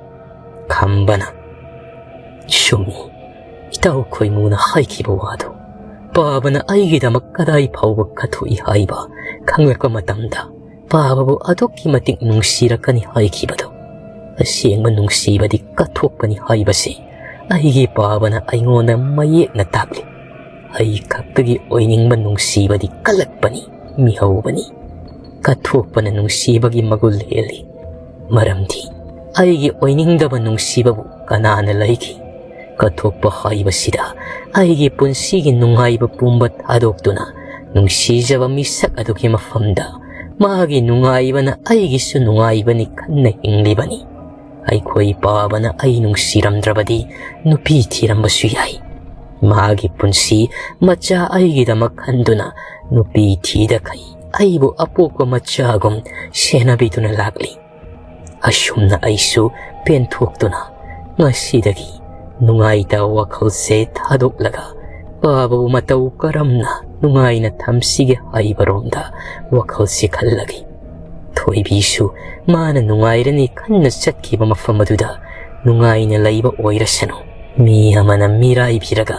ꯈꯝꯕꯅ, "ꯆꯨꯝꯃꯤ, ꯏꯇꯥꯎ ꯈꯣꯏꯃꯨꯅ ꯍꯥꯏꯈꯤꯕ ꯋꯥꯗꯨ ꯄꯥꯕꯅ ꯑꯩꯒꯤꯗꯃꯛ ꯀꯗꯥꯏ ꯐꯥꯎꯕ ꯀꯠꯊꯣꯛꯏ ꯍꯥꯏꯕ ꯈꯪꯂꯛꯄ ꯃꯇꯝꯗ ꯄꯥꯕꯕꯨ ꯑꯗꯨꯛꯀꯤ ꯃꯇꯤꯛ ꯅꯨꯡꯁꯤꯔꯛꯀꯅꯤ ꯍꯥꯏꯈꯤꯕꯗꯨ ꯑꯁꯦꯡꯕ ꯅꯨꯡꯁꯤꯕꯗꯤ ꯀꯠꯊꯣꯛꯄꯅꯤ ꯍꯥꯏꯕꯁꯤ ꯑꯩꯒꯤ ꯄꯥꯕꯅ ꯑꯩꯉꯣꯟꯗ ꯃꯌꯦꯛꯅ ꯇꯥꯛꯂꯤ꯫ ꯑꯩ ꯈꯛꯇꯒꯤ ꯑꯣꯏꯅꯤꯡꯕ ꯅꯨꯡꯁꯤꯕꯗꯤ ꯀꯜꯂꯛꯄꯅꯤ, ꯃꯤꯍꯧꯕꯅꯤ꯫ ꯀꯠꯊꯣꯛꯄꯅ ꯅꯨꯡꯁꯤꯕꯒꯤ ꯃꯒꯨꯟ ꯍꯦꯜꯂꯤ꯫ ꯃꯔꯝꯗꯤ ꯑꯩꯒꯤ ꯑꯣꯏꯅꯤꯡꯗꯕ ꯅꯨꯡꯁꯤꯕꯕꯨ ꯀꯅꯥꯅ ꯂꯩꯈꯤ? ꯀꯠꯊꯣꯛꯄ ꯍꯥꯏꯕꯁꯤꯗ ꯑꯩꯒꯤ ꯄꯨꯟꯁꯤꯒꯤ ꯅꯨꯡꯉꯥꯏꯕ ꯄꯨꯝꯕ ꯊꯥꯗꯣꯛꯇꯨꯅ ꯅꯨꯡꯁꯤꯖꯕ ꯃꯤꯁꯛ ꯑꯗꯨꯒꯤ ꯃꯐꯝꯗ ꯃꯥꯒꯤ ꯅꯨꯡꯉꯥꯏꯕꯅ ꯑꯩꯒꯤꯁꯨ ꯅꯨꯡꯉꯥꯏꯕꯅꯤ ꯈꯟꯅ ꯍꯤꯡꯂꯤꯕꯅꯤ꯫ ꯑꯩꯈꯣꯏ ꯄꯥꯕꯅ ꯑꯩ ꯅꯨꯡꯁꯤꯔꯝꯗ꯭ꯔꯕꯗꯤ ꯅꯨꯄꯤ ꯊꯤꯔꯝꯕꯁꯨ ꯌꯥꯏ꯫ ꯃꯥꯒꯤ ꯄꯨꯟꯁꯤ ꯃꯆꯥ ꯑꯩꯒꯤꯗꯃꯛ ꯈꯟꯗꯨꯅ ꯅꯨꯄꯤ ꯊꯤꯗꯈꯩ ꯑꯩꯕꯨ ꯑꯄꯣꯛꯄ ꯃꯆꯥꯒꯨꯝ ꯁꯦꯟꯅꯕꯤꯗꯨꯅ ꯂꯥꯛꯂꯤ꯫ ꯑꯁꯨꯝꯅ ꯑꯩꯁꯨ ꯄꯦꯟꯊꯣꯛꯇꯨꯅ ꯉꯁꯤꯗꯒꯤ ꯅꯨꯡꯉꯥꯏꯇꯕ ꯋꯥꯈꯜꯁꯦ ꯊꯥꯗꯣꯛꯂꯒ ꯄꯥꯕꯕꯨ ꯃꯇꯧ ꯀꯔꯝꯅ ꯅꯨꯡꯉꯥꯏꯅ ꯊꯝꯁꯤꯒꯦ ꯍꯥꯏꯕꯔꯣꯝꯗ ꯋꯥꯈꯜꯁꯦ ꯈꯜꯂꯒꯦ꯫ ꯊꯣꯏꯕꯤꯁꯨ ꯃꯥꯅ ꯅꯨꯡꯉꯥꯏꯔꯅꯤ ꯈꯟꯅ ꯆꯠꯈꯤꯕ ꯃꯐꯝ ꯑꯗꯨꯗ ꯅꯨꯡꯉꯥꯏꯅ ꯂꯩꯕ ꯑꯣꯏꯔꯁꯅꯨ꯫ ꯃꯤ ꯑꯃꯅ ꯃꯤꯔꯥꯏꯕꯤꯔꯒ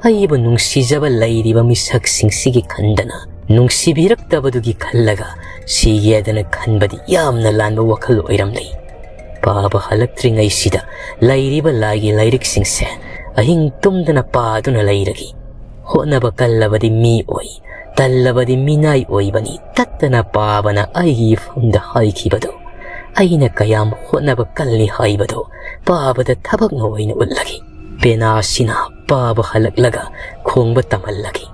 ꯑꯩꯕꯨ ꯅꯨꯡꯁꯤꯖꯕ ꯂꯩꯔꯤꯕ ꯃꯤꯁꯛꯁꯤꯡꯁꯤꯒꯤ ꯈꯟꯗꯅ ꯅꯨꯡꯁꯤꯕꯤꯔꯛꯇꯕꯗꯨꯒꯤ ꯈꯜꯂꯒ ꯁꯤꯒꯦꯗꯅ ꯈꯟꯕꯗꯤ ꯌꯥꯝꯅ ꯂꯥꯟꯕ ꯋꯥꯈꯜ ꯑꯣꯏꯔꯝꯂꯦ꯫ ꯄꯥꯕ ꯍꯜꯂꯛꯇ꯭ꯔꯤꯉꯩꯁꯤꯗ ꯂꯩꯔꯤꯕ ꯂꯥꯏꯒꯤ ꯂꯥꯏꯔꯤꯛꯁꯤꯡꯁꯦ ꯑꯍꯤꯡ ꯇꯨꯝꯗꯅ ꯄꯥꯗꯨꯅ ꯂꯩꯔꯒꯦ꯫ ꯍꯣꯠꯅꯕ ꯀꯜꯂꯕꯗꯤ ꯃꯤ ꯑꯣꯏ, ꯇꯜꯂꯕꯗꯤ ꯃꯤꯅꯥꯏ ꯑꯣꯏꯕꯅꯤ ꯇꯠꯇꯅ ꯄꯥꯕꯅ ꯑꯩꯒꯤ ꯏꯐꯝꯗ ꯍꯥꯏꯈꯤꯕꯗꯣ꯫ ꯑꯩꯅ ꯀꯌꯥꯝ ꯍꯣꯠꯅꯕ ꯀꯜꯂꯤ ꯍꯥꯏꯕꯗꯣ ꯄꯥꯕꯗ ꯊꯕꯛꯅ ꯑꯣꯏꯅ ꯎꯠꯂꯒꯦ꯫ ꯄꯦꯅꯥꯁꯤꯅ ꯄꯥꯕ ꯍꯜꯂꯛꯂꯒ ꯈꯣꯡꯕ ꯇꯝꯍꯜꯂꯒꯦ꯫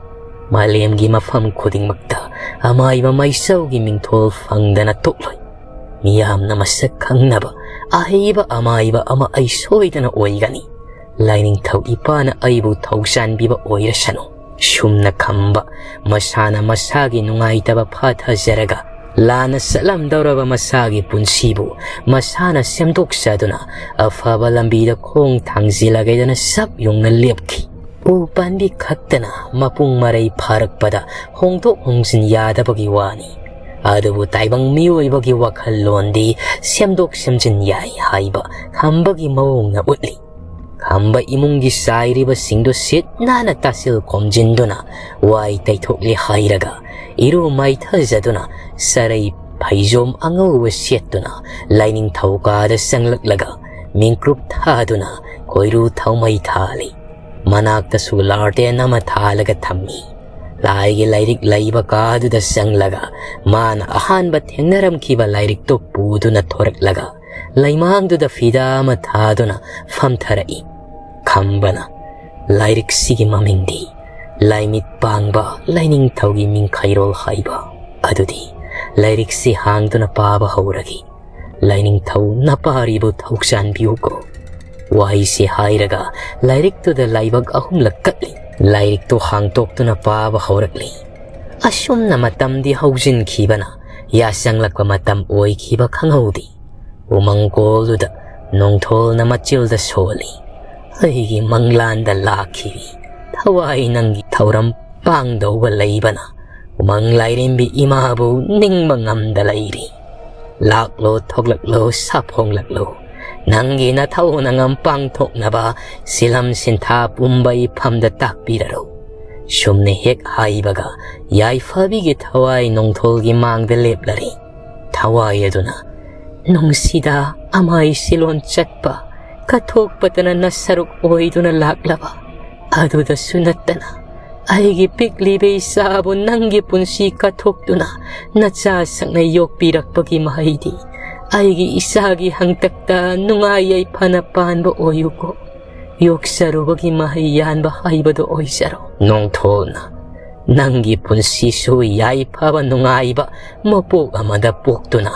ꯃꯥꯂꯦꯝꯒꯤ ꯃꯐꯝ ꯈꯨꯗꯤꯡꯃꯛꯇ ꯑꯃꯥꯏꯕ ꯃꯩꯁꯧꯒꯤ ꯃꯤꯡꯊꯣꯜ ꯐꯪꯗꯅ ꯇꯣꯛꯂꯣꯏ꯫ ꯃꯤꯌꯥꯝꯅ ꯃꯁꯛ ꯈꯪꯅꯕ ꯑꯍꯩꯕ ꯑꯃꯥꯏꯕ ꯑꯃ ꯑꯩ ꯁꯣꯏꯗꯅ ꯑꯣꯏꯒꯅꯤ꯫ ꯂꯥꯏꯅꯤꯡꯊꯧ ꯏꯄꯥꯅ ꯑꯩꯕꯨ ꯊꯧꯖꯥꯟꯕꯤꯕ ꯑꯣꯏꯔꯁꯅꯨ꯫ ꯁꯨꯝꯅ ꯈꯝꯕ ꯃꯁꯥꯅ ꯃꯁꯥꯒꯤ ꯅꯨꯡꯉꯥꯏꯇꯕ ꯐꯥꯊꯖꯔꯒ ꯂꯥꯟꯅ ꯆꯠꯂꯝꯗꯧꯔꯕ ꯃꯁꯥꯒꯤ ꯄꯨꯟꯁꯤꯕꯨ ꯃꯁꯥꯅ ꯁꯦꯝꯗꯣꯛꯆꯗꯨꯅ ꯑꯐꯕ ꯂꯝꯕꯤꯗ ꯈꯣꯡ ꯊꯥꯡꯖꯤꯜꯂꯒꯦꯗꯅ ꯁꯞ ꯌꯨꯡꯅ ꯂꯦꯞꯈꯤ꯫ ꯎ ꯄꯥꯝꯕꯤ ꯈꯛꯇꯅ ꯃꯄꯨꯡ ꯃꯔꯩ ꯐꯥꯔꯛꯄꯗ ꯍꯣꯡꯗꯣꯛ ꯍꯣꯡꯖꯤꯟ ꯌꯥꯗꯕꯒꯤ ꯋꯥꯅꯤ꯫ ꯑꯗꯨꯕꯨ ꯇꯥꯏꯕꯪ ꯃꯤꯑꯣꯏꯕꯒꯤ ꯋꯥꯈꯜꯂꯣꯟꯗꯤ ꯁꯦꯝꯗꯣꯛ ꯁꯦꯝꯖꯤꯟ ꯌꯥꯏ ꯍꯥꯏꯕ ꯈꯝꯕꯒꯤ ꯃꯑꯣꯡꯅ ꯎꯠꯂꯤ꯫ ꯈꯝꯕ ꯏꯃꯨꯡꯒꯤ ꯆꯥꯏꯔꯤꯕꯁꯤꯡꯗꯨ ꯁꯤꯠ ꯅꯥꯟꯅ ꯇꯥꯁꯤꯜ ꯈꯣꯝꯖꯤꯟꯗꯨꯅ ꯋꯥꯏ ꯇꯩꯊꯣꯛꯂꯦ ꯍꯥꯏꯔꯒ ꯏꯔꯨ ꯃꯥꯏꯊꯖꯗꯨꯅ ꯁꯔꯩ ꯐꯩꯖꯣꯝ ꯑꯉꯧꯕ ꯁꯦꯠꯇꯨꯅ ꯂꯥꯏꯅꯤꯡꯊꯧ ꯀꯥꯗ ꯆꯪꯂꯛꯂꯒ ꯃꯤꯡꯀ꯭ꯔꯨꯞ ꯊꯥꯗꯨꯅ ꯈꯣꯏꯔꯨ ꯊꯥꯎꯃꯩ ꯊꯥꯜꯂꯤ꯫ ꯃꯅꯥꯛꯇꯁꯨ ꯂꯥꯔꯇꯦꯟ ꯑꯃ ꯊꯥꯜꯂꯒ ꯊꯝꯃꯤ꯫ ꯂꯥꯏꯒꯤ ꯂꯥꯏꯔꯤꯛ ꯂꯩꯕ ꯀꯥꯗꯨꯗ ꯆꯪꯂꯒ ꯃꯥꯅ ꯑꯍꯥꯟꯕ ꯊꯦꯡꯅꯔꯝꯈꯤꯕ ꯂꯥꯏꯔꯤꯛꯇꯨ ꯄꯨꯗꯨꯅ ꯊꯣꯔꯛꯂꯒ ꯂꯩꯃꯥꯡꯗꯨꯗ ꯐꯤꯗꯥ ꯑꯃ ꯊꯥꯗꯨꯅ ꯐꯝꯊꯔꯛꯏ꯫ ꯈꯝꯕꯅ ꯂꯥꯏꯔꯤꯛꯁꯤꯒꯤ ꯃꯃꯤꯡꯗꯤ ꯂꯥꯏꯃꯤꯠ ꯄꯥꯡꯕ ꯂꯥꯏꯅꯤꯡꯊꯧꯒꯤ ꯃꯤꯡꯈꯩꯔꯣꯜ ꯍꯥꯏꯕ ꯑꯗꯨꯗꯤ ꯂꯥꯏꯔꯤꯛꯁꯤ ꯍꯥꯡꯗꯨꯅ ꯄꯥꯕ ꯍꯧꯔꯒꯦ꯫ ꯂꯥꯏꯅꯤꯡꯊꯧ ꯅꯄꯥꯔꯤꯕꯨ ꯊꯧꯖꯥꯟꯕꯤꯌꯨꯀꯣ꯫ ꯋꯥꯍꯩꯁꯤ ꯍꯥꯏꯔꯒ ꯂꯥꯏꯔꯤꯛꯇꯨꯗ ꯂꯥꯏꯕꯛ ꯑꯍꯨꯝꯂꯛ ꯀꯠꯂꯤ꯫ ꯂꯥꯏꯔꯤꯛꯇꯨ ꯍꯥꯡꯇꯣꯛꯇꯨꯅ ꯄꯥꯕ ꯍꯧꯔꯛꯂꯤ꯫ ꯑꯁꯨꯝꯅ ꯃꯇꯝꯗꯤ ꯍꯧꯖꯤꯟꯈꯤꯕꯅ ꯌꯥꯆꯪꯂꯛꯄ ꯃꯇꯝ ꯑꯣꯏꯈꯤꯕ ꯈꯪꯍꯧꯗꯦ꯫ ꯎꯃꯪ ꯀꯣꯜꯗꯨꯗ ꯅꯣꯡꯊꯣꯜꯅ ꯃꯆꯤꯜꯗ ꯁꯣꯜꯂꯤ꯫ ꯑꯩꯒꯤ ꯃꯪꯂꯥꯟꯗ ꯂꯥꯛꯈꯤꯕꯤ ꯊꯋꯥꯏ ꯅꯪꯒꯤ ꯊꯧꯔꯝ ꯄꯥꯡꯗꯧꯕ ꯂꯩꯕꯅ ꯎꯃꯪ ꯂꯥꯏꯔꯦꯝꯕꯤ ꯏꯃꯥꯕꯨ ꯅꯤꯡꯕ ꯉꯝꯗ ꯂꯩꯔꯤ꯫ ꯂꯥꯛꯂꯣ, ꯊꯣꯛꯂꯛꯂꯣ, ꯁꯥꯐꯣꯡꯂꯛꯂꯣ꯫ ꯅꯪꯒꯤ ꯅꯊꯧ ꯅꯉꯝ ꯄꯥꯡꯊꯣꯛꯅꯕ ꯁꯤꯂꯝ ꯁꯤꯟꯊꯥ ꯄꯨꯝꯕ ꯏꯐꯝꯗ ꯇꯥꯛꯄꯤꯔꯔꯣ꯫ ꯁꯨꯝꯅ ꯍꯦꯛ ꯍꯥꯏꯕꯒ ꯌꯥꯏꯐꯕꯤꯒꯤ ꯊꯋꯥꯏ ꯅꯣꯡꯊꯣꯜꯒꯤ ꯃꯥꯡꯗ ꯂꯦꯞꯂꯔꯦ꯫ ꯊꯋꯥꯏ ꯑꯗꯨꯅ, "ꯅꯨꯡꯁꯤꯗ ꯑꯃꯥꯏ ꯁꯤꯂꯣꯟ ꯆꯠꯄ, ꯀꯠꯊꯣꯛꯄꯇꯅ ꯅꯁꯔꯨꯛ ꯑꯣꯏꯗꯨꯅ ꯂꯥꯛꯂꯕ ꯑꯗꯨꯗꯁꯨ ꯅꯠꯇꯅ, ꯑꯩꯒꯤ ꯄꯤꯛꯂꯤꯕ ꯏꯆꯥꯕꯨ ꯅꯪꯒꯤ ꯄꯨꯟꯁꯤ ꯀꯠꯊꯣꯛꯇꯨꯅ ꯅꯆꯥ ꯁꯛꯅ ꯌꯣꯛꯄꯤꯔꯛꯄꯒꯤ ꯃꯍꯩꯗꯤ ꯑꯩꯒꯤ ꯏꯆꯥꯒꯤ ꯍꯪꯇꯛꯇ ꯅꯨꯡꯉꯥꯏ ꯌꯥꯏꯐꯅ ꯄꯥꯟꯕ ꯑꯣꯏꯌꯨꯀꯣ꯫ ꯌꯣꯛꯆꯔꯨꯕꯒꯤ ꯃꯍꯩ ꯌꯥꯟꯕ ꯍꯩꯕꯗꯨ ꯑꯣꯏꯖꯔꯣ꯫" ꯅꯣꯡꯊꯣꯜꯅ, "ꯅꯪꯒꯤ ꯄꯨꯟꯁꯤꯁꯨ ꯌꯥꯏꯐꯕ ꯅꯨꯡꯉꯥꯏꯕ ꯃꯄꯣꯛ ꯑꯃꯗ ꯄꯣꯛꯇꯨꯅ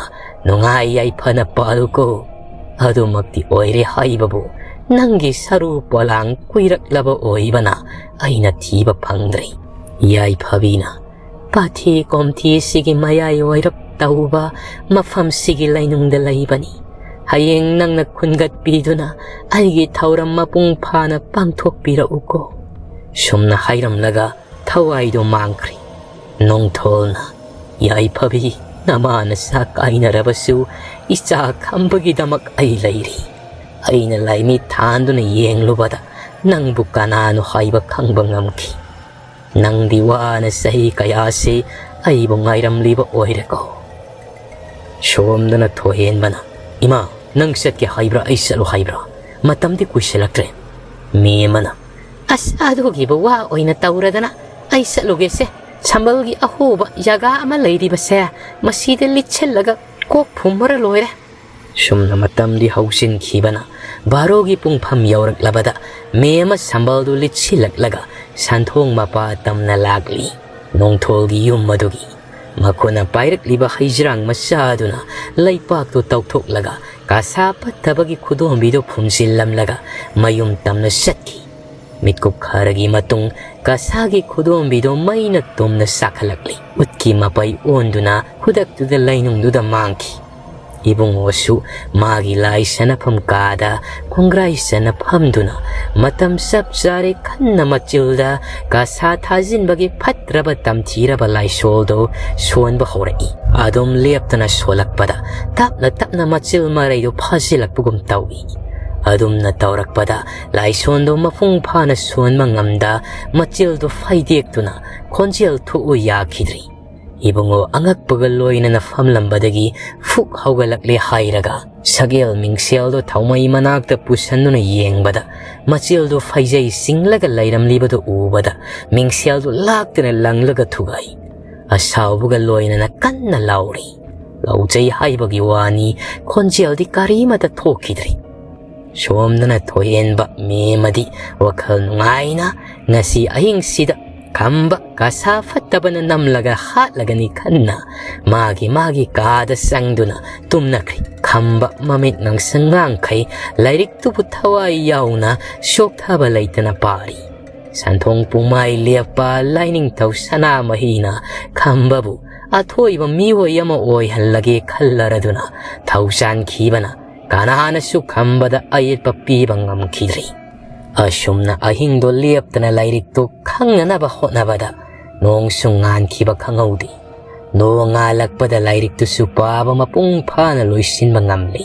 ꯅꯨꯡꯉꯥꯏ ꯌꯥꯏꯐꯅ ꯄꯥꯜꯂꯨꯀꯣ꯫ ꯑꯗꯨꯃꯛꯇꯤ ꯑꯣꯏꯔꯦ ꯍꯥꯏꯕꯕꯨ ꯅꯪꯒꯤ ꯁꯔꯨ ꯄꯣꯂꯥꯡ ꯀꯨꯏꯔꯛꯂꯕ ꯑꯣꯏꯕꯅ ꯑꯩꯅ ꯊꯤꯕ ꯐꯪꯗ꯭ꯔꯦ꯫" ꯌꯥꯏꯐꯕꯤꯅ, "ꯄꯥꯊꯤ ꯀꯣꯝꯊꯤꯁꯤꯒꯤ ꯃꯌꯥꯏ ꯑꯣꯏꯔꯞ ꯇꯧꯕ ꯃꯐꯝꯁꯤꯒꯤ ꯂꯩꯅꯨꯡꯗ ꯂꯩꯕꯅꯤ꯫ ꯍꯌꯦꯡ ꯅꯪꯅ ꯈꯨꯟꯒꯠꯄꯤꯗꯨꯅ ꯑꯩꯒꯤ ꯊꯧꯔꯝ ꯃꯄꯨꯡ ꯐꯥꯅ ꯄꯥꯡꯊꯣꯛꯄꯤꯔꯛꯎꯀꯣ꯫" ꯁꯨꯝꯅ ꯍꯥꯏꯔꯝꯂꯒ ꯊꯋꯥꯏꯗꯨ ꯃꯥꯡꯈ꯭ꯔꯦ꯫ ꯅꯣꯡꯊꯣꯜꯅ, "ꯌꯥꯏꯐꯕꯤ, ꯅꯃꯥ ꯅꯆꯥ ꯀꯥꯏꯅꯔꯕꯁꯨ ꯏꯆꯥ ꯈꯝꯕꯒꯤꯗꯃꯛ ꯑꯩ ꯂꯩꯔꯤ꯫ ꯑꯩꯅ ꯂꯥꯏꯃꯤꯠ ꯊꯥꯟꯗꯨꯅ ꯌꯦꯡꯂꯨꯕꯗ ꯅꯪꯕꯨ ꯀꯅꯥꯅꯣ ꯍꯥꯏꯕ ꯈꯪꯕ ꯉꯝꯈꯤ꯫ ꯅꯪꯗꯤ ꯋꯥꯅ ꯆꯍꯤ ꯀꯌꯥꯁꯤ ꯑꯩꯕꯨ ꯉꯥꯏꯔꯝꯂꯤꯕ ꯑꯣꯏꯔꯦꯀꯣ꯫" ꯁꯣꯝꯗꯅ ꯊꯣꯏꯍꯦꯟꯕꯅ, "ꯏꯃꯥ, ꯅꯪ ꯆꯠꯀꯦ ꯍꯥꯏꯕ꯭ꯔꯥ, ꯑꯩ ꯆꯠꯂꯨ ꯍꯥꯏꯕ꯭ꯔꯥ? ꯃꯇꯝꯗꯤ ꯀꯨꯏꯁꯤꯜꯂꯛꯇ꯭ꯔꯦ꯫" ꯃꯦꯝꯃꯅ, "ꯑꯁ, ꯑꯗꯨꯒꯤꯕꯨ ꯋꯥ ꯑꯣꯏꯅ ꯇꯧꯔꯗꯅ ꯑꯩ ꯆꯠꯂꯨꯒꯦꯁꯦ꯫ ꯁꯝꯕꯜꯒꯤ ꯑꯍꯣꯕ ꯖꯒꯥ ꯑꯃ ꯂꯩꯔꯤꯕꯁꯦ, ꯃꯁꯤꯗ ꯂꯤꯠꯁꯤꯜꯂꯒ ꯀꯣꯛ ꯐꯨꯝꯃꯔ ꯂꯣꯏꯔꯦ꯫" ꯁꯨꯝꯅ ꯃꯇꯝꯗꯤ ꯍꯧꯖꯤꯟꯈꯤꯕꯅ ꯕꯥꯔꯣꯒꯤ ꯄꯨꯡꯐꯝ ꯌꯧꯔꯛꯂꯕꯗ ꯃꯦꯝꯃ ꯁꯝꯕꯜꯗꯨ ꯂꯤꯠꯁꯤꯜꯂꯛꯂꯒ ꯁꯟꯊꯣꯡ ꯃꯄꯥ ꯇꯝꯅ ꯂꯥꯛꯂꯤ꯫ ꯅꯣꯡꯊꯣꯜꯒꯤ ꯌꯨꯝ ꯑꯗꯨꯒꯤ ꯃꯈꯣꯏꯅ ꯄꯥꯏꯔꯛꯂꯤꯕ ꯍꯩꯖ꯭ꯔꯥꯡ ꯃꯆꯥꯗꯨꯅ ꯂꯩꯄꯥꯛꯇꯨ ꯇꯧꯊꯣꯛꯂꯒ ꯀꯁꯥ ꯄꯠꯊꯕꯒꯤ ꯈꯨꯗꯣꯝꯕꯤꯗꯨ ꯐꯨꯝꯖꯤꯜꯂꯝꯂꯒ ꯃꯌꯨꯝ ꯇꯝꯅ ꯆꯠꯈꯤ꯫ ꯃꯤꯠꯀꯨꯞ ꯈꯔꯒꯤ ꯃꯇꯨꯡ ꯀꯁꯥꯒꯤ ꯈꯨꯗꯣꯝꯕꯤꯗꯨ ꯃꯩꯅ ꯇꯨꯝꯅ ꯆꯥꯛꯈꯠꯂꯛꯂꯤ꯫ ꯎꯠꯀꯤ ꯃꯄꯩ ꯑꯣꯟꯗꯨꯅ ꯈꯨꯗꯛꯇꯨꯗ ꯂꯩꯅꯨꯡꯗꯨꯗ ꯃꯥꯡꯈꯤ꯫ ꯏꯕꯨꯡꯉꯣꯁꯨ ꯃꯥꯒꯤ ꯂꯥꯏ ꯁꯥꯟꯅꯐꯝ ꯀꯥꯗ ꯈꯣꯡꯒ꯭ꯔꯥꯏ ꯆꯟꯅ ꯐꯝꯗꯨꯅ ꯃꯇꯝ ꯆꯞ ꯆꯥꯔꯦ ꯈꯟꯅ ꯃꯆꯤꯜꯗ ꯀꯥꯁꯥ ꯊꯥꯖꯤꯟꯕꯒꯤ ꯐꯠꯇ꯭ꯔꯕ ꯇꯝꯊꯤꯔꯕ ꯂꯥꯏꯁꯣꯜꯗꯨ ꯁꯣꯟꯕ ꯍꯧꯔꯛꯏ꯫ ꯑꯗꯨꯝ ꯂꯦꯞꯇꯅ ꯁꯣꯜꯂꯛꯄꯗ ꯇꯞꯅ ꯇꯞꯅ ꯃꯆꯤꯜ ꯃꯔꯩꯗꯨ ꯐꯥꯖꯤꯜꯂꯛꯄꯒꯨꯝ ꯇꯧꯏ꯫ ꯑꯗꯨꯝꯅ ꯇꯧꯔꯛꯄꯗ ꯂꯥꯏꯁꯣꯟꯗꯨ ꯃꯄꯨꯡ ꯐꯥꯅ ꯁꯣꯟꯕ ꯉꯝꯗ ꯃꯆꯤꯜꯗꯨ ꯐꯩꯗꯦꯛꯇꯨꯅ ꯈꯣꯟꯖꯦꯜ ꯊꯣꯛꯎ ꯌꯥꯈꯤꯗ꯭ꯔꯤ꯫ ꯏꯕꯨꯡꯉꯣ ꯑꯉꯛꯄꯒ ꯂꯣꯏꯅꯅ ꯐꯝꯂꯝꯕꯗꯒꯤ ꯐꯨꯛ ꯍꯧꯒꯠꯂꯛꯂꯦ ꯍꯥꯏꯔꯒ ꯁꯒꯦꯜ ꯃꯤꯡꯁꯦꯜꯗꯨ ꯊꯧꯃꯩ ꯃꯅꯥꯛꯇ ꯄꯨꯁꯟꯗꯨꯅ ꯌꯦꯡꯕꯗ ꯃꯆꯤꯜꯗꯨ ꯐꯩꯖꯩ ꯆꯤꯡꯂꯒ ꯂꯩꯔꯝꯂꯤꯕꯗꯨ ꯎꯕꯗ ꯃꯤꯡꯁꯦꯜꯗꯨ ꯂꯥꯛꯇꯅ ꯂꯪꯂꯒ ꯊꯨꯒꯥꯏ꯫ ꯑꯁꯥꯎꯕꯒ ꯂꯣꯏꯅꯅ ꯀꯟꯅ ꯂꯥꯎꯔꯤ꯫ ꯂꯥꯎꯖꯩ ꯍꯥꯏꯕꯒꯤ ꯋꯥꯅꯤ, ꯈꯣꯟꯖꯦꯜꯗꯤ ꯀꯔꯤꯃꯠꯇ ꯊꯣꯛꯈꯤꯗ꯭ꯔꯤ꯫ ꯁꯣꯝꯗꯅ ꯊꯣꯏꯍꯦꯟꯕ ꯃꯦꯝꯃꯗꯤ ꯋꯥꯈꯜ ꯅꯨꯡꯉꯥꯏꯅ ꯉꯁꯤ ꯑꯍꯤꯡꯁꯤꯗ ꯈꯝꯕ ꯀꯁꯥ ꯐꯠꯇꯕꯅ ꯅꯝꯂꯒ ꯍꯥꯠꯂꯒꯅꯤ ꯈꯟꯅ ꯃꯥꯒꯤ ꯃꯥꯒꯤ ꯀꯥꯗ ꯆꯪꯗꯨꯅ ꯇꯨꯝꯅꯈ꯭ꯔꯤ꯫ ꯈꯝꯕ ꯃꯃꯤꯠ ꯉꯥꯡꯁꯪ ꯉꯥꯡꯈꯩ ꯂꯥꯏꯔꯤꯛꯇꯨꯕꯨ ꯊꯋꯥꯏ ꯌꯥꯎꯅ ꯆꯣꯛꯊꯕ ꯂꯩꯇꯅ ꯄꯥꯔꯤ꯫ ꯁꯟꯊꯣꯡ ꯄꯨꯡꯃꯥꯏ ꯂꯦꯞꯄ ꯂꯥꯏꯅꯤꯡꯊꯧ ꯁꯅꯥꯃꯍꯤꯅ ꯈꯝꯕꯕꯨ ꯑꯊꯣꯏꯕ ꯃꯤꯑꯣꯏ ꯑꯃ ꯑꯣꯏꯍꯜꯂꯒꯦ ꯈꯜꯂꯔꯗꯨꯅ ꯊꯧꯁꯥꯟꯈꯤꯕꯅ ꯀꯅꯥꯅꯁꯨ ꯈꯝꯕꯗ ꯑꯌꯦꯠꯄ ꯄꯤꯕ ꯉꯝꯈꯤꯗ꯭ꯔꯤ꯫ ꯑꯁꯨꯝꯅ ꯑꯍꯤꯡꯗꯣ ꯂꯦꯞꯇꯅ ꯂꯥꯏꯔꯤꯛꯇꯨ ꯈꯪꯅꯅꯕ ꯍꯣꯠꯅꯕꯗ ꯅꯣꯡꯁꯨ ꯉꯥꯟꯈꯤꯕ ꯈꯪꯍꯧꯗꯦ꯫ ꯅꯣꯡ ꯉꯥꯜꯂꯛꯄꯗ ꯂꯥꯏꯔꯤꯛꯇꯨꯁꯨ ꯄꯥꯕ ꯃꯄꯨꯡ ꯐꯥꯅ ꯂꯣꯏꯁꯤꯟꯕ ꯉꯝꯂꯤ꯫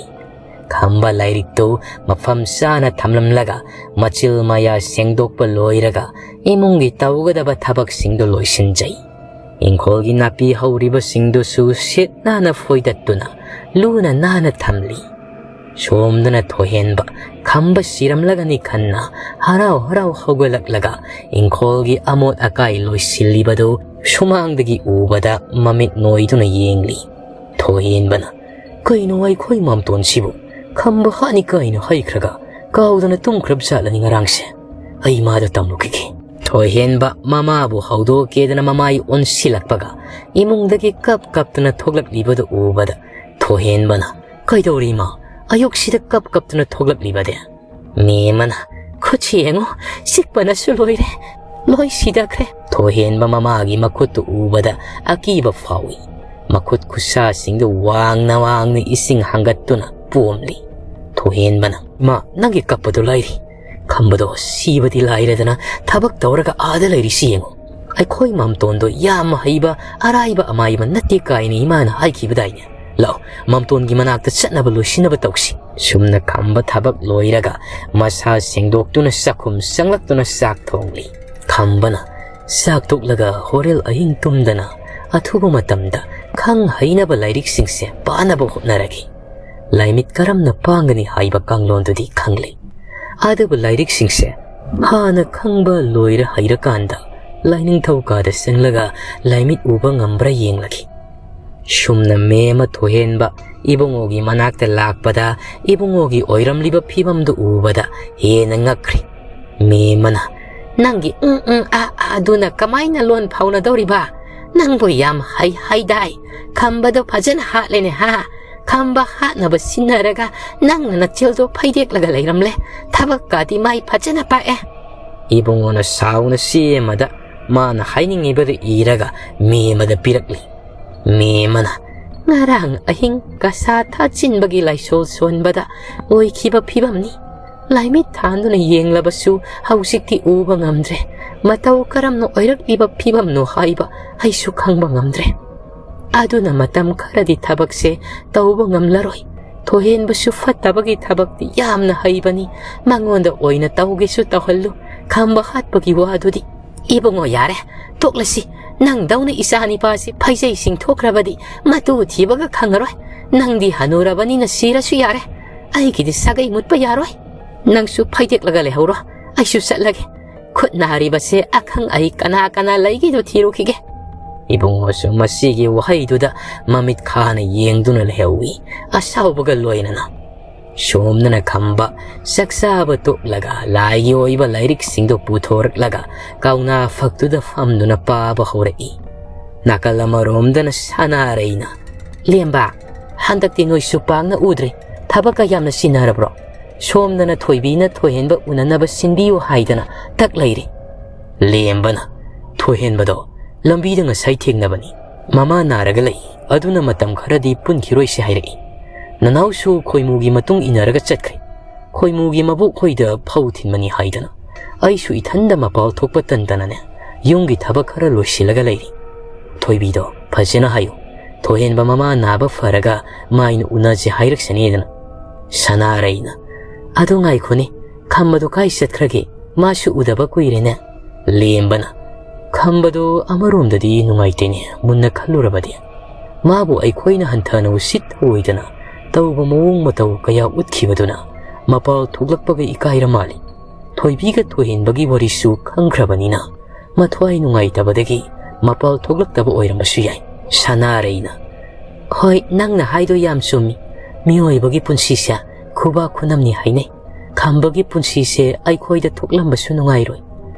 ꯈꯝꯕ ꯂꯥꯏꯔꯤꯛꯇꯨ ꯃꯐꯝ ꯆꯥꯅ ꯊꯝꯂꯝꯂꯒ ꯃꯆꯤꯜ ꯃꯌꯥ ꯁꯦꯡꯗꯣꯛꯄ ꯂꯣꯏꯔꯒ ꯏꯃꯨꯡꯒꯤ ꯇꯧꯒꯗꯕ ꯊꯕꯛꯁꯤꯡꯗꯨ ꯂꯣꯏꯁꯤꯟꯖꯩ꯫ ꯏꯪꯈꯣꯜꯒꯤ ꯅꯥꯄꯤ ꯍꯧꯔꯤꯕꯁꯤꯡꯗꯨꯁꯨ ꯁꯤꯠ ꯅꯥꯟꯅ ꯐꯣꯏꯗꯠꯇꯨꯅ ꯂꯨꯅ ꯅꯥꯟꯅ ꯊꯝꯂꯤ꯫ ꯁꯣꯝꯗꯅ ꯊꯣꯏꯍꯦꯟꯕ ꯈꯝꯕ ꯁꯤꯔꯝꯂꯒꯅꯤ ꯈꯟꯅ ꯍꯔꯥꯎ ꯍꯔꯥꯎ ꯍꯧꯒꯠꯂꯛꯂꯒ ꯏꯪꯈꯣꯜꯒꯤ ꯑꯃꯣꯠ ꯑꯀꯥꯏ ꯂꯣꯏꯁꯤꯜꯂꯤꯕꯗꯨ ꯁꯨꯃꯥꯡꯗꯒꯤ ꯎꯕꯗ ꯃꯃꯤꯠ ꯅꯣꯏꯗꯨꯅ ꯌꯦꯡꯂꯤ꯫ ꯊꯣꯏꯍꯦꯟꯕꯅ, "ꯀꯩꯅꯣ ꯑꯩꯈꯣꯏ ꯃꯥꯝꯇꯣꯟꯁꯤꯕꯨ ꯈꯝꯕ ꯍꯥꯠꯅꯤ ꯀꯥꯏꯅ ꯍꯩꯈ꯭ꯔꯒ ꯀꯥꯎꯗꯅ ꯇꯨꯝꯈ꯭ꯔꯕ ꯖꯥꯠꯂꯅꯤ ꯉꯔꯥꯡꯁꯦ? ꯑꯩ ꯃꯥꯗ ꯇꯝꯂꯨꯈꯤꯒꯦ"꯫ ꯊꯣꯏꯍꯦꯟꯕ ꯃꯃꯥꯕꯨ ꯍꯧꯗꯣꯛꯀꯦꯗꯅ ꯃꯃꯥꯏ ꯑꯣꯟꯁꯤꯜꯂꯛꯄꯒ ꯏꯃꯨꯡꯗꯒꯤ ꯀꯞ ꯀꯞꯇꯅ ꯊꯣꯛꯂꯛꯂꯤꯕꯗꯨ ꯎꯕꯗ ꯊꯣꯏꯍꯦꯟꯕꯅ, "ꯀꯩꯗꯧꯔꯤ ꯏꯃꯥ? ꯑꯌꯨꯛꯁꯤꯗ ꯀꯞ ꯀꯞꯇꯅ ꯊꯣꯛꯂꯛꯂꯤꯕꯗꯤ?" ꯃꯦꯝꯃꯅ, "ꯈꯨꯠꯁꯤ ꯌꯦꯡꯉꯨ, ꯆꯤꯛꯄꯅꯁꯨ ꯂꯣꯏꯔꯦ, ꯂꯣꯏ ꯁꯤꯗꯈ꯭ꯔꯦ"꯫ ꯊꯣꯏꯍꯦꯟꯕ ꯃꯃꯥꯒꯤ ꯃꯈꯨꯠꯇꯨ ꯎꯕꯗ ꯑꯀꯤꯕ ꯐꯥꯎꯏ꯫ ꯃꯈꯨꯠ ꯈꯨꯠꯁꯥꯁꯤꯡꯗꯨ ꯋꯥꯡꯅ ꯋꯥꯡꯅ ꯏꯁꯤꯡ ꯍꯥꯡꯒꯠꯇꯨꯅ ꯄꯣꯝꯂꯤ꯫ ꯊꯣꯏꯍꯦꯟꯕꯅ, "ꯏꯃꯥ, ꯅꯪꯒꯤ ꯀꯞꯄꯗꯨ ꯂꯥꯏꯔꯤ꯫ ꯈꯝꯕꯗꯣ ꯁꯤꯕꯗꯤ ꯂꯥꯏꯔꯗꯅ ꯊꯕꯛ ꯇꯧꯔꯒ ꯑꯥꯗ ꯂꯩꯔꯤꯁꯤ ꯌꯦꯡꯉꯨ꯫ ꯑꯩꯈꯣꯏ ꯃꯥꯝꯇꯣꯟꯗꯣ ꯌꯥꯝ ꯍꯩꯕ, ꯑꯔꯥꯏꯕ ꯑꯃꯥꯏꯕ ꯅꯠꯇꯦ ꯀꯥꯏꯅ ꯏꯃꯥꯅ ꯍꯥꯏꯈꯤꯕꯗꯥꯏꯅꯦ? ꯂꯥꯛꯑꯣ, ꯃꯥꯝꯇꯣꯟꯒꯤ ꯃꯅꯥꯛꯇ ꯆꯠꯅꯕ ꯂꯣꯏꯁꯤꯟꯅꯕ ꯇꯧꯁꯤ꯫" ꯁꯨꯝꯅ ꯈꯝꯕ ꯊꯕꯛ ꯂꯣꯏꯔꯒ ꯃꯁꯥ ꯁꯦꯡꯗꯣꯛꯇꯨꯅ ꯆꯥꯛꯈꯨꯝ ꯆꯪꯂꯛꯇꯨꯅ ꯆꯥꯛ ꯊꯣꯡꯂꯤ꯫ ꯈꯝꯕꯅ ꯆꯥꯛ ꯇꯣꯛꯂꯒ ꯍꯣꯔꯦꯜ ꯑꯍꯤꯡ ꯇꯨꯝꯗꯅ ꯑꯊꯨꯕ ꯃꯇꯝꯗ ꯈꯪ ꯍꯩꯅꯕ ꯂꯥꯏꯔꯤꯛꯁꯤꯡꯁꯦ ꯄꯥꯅꯕ ꯍꯣꯠꯅꯔꯒꯦ꯫ ꯂꯥꯏꯃꯤꯠ ꯀꯔꯝꯅ ꯄꯥꯡꯒꯅꯤ ꯍꯥꯏꯕ ꯀꯥꯡꯂꯣꯟꯗꯨꯗꯤ ꯈꯪꯂꯦ꯫ ꯑꯗꯨꯕꯨ ꯂꯥꯏꯔꯤꯛꯁꯤꯡꯁꯦ ꯍꯥꯟꯅ ꯈꯪꯕ ꯂꯣꯏꯔ ꯍꯩꯔꯀꯥꯟꯗ ꯂꯥꯏꯅꯤꯡꯊꯧ ꯀꯥꯗ ꯆꯪꯂꯒ ꯂꯥꯏꯃꯤꯠ ꯎꯕ ꯉꯝꯕ꯭ꯔꯥ ꯌꯦꯡꯂꯒꯦ꯫ ꯁꯨꯝꯅ ꯃꯦꯝꯃ ꯊꯣꯏꯍꯦꯟꯕ ꯏꯕꯨꯡꯉꯣꯒꯤ ꯃꯅꯥꯛꯇ ꯂꯥꯛꯄꯗ ꯏꯕꯨꯡꯉꯣꯒꯤ ꯑꯣꯏꯔꯝꯂꯤꯕ ꯐꯤꯕꯝꯗꯨ ꯎꯕꯗ ꯍꯦꯟꯅ ꯉꯛꯈ꯭ꯔꯦ꯫ ꯃꯦꯝꯃꯅ, "ꯅꯪꯒꯤ ꯎꯝ ꯎꯝ ꯑꯥ ꯑꯥ ꯑꯗꯨꯅ ꯀꯃꯥꯏꯅ ꯂꯣꯟ ꯐꯥꯎꯅꯗꯧꯔꯤꯕ? ꯅꯪꯕꯨ ꯌꯥꯝ ꯍꯩ ꯍꯥꯏꯗꯥꯏ? ꯈꯝꯕꯗꯣ ꯐꯖꯅ ꯍꯥꯠꯂꯦꯅꯦ ꯍꯥ? ꯈꯝꯕ ꯍꯥꯠꯅꯕ ꯁꯤꯟꯅꯔꯒ ꯅꯪꯅ ꯅꯆꯤꯜꯗꯣ ꯐꯩꯗꯦꯛꯂꯒ ꯂꯩꯔꯝꯂꯦ꯫ ꯊꯕꯛꯀꯥꯗꯤ ꯃꯥꯏ ꯐꯖꯅ ꯄꯥꯛꯑꯦ꯫" ꯏꯕꯨꯡꯉꯣꯅ ꯁꯥꯎꯅ ꯆꯦ ꯑꯃꯗ ꯃꯥꯅ ꯍꯥꯏꯅꯤꯡꯉꯤꯕꯗꯨ ꯏꯔꯒ ꯃꯦꯝꯃꯗ ꯄꯤꯔꯛꯂꯤ꯫ ꯃꯦꯝꯃꯅ, "ꯉꯔꯥꯡ ꯑꯍꯤꯡ ꯀꯁꯥ ꯊꯥꯆꯤꯟꯕꯒꯤ ꯂꯥꯏꯁꯣꯜ ꯁꯣꯟꯕꯗ ꯑꯣꯏꯈꯤꯕ ꯐꯤꯕꯝꯅꯤ꯫ ꯂꯥꯏꯃꯤꯠ ꯊꯥꯟꯗꯨꯅ ꯌꯦꯡꯂꯕꯁꯨ ꯍꯧꯖꯤꯛꯇꯤ ꯎꯕ ꯉꯝꯗ꯭ꯔꯦ꯫ ꯃꯇꯧ ꯀꯔꯝꯅ ꯑꯣꯏꯔꯛꯂꯤꯕ ꯐꯤꯕꯝꯅꯣ ꯍꯥꯏꯕ ꯑꯩꯁꯨ ꯈꯪꯕ ꯉꯝꯗ꯭ꯔꯦ꯫ ꯑꯗꯨꯅ ꯃꯇꯝ ꯈꯔꯗꯤ ꯊꯕꯛꯁꯦ ꯇꯧꯕ ꯉꯝꯂꯔꯣꯏ꯫ ꯊꯣꯏꯍꯦꯟꯕꯁꯨ ꯐꯠꯇꯕꯒꯤ ꯊꯕꯛꯇꯤ ꯌꯥꯝꯅ ꯍꯩꯕꯅꯤ꯫ ꯃꯉꯣꯟꯗ ꯑꯣꯏꯅ ꯇꯧꯒꯦꯁꯨ ꯇꯧꯍꯜꯂꯨ꯫ ꯈꯝꯕ ꯍꯥꯠꯄꯒꯤ ꯋꯥꯗꯨꯗꯤ꯫" "ꯏꯕꯨꯡꯉꯣ, ꯌꯥꯔꯦ, ꯇꯣꯛꯂꯁꯤ꯫ ꯅꯪꯗꯧꯅ ꯏꯆꯥ ꯅꯤꯄꯥꯁꯤ ꯐꯩꯖꯩ ꯁꯤꯡꯊꯣꯛꯈ꯭ꯔꯕꯗꯤ ꯃꯇꯨ ꯊꯤꯕꯒ ꯈꯪꯉꯔꯣꯏ꯫ ꯅꯪꯗꯤ ꯍꯅꯨꯔꯕꯅꯤꯅ ꯁꯤꯔꯁꯨ ꯌꯥꯔꯦ꯫ ꯑꯩꯒꯤꯗꯤ ꯁꯥꯒꯩ ꯃꯨꯠꯄ ꯌꯥꯔꯣꯏ꯫ ꯅꯪꯁꯨ ꯐꯩꯗꯦꯛꯂꯒ ꯂꯩꯍꯧꯔꯣ꯫ ꯑꯩꯁꯨ ꯆꯠꯂꯒꯦ꯫ ꯈꯨꯠ ꯅꯥꯔꯤꯕꯁꯦ ꯑꯈꯪ ꯑꯍꯩ ꯀꯅꯥ ꯀꯅꯥ ꯂꯩꯒꯦꯗꯣ ꯊꯤꯔꯨꯈꯤꯒꯦ꯫" ꯏꯕꯨꯡꯉꯣꯁꯨ ꯃꯁꯤꯒꯤ ꯋꯥꯍꯩꯗꯨꯗ ꯃꯃꯤꯠ ꯈꯥꯅ ꯌꯦꯡꯗꯨꯅ ꯂꯩꯍꯧꯏ, ꯑꯁꯥꯎꯕꯒ ꯂꯣꯏꯅꯅ꯫ ꯁꯣꯝꯗꯅ ꯈꯝꯕ ꯆꯥꯛꯆꯥꯕ ꯇꯣꯛꯂꯒ ꯂꯥꯏꯒꯤ ꯑꯣꯏꯕ ꯂꯥꯏꯔꯤꯛꯁꯤꯡꯗꯨ ꯄꯨꯊꯣꯔꯛꯂꯒ ꯀꯧꯅꯥ ꯐꯛꯇꯨꯗ ꯐꯝꯗꯨꯅ ꯄꯥꯕ ꯍꯧꯔꯛꯏ꯫ ꯅꯥꯀꯜ ꯑꯃꯔꯣꯝꯗꯅ ꯁꯅꯥꯔꯩꯅ, "ꯂꯦꯝꯕ, ꯍꯟꯗꯛꯇꯤ ꯅꯣꯏꯁꯨ ꯄꯥꯛꯅ ꯎꯗ꯭ꯔꯦ꯫ ꯊꯕꯛꯀ ꯌꯥꯝꯅ ꯆꯤꯟꯅꯔꯕ꯭ꯔꯣ? ꯁꯣꯝꯗꯅ ꯊꯣꯏꯕꯤꯅ ꯊꯣꯏꯍꯦꯟꯕ ꯎꯅꯅꯕ ꯁꯤꯟꯕꯤꯌꯨ ꯍꯥꯏꯗꯅ ꯇꯛ ꯂꯩꯔꯦ꯫" ꯂꯦꯝꯕꯅ, "ꯊꯣꯏꯍꯦꯟꯕꯗꯣ ꯂꯝꯕꯤꯗ ꯉꯁꯥꯏ ꯊꯦꯡꯅꯕꯅꯤ꯫ ꯃꯃꯥ ꯅꯥꯔꯒ ꯂꯩ꯫ ꯑꯗꯨꯅ ꯃꯇꯝ ꯈꯔꯗꯤ ꯄꯨꯟꯈꯤꯔꯣꯏꯁꯦ ꯍꯥꯏꯔꯛꯏ꯫ ꯅꯅꯥꯎꯁꯨ ꯈꯣꯏꯃꯨꯒꯤ ꯃꯇꯨꯡ ꯏꯟꯅꯔꯒ ꯆꯠꯈ꯭ꯔꯦ꯫ ꯈꯣꯏꯃꯨꯒꯤ ꯃꯕꯣꯛ ꯍꯣꯏꯗ ꯐꯧ ꯊꯤꯟꯕꯅꯤ ꯍꯥꯏꯗꯅ ꯑꯩꯁꯨ ꯏꯊꯟꯗ ꯃꯄꯥꯜ ꯊꯣꯛꯄ ꯇꯟꯗꯅꯅꯦ, ꯌꯨꯝꯒꯤ ꯊꯕꯛ ꯈꯔ ꯂꯣꯏꯁꯤꯜꯂꯒ ꯂꯩꯔꯤ꯫ ꯊꯣꯏꯕꯤꯗꯣ ꯐꯖꯅ ꯍꯥꯏꯌꯨ꯫ ꯊꯣꯏꯍꯦꯟꯕ ꯃꯃꯥ ꯅꯥꯕ ꯐꯔꯒ ꯃꯥꯏꯅ ꯎꯅꯁꯦ ꯍꯥꯏꯔꯛꯁꯅꯤꯗꯅ꯫ ꯁꯅꯥꯔꯩꯅ, "ꯑꯗꯨ ꯉꯥꯏꯈꯣꯅꯦ, ꯈꯝꯕꯗꯨ ꯀꯥꯏ ꯆꯠꯈ꯭ꯔꯒꯦ? ꯃꯥꯁꯨ ꯎꯗꯕ ꯀꯨꯏꯔꯦꯅꯦ꯫" ꯂꯦꯝꯕꯅ, "ꯈꯝꯕꯗꯣ ꯑꯃꯔꯣꯝꯗꯗꯤ ꯅꯨꯡꯉꯥꯏꯇꯦꯅꯦ, ꯃꯨꯟꯅ ꯈꯜꯂꯨꯔꯕꯗꯤ꯫ ꯃꯥꯕꯨ ꯑꯩꯈꯣꯏꯅ ꯍꯟꯊꯅ ꯎꯁꯤꯠ ꯊꯧꯑꯣꯏꯗꯅ ꯇꯧꯕ ꯃꯑꯣꯡ ꯃꯇꯧ ꯀꯌꯥ ꯎꯠꯈꯤꯕꯗꯨꯅ ꯃꯄꯥꯜ ꯊꯣꯛꯂꯛꯄꯒ ꯏꯀꯥꯏꯔ ꯃꯥꯜꯂꯤ꯫ ꯊꯣꯏꯕꯤꯒ ꯊꯣꯏꯍꯦꯟꯕꯒꯤ ꯋꯥꯔꯤꯁꯨ ꯈꯪꯈ꯭ꯔꯕꯅꯤꯅ ꯃꯊ꯭ꯋꯥꯏ ꯅꯨꯡꯉꯥꯏꯇꯕꯗꯒꯤ ꯃꯄꯥꯜ ꯊꯣꯛꯂꯛꯇꯕ ꯑꯣꯏꯔꯝꯕꯁꯨ ꯌꯥꯏ꯫" ꯁꯅꯥꯔꯩꯅ, "ꯍꯣꯏ, ꯅꯪꯅ ꯍꯥꯏꯗꯣ ꯌꯥꯝ ꯆꯨꯝꯃꯤ꯫ ꯃꯤꯑꯣꯏꯕꯒꯤ ꯄꯨꯟꯁꯤꯁꯦ ꯈꯨꯕꯥꯛ ꯈꯨꯅꯝꯅꯤ ꯍꯥꯏꯅꯩ꯫ ꯈꯝꯕꯒꯤ ꯄꯨꯟꯁꯤꯁꯦ ꯑꯩꯈꯣꯏꯗ ꯊꯣꯛꯂꯝꯕꯁꯨ ꯅꯨꯡꯉꯥꯏꯔꯣꯏ꯫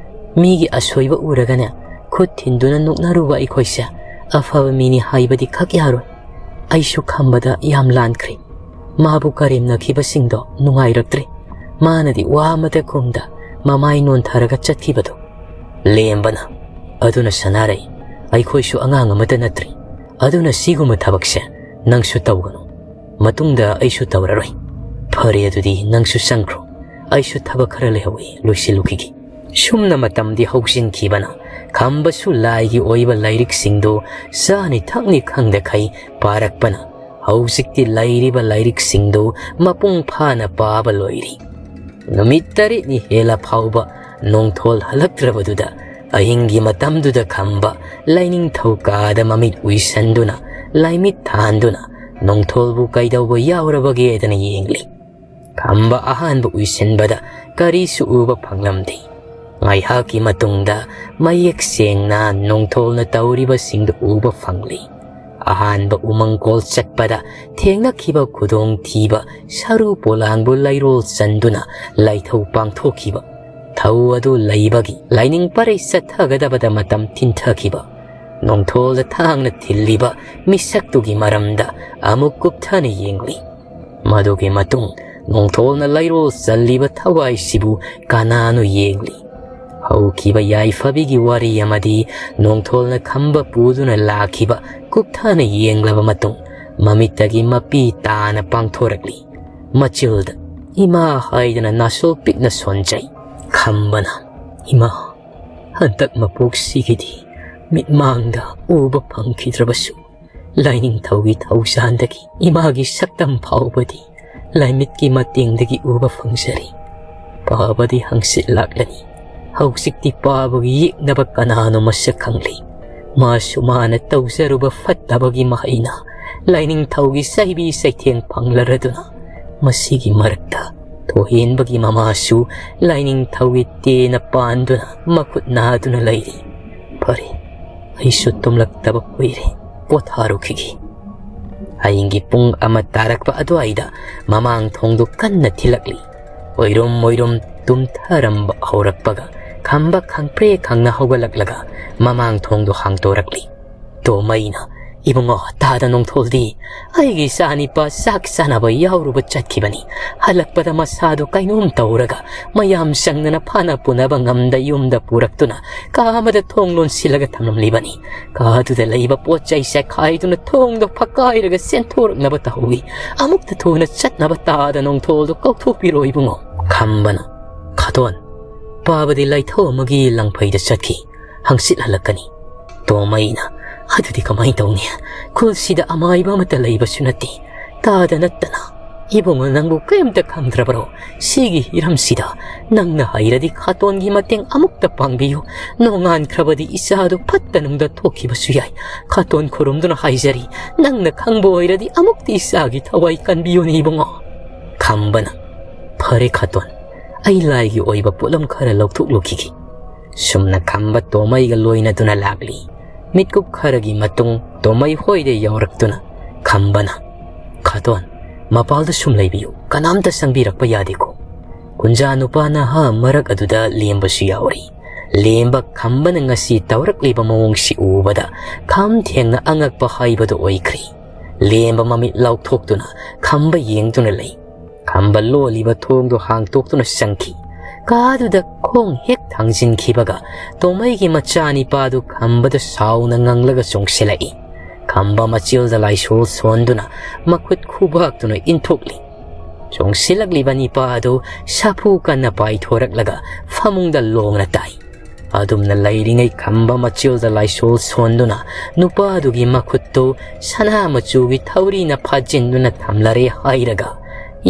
ꯃꯤꯒꯤ ꯑꯁꯣꯏꯕ ꯎꯔꯒꯅꯦ, ꯈꯨꯠ ꯊꯤꯟꯗꯨꯅ ꯅꯣꯛꯅꯔꯨꯕ ꯑꯩꯈꯣꯏꯁꯦ ꯑꯐꯕ ꯃꯤꯅꯤ ꯍꯥꯏꯕꯗꯤ ꯈꯛ ꯌꯥꯔꯣꯏ꯫ ꯑꯩꯁꯨ ꯈꯝꯕꯗ ꯌꯥꯝ ꯂꯥꯟꯈ꯭ꯔꯦ꯫ ꯃꯥꯕꯨ ꯀꯔꯦꯝꯅꯈꯤꯕꯁꯤꯡꯗꯣ ꯅꯨꯡꯉꯥꯏꯔꯛꯇ꯭ꯔꯦ꯫ ꯃꯥꯅꯗꯤ ꯋꯥ ꯑꯃꯇ ꯈꯨꯝꯗ ꯃꯃꯥꯏ ꯅꯣꯟꯊꯔꯒ ꯆꯠꯈꯤꯕꯗꯣ꯫" ꯂꯦꯝꯕꯅ, "ꯑꯗꯨꯅ ꯁꯅꯥꯔꯩ, ꯑꯩꯈꯣꯏꯁꯨ ꯑꯉꯥꯡ ꯑꯃꯠꯇ ꯅꯠꯇ꯭ꯔꯤ꯫ ꯑꯗꯨꯅ ꯁꯤꯒꯨꯝꯕ ꯊꯕꯛꯁꯦ ꯅꯪꯁꯨ ꯇꯧꯒꯅꯨ꯫ ꯃꯇꯨꯡꯗ ꯑꯩꯁꯨ ꯇꯧꯔꯔꯣꯏ꯫ ꯐꯔꯦ, ꯑꯗꯨꯗꯤ ꯅꯪꯁꯨ ꯆꯪꯈ꯭ꯔꯣ꯫ ꯑꯩꯁꯨ ꯊꯕꯛ ꯈꯔ ꯂꯩꯍꯧꯏ, ꯂꯣꯏꯁꯤꯜꯂꯨꯈꯤꯒꯦ꯫" ꯁꯨꯝꯅ ꯃꯇꯝꯗꯤ ꯍꯧꯖꯤꯟꯈꯤꯕꯅ ꯈꯝꯕꯁꯨ ꯂꯥꯏꯒꯤ ꯑꯣꯏꯕ ꯂꯥꯏꯔꯤꯛꯁꯤꯡꯗꯨ ꯆꯥꯅꯤ ꯊꯛꯅꯤ ꯈꯪꯗꯈꯩ ꯄꯥꯔꯛꯄꯅ ꯍꯧꯖꯤꯛꯇꯤ ꯂꯩꯔꯤꯕ ꯂꯥꯏꯔꯤꯛꯁꯤꯡꯗꯨ ꯃꯄꯨꯡ ꯐꯥꯅ ꯄꯥꯕ ꯂꯣꯏꯔꯤ꯫ ꯅꯨꯃꯤꯠ ꯇꯔꯦꯠꯅꯤ ꯍꯦꯜꯂ ꯐꯥꯎꯕ ꯅꯣꯡꯊꯣꯜ ꯍꯜꯂꯛꯇ꯭ꯔꯕꯗꯨꯗ ꯑꯍꯤꯡꯒꯤ ꯃꯇꯝꯗꯨꯗ ꯈꯝꯕ ꯂꯥꯏꯅꯤꯡꯊꯧ ꯀꯥꯗ ꯃꯃꯤꯠ ꯎꯏꯁꯟꯗꯨꯅ ꯂꯥꯏꯃꯤꯠ ꯊꯥꯟꯗꯨꯅ ꯅꯣꯡꯊꯣꯜꯕꯨ ꯀꯩꯗꯧꯕ ꯌꯥꯎꯔꯕꯒꯦꯗꯅ ꯌꯦꯡꯂꯤ꯫ ꯈꯝꯕ ꯑꯍꯥꯟꯕ ꯎꯏꯁꯤꯟꯕꯗ ꯀꯔꯤꯁꯨ ꯎꯕ ꯐꯪꯂꯝꯗꯦ꯫ ꯉꯥꯏꯍꯥꯛꯀꯤ ꯃꯇꯨꯡꯗ ꯃꯌꯦꯛ ꯁꯦꯡꯅ ꯅꯣꯡꯊꯣꯜꯅ ꯇꯧꯔꯤꯕꯁꯤꯡꯗꯨ ꯎꯕ ꯐꯪꯂꯤ꯫ ꯑꯍꯥꯟꯕ ꯎꯃꯪꯀꯣꯜ ꯆꯠꯄꯗ ꯊꯦꯡꯅꯈꯤꯕ ꯈꯨꯗꯣꯡꯊꯤꯕ ꯁꯔꯨ ꯄꯣꯂꯥꯡꯕꯨ ꯂꯩꯔꯣꯜ ꯆꯟꯗꯨꯅ ꯂꯥꯏꯊꯧ ꯄꯥꯡꯊꯣꯛꯈꯤꯕ ꯊꯧ ꯑꯗꯨ ꯂꯩꯕꯒꯤ ꯂꯥꯏꯅꯤꯡ ꯄꯔꯩ ꯆꯠꯊꯒꯗꯕꯗ ꯃꯇꯝ ꯊꯤꯟꯊꯈꯤꯕ ꯅꯣꯡꯊꯣꯜꯗ ꯊꯥꯡꯅ ꯊꯤꯜꯂꯤꯕ ꯃꯤꯁꯛꯇꯨꯒꯤ ꯃꯔꯝꯗ ꯑꯃꯨꯛ ꯀꯨꯞꯊꯅ ꯌꯦꯡꯂꯤ꯫ ꯃꯗꯨꯒꯤ ꯃꯇꯨꯡ ꯅꯣꯡꯊꯣꯜꯅ ꯂꯩꯔꯣꯜ ꯆꯜꯂꯤꯕ ꯊꯋꯥꯏꯁꯤꯕꯨ ꯀꯅꯥꯅꯣ ꯌꯦꯡꯂꯤ꯫ ꯍꯧꯈꯤꯕ ꯌꯥꯏꯐꯕꯤꯒꯤ ꯋꯥꯔꯤ ꯑꯃꯗꯤ ꯅꯣꯡꯊꯣꯜꯅ ꯈꯝꯕ ꯄꯨꯗꯨꯅ ꯂꯥꯛꯈꯤꯕ ꯀꯨꯞꯊꯅ ꯌꯦꯡꯂꯕ ꯃꯇꯨꯡ, ꯃꯃꯤꯠꯇꯒꯤ ꯃꯄꯤ ꯇꯥꯅ ꯄꯥꯡꯊꯣꯔꯛꯂꯤ꯫ ꯃꯆꯤꯜꯗ "ꯏꯃꯥ" ꯍꯥꯏꯗꯨꯅ ꯅꯥꯁꯣꯜ ꯄꯤꯛꯅ ꯁꯣꯟꯖꯩ꯫ ꯈꯝꯕꯅ, "ꯏꯃꯥ, ꯍꯟꯗꯛ ꯃꯄꯣꯛꯁꯤꯒꯤꯗꯤ ꯃꯤꯠꯃꯥꯡꯗ ꯎꯕ ꯐꯪꯈꯤꯗ꯭ꯔꯕꯁꯨ, ꯂꯥꯏꯅꯤꯡꯊꯧꯒꯤ ꯊꯧꯖꯥꯟꯗꯒꯤ ꯏꯃꯥꯒꯤ ꯁꯛꯇꯝ ꯐꯥꯎꯕꯗꯤ ꯂꯥꯏꯃꯤꯠꯀꯤ ꯃꯇꯦꯡꯗꯒꯤ ꯎꯕ ꯐꯪꯖꯔꯤ꯫ ꯄꯥꯕꯗꯤ ꯍꯪꯆꯤꯠ ꯂꯥꯛꯂꯅꯤ꯫ ꯍꯧꯖꯤꯛꯇꯤ ꯄꯥꯕꯒꯤ ꯌꯦꯛꯅꯕ ꯀꯅꯥꯅꯣ ꯃꯁꯛ ꯈꯪꯂꯤ꯫ ꯃꯥꯁꯨ ꯃꯥꯅ ꯇꯧꯖꯔꯨꯕ ꯐꯠꯇꯕꯒꯤ ꯃꯍꯩꯅ ꯂꯥꯏꯅꯤꯡꯊꯧꯒꯤ ꯆꯩꯕꯤ ꯆꯩꯊꯦꯡ ꯐꯪꯂꯔꯗꯨꯅ, ꯃꯁꯤꯒꯤ ꯃꯔꯛꯇ ꯊꯣꯏꯍꯦꯟꯕꯒꯤ ꯃꯃꯥꯁꯨ ꯂꯥꯏꯅꯤꯡꯊꯧꯒꯤ ꯇꯦꯅ ꯄꯥꯟꯗꯨꯅ ꯃꯈꯨꯠ ꯅꯥꯗꯨꯅ ꯂꯩꯔꯤ꯫ ꯐꯔꯦ, ꯑꯩꯁꯨ ꯇꯨꯝꯂꯛꯇꯕ ꯀꯨꯏꯔꯦ, ꯄꯣꯊꯥꯔꯨꯈꯤꯒꯦ"꯫ ꯑꯍꯤꯡꯒꯤ ꯄꯨꯡ ꯑꯃ ꯇꯥꯔꯛꯄ ꯑꯗꯨꯋꯥꯏꯗ ꯃꯃꯥꯡ ꯊꯣꯡꯗꯨ ꯀꯟꯅ ꯊꯤꯜꯂꯛꯂꯤ꯫ ꯑꯣꯏꯔꯨꯝ ꯑꯣꯏꯔꯨꯝ ꯇꯨꯝꯊꯔꯝꯕ ꯍꯧꯔꯛꯄꯒ ꯈꯝꯕ ꯈꯪꯄ꯭ꯔꯦ ꯈꯪꯅ ꯍꯧꯒꯠꯂꯛꯂꯒ ꯃꯃꯥꯡ ꯊꯣꯡꯗꯨ ꯍꯥꯡꯗꯣꯔꯛꯂꯤ꯫ ꯇꯣꯃꯩꯅ, "ꯏꯕꯨꯡꯉꯣ, ꯇꯥꯗ ꯅꯣꯡꯊꯣꯜꯗꯤ ꯑꯩꯒꯤ ꯏꯆꯥꯅꯤꯄꯥ ꯆꯥꯛ ꯆꯥꯅꯕ ꯌꯥꯎꯔꯨꯕ ꯆꯠꯈꯤꯕꯅꯤ꯫ ꯍꯜꯂꯛꯄꯗ ꯃꯁꯥꯗꯨ ꯀꯩꯅꯣꯝ ꯇꯧꯔꯒ ꯃꯌꯥꯝ ꯆꯪꯗꯅ ꯐꯥꯅ ꯄꯨꯅꯕ ꯉꯝꯗ ꯌꯨꯝꯗ ꯄꯨꯔꯛꯇꯨꯅ ꯀꯥ ꯑꯃꯗ ꯊꯣꯡ ꯂꯣꯟꯁꯤꯜꯂꯒ ꯊꯝꯂꯝꯂꯤꯕꯅꯤ꯫ ꯀꯥꯗꯨꯗ ꯂꯩꯕ ꯄꯣꯠ ꯆꯩ ꯆꯦꯈꯥꯏꯗꯨꯅ ꯊꯣꯡꯗꯣ ꯐꯛꯀꯥꯏꯔꯒ ꯆꯦꯟꯊꯣꯔꯛꯅꯕ ꯇꯧꯏ꯫ ꯑꯃꯨꯛꯇ ꯊꯨꯅ ꯆꯠꯅꯕ ꯇꯥꯗ ꯅꯣꯡꯊꯣꯜꯗꯨ ꯀꯧꯊꯣꯛꯄꯤꯔꯣ ꯏꯕꯨꯡꯉꯣ"꯫ ꯈꯝꯕꯅ, "ꯈꯥꯇꯣꯟ, ꯄꯥꯕꯗꯤ ꯂꯥꯏꯊꯧ ꯑꯃꯒꯤ ꯂꯪꯐꯩꯗ ꯆꯠꯈꯤ꯫ ꯍꯪꯆꯤꯠ ꯍꯜꯂꯛꯀꯅꯤ"꯫ ꯇꯣꯃꯩꯅ, "ꯑꯗꯨꯗꯤ ꯀꯃꯥꯏꯅ ꯇꯧꯅꯤ? ꯈꯨꯜꯁꯤꯗ ꯑꯃꯥꯏꯕ ꯑꯃꯠꯇ ꯂꯩꯕꯁꯨ ꯅꯠꯇꯦ꯫ ꯇꯥꯗ ꯅꯠꯇꯅ ꯏꯕꯨꯡꯉꯣ ꯅꯪꯕꯨ ꯀꯔꯤꯝꯇ ꯈꯪꯗ꯭ꯔꯕꯔꯣ? ꯁꯤꯒꯤ ꯍꯤꯔꯝꯁꯤꯗ ꯅꯪꯅ ꯍꯩꯔꯗꯤ ꯈꯥꯇꯣꯟꯒꯤ ꯃꯇꯦꯡ ꯑꯃꯨꯛꯇ ꯄꯥꯡꯕꯤꯌꯨ꯫ ꯅꯣꯡꯉꯥꯟꯈ꯭ꯔꯕꯗꯤ ꯏꯆꯥꯗꯨ ꯐꯠꯇ ꯅꯨꯡꯗ ꯊꯣꯛꯈꯤꯕꯁꯨ ꯌꯥꯏ꯫ ꯈꯥꯇꯣꯟ ꯈꯨꯔꯨꯝꯗꯨꯅ ꯍꯥꯏꯖꯔꯤ, ꯅꯪꯅ ꯈꯪꯕ ꯑꯣꯏꯔꯗꯤ ꯑꯃꯨꯛꯇ ꯏꯆꯥꯒꯤ ꯊꯋꯥꯏ ꯀꯟꯕꯤꯌꯨꯅꯦ ꯏꯕꯨꯡꯉꯣ"꯫ ꯈꯝꯕꯅ, "ꯐꯔꯦ ꯈꯥꯇꯣꯟ, ꯑꯩ ꯂꯥꯏꯒꯤ ꯑꯣꯏꯕ ꯄꯣꯠꯂꯝ ꯈꯔ ꯂꯧꯊꯣꯛꯂꯨꯈꯤꯒꯦ"꯫ ꯁꯨꯝꯅ ꯈꯝꯕ ꯇꯣꯃꯩꯒ ꯂꯣꯏꯅꯗꯨꯅ ꯂꯥꯛꯂꯤ꯫ ꯃꯤꯠꯀꯨꯞ ꯈꯔꯒꯤ ꯃꯇꯨꯡ ꯇꯣꯃꯩ ꯍꯣꯏꯗ ꯌꯧꯔꯛꯇꯨꯅ ꯈꯝꯕꯅ, "ꯈꯥꯇꯣꯟ, ꯃꯄꯥꯜꯗ ꯁꯨꯝ ꯂꯩꯕꯤꯌꯨ, ꯀꯅꯥꯝꯇ ꯆꯪꯕꯤꯔꯛꯄ ꯌꯥꯗꯦꯀꯣ"꯫ ꯀꯨꯟꯖꯥ ꯅꯨꯄꯥ ꯅꯍꯥ ꯃꯔꯛ ꯑꯗꯨꯗ ꯂꯦꯝꯕꯁꯨ ꯌꯥꯎꯔꯤ꯫ ꯂꯦꯝꯕ ꯈꯝꯕꯅ ꯉꯁꯤ ꯇꯧꯔꯛꯂꯤꯕ ꯃꯑꯣꯡꯁꯤ ꯎꯕꯗ ꯈꯝ ꯊꯦꯡꯅ ꯑꯉꯛꯄ ꯍꯥꯏꯕꯗꯨ ꯑꯣꯏꯈ꯭ꯔꯦ꯫ ꯂꯦꯝꯕ ꯃꯃꯤꯠ ꯂꯥꯎꯊꯣꯛꯇꯨꯅ ꯈꯝꯕ ꯌꯦꯡꯗꯨꯅ ꯂꯩ꯫ ꯈꯝꯕ ꯂꯣꯜꯂꯤꯕ ꯊꯣꯡꯗꯨ ꯍꯥꯡꯇꯣꯛꯇꯨꯅ ꯆꯪꯈꯤ꯫ ꯀꯥꯗꯨꯗ ꯈꯣꯡ ꯍꯦꯛ ꯊꯥꯡꯖꯤꯟꯈꯤꯕꯒ ꯇꯣꯃꯩꯒꯤ ꯃꯆꯥꯅꯤꯄꯥꯗꯨ ꯈꯝꯕꯗ ꯁꯥꯎꯅ ꯉꯪꯂꯒ ꯆꯣꯡꯁꯤꯜꯂꯛꯏ꯫ ꯈꯝꯕ ꯃꯆꯤꯜꯗ ꯂꯥꯏꯁꯣꯜ ꯁꯣꯟꯗꯨꯅ ꯃꯈꯨꯠ ꯈꯨꯕꯥꯛꯇꯨꯅ ꯏꯟꯊꯣꯛꯂꯤ꯫ ꯆꯣꯡꯁꯤꯜꯂꯛꯂꯤꯕ ꯅꯤꯄꯥ ꯑꯗꯨ ꯁꯥꯐꯨ ꯀꯟꯅ ꯄꯥꯏꯊꯣꯔꯛꯂꯒ ꯐꯃꯨꯡꯗ ꯂꯣꯡꯅ ꯇꯥꯏ꯫ ꯑꯗꯨꯝꯅ ꯂꯩꯔꯤꯉꯩ ꯈꯝꯕ ꯃꯆꯤꯜꯗ ꯂꯥꯏꯁꯣꯜ ꯁꯣꯟꯗꯨꯅ ꯅꯨꯄꯥꯗꯨꯒꯤ ꯃꯈꯨꯠꯇꯨ ꯁꯅꯥ ꯃꯆꯨꯒꯤ ꯊꯧꯔꯤꯅ ꯐꯥꯖꯤꯟꯗꯨꯅ ꯊꯝꯂꯔꯦ ꯍꯥꯏꯔꯒ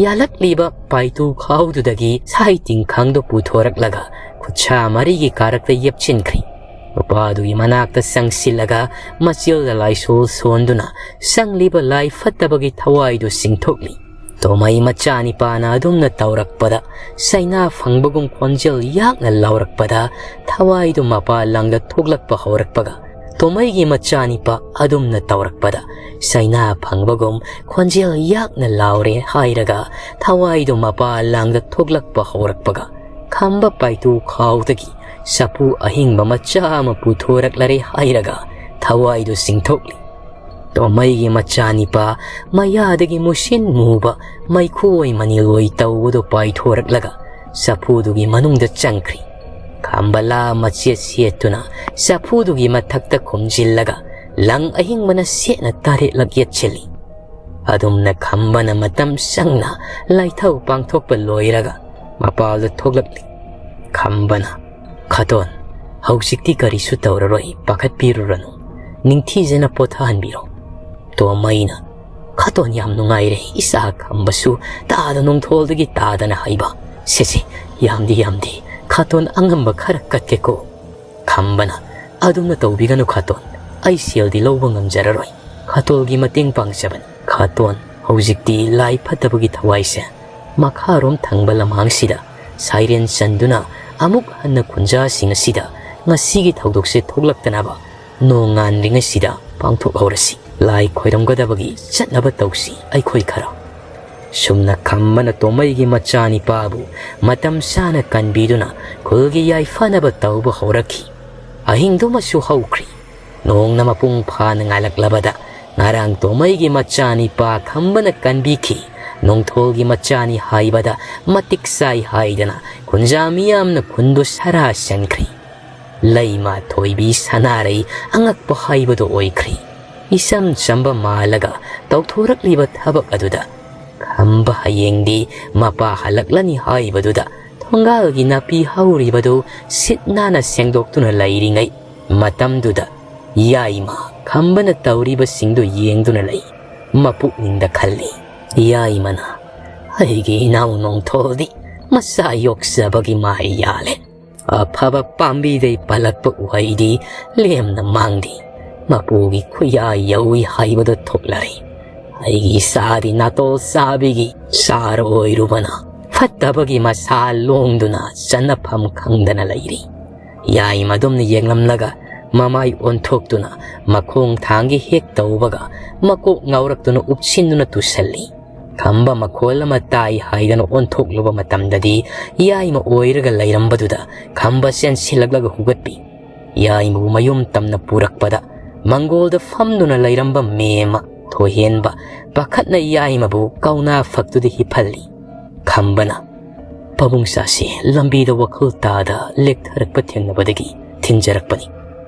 ꯌꯥꯜꯂꯛꯂꯤꯕ ꯄꯥꯏꯇꯨ ꯈꯥꯎꯗꯨꯗꯒꯤ ꯁꯥꯏ ꯇꯤꯡꯈꯥꯡꯗꯨ ꯄꯨꯊꯣꯔꯛꯂꯒ ꯈꯨꯠꯁꯥ ꯃꯔꯤꯒꯤ ꯀꯥꯔꯛꯇ ꯌꯦꯞꯁꯤꯟꯈ꯭ꯔꯤ꯫ ꯅꯨꯄꯥꯗꯨꯒꯤ ꯃꯅꯥꯛꯇ ꯆꯪꯁꯤꯜꯂꯒ ꯃꯆꯤꯜꯗ ꯂꯥꯏꯁꯣꯜ ꯁꯣꯟꯗꯨꯅ ꯆꯪꯂꯤꯕ ꯂꯥꯏ ꯐꯠꯇꯕꯒꯤ ꯊꯋꯥꯏꯗꯨ ꯆꯤꯡꯊꯣꯛꯂꯤ꯫ ꯇꯣꯃꯩ ꯃꯆꯥꯅꯤꯄꯥꯅ ꯑꯗꯨꯝꯅ ꯇꯧꯔꯛꯄꯗ ꯆꯩꯅꯥ ꯐꯪꯕꯒꯨꯝ ꯈꯣꯟꯖꯦꯜ ꯌꯥꯛꯅ ꯂꯥꯎꯔꯛꯄꯗ ꯊꯋꯥꯏꯗꯨ ꯃꯄꯥ ꯂꯪꯗ ꯊꯣꯛꯂꯛꯄ ꯍꯧꯔꯛꯄꯒ ꯇꯣꯃꯩꯒꯤ ꯃꯆꯥꯅꯤꯄꯥ ꯑꯗꯨꯝꯅ ꯇꯧꯔꯛꯄꯗ ꯆꯩꯅꯥ ꯐꯪꯕꯒꯨꯝ ꯈꯣꯟꯖꯦꯜ ꯌꯥꯛꯅ ꯂꯥꯎꯔꯦ ꯍꯥꯏꯔꯒ ꯊꯋꯥꯏꯗꯨ ꯃꯄꯥ ꯂꯪꯗ ꯊꯣꯛꯂꯛꯄ ꯍꯧꯔꯛꯄꯒ ꯈꯝꯕ ꯄꯥꯏꯇꯨ ꯈꯥꯎꯗꯒꯤ ꯆꯐꯨ ꯑꯍꯤꯡꯕ ꯃꯆꯥ ꯑꯃ ꯄꯨꯊꯣꯔꯛꯂꯔꯦ ꯍꯥꯏꯔꯒ ꯊꯋꯥꯏꯗꯨ ꯆꯤꯡꯊꯣꯛꯂꯤ꯫ ꯇꯣꯃꯩꯒꯤ ꯃꯆꯥꯅꯤꯄꯥ ꯃꯌꯥꯗꯒꯤ ꯃꯨꯁꯤꯟ ꯃꯨꯕ ꯃꯩꯈꯣꯏ ꯃꯅꯤꯂꯣꯏ ꯇꯧꯕꯗꯨ ꯄꯥꯏꯊꯣꯔꯛꯂꯒ ꯆꯐꯨꯗꯨꯒꯤ ꯃꯅꯨꯡꯗ ꯆꯪꯈ꯭ꯔꯤ꯫ ꯈꯝꯕꯂꯥ ꯃꯆꯦꯠ ꯁꯦꯠꯇꯨꯅ ꯆꯐꯨꯗꯨꯒꯤ ꯃꯊꯛꯇ ꯈꯨꯝꯖꯤꯜꯂꯒ ꯂꯪ ꯑꯍꯤꯡꯕꯅ ꯁꯦꯠꯅ ꯇꯔꯦꯠꯂꯛ ꯌꯦꯠꯁꯤꯜꯂꯤ꯫ ꯑꯗꯨꯝꯅ ꯈꯝꯕꯅ ꯃꯇꯝ ꯆꯪꯅ ꯂꯥꯏꯊꯧ ꯄꯥꯡꯊꯣꯛꯄ ꯂꯣꯏꯔꯒ ꯃꯄꯥꯜꯗ ꯊꯣꯛꯂꯛꯂꯤ꯫ ꯈꯝꯕꯅ, "ꯈꯇꯣꯟ, ꯍꯧꯖꯤꯛꯇꯤ ꯀꯔꯤꯁꯨ ꯇꯧꯔꯔꯣꯏ, ꯄꯥꯈꯠꯄꯤꯔꯨꯔꯅꯨ꯫ ꯅꯤꯡꯊꯤꯖꯅ ꯄꯣꯊꯥꯍꯟꯕꯤꯔꯣ꯫" ꯇꯣꯃꯩꯅ, "ꯈꯇꯣꯟ, ꯌꯥꯝ ꯅꯨꯡꯉꯥꯏꯔꯦ, ꯏꯆꯥ ꯈꯝꯕꯁꯨ ꯇꯥꯗ ꯅꯣꯡꯊꯣꯜꯗꯒꯤ ꯇꯥꯗꯅ ꯍꯩꯕ꯫ ꯁꯦ ꯁꯦ, ꯌꯥꯝꯗꯤ ꯌꯥꯝꯗꯤ, ꯈꯇꯣꯟ, ꯑꯉꯝꯕ ꯈꯔ ꯀꯠꯀꯦꯀꯣ꯫" ꯈꯝꯕꯅ, "ꯑꯗꯨꯝꯅ ꯇꯧꯕꯤꯒꯅꯨ ꯈꯇꯣꯟ, ꯑꯩ ꯁꯦꯜꯗꯤ ꯂꯧꯕ ꯉꯝꯖꯔꯔꯣꯏ, ꯈꯇꯣꯜꯒꯤ ꯃꯇꯦꯡ ꯄꯥꯡꯖꯕꯅꯤ꯫ ꯈꯇꯣꯟ, ꯍꯧꯖꯤꯛꯇꯤ ꯂꯥꯏ ꯐꯠꯇꯕꯒꯤ ꯊꯋꯥꯏꯁꯦ ꯃꯈꯥꯔꯣꯝ ꯊꯪꯕ ꯂꯝꯍꯥꯡꯁꯤꯗ ꯁꯥꯏꯔꯦꯟ ꯆꯟꯗꯨꯅ ꯑꯃꯨꯛ ꯍꯟꯅ ꯈꯨꯟꯖꯥꯁꯤꯡ ꯑꯁꯤꯗ ꯉꯁꯤꯒꯤ ꯊꯧꯗꯣꯛꯁꯦ ꯊꯣꯛꯂꯛꯇꯅꯕ ꯅꯣꯡ ꯉꯥꯟꯗ꯭ꯔꯤꯉꯩꯁꯤꯗ ꯄꯥꯡꯊꯣꯛꯍꯧꯔꯁꯤ꯫ ꯂꯥꯏ ꯈꯣꯏꯔꯝꯒꯗꯕꯒꯤ ꯆꯠꯅꯕ ꯇꯧꯁꯤ ꯑꯩꯈꯣꯏ ꯈꯔ꯫" ꯁꯨꯝꯅ ꯈꯝꯕꯅ ꯇꯣꯃꯩꯒꯤ ꯃꯆꯥꯅꯤꯄꯥꯕꯨ ꯃꯇꯝ ꯆꯥꯅ ꯀꯟꯕꯤꯗꯨꯅ ꯈꯨꯜꯒꯤ ꯌꯥꯏꯐꯅꯕ ꯇꯧꯕ ꯍꯧꯔꯛꯈꯤ꯫ ꯑꯍꯤꯡꯗꯨꯃꯁꯨ ꯍꯧꯈ꯭ꯔꯤ꯫ ꯅꯣꯡꯅ ꯃꯄꯨꯡ ꯐꯥꯅ ꯉꯥꯜꯂꯛꯂꯕꯗ ꯉꯔꯥꯡ ꯇꯣꯃꯩꯒꯤ ꯃꯆꯥꯅꯤꯄꯥ ꯈꯝꯕꯅ ꯀꯟꯕꯤꯈꯤ ꯅꯣꯡꯊꯣꯜꯒꯤ ꯃꯆꯥꯅꯤ ꯍꯥꯏꯕꯗ ꯃꯇꯤꯛ ꯆꯥꯏ ꯍꯥꯏꯗꯅ ꯈꯨꯟꯖꯥ ꯃꯤꯌꯥꯝꯅ ꯈꯨꯟꯗꯨ ꯁꯔꯥ ꯁꯟꯈ꯭ꯔꯤ꯫ ꯂꯩꯃ ꯊꯣꯏꯕꯤ ꯁꯅꯥꯔꯩ ꯑꯉꯛꯄ ꯍꯥꯏꯕꯗꯨ ꯑꯣꯏꯈ꯭ꯔꯤ꯫ ꯏꯆꯝ ꯆꯝꯕ ꯃꯥꯜꯂꯒ ꯇꯧꯊꯣꯔꯛꯂꯤꯕ ꯊꯕꯛ ꯑꯗꯨꯗ ꯈꯝꯕ ꯍꯌꯦꯡꯗꯤ ꯃꯄꯥ ꯍꯜꯂꯛꯂꯅꯤ ꯍꯥꯏꯕꯗꯨꯗ ꯊꯣꯡꯒꯥꯜꯒꯤ ꯅꯥꯄꯤ ꯍꯧꯔꯤꯕꯗꯨ ꯁꯤꯠ ꯅꯥꯟꯅ ꯁꯦꯡꯗꯣꯛꯇꯨꯅ ꯂꯩꯔꯤꯉꯩ ꯃꯇꯝꯗꯨꯗ ꯌꯥꯏꯃ ꯈꯝꯕꯅ ꯇꯧꯔꯤꯕꯁꯤꯡꯗꯨ ꯌꯦꯡꯗꯨꯅ ꯂꯩ꯫ ꯃꯄꯨꯛꯅꯤꯡꯗ ꯈꯜꯂꯤ, "ꯌꯥꯏꯃꯅ ꯑꯩꯒꯤ ꯏꯅꯥꯎ ꯅꯣꯡꯊꯣꯜꯗꯤ ꯃꯆꯥ ꯌꯣꯛꯆꯕꯒꯤ ꯃꯥꯏ ꯌꯥꯜꯂꯦ꯫ ꯑꯐꯕ ꯄꯥꯝꯕꯤꯗꯩ ꯄꯥꯜꯂꯛꯄ ꯎꯍꯩꯗꯤ ꯂꯦꯝꯅ ꯃꯥꯡꯗꯦ꯫ ꯃꯄꯨꯒꯤ ꯈꯨꯌꯥ ꯌꯧꯏ ꯍꯥꯏꯕꯗꯨ ꯊꯣꯛꯂꯔꯦ꯫ ꯑꯩꯒꯤ ꯏꯆꯥꯗꯤ ꯅꯥꯇꯣꯜ ꯆꯥꯕꯤꯒꯤ ꯆꯥꯔ ꯑꯣꯏꯔꯨꯕꯅ ꯐꯠꯇꯕꯒꯤ ꯃꯁꯥ ꯂꯣꯡꯗꯨꯅ ꯆꯠꯅꯐꯝ ꯈꯪꯗꯅ ꯂꯩꯔꯤ"꯫ ꯌꯥꯏꯃꯗꯨꯝꯅ ꯌꯦꯡꯂꯝꯂꯒ ꯃꯃꯥꯏ ꯑꯣꯟꯊꯣꯛꯇꯨꯅ ꯃꯈꯣꯡ ꯊꯥꯡꯒꯤ ꯍꯦꯛ ꯇꯧꯕꯒ ꯃꯀꯣꯛ ꯉꯥꯎꯔꯛꯇꯨꯅ ꯎꯞꯁꯤꯟꯗꯨꯅ ꯇꯨꯁꯜꯂꯤ꯫ ꯈꯝꯕ ꯃꯈꯣꯜ ꯑꯃ ꯇꯥꯏ ꯍꯥꯏꯗꯅ ꯑꯣꯟꯊꯣꯛꯂꯨꯕ ꯃꯇꯝꯗꯗꯤ ꯌꯥꯏꯃ ꯑꯣꯏꯔꯒ ꯂꯩꯔꯝꯕꯗꯨꯗ ꯈꯝꯕ ꯆꯦꯟꯁꯤꯜꯂꯛꯂꯒ ꯍꯨꯒꯠꯄꯤ꯫ ꯌꯥꯏꯃꯕꯨ ꯃꯌꯨꯝ ꯇꯝꯅ ꯄꯨꯔꯛꯄꯗ ꯃꯪꯒꯣꯜꯗ ꯐꯝꯗꯨꯅ ꯂꯩꯔꯝꯕ ꯃꯦꯝꯃ ꯊꯣꯏꯍꯦꯟꯕ ꯄꯥꯈꯠꯅ ꯌꯥꯏꯃꯕꯨ ꯀꯧꯅꯥ ꯐꯛꯇꯨꯗ ꯍꯤꯞꯍꯜꯂꯤ꯫ ꯈꯝꯕꯅ ꯄꯥꯕꯨꯡꯆꯥꯁꯤ ꯂꯝꯕꯤꯗ ꯋꯥꯈꯜ ꯇꯥꯗ ꯂꯦꯛꯊꯔꯛꯄ ꯊꯦꯡꯅꯕꯗꯒꯤ ꯊꯤꯟꯖꯔꯛꯄꯅꯤ꯫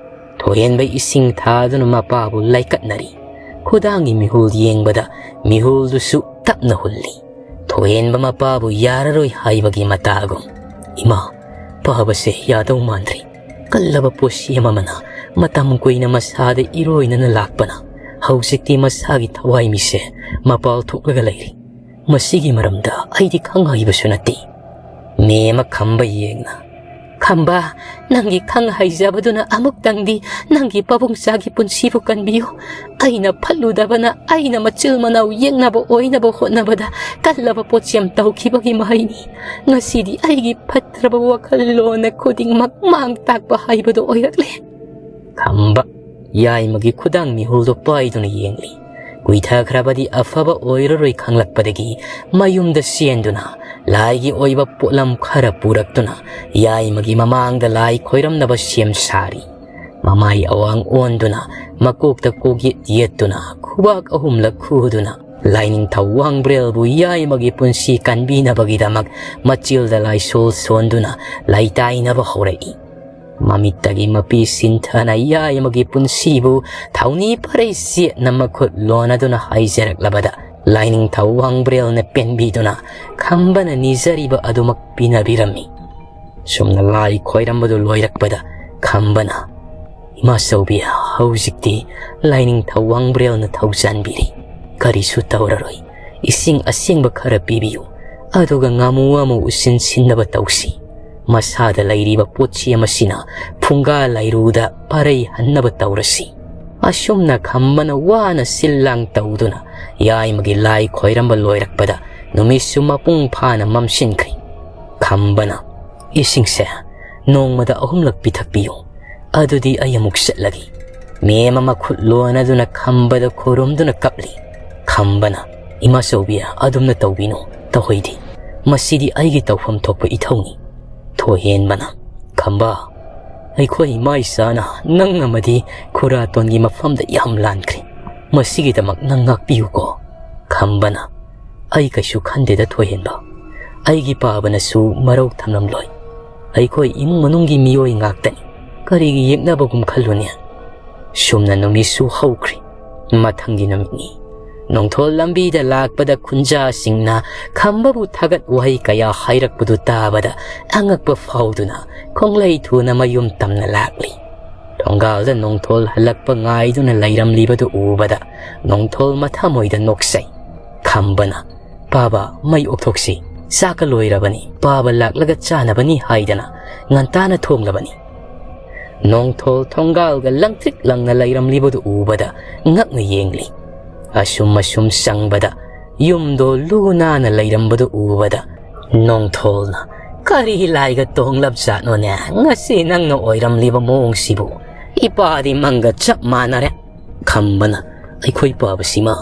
ꯊꯣꯏꯍꯦꯟꯕ ꯏꯁꯤꯡ ꯊꯥꯗꯨꯅ ꯃꯄꯥꯕꯨ ꯂꯥꯏꯀꯠꯅꯔꯤ꯫ ꯈꯨꯗꯥꯡꯒꯤ ꯃꯤꯍꯨꯜ ꯌꯦꯡꯕꯗ ꯃꯤꯍꯨꯜꯗꯨꯁꯨ ꯇꯞꯅ ꯍꯨꯜꯂꯤ꯫ ꯊꯣꯏꯍꯦꯟꯕ ꯃꯄꯥꯕꯨ ꯌꯥꯔꯔꯣꯏ ꯍꯥꯏꯕꯒꯤ ꯃꯇꯥꯒꯨꯝ, "ꯏꯃꯥ, ꯐꯕꯁꯦ ꯌꯥꯗꯧ ꯃꯥꯟꯗ꯭ꯔꯤ꯫ ꯀꯜꯂꯕ ꯄꯣꯠꯁꯤ ꯑꯃꯃꯅ ꯃꯇꯝ ꯀꯨꯏꯅ ꯃꯁꯥꯗ ꯏꯔꯣꯏꯅꯅ ꯂꯥꯛꯄꯅ ꯍꯧꯖꯤꯛꯇꯤ ꯃꯁꯥꯒꯤ ꯊꯋꯥꯏ ꯃꯤꯁꯦ ꯃꯄꯥꯜ ꯊꯣꯛꯂꯒ ꯂꯩꯔꯤ꯫ ꯃꯁꯤꯒꯤ ꯃꯔꯝꯗ ꯑꯩꯗꯤ ꯈꯪ ꯍꯩꯕꯁꯨ ꯅꯠꯇꯦ"꯫ ꯃꯦꯝꯃ ꯈꯝꯕ ꯌꯦꯡꯅ, "ꯈꯝꯕ, ꯅꯪꯒꯤ ꯈꯪ ꯍꯩꯖꯕꯗꯨꯅ ꯑꯃꯨꯛꯇꯪꯗꯤ ꯅꯪꯒꯤ ꯄꯥꯕꯨꯡꯆꯥꯒꯤ ꯄꯨꯟꯁꯤꯕꯨ ꯀꯟꯕꯤꯌꯨ꯫ ꯑꯩꯅ ꯐꯠꯂꯨꯗꯕꯅ ꯑꯩꯅ ꯃꯆꯤꯜ ꯃꯅꯥꯎ ꯌꯦꯛꯅꯕ ꯑꯣꯏꯅꯕ ꯍꯣꯠꯅꯕꯗ ꯀꯜꯂꯕ ꯄꯣꯠꯁꯦꯝ ꯇꯧꯈꯤꯕꯒꯤ ꯃꯍꯩꯅꯤ꯫ ꯉꯁꯤꯗꯤ ꯑꯩꯒꯤ ꯐꯠꯇ꯭ꯔꯕ ꯋꯥꯈꯜꯂꯣꯟꯅ ꯈꯨꯗꯤꯡꯃꯛ ꯃꯥꯡ ꯇꯥꯛꯄ ꯍꯥꯏꯕꯗꯨ ꯑꯣꯏꯔꯛꯂꯦ"꯫ ꯈꯝꯕ ꯌꯥꯏꯃꯒꯤ ꯈꯨꯗꯥꯡ ꯃꯤꯍꯨꯜꯗꯨ ꯄꯥꯏꯗꯨꯅ ꯌꯦꯡꯂꯤ꯫ ꯀꯨꯏꯊꯈ꯭ꯔꯕꯗꯤ ꯑꯐꯕ ꯑꯣꯏꯔꯔꯣꯏ ꯈꯪꯂꯛꯄꯗꯒꯤ ꯃꯌꯨꯝꯗ ꯆꯦꯟꯗꯨꯅ ꯂꯥꯏꯒꯤ ꯑꯣꯏꯕ ꯄꯣꯠꯂꯝ ꯈꯔ ꯄꯨꯔꯛꯇꯨꯅ ꯌꯥꯏꯃꯒꯤ ꯃꯃꯥꯡꯗ ꯂꯥꯏ ꯈꯣꯏꯔꯝꯅꯕ ꯁꯦꯝ ꯁꯥꯔꯤ꯫ ꯃꯃꯥꯏ ꯑꯋꯥꯡ ꯑꯣꯟꯗꯨꯅ ꯃꯀꯣꯛꯇ ꯀꯣꯛꯌꯦꯠ ꯌꯦꯠꯇꯨꯅ ꯈꯨꯕꯥꯛ ꯑꯍꯨꯝꯂꯛ ꯈꯨꯗꯨꯅ ꯂꯥꯏꯅꯤꯡꯊꯧ ꯋꯥꯡꯕ꯭ꯔꯦꯜꯕꯨ ꯌꯥꯏꯃꯒꯤ ꯄꯨꯟꯁꯤ ꯀꯟꯕꯤꯅꯕꯒꯤꯗꯃꯛ ꯃꯆꯤꯜꯗ ꯂꯥꯏꯁꯣꯜ ꯁꯣꯟꯗꯨꯅ ꯂꯩꯇꯥꯏꯅꯕ ꯍꯧꯔꯛꯏ꯫ ꯃꯃꯤꯠꯇꯒꯤ ꯃꯄꯤ ꯁꯤꯟꯊꯅ ꯌꯥꯏꯃꯒꯤ ꯄꯨꯟꯁꯤꯕꯨ ꯊꯧꯅꯤ ꯄꯔꯩ ꯆꯦꯠꯅ ꯃꯈꯨꯠ ꯂꯣꯟꯅꯗꯨꯅ ꯍꯥꯏꯖꯔꯛꯂꯕꯗ, ꯂꯥꯏꯅꯤꯡꯊꯧ ꯋꯥꯡꯕ꯭ꯔꯦꯜꯅ ꯄꯦꯟꯕꯤꯗꯨꯅ ꯈꯝꯕꯅ ꯅꯤꯖꯔꯤꯕ ꯑꯗꯨꯃꯛ ꯄꯤꯅꯕꯤꯔꯝꯃꯤ꯫ ꯁꯨꯝꯅ ꯂꯥꯏ ꯈꯣꯏꯔꯝꯕꯗꯨ ꯂꯣꯏꯔꯛꯄꯗ ꯈꯝꯕꯅ, "ꯏꯃꯥꯆꯧꯕꯤ, ꯍꯧꯖꯤꯛꯇꯤ ꯂꯥꯏꯅꯤꯡꯊꯧ ꯋꯥꯡꯕ꯭ꯔꯦꯜꯅ ꯊꯧꯖꯥꯟꯕꯤꯔꯤ꯫ ꯀꯔꯤꯁꯨ ꯇꯧꯔꯔꯣꯏ꯫ ꯏꯁꯤꯡ ꯑꯁꯦꯡꯕ ꯈꯔ ꯄꯤꯕꯤꯌꯨ꯫ ꯑꯗꯨꯒ ꯉꯥꯃꯨ ꯑꯃ ꯎꯁꯤꯟ ꯁꯤꯟꯅꯕ ꯇꯧꯁꯤ꯫ ꯃꯁꯥꯗ ꯂꯩꯔꯤꯕ ꯄꯣꯠꯁꯤ ꯑꯃꯁꯤꯅ ꯐꯨꯡꯒꯥ ꯂꯥꯏꯔꯨꯗ ꯄꯔꯩ ꯍꯟꯅꯕ ꯇꯧꯔꯁꯤ"꯫ ꯑꯁꯨꯝꯅ ꯈꯝꯕꯅ ꯋꯥꯅ ꯁꯤꯜ ꯂꯥꯡ ꯇꯧꯗꯨꯅ ꯌꯥꯏꯃꯒꯤ ꯂꯥꯏ ꯈꯣꯏꯔꯝꯕ ꯂꯣꯏꯔꯛꯄꯗ ꯅꯨꯃꯤꯠꯁꯨ ꯃꯄꯨꯡ ꯐꯥꯅ ꯃꯝꯁꯤꯟꯈ꯭ꯔꯦ꯫ ꯈꯝꯕꯅ, "ꯏꯁꯤꯡꯁꯦ ꯅꯣꯡꯃꯗ ꯑꯍꯨꯝꯂꯛ ꯄꯤꯊꯛꯄꯤꯌꯨ꯫ ꯑꯗꯨꯗꯤ ꯑꯩ ꯑꯃꯨꯛ ꯆꯠꯂꯒꯦ"꯫ ꯃꯦꯝ ꯑꯃ ꯈꯨꯠ ꯂꯣꯟꯅꯗꯨꯅ ꯈꯝꯕꯗ ꯈꯨꯔꯨꯝꯗꯨꯅ ꯀꯞꯂꯤ꯫ ꯈꯝꯕꯅ, "ꯏꯃꯥꯆꯧꯕꯤ, ꯑꯗꯨꯝꯅ ꯇꯧꯕꯤꯅꯨ, ꯇꯧꯍꯩꯗꯦ꯫ ꯃꯁꯤꯗꯤ ꯑꯩꯒꯤ ꯇꯧꯐꯝ ꯊꯣꯛꯄ ꯏꯊꯧꯅꯤ"꯫ ꯊꯣꯏꯍꯦꯟꯕꯅ, "ꯈꯝꯕ, ꯑꯩꯈꯣꯏ ꯏꯃꯥ ꯏꯆꯥꯅ ꯅꯪ ꯑꯃꯗꯤ ꯈꯨꯔꯥꯇꯣꯟꯒꯤ ꯃꯐꯝꯗ ꯌꯥꯝ ꯂꯥꯟꯈ꯭ꯔꯦ꯫ ꯃꯁꯤꯒꯤꯗꯃꯛ ꯅꯪ ꯉꯥꯛꯄꯤꯌꯨꯀꯣ"꯫ ꯈꯝꯕꯅ, "ꯑꯩ ꯀꯩꯁꯨ ꯈꯟꯗꯦꯗ ꯊꯣꯏꯍꯦꯟꯕ꯫ ꯑꯩꯒꯤ ꯄꯥꯕꯅꯁꯨ ꯃꯔꯧ ꯊꯝꯂꯝꯂꯣꯏ꯫ ꯑꯩꯈꯣꯏ ꯏꯃꯨꯡ ꯃꯅꯨꯡꯒꯤ ꯃꯤꯑꯣꯏ ꯉꯥꯛꯇꯅꯤ꯫ ꯀꯔꯤꯒꯤ ꯌꯦꯛꯅꯕꯒꯨꯝ ꯈꯜꯂꯨꯅꯤ?" ꯁꯨꯝꯅ ꯅꯨꯃꯤꯠꯁꯨ ꯍꯧꯈ꯭ꯔꯦ꯫ ꯃꯊꯪꯒꯤ ꯅꯨꯃꯤꯠꯅꯤ꯫ ꯅꯣꯡꯊꯣꯜ ꯂꯝꯕꯤꯗ ꯂꯥꯛꯄꯗ ꯈꯨꯟꯖꯥꯁꯤꯡꯅ ꯈꯝꯕꯕꯨ ꯊꯥꯒꯠ ꯋꯥꯍꯩ ꯀꯌꯥ ꯍꯥꯏꯔꯛꯄꯗꯨ ꯇꯥꯕꯗ ꯑꯉꯛꯄ ꯐꯥꯎꯗꯨꯅ ꯈꯣꯡꯂꯩ ꯊꯨꯅ ꯃꯌꯨꯝ ꯇꯝꯅ ꯂꯥꯛꯂꯤ꯫ ꯊꯣꯡꯒꯥꯜꯗ ꯅꯣꯡꯊꯣꯜ ꯍꯜꯂꯛꯄ ꯉꯥꯏꯗꯨꯅ ꯂꯩꯔꯝꯂꯤꯕꯗꯨ ꯎꯕꯗ ꯅꯣꯡꯊꯣꯜ ꯃꯊꯃꯣꯏꯗ ꯅꯣꯛꯆꯩ꯫ ꯈꯝꯕꯅ, "ꯄꯥꯕ, ꯃꯩ ꯑꯣꯛꯊꯣꯛꯁꯤ꯫ ꯆꯥꯛꯀ ꯂꯣꯏꯔꯕꯅꯤ꯫ ꯄꯥꯕ ꯂꯥꯛꯂꯒ ꯆꯥꯅꯕꯅꯤ ꯍꯥꯏꯗꯅ ꯉꯟꯇꯥꯅ ꯊꯣꯡꯂꯕꯅꯤ"꯫ ꯅꯣꯡꯊꯣꯜ ꯊꯣꯡꯒꯥꯜꯒ ꯂꯪꯇ꯭ꯔꯤꯛ ꯂꯪꯅ ꯂꯩꯔꯝꯂꯤꯕꯗꯨ ꯎꯕꯗ ꯉꯛꯅ ꯌꯦꯡꯂꯤ꯫ ꯑꯁꯨꯝ ꯑꯁꯨꯝ ꯆꯪꯕꯗ ꯌꯨꯝꯗꯣ ꯂꯨ ꯅꯥꯟꯅ ꯂꯩꯔꯝꯕꯗꯨ ꯎꯕꯗ ꯅꯣꯡꯊꯣꯜꯅ, "ꯀꯔꯤ ꯂꯥꯏꯒ ꯇꯣꯡꯂꯕ ꯖꯥꯠꯅꯣꯅꯦ? ꯉꯁꯤ ꯅꯪꯅ ꯑꯣꯏꯔꯝꯂꯤꯕ ꯃꯑꯣꯡꯁꯤꯕꯨ꯫ ꯏꯄꯥꯗꯤ ꯃꯪꯒ ꯆꯞ ꯃꯥꯟꯅꯔꯦ"꯫ ꯈꯝꯕꯅ, "ꯑꯩꯈꯣꯏ ꯄꯥꯕꯁꯤꯃ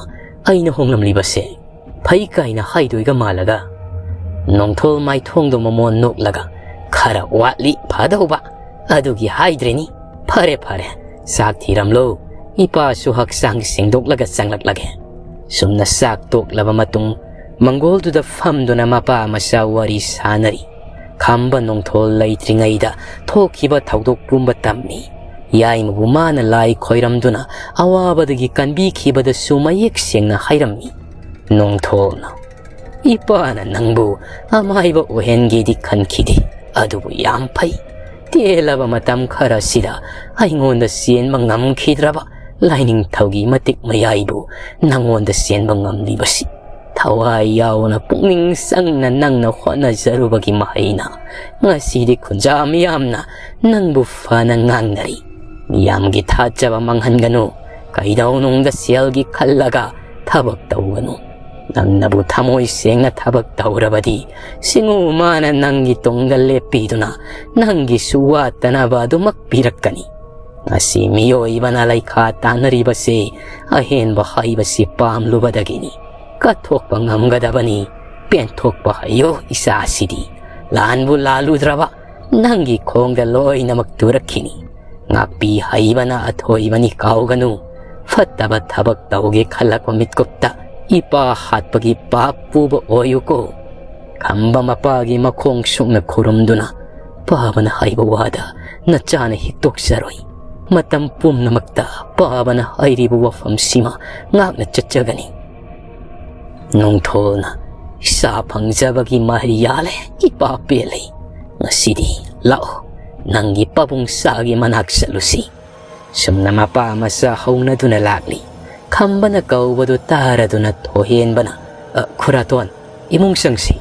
ꯑꯩꯅ ꯍꯣꯡꯂꯝꯂꯤꯕꯁꯦ ꯐꯩ ꯀꯥꯏꯅ ꯍꯥꯏꯗꯣꯏꯒ ꯃꯥꯜꯂꯒ"꯫ ꯅꯣꯡꯊꯣꯜ ꯃꯥꯏꯊꯣꯡꯗꯣ ꯃꯃꯣꯟ ꯅꯣꯛꯂꯒ, "ꯈꯔ ꯋꯥꯠꯂꯤ ꯐꯗꯧꯕ꯫ ꯑꯗꯨꯒꯤ ꯍꯥꯏꯗ꯭ꯔꯤꯅꯤ꯫ ꯐꯔꯦ, ꯐꯔꯦ, ꯆꯥꯛ ꯊꯤꯔꯝꯂꯣ꯫ ꯏꯄꯥꯁꯨ ꯍꯛꯆꯥꯡ ꯁꯦꯡꯗꯣꯛꯂꯒ ꯆꯪꯂꯛꯂꯒꯦ"꯫ ꯁꯨꯝꯅ ꯆꯥꯛ ꯇꯣꯛꯂꯕ ꯃꯇꯨꯡ, ꯃꯪꯒꯣꯜꯗꯨꯗ ꯐꯝꯗꯨꯅ ꯃꯄꯥ ꯃꯆꯥ ꯋꯥꯔꯤ ꯁꯥꯅꯔꯤ꯫ ꯈꯝꯕ ꯅꯣꯡꯊꯣꯜ ꯂꯩꯇ꯭ꯔꯤꯉꯩꯗ ꯊꯣꯛꯈꯤꯕ ꯊꯧꯗꯣꯛ ꯄꯨꯝꯕ ꯇꯝꯃꯤ꯫ ꯌꯥꯏꯃꯕꯨ ꯃꯥꯅ ꯂꯥꯏ ꯈꯣꯏꯔꯝꯗꯨꯅ ꯑꯋꯥꯕꯗꯒꯤ ꯀꯟꯕꯤꯈꯤꯕꯗꯁꯨ ꯃꯌꯦꯛ ꯁꯦꯡꯅ ꯍꯥꯏꯔꯝꯃꯤ꯫ ꯅꯣꯡꯊꯣꯜꯅ, "ꯏꯄꯥꯅ ꯅꯪꯕꯨ ꯑꯃꯥꯏꯕ ꯑꯣꯏꯍꯟꯒꯦꯗꯤ ꯈꯟꯈꯤꯗꯦ, ꯑꯗꯨꯕꯨ ꯌꯥꯝ ꯐꯩ꯫ ꯇꯦꯜꯂꯕ ꯃꯇꯝ ꯈꯔꯁꯤꯗ ꯑꯩꯉꯣꯟꯗ ꯆꯦꯟꯕ ꯉꯝꯈꯤꯗ꯭ꯔꯕ ꯂꯥꯏꯅꯤꯡꯊꯧꯒꯤ ꯃꯇꯤꯛ ꯃꯌꯥꯏꯕꯨ ꯅꯪꯉꯣꯟꯗ ꯆꯦꯟꯕ ꯉꯝꯂꯤꯕꯁꯤ ꯊꯋꯥꯏ ꯌꯥꯎꯅ ꯄꯨꯛꯅꯤꯡ ꯆꯪꯅ ꯅꯪꯅ ꯍꯣꯠꯅꯖꯔꯨꯕꯒꯤ ꯃꯍꯩꯅ꯫ ꯉꯁꯤꯗꯤ ꯈꯨꯟꯖꯥ ꯃꯤꯌꯥꯝꯅ ꯅꯪꯕꯨ ꯐꯅ ꯉꯥꯡꯅꯔꯤ꯫ ꯃꯤꯌꯥꯝꯒꯤ ꯊꯥꯖꯕ ꯃꯥꯡꯍꯟꯒꯅꯨ꯫ ꯀꯩꯗꯧꯅꯨꯡꯗ ꯁꯦꯜꯒꯤ ꯈꯜꯂꯒ ꯊꯕꯛ ꯇꯧꯒꯅꯨ꯫ ꯅꯪꯅꯕꯨ ꯊꯃꯣꯏ ꯁꯦꯡꯅ ꯊꯕꯛ ꯇꯧꯔꯕꯗꯤ, ꯁꯤꯡꯎ ꯃꯥꯅ ꯅꯪꯒꯤ ꯇꯨꯡꯗ ꯂꯦꯞꯄꯤꯗꯨꯅ ꯅꯪꯒꯤꯁꯨ ꯋꯥꯠꯇꯅꯕ ꯑꯗꯨꯃꯛ ꯄꯤꯔꯛꯀꯅꯤ꯫ ꯉꯁꯤ ꯃꯤꯑꯣꯏꯕꯅ ꯂꯩꯈꯥ ꯇꯥꯟꯅꯔꯤꯕꯁꯤ ꯑꯍꯦꯟꯕ ꯍꯥꯏꯕꯁꯤ ꯄꯥꯝꯂꯨꯕꯗꯒꯤꯅꯤ꯫ ꯀꯠꯊꯣꯛꯄ ꯉꯝꯒꯗꯕꯅꯤ꯫ ꯄꯦꯟꯊꯣꯛꯄ ꯍꯩꯌꯨ ꯏꯆꯥꯁꯤꯗꯤ꯫ ꯂꯥꯟꯕꯨ ꯂꯥꯜꯂꯨꯗ꯭ꯔꯕ ꯅꯪꯒꯤ ꯈꯣꯡꯗ ꯂꯣꯏꯅꯃꯛ ꯇꯨꯔꯛꯈꯤꯅꯤ꯫ ꯉꯥꯛꯄꯤ ꯍꯩꯕꯅ ꯑꯊꯣꯏꯕꯅꯤ ꯀꯥꯎꯒꯅꯨ꯫ ꯐꯠꯇꯕ ꯊꯕꯛ ꯇꯧꯒꯦ ꯈꯜꯂꯛꯄ ꯃꯤꯠꯀꯨꯞꯇ ꯏꯄꯥ ꯍꯥꯠꯄꯒꯤ ꯄꯥꯞ ꯄꯨꯕ ꯑꯣꯏꯌꯨꯀꯣ꯫ ꯈꯝꯕ ꯃꯄꯥꯒꯤ ꯃꯈꯣꯡ ꯁꯨꯛꯅ ꯈꯨꯔꯨꯝꯗꯨꯅ, ꯄꯥꯕꯅ ꯍꯥꯏꯕ ꯋꯥꯗ ꯅꯆꯥꯅ ꯍꯤꯛꯇꯣꯛꯆꯔꯣꯏ꯫ ꯃꯇꯝ ꯄꯨꯝꯅꯃꯛꯇ ꯄꯥꯕꯅ ꯍꯥꯏꯔꯤꯕ ꯋꯥꯐꯝꯁꯤꯃ ꯉꯥꯛꯅ ꯆꯠꯆꯒꯅꯤ꯫ ꯅꯣꯡꯊꯣꯜꯅ, "ꯏꯆꯥ ꯐꯪꯖꯕꯒꯤ ꯃꯍꯩ ꯌꯥꯜꯂꯦ, ꯏꯄꯥ ꯄꯦꯜꯂꯦ꯫ ꯉꯁꯤꯗꯤ ꯂꯥꯛꯑꯣ, ꯅꯪꯒꯤ ꯄꯥꯕꯨꯡ ꯁꯥꯒꯤ ꯃꯅꯥꯛ ꯆꯠꯂꯨꯁꯤ"꯫ ꯁꯨꯝꯅ ꯃꯄꯥ ꯃꯆꯥ ꯍꯧꯅꯗꯨꯅ ꯂꯥꯛꯂꯤ꯫ ꯈꯝꯕꯅ ꯀꯧꯕꯗꯨ ꯇꯥꯔꯗꯨꯅ ꯊꯣꯏꯍꯦꯟꯕꯅ, "ꯑ, ꯈꯨꯔꯥꯇꯣꯟ, ꯏꯃꯨꯡ ꯆꯪꯁꯤ꯫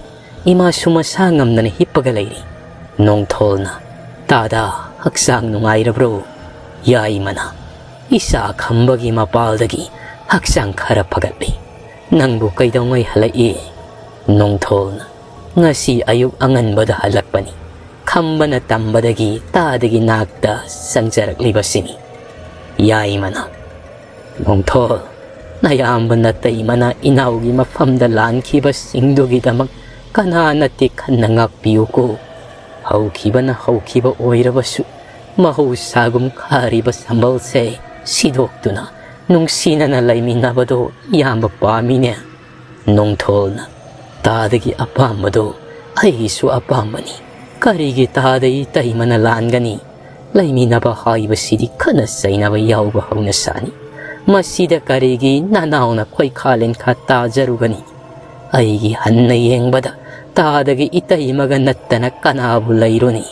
ꯏꯃꯥꯁꯨ ꯃꯁꯥ ꯉꯝꯗꯅ ꯍꯤꯞꯄꯒ ꯂꯩꯔꯤ"꯫ ꯅꯣꯡꯊꯣꯜꯅ, "ꯇꯥꯗꯥ, ꯍꯛꯆꯥꯡ ꯅꯨꯡꯉꯥꯏꯔꯕ꯭ꯔꯣ?" ꯌꯥꯏꯃꯅ, "ꯏꯆꯥ ꯈꯝꯕꯒꯤ ꯃꯄꯥꯜꯗꯒꯤ ꯍꯛꯆꯥꯡ ꯈꯔ ꯐꯒꯠꯂꯤ꯫ ꯅꯪꯕꯨ ꯀꯩꯗꯧꯉꯩ ꯍꯜꯂꯛꯏ?" ꯅꯣꯡꯊꯣꯜꯅ, "ꯉꯁꯤ ꯑꯌꯨꯛ ꯑꯉꯟꯕꯗ ꯍꯜꯂꯛꯄꯅꯤ꯫ ꯈꯝꯕꯅ ꯇꯝꯕꯗꯒꯤ ꯇꯥꯗꯒꯤ ꯅꯥꯛꯇ ꯆꯪꯖꯔꯛꯂꯤꯕꯁꯤꯅꯤ"꯫ ꯌꯥꯏꯃꯅ, "ꯅꯣꯡꯊꯣꯜ, ꯅꯌꯥꯝꯕ ꯅꯇꯩꯃꯅ ꯏꯅꯥꯎꯒꯤ ꯃꯐꯝꯗ ꯂꯥꯟꯈꯤꯕꯁꯤꯡꯗꯨꯒꯤꯗꯃꯛ ꯀꯅꯥ ꯅꯠꯇꯦ ꯈꯟꯅ ꯉꯥꯛꯄꯤꯌꯨꯀꯣ꯫ ꯍꯧꯈꯤꯕꯅ ꯍꯧꯈꯤꯕ ꯑꯣꯏꯔꯕꯁꯨ, ꯃꯍꯧꯁꯥꯒꯨꯝ ꯈꯥꯔꯤꯕ ꯁꯝꯕꯜꯁꯦ ꯁꯤꯗꯣꯛꯇꯨꯅ ꯅꯨꯡꯁꯤꯅꯅ ꯂꯩꯃꯤꯟꯅꯕꯗꯣ ꯏꯌꯥꯝꯕ ꯄꯥꯝꯃꯤꯅꯦ꯫ ꯅꯣꯡꯊꯣꯜꯅ, "ꯇꯥꯗꯒꯤ ꯑꯄꯥꯝꯕꯗꯣ ꯑꯩꯒꯤꯁꯨ ꯑꯄꯥꯝꯕꯅꯤ꯫ ꯀꯔꯤꯒꯤ ꯇꯥꯗ ꯏꯇꯩꯃꯅ ꯂꯥꯟꯒꯅꯤ? ꯂꯩꯃꯤꯟꯅꯕ ꯍꯥꯏꯕꯁꯤꯗꯤ ꯈꯠꯅ ꯆꯩꯅꯕ ꯌꯥꯎꯕ ꯍꯧꯅꯁꯥꯅꯤ꯫ ꯃꯁꯤꯗ ꯀꯔꯤꯒꯤ ꯅꯅꯥꯎꯅ ꯈꯣꯏꯈꯥ ꯂꯦꯟꯈꯥ ꯇꯥꯖꯔꯨꯒꯅꯤ? ꯑꯩꯒꯤ ꯍꯟꯅ ꯌꯦꯡꯕꯗ ꯇꯥꯗꯒꯤ ꯏꯇꯩꯃꯒ ꯅꯠꯇꯅ ꯀꯅꯥꯕꯨ ꯂꯩꯔꯨꯅꯤ?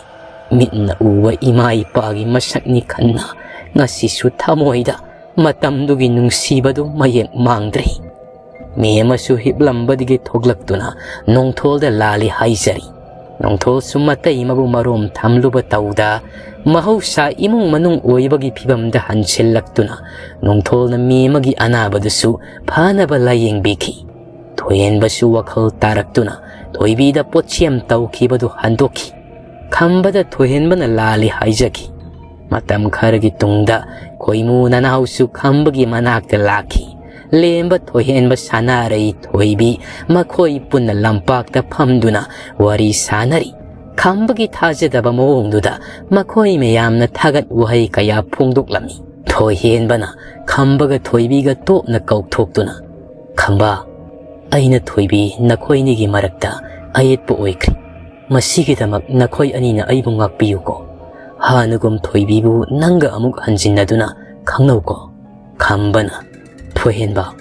ꯃꯤꯠꯅ ꯎꯕ ꯏꯃꯥ ꯏꯄꯥꯒꯤ ꯃꯁꯛꯅꯤ ꯈꯟꯅ ꯉꯁꯤꯁꯨ ꯊꯃꯣꯏꯗ ꯃꯇꯝꯗꯨꯒꯤ ꯅꯨꯡꯁꯤꯕꯗꯨ ꯃꯌꯦꯛ ꯃꯥꯡꯗ꯭ꯔꯤ꯫" ꯃꯤ ꯑꯃꯁꯨ ꯍꯤꯞꯂꯝꯕꯗꯒꯤ ꯊꯣꯛꯂꯛꯇꯨꯅ ꯅꯣꯡꯊꯣꯜꯗ ꯂꯥꯜꯂꯤ ꯍꯥꯏꯖꯔꯤ꯫ ꯅꯣꯡꯊꯣꯜꯁꯨ ꯃꯇꯩ ꯑꯃꯕꯨ ꯃꯔꯣꯝ ꯊꯝꯂꯨꯕ ꯇꯧꯗ, ꯃꯍꯧꯁꯥ ꯏꯃꯨꯡ ꯃꯅꯨꯡ ꯑꯣꯏꯕꯒꯤ ꯐꯤꯕꯝꯗ ꯍꯟꯁꯤꯜꯂꯛꯇꯨꯅ ꯅꯣꯡꯊꯣꯜꯅ ꯃꯤ ꯑꯃꯒꯤ ꯑꯅꯥꯕꯗꯨꯁꯨ ꯐꯅꯕ ꯂꯥꯌꯦꯡꯕꯤꯈꯤ꯫ ꯊꯣꯏꯍꯦꯟꯕꯁꯨ ꯋꯥꯈꯜ ꯇꯥꯔꯛꯇꯨꯅ ꯊꯣꯏꯕꯤꯗ ꯄꯣꯠꯁꯦꯝ ꯇꯧꯈꯤꯕꯗꯨ ꯍꯟꯗꯣꯛꯈꯤ꯫ ꯈꯝꯕꯗ ꯊꯣꯏꯍꯦꯟꯕꯅ ꯂꯥꯜꯂꯤ ꯍꯥꯏꯖꯈꯤ꯫ ꯃꯇꯝ ꯈꯔꯒꯤ ꯇꯨꯡꯗ ꯈꯣꯏꯃꯨ ꯅꯅꯥꯎꯁꯨ ꯈꯝꯕꯒꯤ ꯃꯅꯥꯛꯇ ꯂꯥꯛꯈꯤ꯫ ꯂꯦꯝꯕ ꯊꯣꯏꯍꯦꯟꯕ, ꯁꯅꯥꯔꯩ ꯊꯣꯏꯕꯤ ꯃꯈꯣꯏ ꯄꯨꯟꯅ ꯂꯝꯄꯥꯛꯇ ꯐꯝꯗꯨꯅ ꯋꯥꯔꯤ ꯁꯥꯅꯔꯤ꯫ ꯈꯝꯕꯒꯤ ꯊꯥꯖꯗꯕ ꯃꯑꯣꯡꯗꯨꯗ ꯃꯈꯣꯏ ꯃꯌꯥꯝꯅ ꯊꯥꯒꯠ ꯋꯥꯍꯩ ꯀꯌꯥ ꯐꯣꯡꯗꯣꯛꯂꯝꯃꯤ꯫ ꯊꯣꯏꯍꯦꯟꯕꯅ ꯈꯝꯕꯒ ꯊꯣꯏꯕꯤꯒ ꯇꯣꯞꯅ ꯀꯧꯊꯣꯛꯇꯨꯅ, "ꯈꯝꯕ, ꯑꯩꯅ ꯊꯣꯏꯕꯤ ꯅꯈꯣꯏꯅꯤꯒꯤ ꯃꯔꯛꯇ ꯑꯌꯦꯠꯄ ꯑꯣꯏꯈ꯭ꯔꯦ꯫ ꯃꯁꯤꯒꯤꯗꯃꯛ ꯅꯈꯣꯏ ꯑꯅꯤꯅ ꯑꯩꯕꯨ ꯉꯥꯛꯄꯤꯌꯨꯀꯣ꯫ ꯍꯥꯟꯅꯒꯨꯝ ꯊꯣꯏꯕꯤꯕꯨ ꯅꯪꯒ ꯑꯃꯨꯛ ꯍꯟꯖꯤꯟꯅꯗꯨꯅ ꯈꯪꯅꯧꯀꯣ꯫" ꯈꯝꯕꯅ, "ꯊꯣꯏꯍꯦꯟꯕ,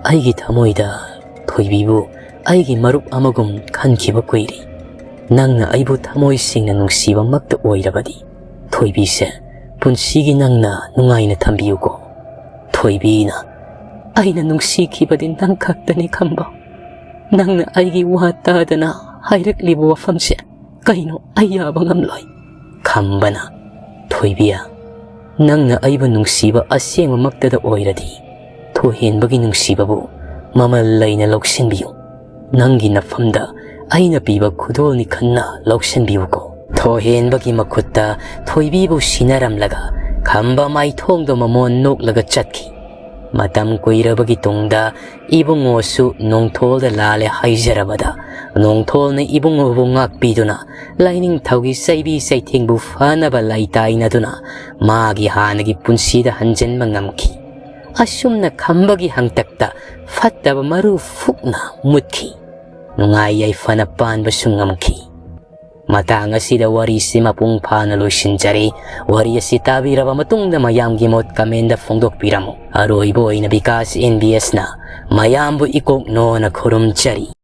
ꯑꯩꯒꯤ ꯊꯃꯣꯏꯗ ꯊꯣꯏꯕꯤꯕꯨ ꯑꯩꯒꯤ ꯃꯔꯨꯞ ꯑꯃꯒꯨꯝ ꯈꯟꯈꯤꯕ ꯀꯨꯏꯔꯦ꯫ ꯅꯪꯅ ꯑꯩꯕꯨ ꯊꯃꯣꯏ ꯁꯦꯡꯅ ꯅꯨꯡꯁꯤꯕꯃꯛꯇ ꯑꯣꯏꯔꯕꯗꯤ, ꯊꯣꯏꯕꯤꯁꯦ ꯄꯨꯟꯁꯤꯒꯤ ꯅꯪꯅ ꯅꯨꯡꯉꯥꯏꯅ ꯊꯝꯕꯤꯌꯨꯀꯣ꯫" ꯊꯣꯏꯕꯤꯅ, "ꯑꯩꯅ ꯅꯨꯡꯁꯤꯈꯤꯕꯗꯤ ꯅꯪ ꯈꯛꯇꯅꯤ ꯈꯝꯕ꯫ ꯅꯪꯅ ꯑꯩꯒꯤ ꯋꯥ ꯇꯥꯗꯅ ꯍꯥꯏꯔꯛꯂꯤꯕ ꯋꯥꯐꯝꯁꯦ ꯀꯩꯅꯣ ꯑꯩ ꯌꯥꯕ ꯉꯝꯂꯣꯏ꯫" ꯈꯝꯕꯅ, "ꯊꯣꯏꯕꯤ, ꯅꯪꯅ ꯑꯩꯕꯨ ꯅꯨꯡꯁꯤꯕ ꯑꯁꯦꯡꯕꯃꯛꯇꯗ ꯑꯣꯏꯔꯗꯤ, ꯊꯣꯏꯍꯦꯟꯕꯒꯤ ꯅꯨꯡꯁꯤꯕꯕꯨ ꯃꯃꯜ ꯂꯩꯅ ꯂꯧꯁꯤꯟꯕꯤꯌꯨ꯫ ꯅꯪꯒꯤ ꯅꯐꯝꯗ ꯑꯩꯅ ꯄꯤꯕ ꯈꯨꯗꯣꯜꯅꯤ ꯈꯟꯅ ꯂꯧꯁꯤꯟꯕꯤꯌꯨꯀꯣ꯫" ꯊꯣꯏꯍꯦꯟꯕꯒꯤ ꯃꯈꯨꯠꯇ ꯊꯣꯏꯕꯤꯕꯨ ꯁꯤꯟꯅꯔꯝꯂꯒ ꯈꯝꯕ ꯃꯥꯏꯊꯣꯡꯗ ꯃꯃꯣꯟ ꯅꯣꯛꯂꯒ ꯆꯠꯈꯤ꯫ ꯃꯇꯝ ꯀꯨꯏꯔꯕꯒꯤ ꯇꯨꯡꯗ ꯏꯕꯨꯡꯉꯣꯁꯨ ꯅꯣꯡꯊꯣꯜꯗ ꯂꯥꯜꯂꯦ ꯍꯥꯏꯖꯔꯕꯗ, ꯅꯣꯡꯊꯣꯜꯅ ꯏꯕꯨꯡꯉꯣꯕꯨ ꯉꯥꯛꯄꯤꯗꯨꯅ ꯂꯥꯏꯅꯤꯡꯊꯧꯒꯤ ꯆꯩꯕꯤ ꯆꯩꯊꯦꯡꯕꯨ ꯐꯅꯕ ꯂꯩꯇꯥꯏꯅꯗꯨꯅ ꯃꯥꯒꯤ ꯍꯥꯟꯅꯒꯤ ꯄꯨꯟꯁꯤꯗ ꯍꯟꯖꯤꯟꯕ ꯉꯝꯈꯤ꯫ ꯑꯁꯨꯝꯅ ꯈꯝꯕꯒꯤ ꯍꯪꯇꯛꯇ ꯐꯠꯇꯕ ꯃꯔꯨ ꯐꯨꯛꯅ ꯃꯨꯠꯈꯤ꯫ ꯅꯨꯡꯉꯥꯏ ꯌꯥꯏꯐꯅ ꯄꯥꯟꯕꯁꯨ ꯉꯝꯈꯤ꯫ ꯃꯇꯥꯡ ꯑꯁꯤꯗ ꯋꯥꯔꯤꯁꯤ ꯃꯄꯨꯡ ꯐꯥꯅ ꯂꯣꯏꯁꯤꯟꯖꯔꯦ꯫ ꯋꯥꯔꯤ ꯑꯁꯤ ꯇꯥꯕꯤꯔꯕ ꯃꯇꯨꯡꯗ ꯃꯌꯥꯝꯒꯤ ꯃꯣꯠ comment ꯐꯣꯡꯗꯣꯛꯄꯤꯔꯝꯃꯨ꯫ ꯑꯔꯣꯏꯕ ꯑꯣꯏꯅ ꯕꯤꯀꯥꯁ ꯑꯦꯟ ꯕꯤ ꯑꯦꯁꯅ ꯃꯌꯥꯝꯕꯨ ꯏꯀꯣꯛ ꯅꯣꯅ ꯈꯨꯔꯨꯝꯖꯔꯤ꯫